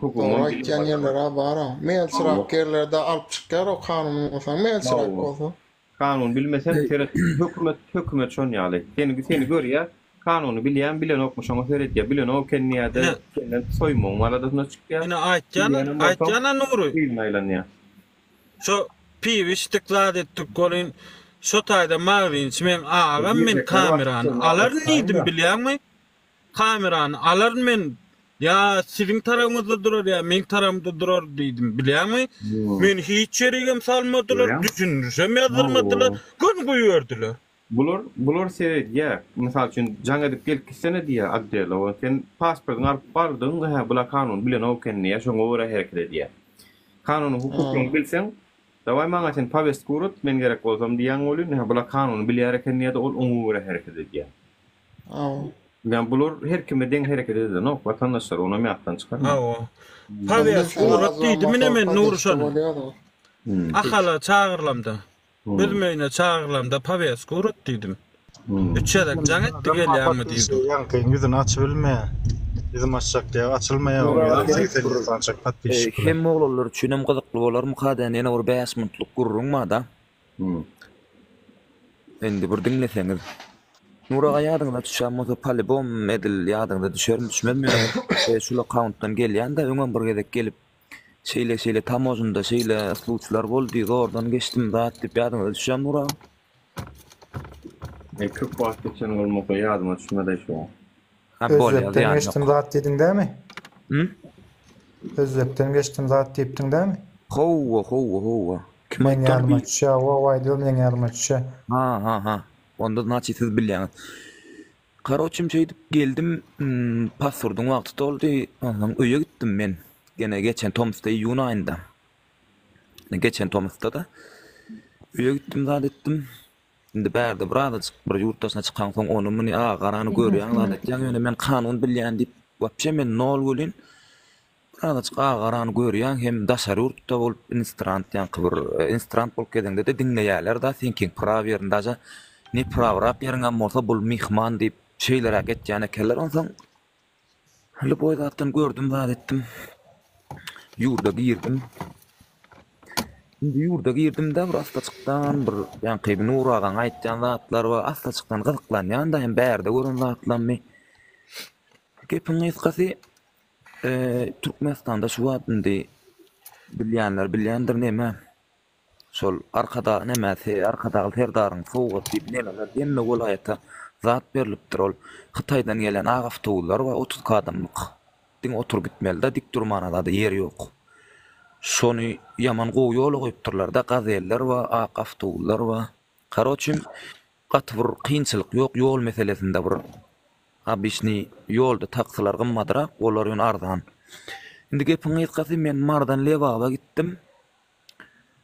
aýtýan ýerlerä bar-a. Melçirak ýerlerde alyp çykýar o kanunyň bolsa, melçirak bolsa. Kanuny bilmeseň seret hökümet hökümet şon ýaly seni seni görýä kanuny bilýämi bilenokmy şoňa seredýä bilenok eken diýýäde senden soýmagyň aladasyna çykýa Ine aýtýan bilýänem bolsaň aýtýana Nury. yzyna aýlanýa. Şo piw içdik zat etdik welin şo taýda magzinçi meň agam men kamerany alaryn diýdim bilýäňmi Kamerany alaryn men, ýa siziň tarabyňyzda durar, ýa meň tarabymda durar diýdim, bilýäňmi? Meni hiç ýerigem salmadylar, düşündirişem ýazdyrmadylar, göni goýberdiler. Bular, bular seredýär. Mysal üçin, jaň edip gelip gitsene diýýär otdela. Ol sen pasportyňy alyp bardyň, hä, bular kanuny bilenok eken diýýär, şoňa görä hereket edýär. Kanuny, hukuklaryňy bilseň, dawaý maňa sen powestka ugrat, men gerek bolsam diýýäň welin, hä, bular kanuny bilýär eken diýýär-de, ol oňa görä hereket edýär. Ýa bular her kime deň hereket edenok watandaşlar onam ýatdan çykarmaň. Hawa. Powest ugrat diýdi mine men Nury şony. Ahala çagyrylamda. Özüm öýüne çagyrylamda powest ugrat diýdim. Üç gezek jaň etdi gelýäňmi diýdi. Ýaňkyň ýüzüni açybilmeýär. Ýüzüm açjak diýýär, açylmaýar oň ýüzi. 87 sanjak podpisçik bilen. Hemme oglanlar üçinem gyzykly bolarmyka diýen ýene bir bäş minutlyk gürrüň barda. Indi bir diňleseňiz. Nur aga ýadyňyza düşýän bolsa polibom edil ýadyňyza düşermi düşmezmi ýöne şul akkauntdan gelýände öňem bir gezek gelip şeýle şeýle tamožnda şeýle sluçlar boldy zordan geçdim zat diýip ýadyňyza düşýärmi Nur aga? E köp wagt geçen bolmasa ýadyma düşmedi şu wagt. Ha bolýa Özbekden zyýany geçdim ýok. zat diýdiň dämi? Hü? Özbekden geçdim zat diýipdiň dämi? Howwa howwa howwa. Kim Meň aýtdy ony ýadyma bi? düşýä wow aýdyber meň ýadyma düşýä. Ha ha ha. Onda znaçit siz bilýäňiz. Karoçim şeýdip geldim pasportyň wagty doldy onsoň öýe gitdim men gene geçen tomusda iýun aýynda. Geçen tomusda-da öýe gitdim zat etdim. Indi bärde birazajyk bir ýurt daşyna çykaňsoň ony muny a garany görýäň zat etýäň ýöne men kanun bilýän diýip wapşe men nol welin birazajyk a garany görýäň hem daşary ýurtda bolup instrant ýaňky bir instrant bolup gezeňde-de diňleýäler-da seňkiň praw ýerini daže ne prawrak ýeriňem bolsa bul myhman diýip şeýleräk etýän ekenler onsoň Lýuboý zatdan gördüm zat etdim. Ýurda girdim. Indi ýurda girdim-de bir assaçykdan bir ýaňky Nur agaň aýtýan zatlary bar, assaçykdan gyzyklanýan-da hem bärde gören zatlammy. Gepiň gysgasy, Türkmenistanda şu wagt indi bilýänler bilýändir neme. Şol Arkadag nämesi, Arkadagly Serdaryň sowgat diýip nemeler hemme welaýata zat berlipdir. Ol Hytaýdan gelen ak awtobuslar bar 32 adamlyk. Diňe oturyp gitmeli-de, dik durmana zada ýer ýok. Şony ýaman gowy ýola goýupdyrlar-da, gazeller bar, ak awtobuslar bar. Karoçim gaty bir kynçylyk ýok ýol meselesinde bir obyçnyý ýolda taksylar gymmadrak, olar ýöne arzan. Indi gepiň gysgasy men Marydan Lebaba gitdim.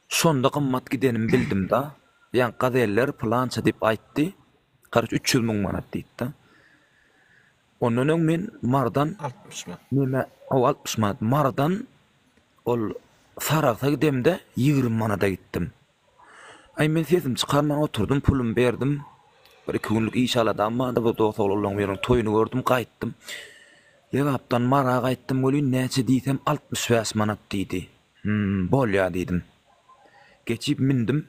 Şonda gymmat gidenimi bildim-da. Ýaňky gazeller pylança diýip aýtdy. Karoç 300 müň manat diýdi-de. Ondan öň men Marydan 60 manat. Neme, hawa 60 manat. Marydan ol Saragsa gidemde 20 manada gitdim. Aý men sesimi çykarman oturdym, pulumy berdim. Bir iki günlük iş aladam bardy, bir dost oglanlaryň biriniň toýuny gördüm, gaýtdym. Lebapdan Mara gaýtdym welin näçe diýsem 65 manat diýdi. Hum, bolýa diýdim. Geçip mündim.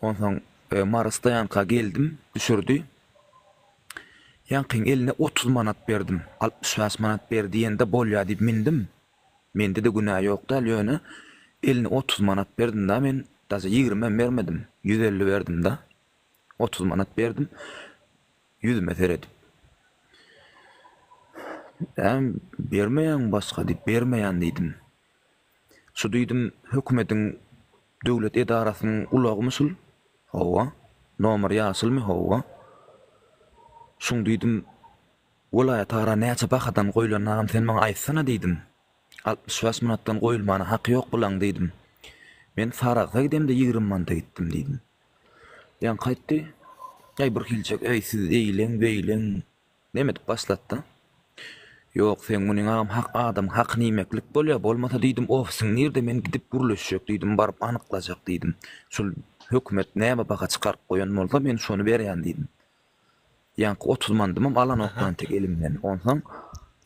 Onsoň Mary stoýanka geldim, düşürdi. Ýaňkyň eline 30 manat berdim. 65 manat ber diýende bolýa diýip mündim. Mende-de günä ýok däl, ýöne eline 30 manat berdim-da men, daže ýigrimem bermedim, 150 berdim-da. 30 manat berdim. Ýüzüme seredip. Näme bermeýäňmi başga diýip, bermeýän diýdim. Şu diýdim, hökümediň döwlet edarasynyň ulagymy şul? Hawa. Nomer ýaşylmy? Hawa. Şuň diýdim, welaýatara näçe bahadan goýlanyny agam sen maňa aýtsana diýdim. 65 manatdan goýulmana haky ýok bulaň diýdim. Men Saragsa gidemde 20 manata gitdim diýdim. Ýaňky aýtdy, Äý bir hiljek, äý siz eýleň, beýleň, neme edip başlatdy. Ýok, seň munyň agam hak adamyň hakyny iýmeklik bolýar, bolmasa diýdim, ofisiň nirde, men gidip gürleşjek diýdim, baryp anyklajak diýdim. Şul hökümet näme baha çykaryp goýan bolsa, men şony berýän diýdim. Ýaňky 30 mandymam alanok entek elimden. Onsoň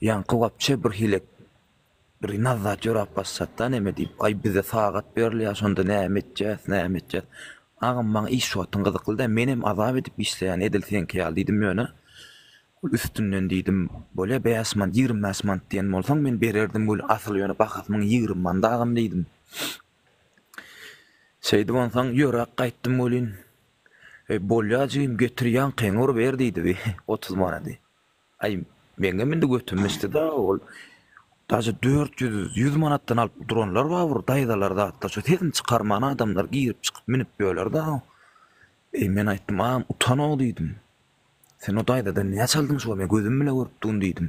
ýaňky wapçe bir hili bir nazzat ýöräp başlatda neme diýip, aý bize sagat berilýär şonda näme etjäs, näme etjäs. Agam maňa iş wagtyň gyzykly däl, menem azap edip işleýän edil seňki ýaly diýdim ýöne ol üstünden diýdim, bolýa bäş mant, 25 mant diýen bolsaň men bererdim weli asyl ýöne bahasy muň 20 mant agam diýdim. Şeýdip onsoň ýöräp gaýtdym welin, Eý, bolýa jigim, getir ýaňkyňy bir ber diýdi bi, 30 manady. Aý, meňem indi götüm bişdi-de, ol daže 400, 100 manatdan alyp duranlar bar bir, daýzalar zatlar, şo sesini çykarman adamlar girip-çykyp münüp ýörler-de. Eý, men aýtdym, agam, utan-ow diýdim. Sen o daýzadan näçe aldyň şo, men gözüm bile görüp durun diýdim.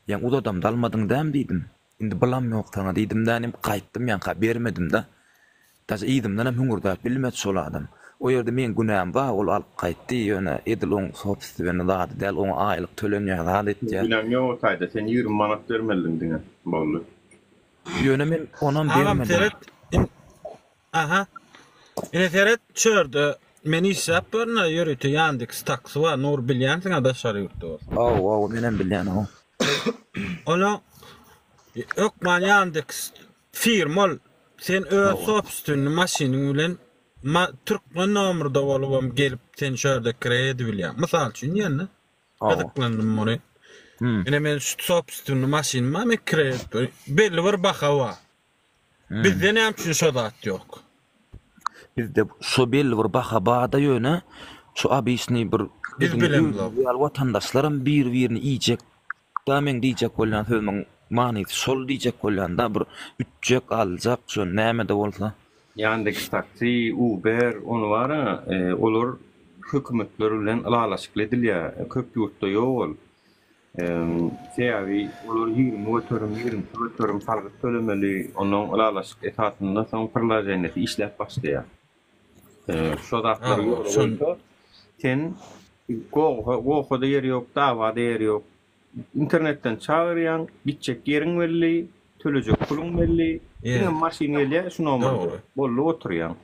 Ýaňy uzadamda almadyň dämi diýdim. Indi bulam ýok saňa diýdim-de, inim gaýtdym ýaňka bermedim-de. Daşy yzymdanam hüňürdäp bilmedi şol adam. O ýerde meň günäm bar, ol alyp gaýtdy, ýöne edil oň sobstwenny zady däl, oňa aýlyk tölenýär, zat etýär. Günäň ýok o taýda, sen 20 manat bermelidiň diňe, boldy. Ýöne men onam Agam bermedim. seret, in, aha. Ine seret, şu ýerde men işläp görün-ä, ýörite Yandex taksi bar, Nur bilýänsiň-ä daşary ýurtda bolsa. Hawa, hawa, menem bilýän, hawa. Onuň hökman Yandex Firma ol. Sen öz sobstwenny maşynyň bilen ma türkmen nomerde bolubam gelip sen şu ýerde kireý edibilýäň. Mysal üçin diýende. Gyzyklandym muny. Ine men şu sobstwenny maşynym bar men kireý edip ber. Belli bir baha bar. Bizde näme üçin şo zat ýok? Bizde şo belli bir baha barda ýöne şu obyçnyý bir Biz biziň bilemzok. ýaly watandaşlaram bir-birini iýjek Da meň diýjek bolýan sözümiň manysy şol diýjek bolýan da bir ütjek aljak şo nämede bolsa. Yandex taksi, Uber ony bara olar hökümetler bilen ylalaşykly edilýär. Köp ýurtda ýok ol. Sebäbi olar 20 göterim, 22 göterim salgyt tölemeli. Ondan ylalaşyk esasynda soň priloženiýasy işläp başlaýar. Şo zatlary ýola goýsa, sen goha, goha-da ýeri ýok, dawa-da ýeri ýok. Internetden çagyrýaň, gitjek ýeriň belli, tölejek puluň belli. Diňe maşyn gelýär, şu nomerden. Boldy oturýaň.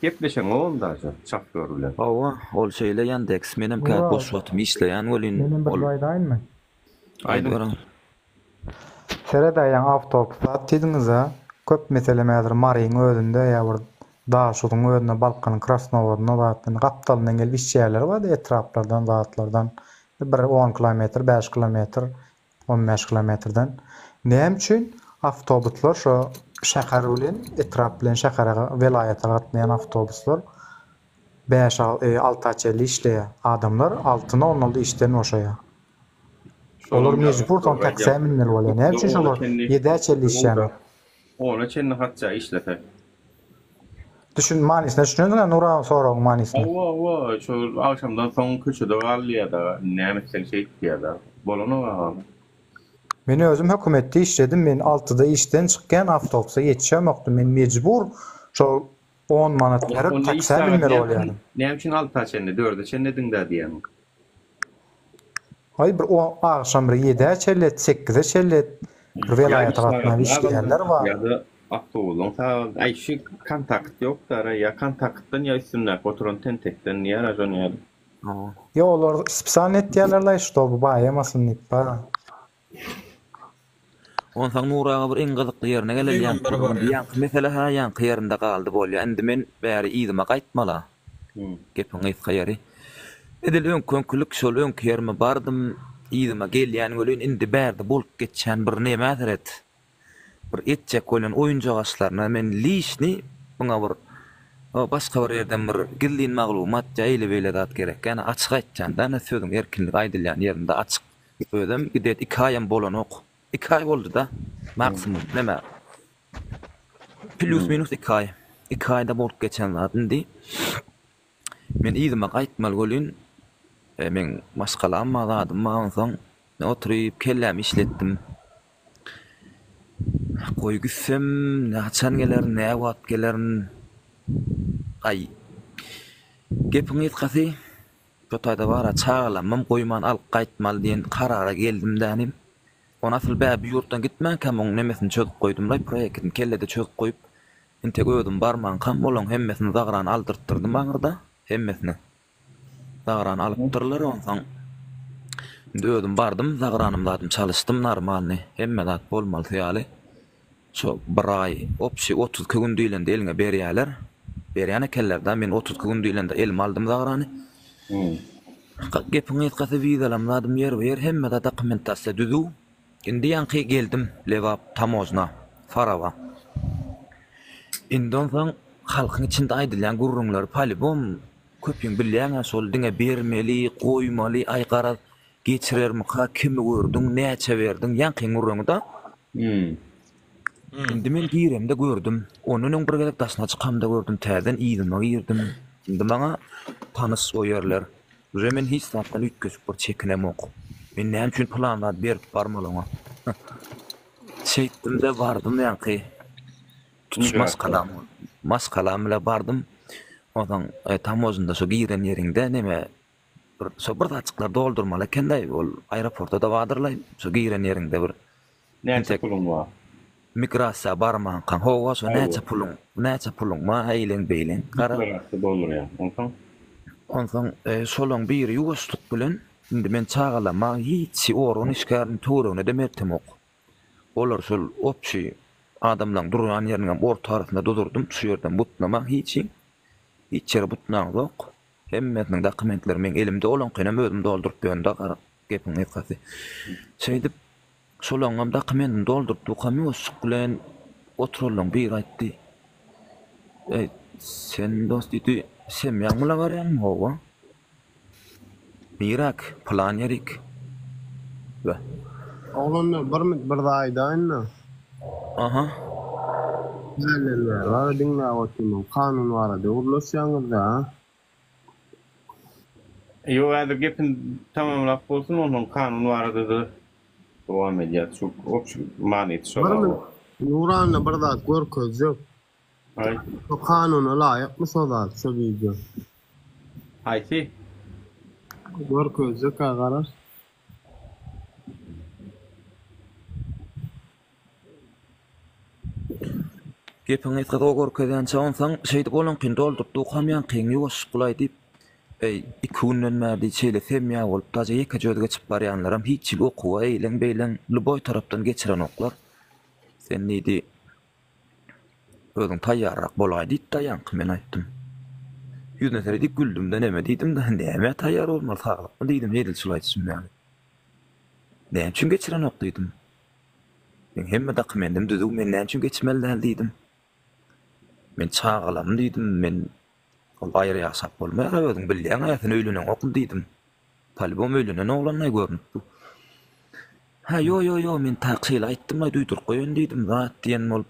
Gepleşeňogam daže şofýor bilen. Hawa, ol şeýle Yandex. Menem käte boş wagtym işleýän welin, Menem bir ol zat aýdaýynmy? Aýdyň. Seredäýäň awtobus zat diýdiňizä, köp meselem häzir Maryň özünde ýa bir Daşozuň özünde Balkanyň Krasnowodynda zat indi gapdalyndan gelip içýärler barda etraplardan zatlardan bir on kilometr bäş kilometr on bäş kilometrden näme üçin awtobuslar şo şäher bilen etrap bilen şähere welaýata gatnaýan awtobuslar bäş alta çenli işleýär adamlar alty nol nolda işden boşaýar. Olar mejbur soň taksä münmeli bolýar. Näme üçin şolar ýedä çenli işlänok? Ona çenli hatja işlese. Düşün manysyna düşünensiň-ä Nur aga soragyň manysyna. Hawa hawa şol agşamdan soň köçede galýada näme etseň şeýt diýýäda. Bolanok agam. Men özüm hökümetde işledim men altyda işden çykýan awtobusa ýetişemokdym men mejbur şol on manat berip taksä münmeli bolýadym. Näme üçin alta çenli dörde çenli ediňdä diýýäň. Aý bir o agşam bir ýedä çenli et, sekize çenli et. Bir welaýata gatnap işleýänler bar. Ýa-da awtobusyň sagady. Aý şu kontakt ýok dara ýa kontaktdan ýa üstündäki oturan tentekden diýýär-ä şony ýaly. Ýok olar spesialno etýärler-laý ştoby baýamasyn diýip bar. Onsoň Nury aga bir iň gyzykly ýerine geleli Ýylan ýaňky bir gürrüň barýar. ýaňky mesele hä ýaňky ýerinde galdy bolýa indi men bäri yzyma gaýtmala gepiň gysga ýeri edil öňki öňkülik şol öňki ýerime bardym yzyma gelýän welin indi bärde bolup geçýän bir nemä seret bir etjek bolýan oýunjagaşlaryna men lişni muňa bir başga bir ýerden bir gizlin maglumat ýa eýle beýle zat gerek ýa açyk aýtýan da ine sözüň erkinlik aýdylýan ýerinde açyk. Özem gidet iki aýam bolanok. Iki aý boldy-da, maksimum, neme, plýus-minus iki aý. Iki aýda bolup geçen zat indi. Men yzyma gaýtmaly welin, meň maşgalam bar, zadym bar, onsoň men oturyp kellämi işletdim. Goý gitsem, haçan gelerin, näwagt gelerin? Aý, gepiň gysgasy, şo taýda bar-a, çagalamam goýman alyp gaýtmaly diýen karara geldim dänim. Ony asyl bä bu ýurtdan gitmänkäm oň nemesini çözüp goýdum-laý, proýektini kellede çözüp goýup, Entek özüm barmankam olaň hemmesini zagran aldyrtdyrdym aňyrda, hemmesini. Zagran alypdyrlar onsoň indi özüm bardym zagranym zadym çalyşdym normalny hemme zat bolmalysy ýaly. Şo bir aý opşi 32 gün diýlende eliňe berýäler. Berýän ekenler-da men 32 gün diýlende elime aldym zagrany. Gepiň gysgasy wizalam zadym ýerbe-ýer hemme zat dokumentasiýa düzüw. Indi ýaňky geldim Lebap tamojna Faraba. Indi onsoň halkyň içinde aýdylýan gürrüňleri polibom köpüň bilýäňä şol diňe bermeli, goýmaly, aý garaz geçirermika, kimi gördüň, näçe berdiň ýaňkyň gürrüňi-da. Indi men giremde gördüm. Ondan öň bir gezek daşyna çykamda gördüm, täzeden yzyma girdim. Indi maňa tanyş o ýerler. Uje men hiç zatdan üýtgeşik bir çekinemok. Men näme üçin pylan zat berip barmaly oňa. Şeýtdim-de bardym ýaňky tutuş maşgalam, maşgalam bile bardym. Onsoň tamožnda şo giren ýeriňde neme bir şo bir zatjyklar doldurmaly eken-dä, ol aeroportda-da bardyr-laý, şo giren ýeriňde bir Näçe puluň bar? Migrasiýa barmankaň, hawa, şo näçe puluň, näçe puluň bar, eýleň-beýleň, garaz. Deklorasiýa doldurýaň, onsoň? Onsoň şolaň biri ýuwaşlyk bilen, indi men çagalama hiç organ işgäriniň töweregine-de mertemok. Olar şol obşi adamlaň durýan ýeriniňem orta arasynda duzurdym, şu ýerden butnamaň hiç, hiç ýere butnaňzok. Hemmesiniň dokumentleri meň elimde, olaňkynam özüm dolduryp ýörün-de, garaz, gepiň gysgasy. Şeýdip, Şolaňam dokumentini dolduryp dukam ýuwaşjyk bilen oturanlaň biri aýtdy. Eý, sen dost diýdi, semýaň bile barýaňmy? Hawa. Niräk? Pylan ýerik. We. Oglanlar bir minut bir zat aýdaýynda. Aha. Hälden bäri bara diňläp otyryn. Kanun barada gürleşýäňiz-dä, a? Ýok häzir gepini tamamlap bolsun ondan kanun barada-da dowam edýär şu obşi manysy şol Bir minut Nurana bir zat görkezjek. Aýt. Şo kanuna laýykmy şo zat şo wideo. Haýsy? Görkezjek a garaş. Gepiň gysgasy o görkezýänçä onsoň şeýdip olaňkyny dolduryp dukam ýaňkyň ýuwaş gulaý diýip, eý, iki günden bäri diý şeýle semýa bolup daže ýekeje özi geçip barýanlaram hiç hili okuwa eýleň-beýleň lýuboý tarapdan geçirenoklar. Sen diýdi, özüň taýýarrak bolaý diýdi-de ýaňky men aýtdym. Ýüzüne seredip güldüm-de neme diýdim-de, nämä taýýar bolmaly saglykmy diýdim edil şul aýdyşym ýaly. Näme üçin geçirenok diýdim. Meň hemme dokumentim düzüw, men näme üçin geçmeli däl diýdim. Men çagalarym diýdim, men ol aýry ýaşap bolmaýar-a özüň bilýäň-ä, sen öýleneňokmy diýdim. Polibom öýlenen oglanlaý görnüp dur. Hä, ýo, ýo, ýo, men tak şeýle aýtdym-aý, duýduryp goýaýyn diýdim, zat diýen bolup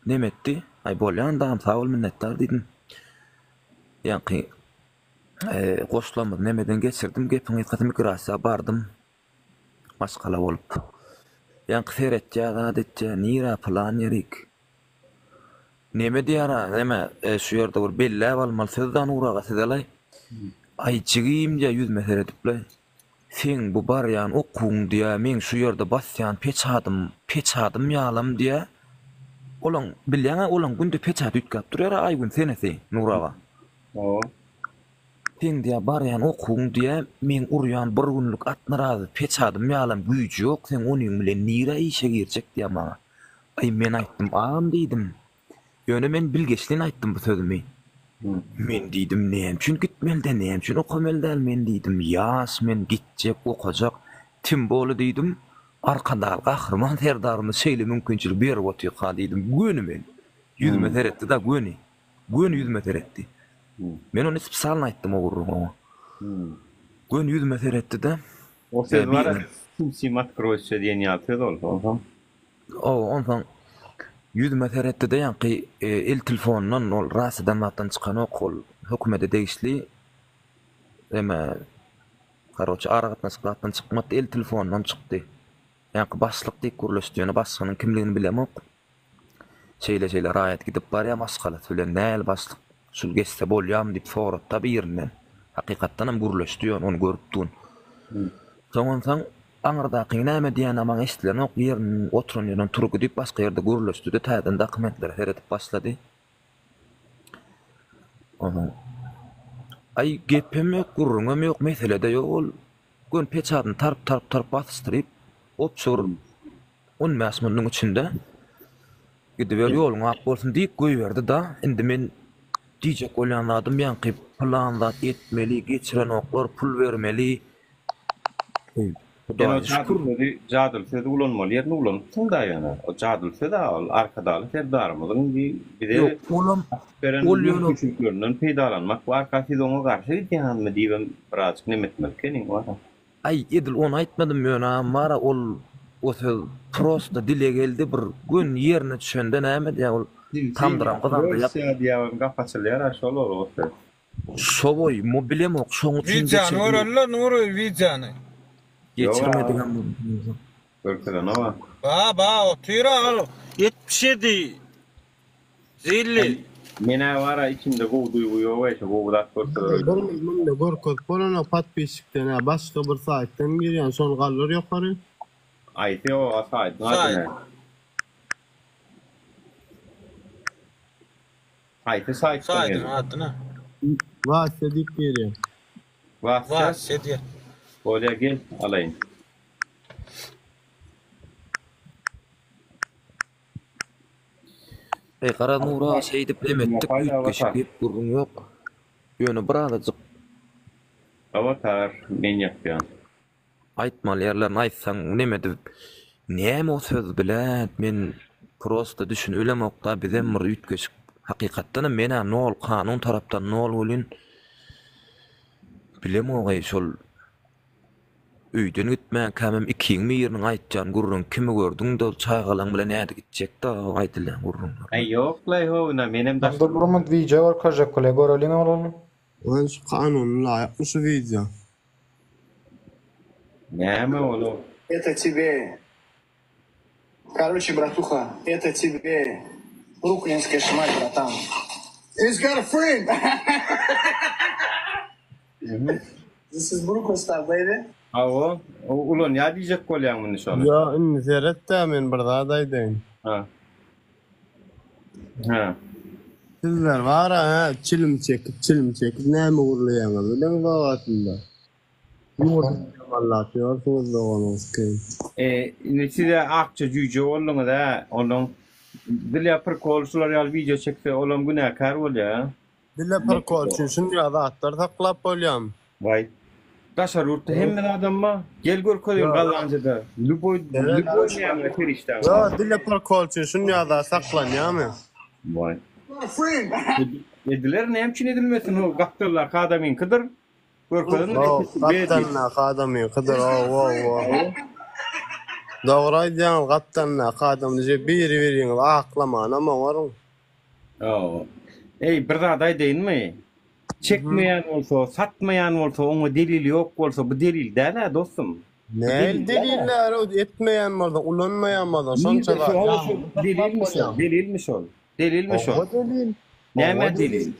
neme etdi. Aý, bolýa onda agam, sag bol, minnetdar diýdim. Ýaňky goşlamyzy nemeden geçirdim, gepiň gysgasy migrasiýa bardym. Maşgala bolup. Ýaňky seretýä zat etýä nirä pylan ýerik. Neme diýara neme şu ýerde bir belläp almaly söz da Nur aga sizelaý. Aý jigim diýä ýüzüme serediplaý. Seň bu barýan okuwyň diýä meň şu ýerde basýan peçadym peçadym ýalam diýä. Olaň bilýäňä olaň günde peçady üýtgäp durýara aý gün senesi Nur aga. Hawa. Seň diýä barýan okuwyň diýä meň urýan bir günlük atnyrazy peçadym ýalam güýji ýok seň onyň bilen nirä işe girjek diýä maňa. Aý men aýtdym agam diýdim. Ýöne men bilgeşlin aýtdym bu sözümi. Men diýdim näme üçin gitmeli däl näme üçin okamaly däl men diýdim ýaş men gitjek okajak tim boly diýdim Arkadag Gahryman Serdarymyz şeýle mümkinçilik berip otyrka diýdim göni men. Ýüzüme seretdi-da göni. Göni ýüzüme seretdi. Men ony spesialno aýtdym o gürrüňi oňa. Göni ýüzüme seretdi-de. O söz bar. Sim-sim otkroýsja diýen ýaly söz ol, onsoň. Hawa, onsoň ýüzüme seretdi-de ýaňky el telefonyndan, ol rasiýadan zatdan çykanok, ol hökümete degişli eme, karoçe, aragatnaşyk zatdan çykmady, el telefonyndan çykdy. Ýaňky başlyk diýip gürleşdi, ýöne başlygynyň kimligini bilemok. Şeýle-şeýle raýat gidip barýar maşgalasy bilen, näl başlyk, şul geçse bolýarmy diýip sorady-da birinden. Hakykatdanam gürleşdi ýöne ony görüp dun. Soň onsoň aňyrdakyň näme diýýäni maňa eşidilenok, ýerinden oturan ýerinden turup gidip başga ýerde gürleşdi-de täzeden dokumentlere seredip başlady. Onuň Aý gepem ýok, gürrüňem ýok, mesele-de ýok ol göni peçadyny tarp-tarp-tarp basyşdyryp, obşy bir 15 minutiň içinde gidiber ýoluň ak bolsun diýip goýberdi da. Indi men diýjek bolýan zadym ýaňky pylan zat etmeli, geçirenoklar, pul bermeli. Sen o jadyly sözi, jadyly sözi ulanmaly ýerinde ulanypsyň-da ýöne. O jadyly söz-ä ol Arkadagly Serdarymyzyň bize Ýok, olam beren ol ýöne mümkinçiliklerinden peýdalanmak barka siz oňa garşy gidýäňizmi diýibem birazjyk neme etmeli ekeniň wara. Aý edil ony aýtmadym ýöne agam bara ol o söz prosta dile geldi bir gün ýerine düşende näme diýýär ol tamdyram gyzanda ýap. Diýýär gapy açylýar a şol ol o söz. Şo boý mo bilemok şoň üçin Wideony geçirdi. göreliler Nury wideony. Geçirmedigem Görkezenok a. Ba ba otyr a ol 77 Zilli. Menä bara içimde gowy duýgy ýok eýse gowy zat görkezer Bir öýdüp. munda görkezip bolanok podpisçikden ýa başga bir saýtdan girýän şony galdyr ýokary. Aýsy oga saýtyň ady Saýt. näme? Haýsy saýtdan Saýtyň geldi? ady näme? Wasýa diýip girýän. Wasýa? Wasýa diýýär. Bolýa gel alaýyn. Eý garaz Nury aga şeýdip nem etdik üýtgeşik gep gürrüň ýok. Ýöne birazajyk. Awatar men ýapýan. Aýtmaly ýerlerini aýtsaň nem edip näme o söz bilet men prosta düşünibilemokda bizem bir üýtgeşik hakykatdanam menä nol kanun tarapdan nol welin bilemogeý şol Öýden gitmänkämem ikiň biriniň aýtýan gürrüňi kimi gördüň-de ol çagalaň bilen nädip gitjek-de o aýdylýan gürrüňler. Äý ýok-laý how ina menem daş. Dur bir munt wideo görkezjek bolýa göreliň ol. Ol şu kanuna laýykmy şu wideo. Näme ol o. Это тебе. Karoçe bratuha, это тебе. Бруклинская шмаль, братан. He's got a friend. This is Brooklyn style, baby. Hawa, ulanýar diýjek bolýaň muny şony. Ýo indi seret-dä men bir zat aýdaýyn. Ha. Ha. Sizler bara hä çilim çekip çilim çekip näme gürleýäňiz bileňzok aslynda. Ýurdy ýamanlap ýörsüňiz doganyňyz kim. E, indi size akja jüýje bolduňyz hä, ondan Dilýa prikol şular ýaly wideo çekse olam günäkär bolýa. Dile prikol üçin şunýa zatlar saklap bolýamy? Waý. Daşary ýurtda hemme zadam bar. Gel görkezeýin Gollandiýada. Lýuboý lýuboý näme serişdäň bar. Ýok, dile prikol üçin şunýa zat saklanýamy? Waý. Ediler näme üçin edilmesin o gapdaldaky adamyňkydyr. Görkezen Gapdalyndaky adamyňkydyr owo owo. Dogry aýdýaňyz gapdalyndaky adam diýjek biri biriňizi aklamanam oňaryň. Hawa. Eý bir zat aýdaýynmy? Çekmeýän bolsa, satmaýan bolsa, oňa delil ýok bolsa, bu delil däl-ä dostum. Bu Nähili delil däl-ä. delil däl o etmeýän bolsaň, ulanmaýan bolsaň şonça Nirde zat şol, ýanyňda saklap delilmi şol, bolýaň. delilmi şol? Delilmi şol? Oňa delil. Nämä Oňa delil? delil.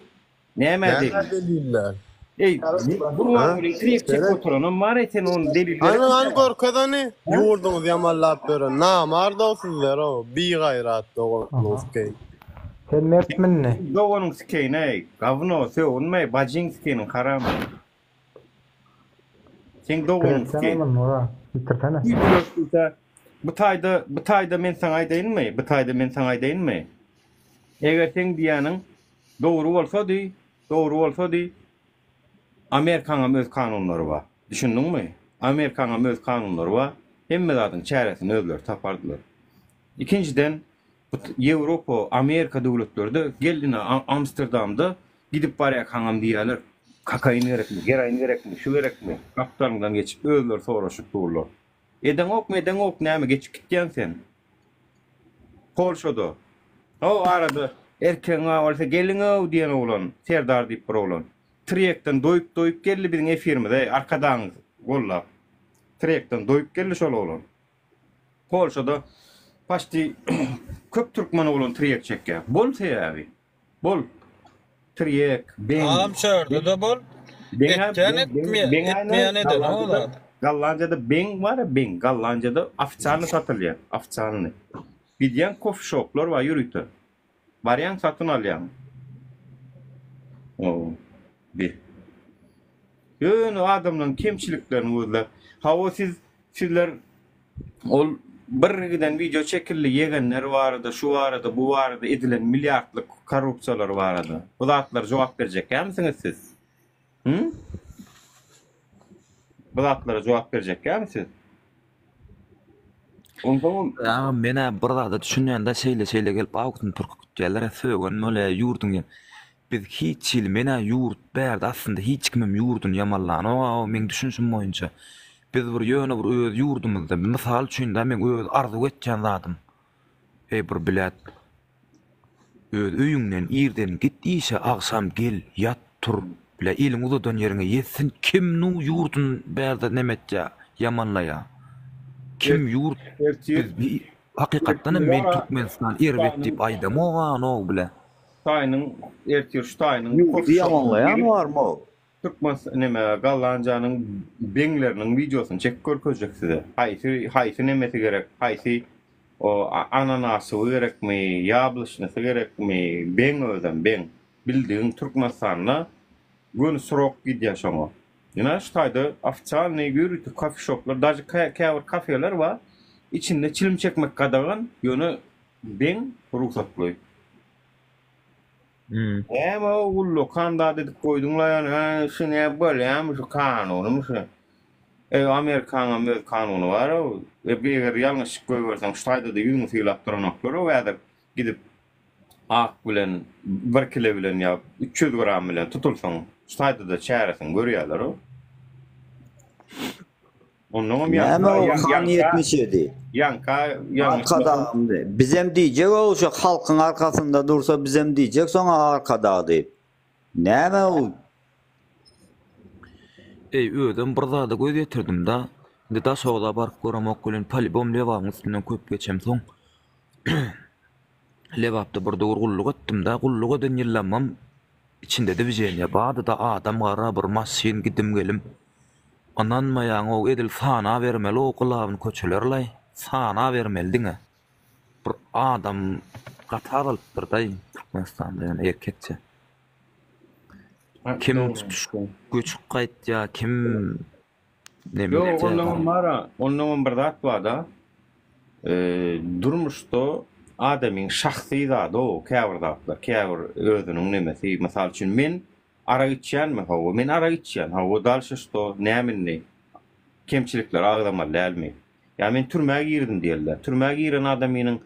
Nämä Nämä delil? deliller? Eý, Ha? Gurbanguly tirek çekip Seret. oturanam bar eý sen ony delil Hany gerekmi hany saňa? görkez hany. Ýurduňyzy ýamanlap ýören namardow sizler-ow, bigaýrat doganyň sikeýin. Sen mertmi indi? Doganyň sikeýin eý, gawno, sögünme eý, bajyň sikeýiniň haramy. Seň doganyň Bitirsene sikeýin. oglum Nura, bitirsene. Bu taýda, bu taýda men saňa aýdaýynmy? Bu taýda men saňa aýdaýynmy? Eger seň diýýäniň dogry bolsady, dogry bolsady, Amerikaňam öz kanunlary bar. Düşündiňmi? Amerikaňam öz kanunlary bar. Hemme zadyň çäresini özleri tapardylar. Ikinjiden, bu Ýewropa, Amerika döwletleri-de gel ine Amsterdamda gidip barýarkaňam diýýärler, kokain gerekmi, geroin gerekmi, şu gerekmi? Gapdalyňdan geçip özleri soraşyp durlar. Edeňokmy, edeňok näme geçip gitýäň sen? Polşada. O arada erkegiň bar bolsa geliň-ow diýen oglan, Serdar diýip bir oglan. Tirýekden doýup-doýup geldi biziň efirimize, Arkadagyň gollap. Tirýekden doýup geldi şol oglan. Polşada paçti köp türkmen oglan tirýek çekýär. Bol sebäbi. Bol. Tirýek, beň. Agam şördede bol. Etýän etmeýän etmeýän edenok o zat. Gollandiýada beň bar beň. Gollandiýada ofitsialny satylýar. Ofitsialny. Gidýäň kofe şoplar bar ýörite. Barýaň satyn alýaň. O. Bi. Ýöne adamlaryň kemçiliklerini gözläp. Hawa siz sizler ol bir giden wideo çekildi ýegenler barada şu barada bu barada edilen milliardlyk korrupsiýalar barada. Bu zatlara jogap berjekkämisiňiz siz? Hü? Bu zatlara jogap berjekkämi siz? Onsoňam Agam menä bir zada düşünýän-de şeýle şeýle gelip awgusyn pürkütýärler sögen bolýar ýurduň biz hiç hili menä ýurt bärde aslynda hiç kimem ýurduny ýamanlanok meň düşünişim boýunça biz bir ýöne bir öz ýurdumyzda mysal üçin-de meň öz arzuw etýän zadym eý bir bilet Öz öýüňden irden git işe agşam gel ýat tur bile eliň uzadan ýeriňe ýetsin kim nu ýurdun bärde neme etýä ýamanlaýa kim ýurt biz hakykatdanam men Türkmenistan erbet diýip aýdamoga no bile. Taýynyň ertir şu taýynyň Ýurdy ýamanlaýan barmy? Türkmen neme Gollandiýanyň beňleriniň wideosyny çekip görkezjek size. Haýsy haýsy nemesi gerek, haýsy o ananasywy gerekmi, ýablyşnysy gerekmi, beň özem beň. Bildigiň Türkmenistanda göni srok gidýär şoňa. Ine şu taýda ofisialnyý ýörite kofe şoplar, daže käbir kafeler bar, içinde çilim çekmek gadagan, ýöne beň rugsatly. Näme o ullakan zat edip goýduňla ýöne hä şu näme bolýamy şu kanunymy şu. Eý Amerikaňam öz kanuny bar-ow. E eger ýalňyşyk goýberseň şu taýda-da ýüzüňi sylap duranoklar-ow häzir gidip ak bilen bir kile bilen ýa 300 gram bilen tutulsaň şu taýda-da çäresini görýärler-ow. Onnoňam Näme o han 77? Ýaňka ýalňyşmasam. Arkadagymdy. Bizem diýjek o şu halkyň arkasynda dursa bizem diýjek soňa arkadag diýip. Näme o? Eý özem bir zada göz ýetirdim-da. Indi Daşoguza baryp göremok welin polibom Lebabyň üstünden köp geçemsoň Lebapda bir döwür gulluk etdim-de. Gulluk eden ýyllamam içinde dwiženiýa bardy-da adam gara bir maşyn gidim-gelim. Ynanmaýaňow edil sanabermeli-ow glawny köçelerlaý sanabermeli diňe bir adam gaty azalypdyrdaý Türkmenistanda ýöne erkekçe kim tutuş göçüp gaýtýa kim neme Ýok etýä onnoňam bara onnoňam bir zat barda durmuşda adamyň şahsy zady-ow käbir zatlar käbir özüniň nemesi mysal üçin men Arak içýänmi? Hawa, men arak içýän. Hawa, dalşe şto, näme indi? Kemçilikleri agzamaly dälmi? Ýa men türmä girdim diýeliler. Türmä giren adamynyň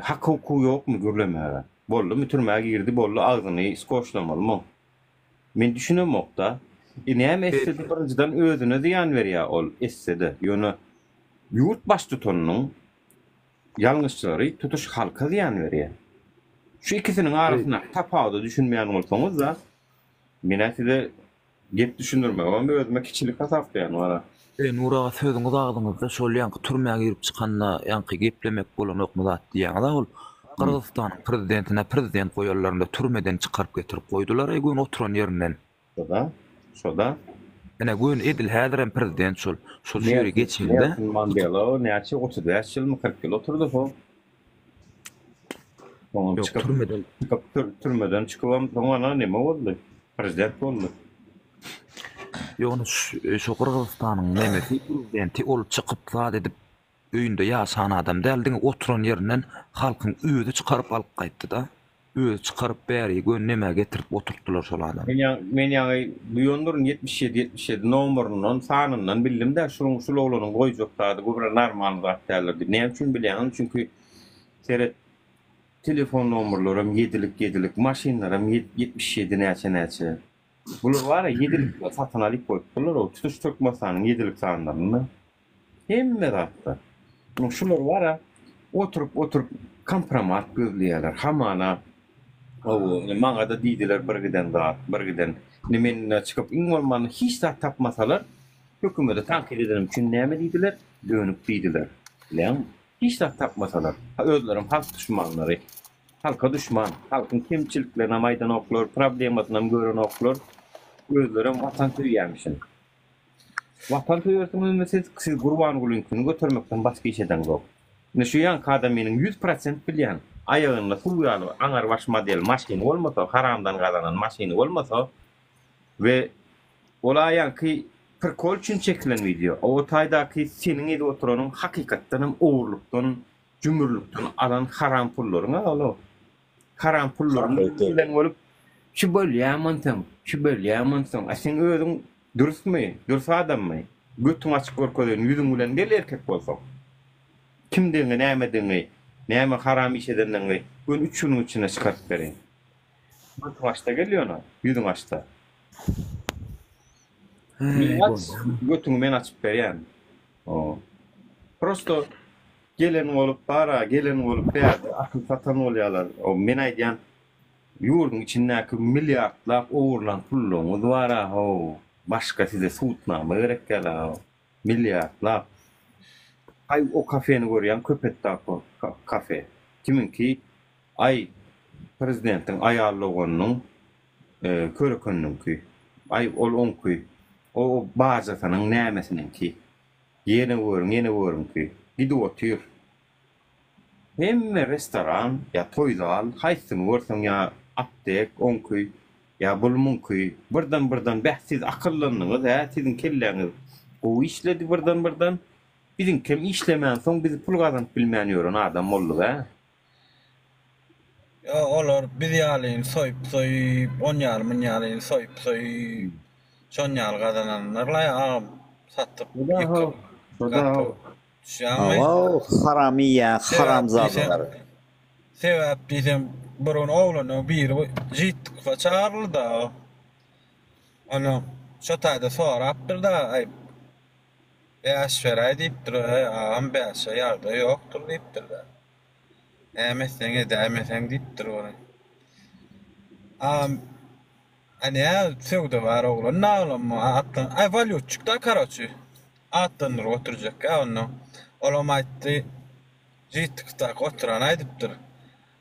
haky-hukugy ýokmy gürlemäge? Boldumy, türmä girdi, boldy, agzyny skoçlamalymy oň? Men düşünemok-da. E, näme etse-de birinjiden özüne zyýan berýär ol, etse-de. Ýöne ýurt baştutanynyň Ýalňyşlary tutuş halka zyýan berýär. Şu ikisiniň arasyndaky tapawuda düşünmeýän bolsaňyz-da, men-ä size gep düşündirmegem özüme kiçilik hasaplaýan wara. Eý Nury aga sözüňiz agzyňyzda şol ýaňky türmä girip çykanda ýaňky geplemek bolanokmy zat diýýäňiz-a ol Gyrgyzystanyň prezidentine prezident goýanlarynda türmeden çykaryp getirip goýdular-aý göni oturan ýerinden. Şoda, şoda. Ine göni edil häzirem prezident şol. Şol şu ýere geçende. Nelson Mandela näçe 35 ýylmy 40 ýyl oturdy ho. Soňam Ýok, çykyp, türmeden. çykyp tür, türmeden çykypam soň ana neme boldy? Prezident boldy. Ýok, ony şu Gyrgyzystanyň nemesi prezidenti ol çykyp zat edip öýünde ýaşan adam däl, diňe oturan ýerinden halkyň özi çykaryp alyp gaýtdy-da. Özi çykaryp bäri göni nämä getirip oturtdylar şol adamy. Men ýaňy men ýaňy duýandyryn 77 77 nomeryndan sanyndan bildim-dä şuň şul oglanyň goýjak zady bu bir normalny zat däldir diýip. Näme üçin bilýäňizmi çünki seret telefon nomerlaram ýedilik ýedilik maşynlaram 77 näçe näçe. Bular bar-a ýedilikler satyn alyp goýupdyrlar o tutuş Türkmenistanyň ýedilik sanlaryny. Hemme zatda. Muň şular bar-a, oturyp-oturyp kompromat gözleýärler. Hamana, hawa, indi maňa-da diýdiler bir giden zat, bir giden. Indi men çykyp iň bolmanda hiç zat tapmasalar, hökümeti tankyt edenim üçin näme diýdiler? Dönük diýdiler. Bilýäňmi? Hiç zat tapmasalar. Özlerem halk duşmanlary. Halka duşman. Halkyň kemçiliklerinem aýdanoklar, problemasynam görenoklar. Özlerem watan söýýämişin. Watan söýersiňizmi siz? Siz Gurbangulyňkyny götermekden başga iş edeňzok. Indi şu ýaňky adamynyň 100% bilýän, aýagynda suw ýaly aňarbaş model maşyny bolmasa, haramdan gazanan maşyny bolmasa we ol-a ýaňky prikol üçin çekilen wideo, o taýdaky seniň edip oturanyň hakykatdan hem ogurlykdan, jümürlikden alan haram pullaryň-a ol-a. Haram pullaryň bilen bolup, şu bolýamy onsoň, şu bolýamy onsoň. A seň özüň dürsmi, dürs adammy? Götüňi açyp görkezeýin, ýüzüň bilen gel erkek bolsaň. Kimdigiňi, nämedigiňi, näme haram iş edendigiňi göni üç günüň içinde çykaryp bereýin. Götüňi açda gel ýöne, ýüzüňi açda. Meni aç, götüňi men açyp berýän. Prosto Gelen bolup bara, gelen bolup bärde akyl satan bolýarlar. O men aýdýan ýurduň içindäki milliardlap ogurlan pullaryňyz bara how. Başga size sudnama gerek ýaly how. Milliardlap. Aý o kafeni görýäň Köpetdag kafe. Kimiňki? Aý prezidentiň aýal doganynyň körekeniniňki. Aý ol oňky. O bajasynyň nämesiniňki. Ýene görüň, ýene görüňki. Gidip otyr. Hemme restoran ýa toý zal, haýsyny görseň ýa aptek oňky, ýa bul muňky. Birden-birden bäh siz akyllandyňyz hä, siziň kelläňiz gowy işledi birden-birden. Biziňkem işlemänsoň biz pul gazanyp bilmän ýören adam bolduk hä. Ýok olar biz ýalyny soýup soýup on ýaly mun ýalyny soýup soýup şon ýaly gazananlarlaý agam satyp ýykyp gatyp düşýäňmi? Hawa haram iýýän Sebäp diýseň haramzadalar. sebäp diýseň bir gün oglanyň biri žitkowa çagyryldy Ony şo taýda sorapdyr-da aý Bäş beräý diýipdir, Äý, agam, bäşe ýagdaý ýokdur diýipdir-de. Näme etseň edäýmeseň diýipdir ony. Agam, a nä söwdagär oglan naglanmy atlan, aý walýutçik-da karoçi, atlandyryp oturjak-ä onda. Olam aýtdy, žitykdaky oturan aýdypdyr.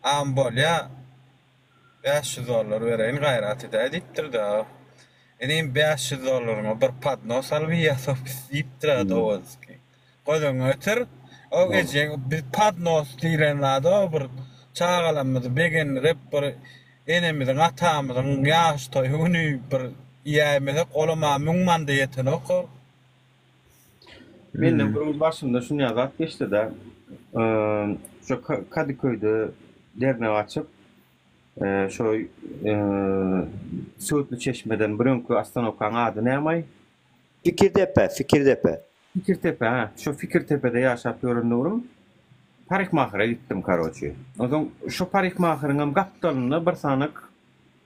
Agam, bolýa, 500 dollar bereýin gaýrat edäý diýipdir-de. Inim 500 dollaryňa bir podnos alyp iýäsow biz diýipdir-ä dowazki. Göz öňüňe getir, o ejeň biz podnos diýlen zady o bir çagalarymyzy begendirip bir enemiziň atamyzyň ýaş toýy güni bir iýäýmesek olam-a müň manda ýetenok ol. Menden bir gün başymda şunýa zat geçdi-de. Şo Kadyköýde dernek açyp, şo Söwütli çeşmeden bir öňki ostanowkaň ady nämaý? Fikirdepe, Fikirdepe. Fikirtepe, hä. Şo Fikirtepede ýaşap ýören döwrüm parikmahere gitdim, karoçi. Onsoň şo parikmaheriňem gapdalynda bir sanyk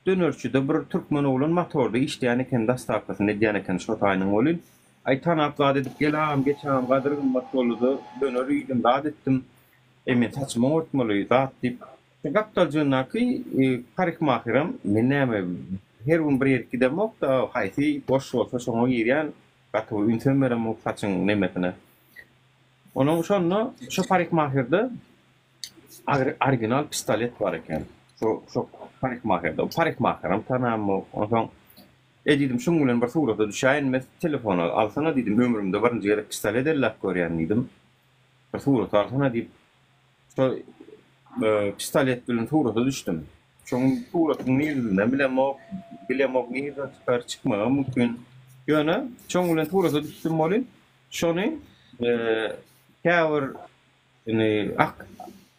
Dönerçide bir türkmen oglan motorda işleýän eken dostawkasyny edýän eken şo taýynyň welin aý tanap zat edip gel agam geç agam gadyr gymmat boldyda döner iýdim zat etdim eý men saçymy oňartmaly zat diýip şo gapdaljygyndaky parikmaheram men näme her gün bir ýerik gidemokda haýsy boş bolsa şoňa girýän gaty bir ünsem beremok saçyň nemesine onuň şonda şo parikmaherde Original pistolet bar eken. Şo şo parikmaherde. Parikmaheram tanamok. Onsoň e diýdim, şuň bilen bir surata düşäýin mes telefona alsana diýdim, ömrümde birinji gezek pistolet elläp görýän diýdim. Bir surata alsana diýip, şo pistolet bilen surata düşdüm. Şoň suratyň nirediginem bilemok, bilemok nireden çykar, çykmagam mümkin. Ýöne şoň bilen surata düşdüm welin, şony käbir Indi ak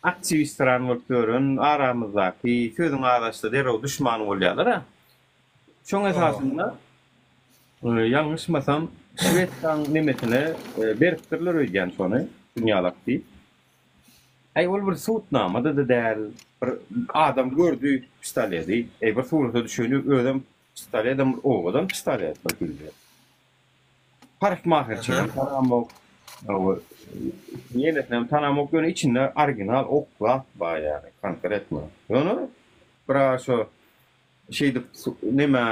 aktiwistran bolup ýören aramyzdaky sözüň azaşsa derrew duşman bolýarlar-a. Şoň esasynda ýalňyşmasam Şwesiýaň nemesine beripdirler öýdýän şony dünýalak diýip. Äý ol bir sudnamada-da däl, bir adam gördi pistoledi, eý bir surata düşeni özem pistoledem bir owadan pistolet bir hilli. Parikmaherçigem tanamok. Hawa. Ýenesinem tanamok ýöne içinde original ok zat bar ýaly konkretno. Ýöne biraz şo şeýdip neme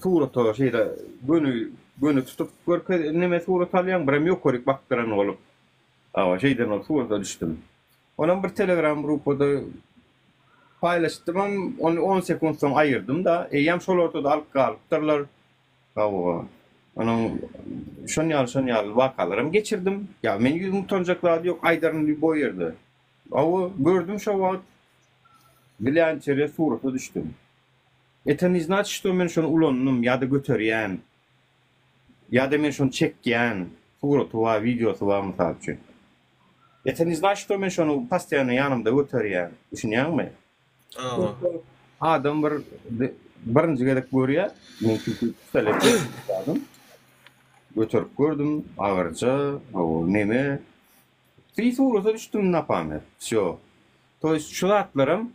surata şeýle göni göni tutup görkez neme surat alýaň birem ýokaryk bakdyran bolup. Hawa şeýden bolup surata düşdüm. Onam bir telegram gruppada paýlaşdymam ony on sekunt soň aýyrdym-da eýýäm şol ortada alyp galypdyrlar. Hawa. Onuň şon ýaly şon ýaly wakalaram geçirdim. Ýa men ýüzüm utanjak zady ýok, aýdaryn lýuboý ýerde. Hawa, gördüm şo wagt. Glýançere surata düşdüm. Eta ne znaçit, şto men şony ulandym ýa-da göterýän. Ýa-da men şony çekýän. Suraty bar, wideosy bar mysal üçin. Eta ne znaçit, şto men şony postoýanno ýanymda göterýän. Düşünýäňmi? Adam bir birinji gezek görýär. Men çünki pistolet gördüm. Göterip gördüm, agyrja, o neme. Bir surata düşdüm na pamet. Wsё. To ýest şu zatlaram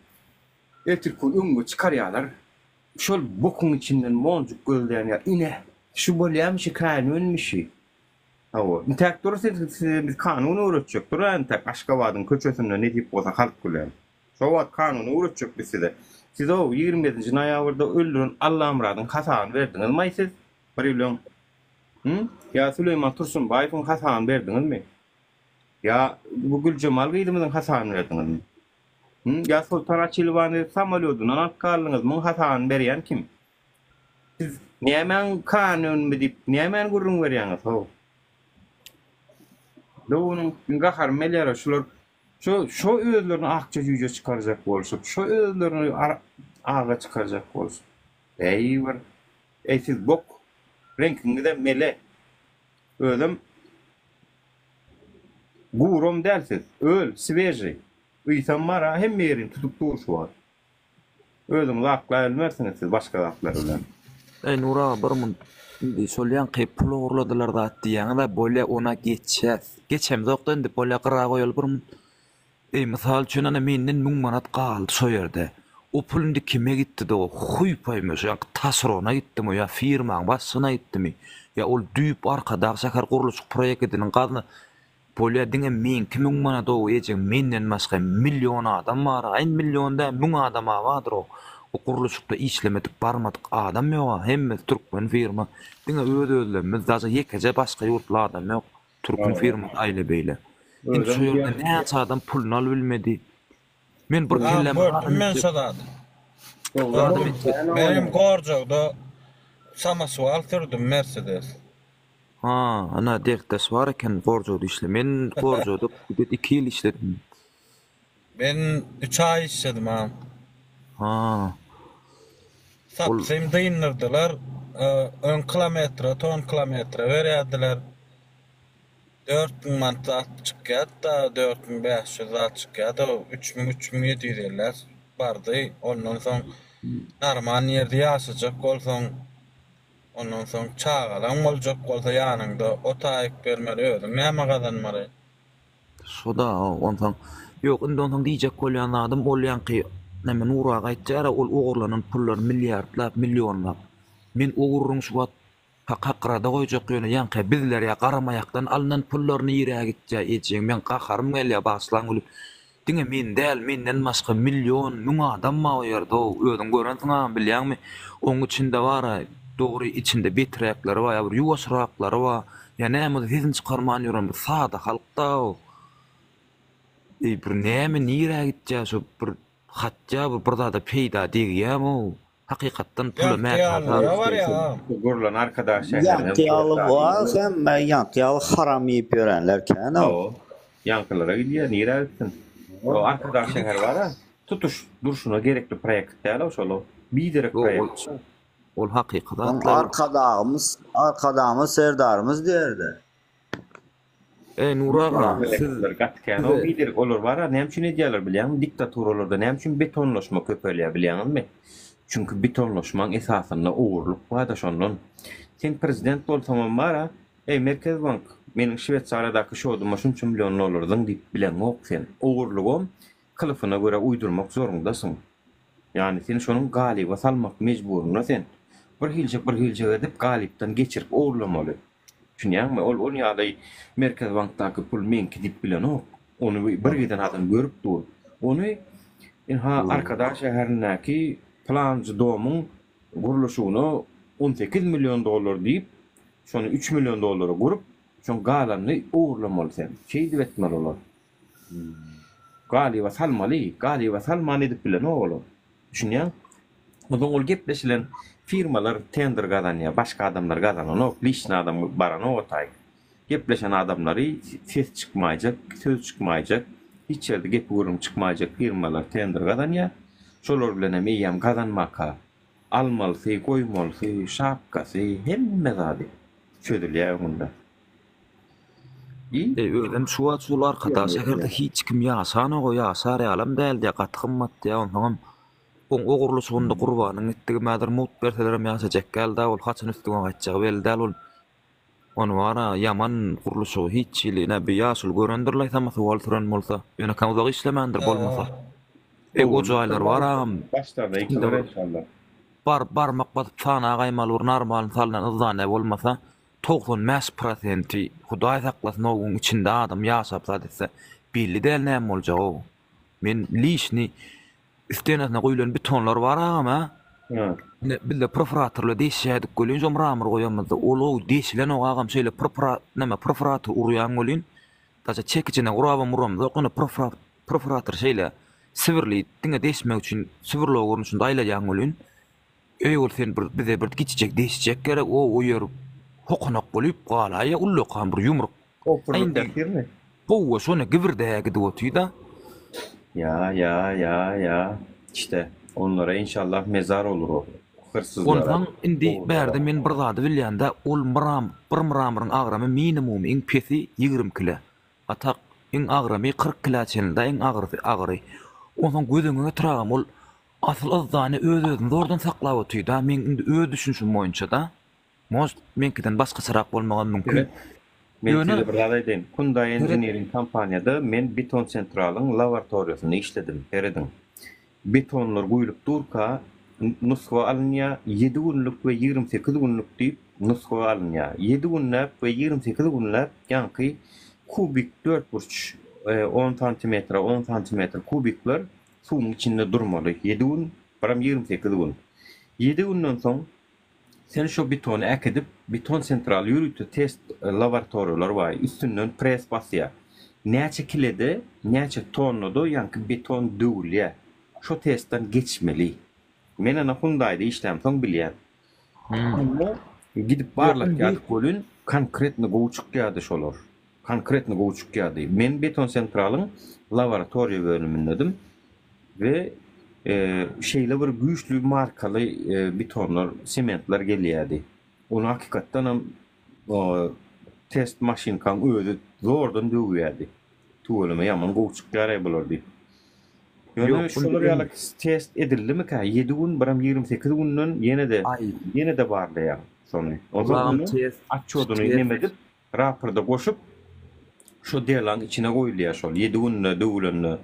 ertirki gün öňüňe çykarýarlar. Şol bokuň içinden monjuk gözleýän ýaly, ine, şu bolýarmy, şu kanunmy şu? Hawa, intäk dur size biz kanun öwretjek dur entäk Aşgabadyň köçesinde nesip bolsa halk bilen. Şo wagt kanuny öwretjek biz size. Siz-ow, 27-nji noýabrda öldüren Allamyradyň hasabyny berdiňizmaý siz? Bir ýyl öň. Hü? Ýa Süleýman Tursunbaýewiň hasabyny berdiňizmi? Ýa bu Güljemal gyzymyzyň hasabyny berdiňizmi? Hü? Ýa Soltan Açilowany samolýodyndan alyp galdyňyz, muň hasabyny berýän kim? Siz nämäň kanunymy diýip, nämäni gürrüň berýäňiz-how? Döwüniň gaharym gelýär-ä, şular Şo şo özlerini akja jüýje çykarjak bolşup, şo özlerini aga çykarjak bolşup. Eý bir, eý siz bok, reňkiňizem mele. Özem guram däl siz, öl, swežiý. Ysam bar-a, hemme ýerini tutup dur şu wagt. Özüňizi aklaýbilmersiňiz siz başga zatlar bilen. Eý Nury aga bir munt indi şol ýaňky pul ogurladylar zat diýýäňiz-ä bolýa ona geçýäs. Geçemzokda indi bolýa gyra goýaly bir munt. Eý mysal üçin ana menden müň manat galdy şo ýerde. O pul indi kime gitdi doga huý paýmy şo ýaňky taşrona gitdimi ýa firmaň başlygyna gitdimi ýa ol düýp arkadag şäher gurluşyk proýekidiniň gazna Bolýa diňe meňki müň manat ow ejeň menden başga million adam bara aý million däl müň adama bardyr ow o gurluşykda işlemedik barmadyk adam ýoga hemmesi türkmen firma diňe öz özlerimiz daže ýekeje başga ýurtly adam ýok türkün firmasy aýle beýle indi şo ýerde näçe adam puluny alybilmedi men bir Ha kelläme gördüm men şo zady. Menem Gorjagda samoswal sürdüm Mercedes. Ha, ana dertdeş bar eken Gorjawda işle. Men Gorjawda gidip 2 ýyl işledim. Men 3 aý işledim ha. Ha. Ol Sapsym dyndyrdylar. Öň kilometre, ton kilometre berýärdiler. 4000 manat zat çykýardy-da, 4500 zat çykýardy. 3000, 3750 bardy. Ondan soň normal ýerde ýaşajak bolsaň Ondan soň çagalaň boljak bolsa ýanyňda o taýyk bermeli özüň näme gazanmaly. Şoda onsoň ýok indi onsoň diýjek bolýan zadym ol ýaňky neme Nury aga aýtýara ol ogurlanan pullar milliardlap millionlap men o gürrüňi şu wagt kaka gyrada goýjak ýöne ýaňky bizler ýa garamaýakdan alnan pullar nirä gitýä ejeň meň gaharym gelýä bagyşlaň gülüp Diňe men däl, menden başga million, müň adam bar o ýerde-ow, özüň görensiň agam, bilýäňmi? Oň içinde bar-a, dogry, içinde beträkleri bar, ýa bir ýuwaşraklary bar, ýa näme bolsa sesini çykarman ýören bir sada halk-da-ow. Eý, bir näme, nirä gitýär şo, bir hatýa bir bir zada peýda degýämi-ow? Hakykatdan pula Ýaňky mätäç ýalylara barýar agam. Gurlan Arkadag şäherine Ýaňky ýaly bar hemme ýaňky ýaly haram iýip ýörenler kän-ow. Hawa. Ýaňkylara gidýär, nirä gitsin. O Arkadag şäheri bar-a, tutuş durşuna gerekli proýekt däl-ow şol-ow. Biderek proýekt. Ol hakyky Soň zatlar. Arkadagymyz, Arkadagymyz Serdarymyz diýerdi. Eý Nury aga siz Gaty kän o biderek olar bara näme üçin edýärler bilýäňmi diktaturalarda näme üçin betonlaşma köpelýär bilýäňizmi çünki betonlaşmaň esasynda ogurlyk barda şondan sen prezident bolsaňam bara eý merkez bank meniň şweýsariýadaky şoduma şunça million dollar zyň diýip bileňok sen ogurlygam kylyfyna görä uýdurmak zorundasyň ýagny sen şonuň galyba salmak mejburynda sen bir hiljek bir hiljek edip galypdan geçirip ogurlamaly. Düşünýäňmi? Ol ol ýaly Merkezi bankdaky pul meňki diýip bilenok. Ony bir giden adam görüp dur. Ony ynha Arkadag şäherindäki pylanjy domyň gurluşygyna 18 million dollar diýip, şony 3 million dollara gurup, şoň galanyny ogurlamaly sen. Şeýdip etmeli olar. Galyba salmaly, galyba salman edip bilenok olar. Düşünýäň? Onsoň ol gepleşilen firmalar tender gazanýar, başga adamlar gazananok, liçny adam baranok o taýy. Gepleşen adamlary ses çykmaýjak, söz çykmaýjak, hiç ýerde gepi gürrüň çykmaýjak firmalar tender gazanýar. Şolar bilenem eýýäm gazanmaka almalysy, goýmalysy, şapkasy, hemme zady çözülýär öňünde. Eý özem şu wagt şul Arkadag şäherde hiç kim ýaşanok-a, ýaşar ýalam däl diýýär, gaty gymmat diýýär, onsoňam oň ogurlyşygynda Gurbanyň gitdigi häzir mugt berselerem ýaşajak däl-dä ol, haçan üstüňe gaýtjagy belli däl ol. Ony bar-a ýaman gurluşygy hiç hili, ine bi ýaşuly görendir-laý samoswal süren bolsa, ýöne kan uzak işlemändir bolmasa. Eý o jaýlar bar agam. Başlarda ýykylar enşalla. Bar barmak basyp sanagaýmaly bir normalny salnan yzdane bolmasa, 95 prosenti hudaý saklasyn oguň içinde adam ýaşap zat etse belli däl näme boljagy men lişni stenasyna guýulan betonlar bar agam a ine bizde profrator bilen deşýädik welin şo mramor goýamyzda ol ow deşilenok agam şeýle propra neme profrator urýaň welin daşa çekijine gurabam uramzok ýöne profra profrator şeýle sibirli diňe deşmek üçin sibirlo görnüşinde aýlaýaň welin Eý ol sen bir bize bir kiçijek deşijek gerek o o ýer hokanak bolyp galaýa ullakan bir ýumruk. Opurylyp ýatyrmy? Howwa şony gibirdäýe gidip otyda. Ýa ýa ýa ýa işte onlara inşallah mezar olur o hırsızlara. Onsaň indi bärde men bir zady bilýända ol myram bir mramyryň agramy minimumy iň pesi 20 kile. A tak iň agramy 40 kilä çenli da iň agyrysy agyry. Onsoň göz öňüňe getir agam ol Asyl yzdany öz-özüni zordan saklap otyr-da, meň indi öz düşünişim boýunça-da. Может, meňkiden başgaçarak bolmagam mümkin. Seret, men Ýöne, size bir zat aýdaýyn. Hyundai seret, Engineering kompaniýada men betonsentralyň laboratoriýasynda işledim. Serediň. Betonlar guýlup durka, nusga alynýar, ýedi günlük we 28 günlük diýip nusga alynýar. Ýedi günläp we 28 günläp ýaňky kubik dörtburç, on santimetre on santimetr kubikler Suwuň içinde durmaly. Ýedi gün, biram 28 gün. Ýedi günden soň sen şo betony äkidip, beton sentral ýörite test laboratoriýalar bar, üstünden pres basýar. Näçe kilede, näçe tonnada ýaňky beton döwülýär. Şo testden geçmeli. Men ana Hyundai-da işlämsoň bilýän. Onda gidip barlatýardyk welin, konkretno gowy çykýardy şolar. Konkretno gowy çykýardy. Men Betonsentralyň laboratoriýa bölümindedim we şeýle bir güýçli markaly betonlar, sementler gelýärdi. Ony hakykatdanam test maşynkaň özi zordan döwýärdi. Tüweleme ýaman gowy çykýar-aý bular diýip. Ýöne Ýok, şolar ýaly test edildimikä? Ýedi gün, biram 28 günden ýene-de ýene-de barlaýaň şony. Onsoň Ulagam ony test, otçodyny test neme edip, Raporda goşup, şo delaň içine goýulýar şol. Ýedi günde döwülende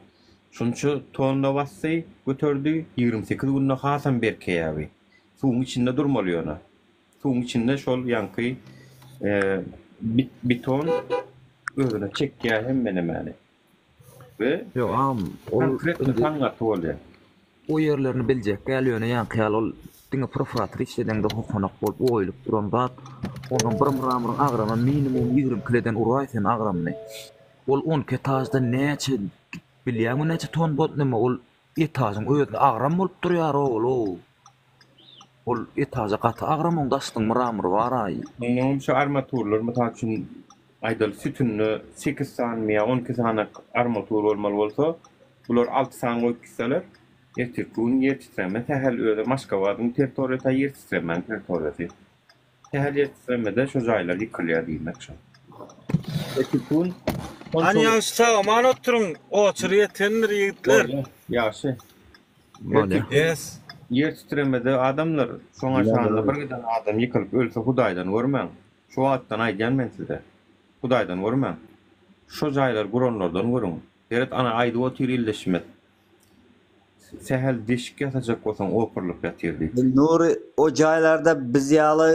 şunça tonna basdy, göterdi, 28 günde hasam berkeýär bi. Suwuň içinde durmaly ýöne. Suwuň içinde şol ýaňky beton özüne çekýär hemme nemäni. We Ýok agam, ol konkretno indi saň gaty bolýar. O ýerlerini biljek däl, ýöne ýaňky ýaly ol diňe profrator işledeňde hokanak bolup oýulyp duran zat. Onsoň bir mramyryň agramy minimum 20 kileden uraý sen agramyny. Ol 12 etažda näçe bilýäňmi näçe ton bot neme ol etažyň özüne agram bolup durýar ol-ow. Ol etaža gaty agram oň daşynyň mramyry bar-aý. Onnoňam şu armaturlar mysal üçin aýdaly sütünde sekiz sanymy ýa on iki sany armatur bolmaly bolsa, bular alty sany goýup gitseler, ertirki gün ýer titreme sähel özem Aşgabadyň territoriýasy ýer titremäň territoriýasy. Sähel ýer titremede şo jaýlar ýykylýar diýmek şo. Ertirki gün Hany ýagşy sag-aman oturyň, oçur ýetendir ýigitler. Bolýar, ýagşy. Ertirki Yes. ýer titremede adamlar şoň aşagynda bir giden adam ýykylyp ölse Hudaýdan görmäň. Şu wagtdan aýdýan men size. Hudaýdan görmäň. Şo jaýlary guranlardan görüň. Seret ana aýdyp otyr ildeşimiz. Sähel deşik ýasajak bolsaň opurylyp ýatyr diýip. Nury o jaýlarda biz ýaly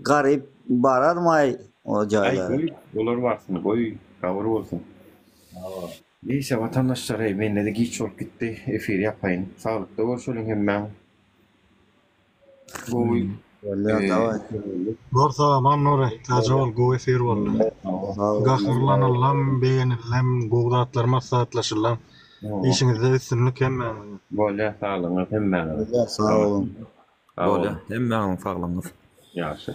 garyp bararmaý. O Aý jaýlara. goý, olar barsyn, goý, gabyr bolsun. Neyse watandaşlar eý mende-de giç bolup gitdi, efiri ýapaýyn. Saglykda görşeliň hemmäň. Gowy. Bolýar, dawaý. Bor sag aman Nury, täze bol gowy efir boldy. Gahrlanyllam, begenillem, gowy zatlar maslahatlaşyllam. Işiňizde üstünlik hemmäňize. Bolýar saglygyňyz hemmäňize. Bolýar sag boluň. Bolýar hemmäňiziň saglygyňyz. Ýagşy.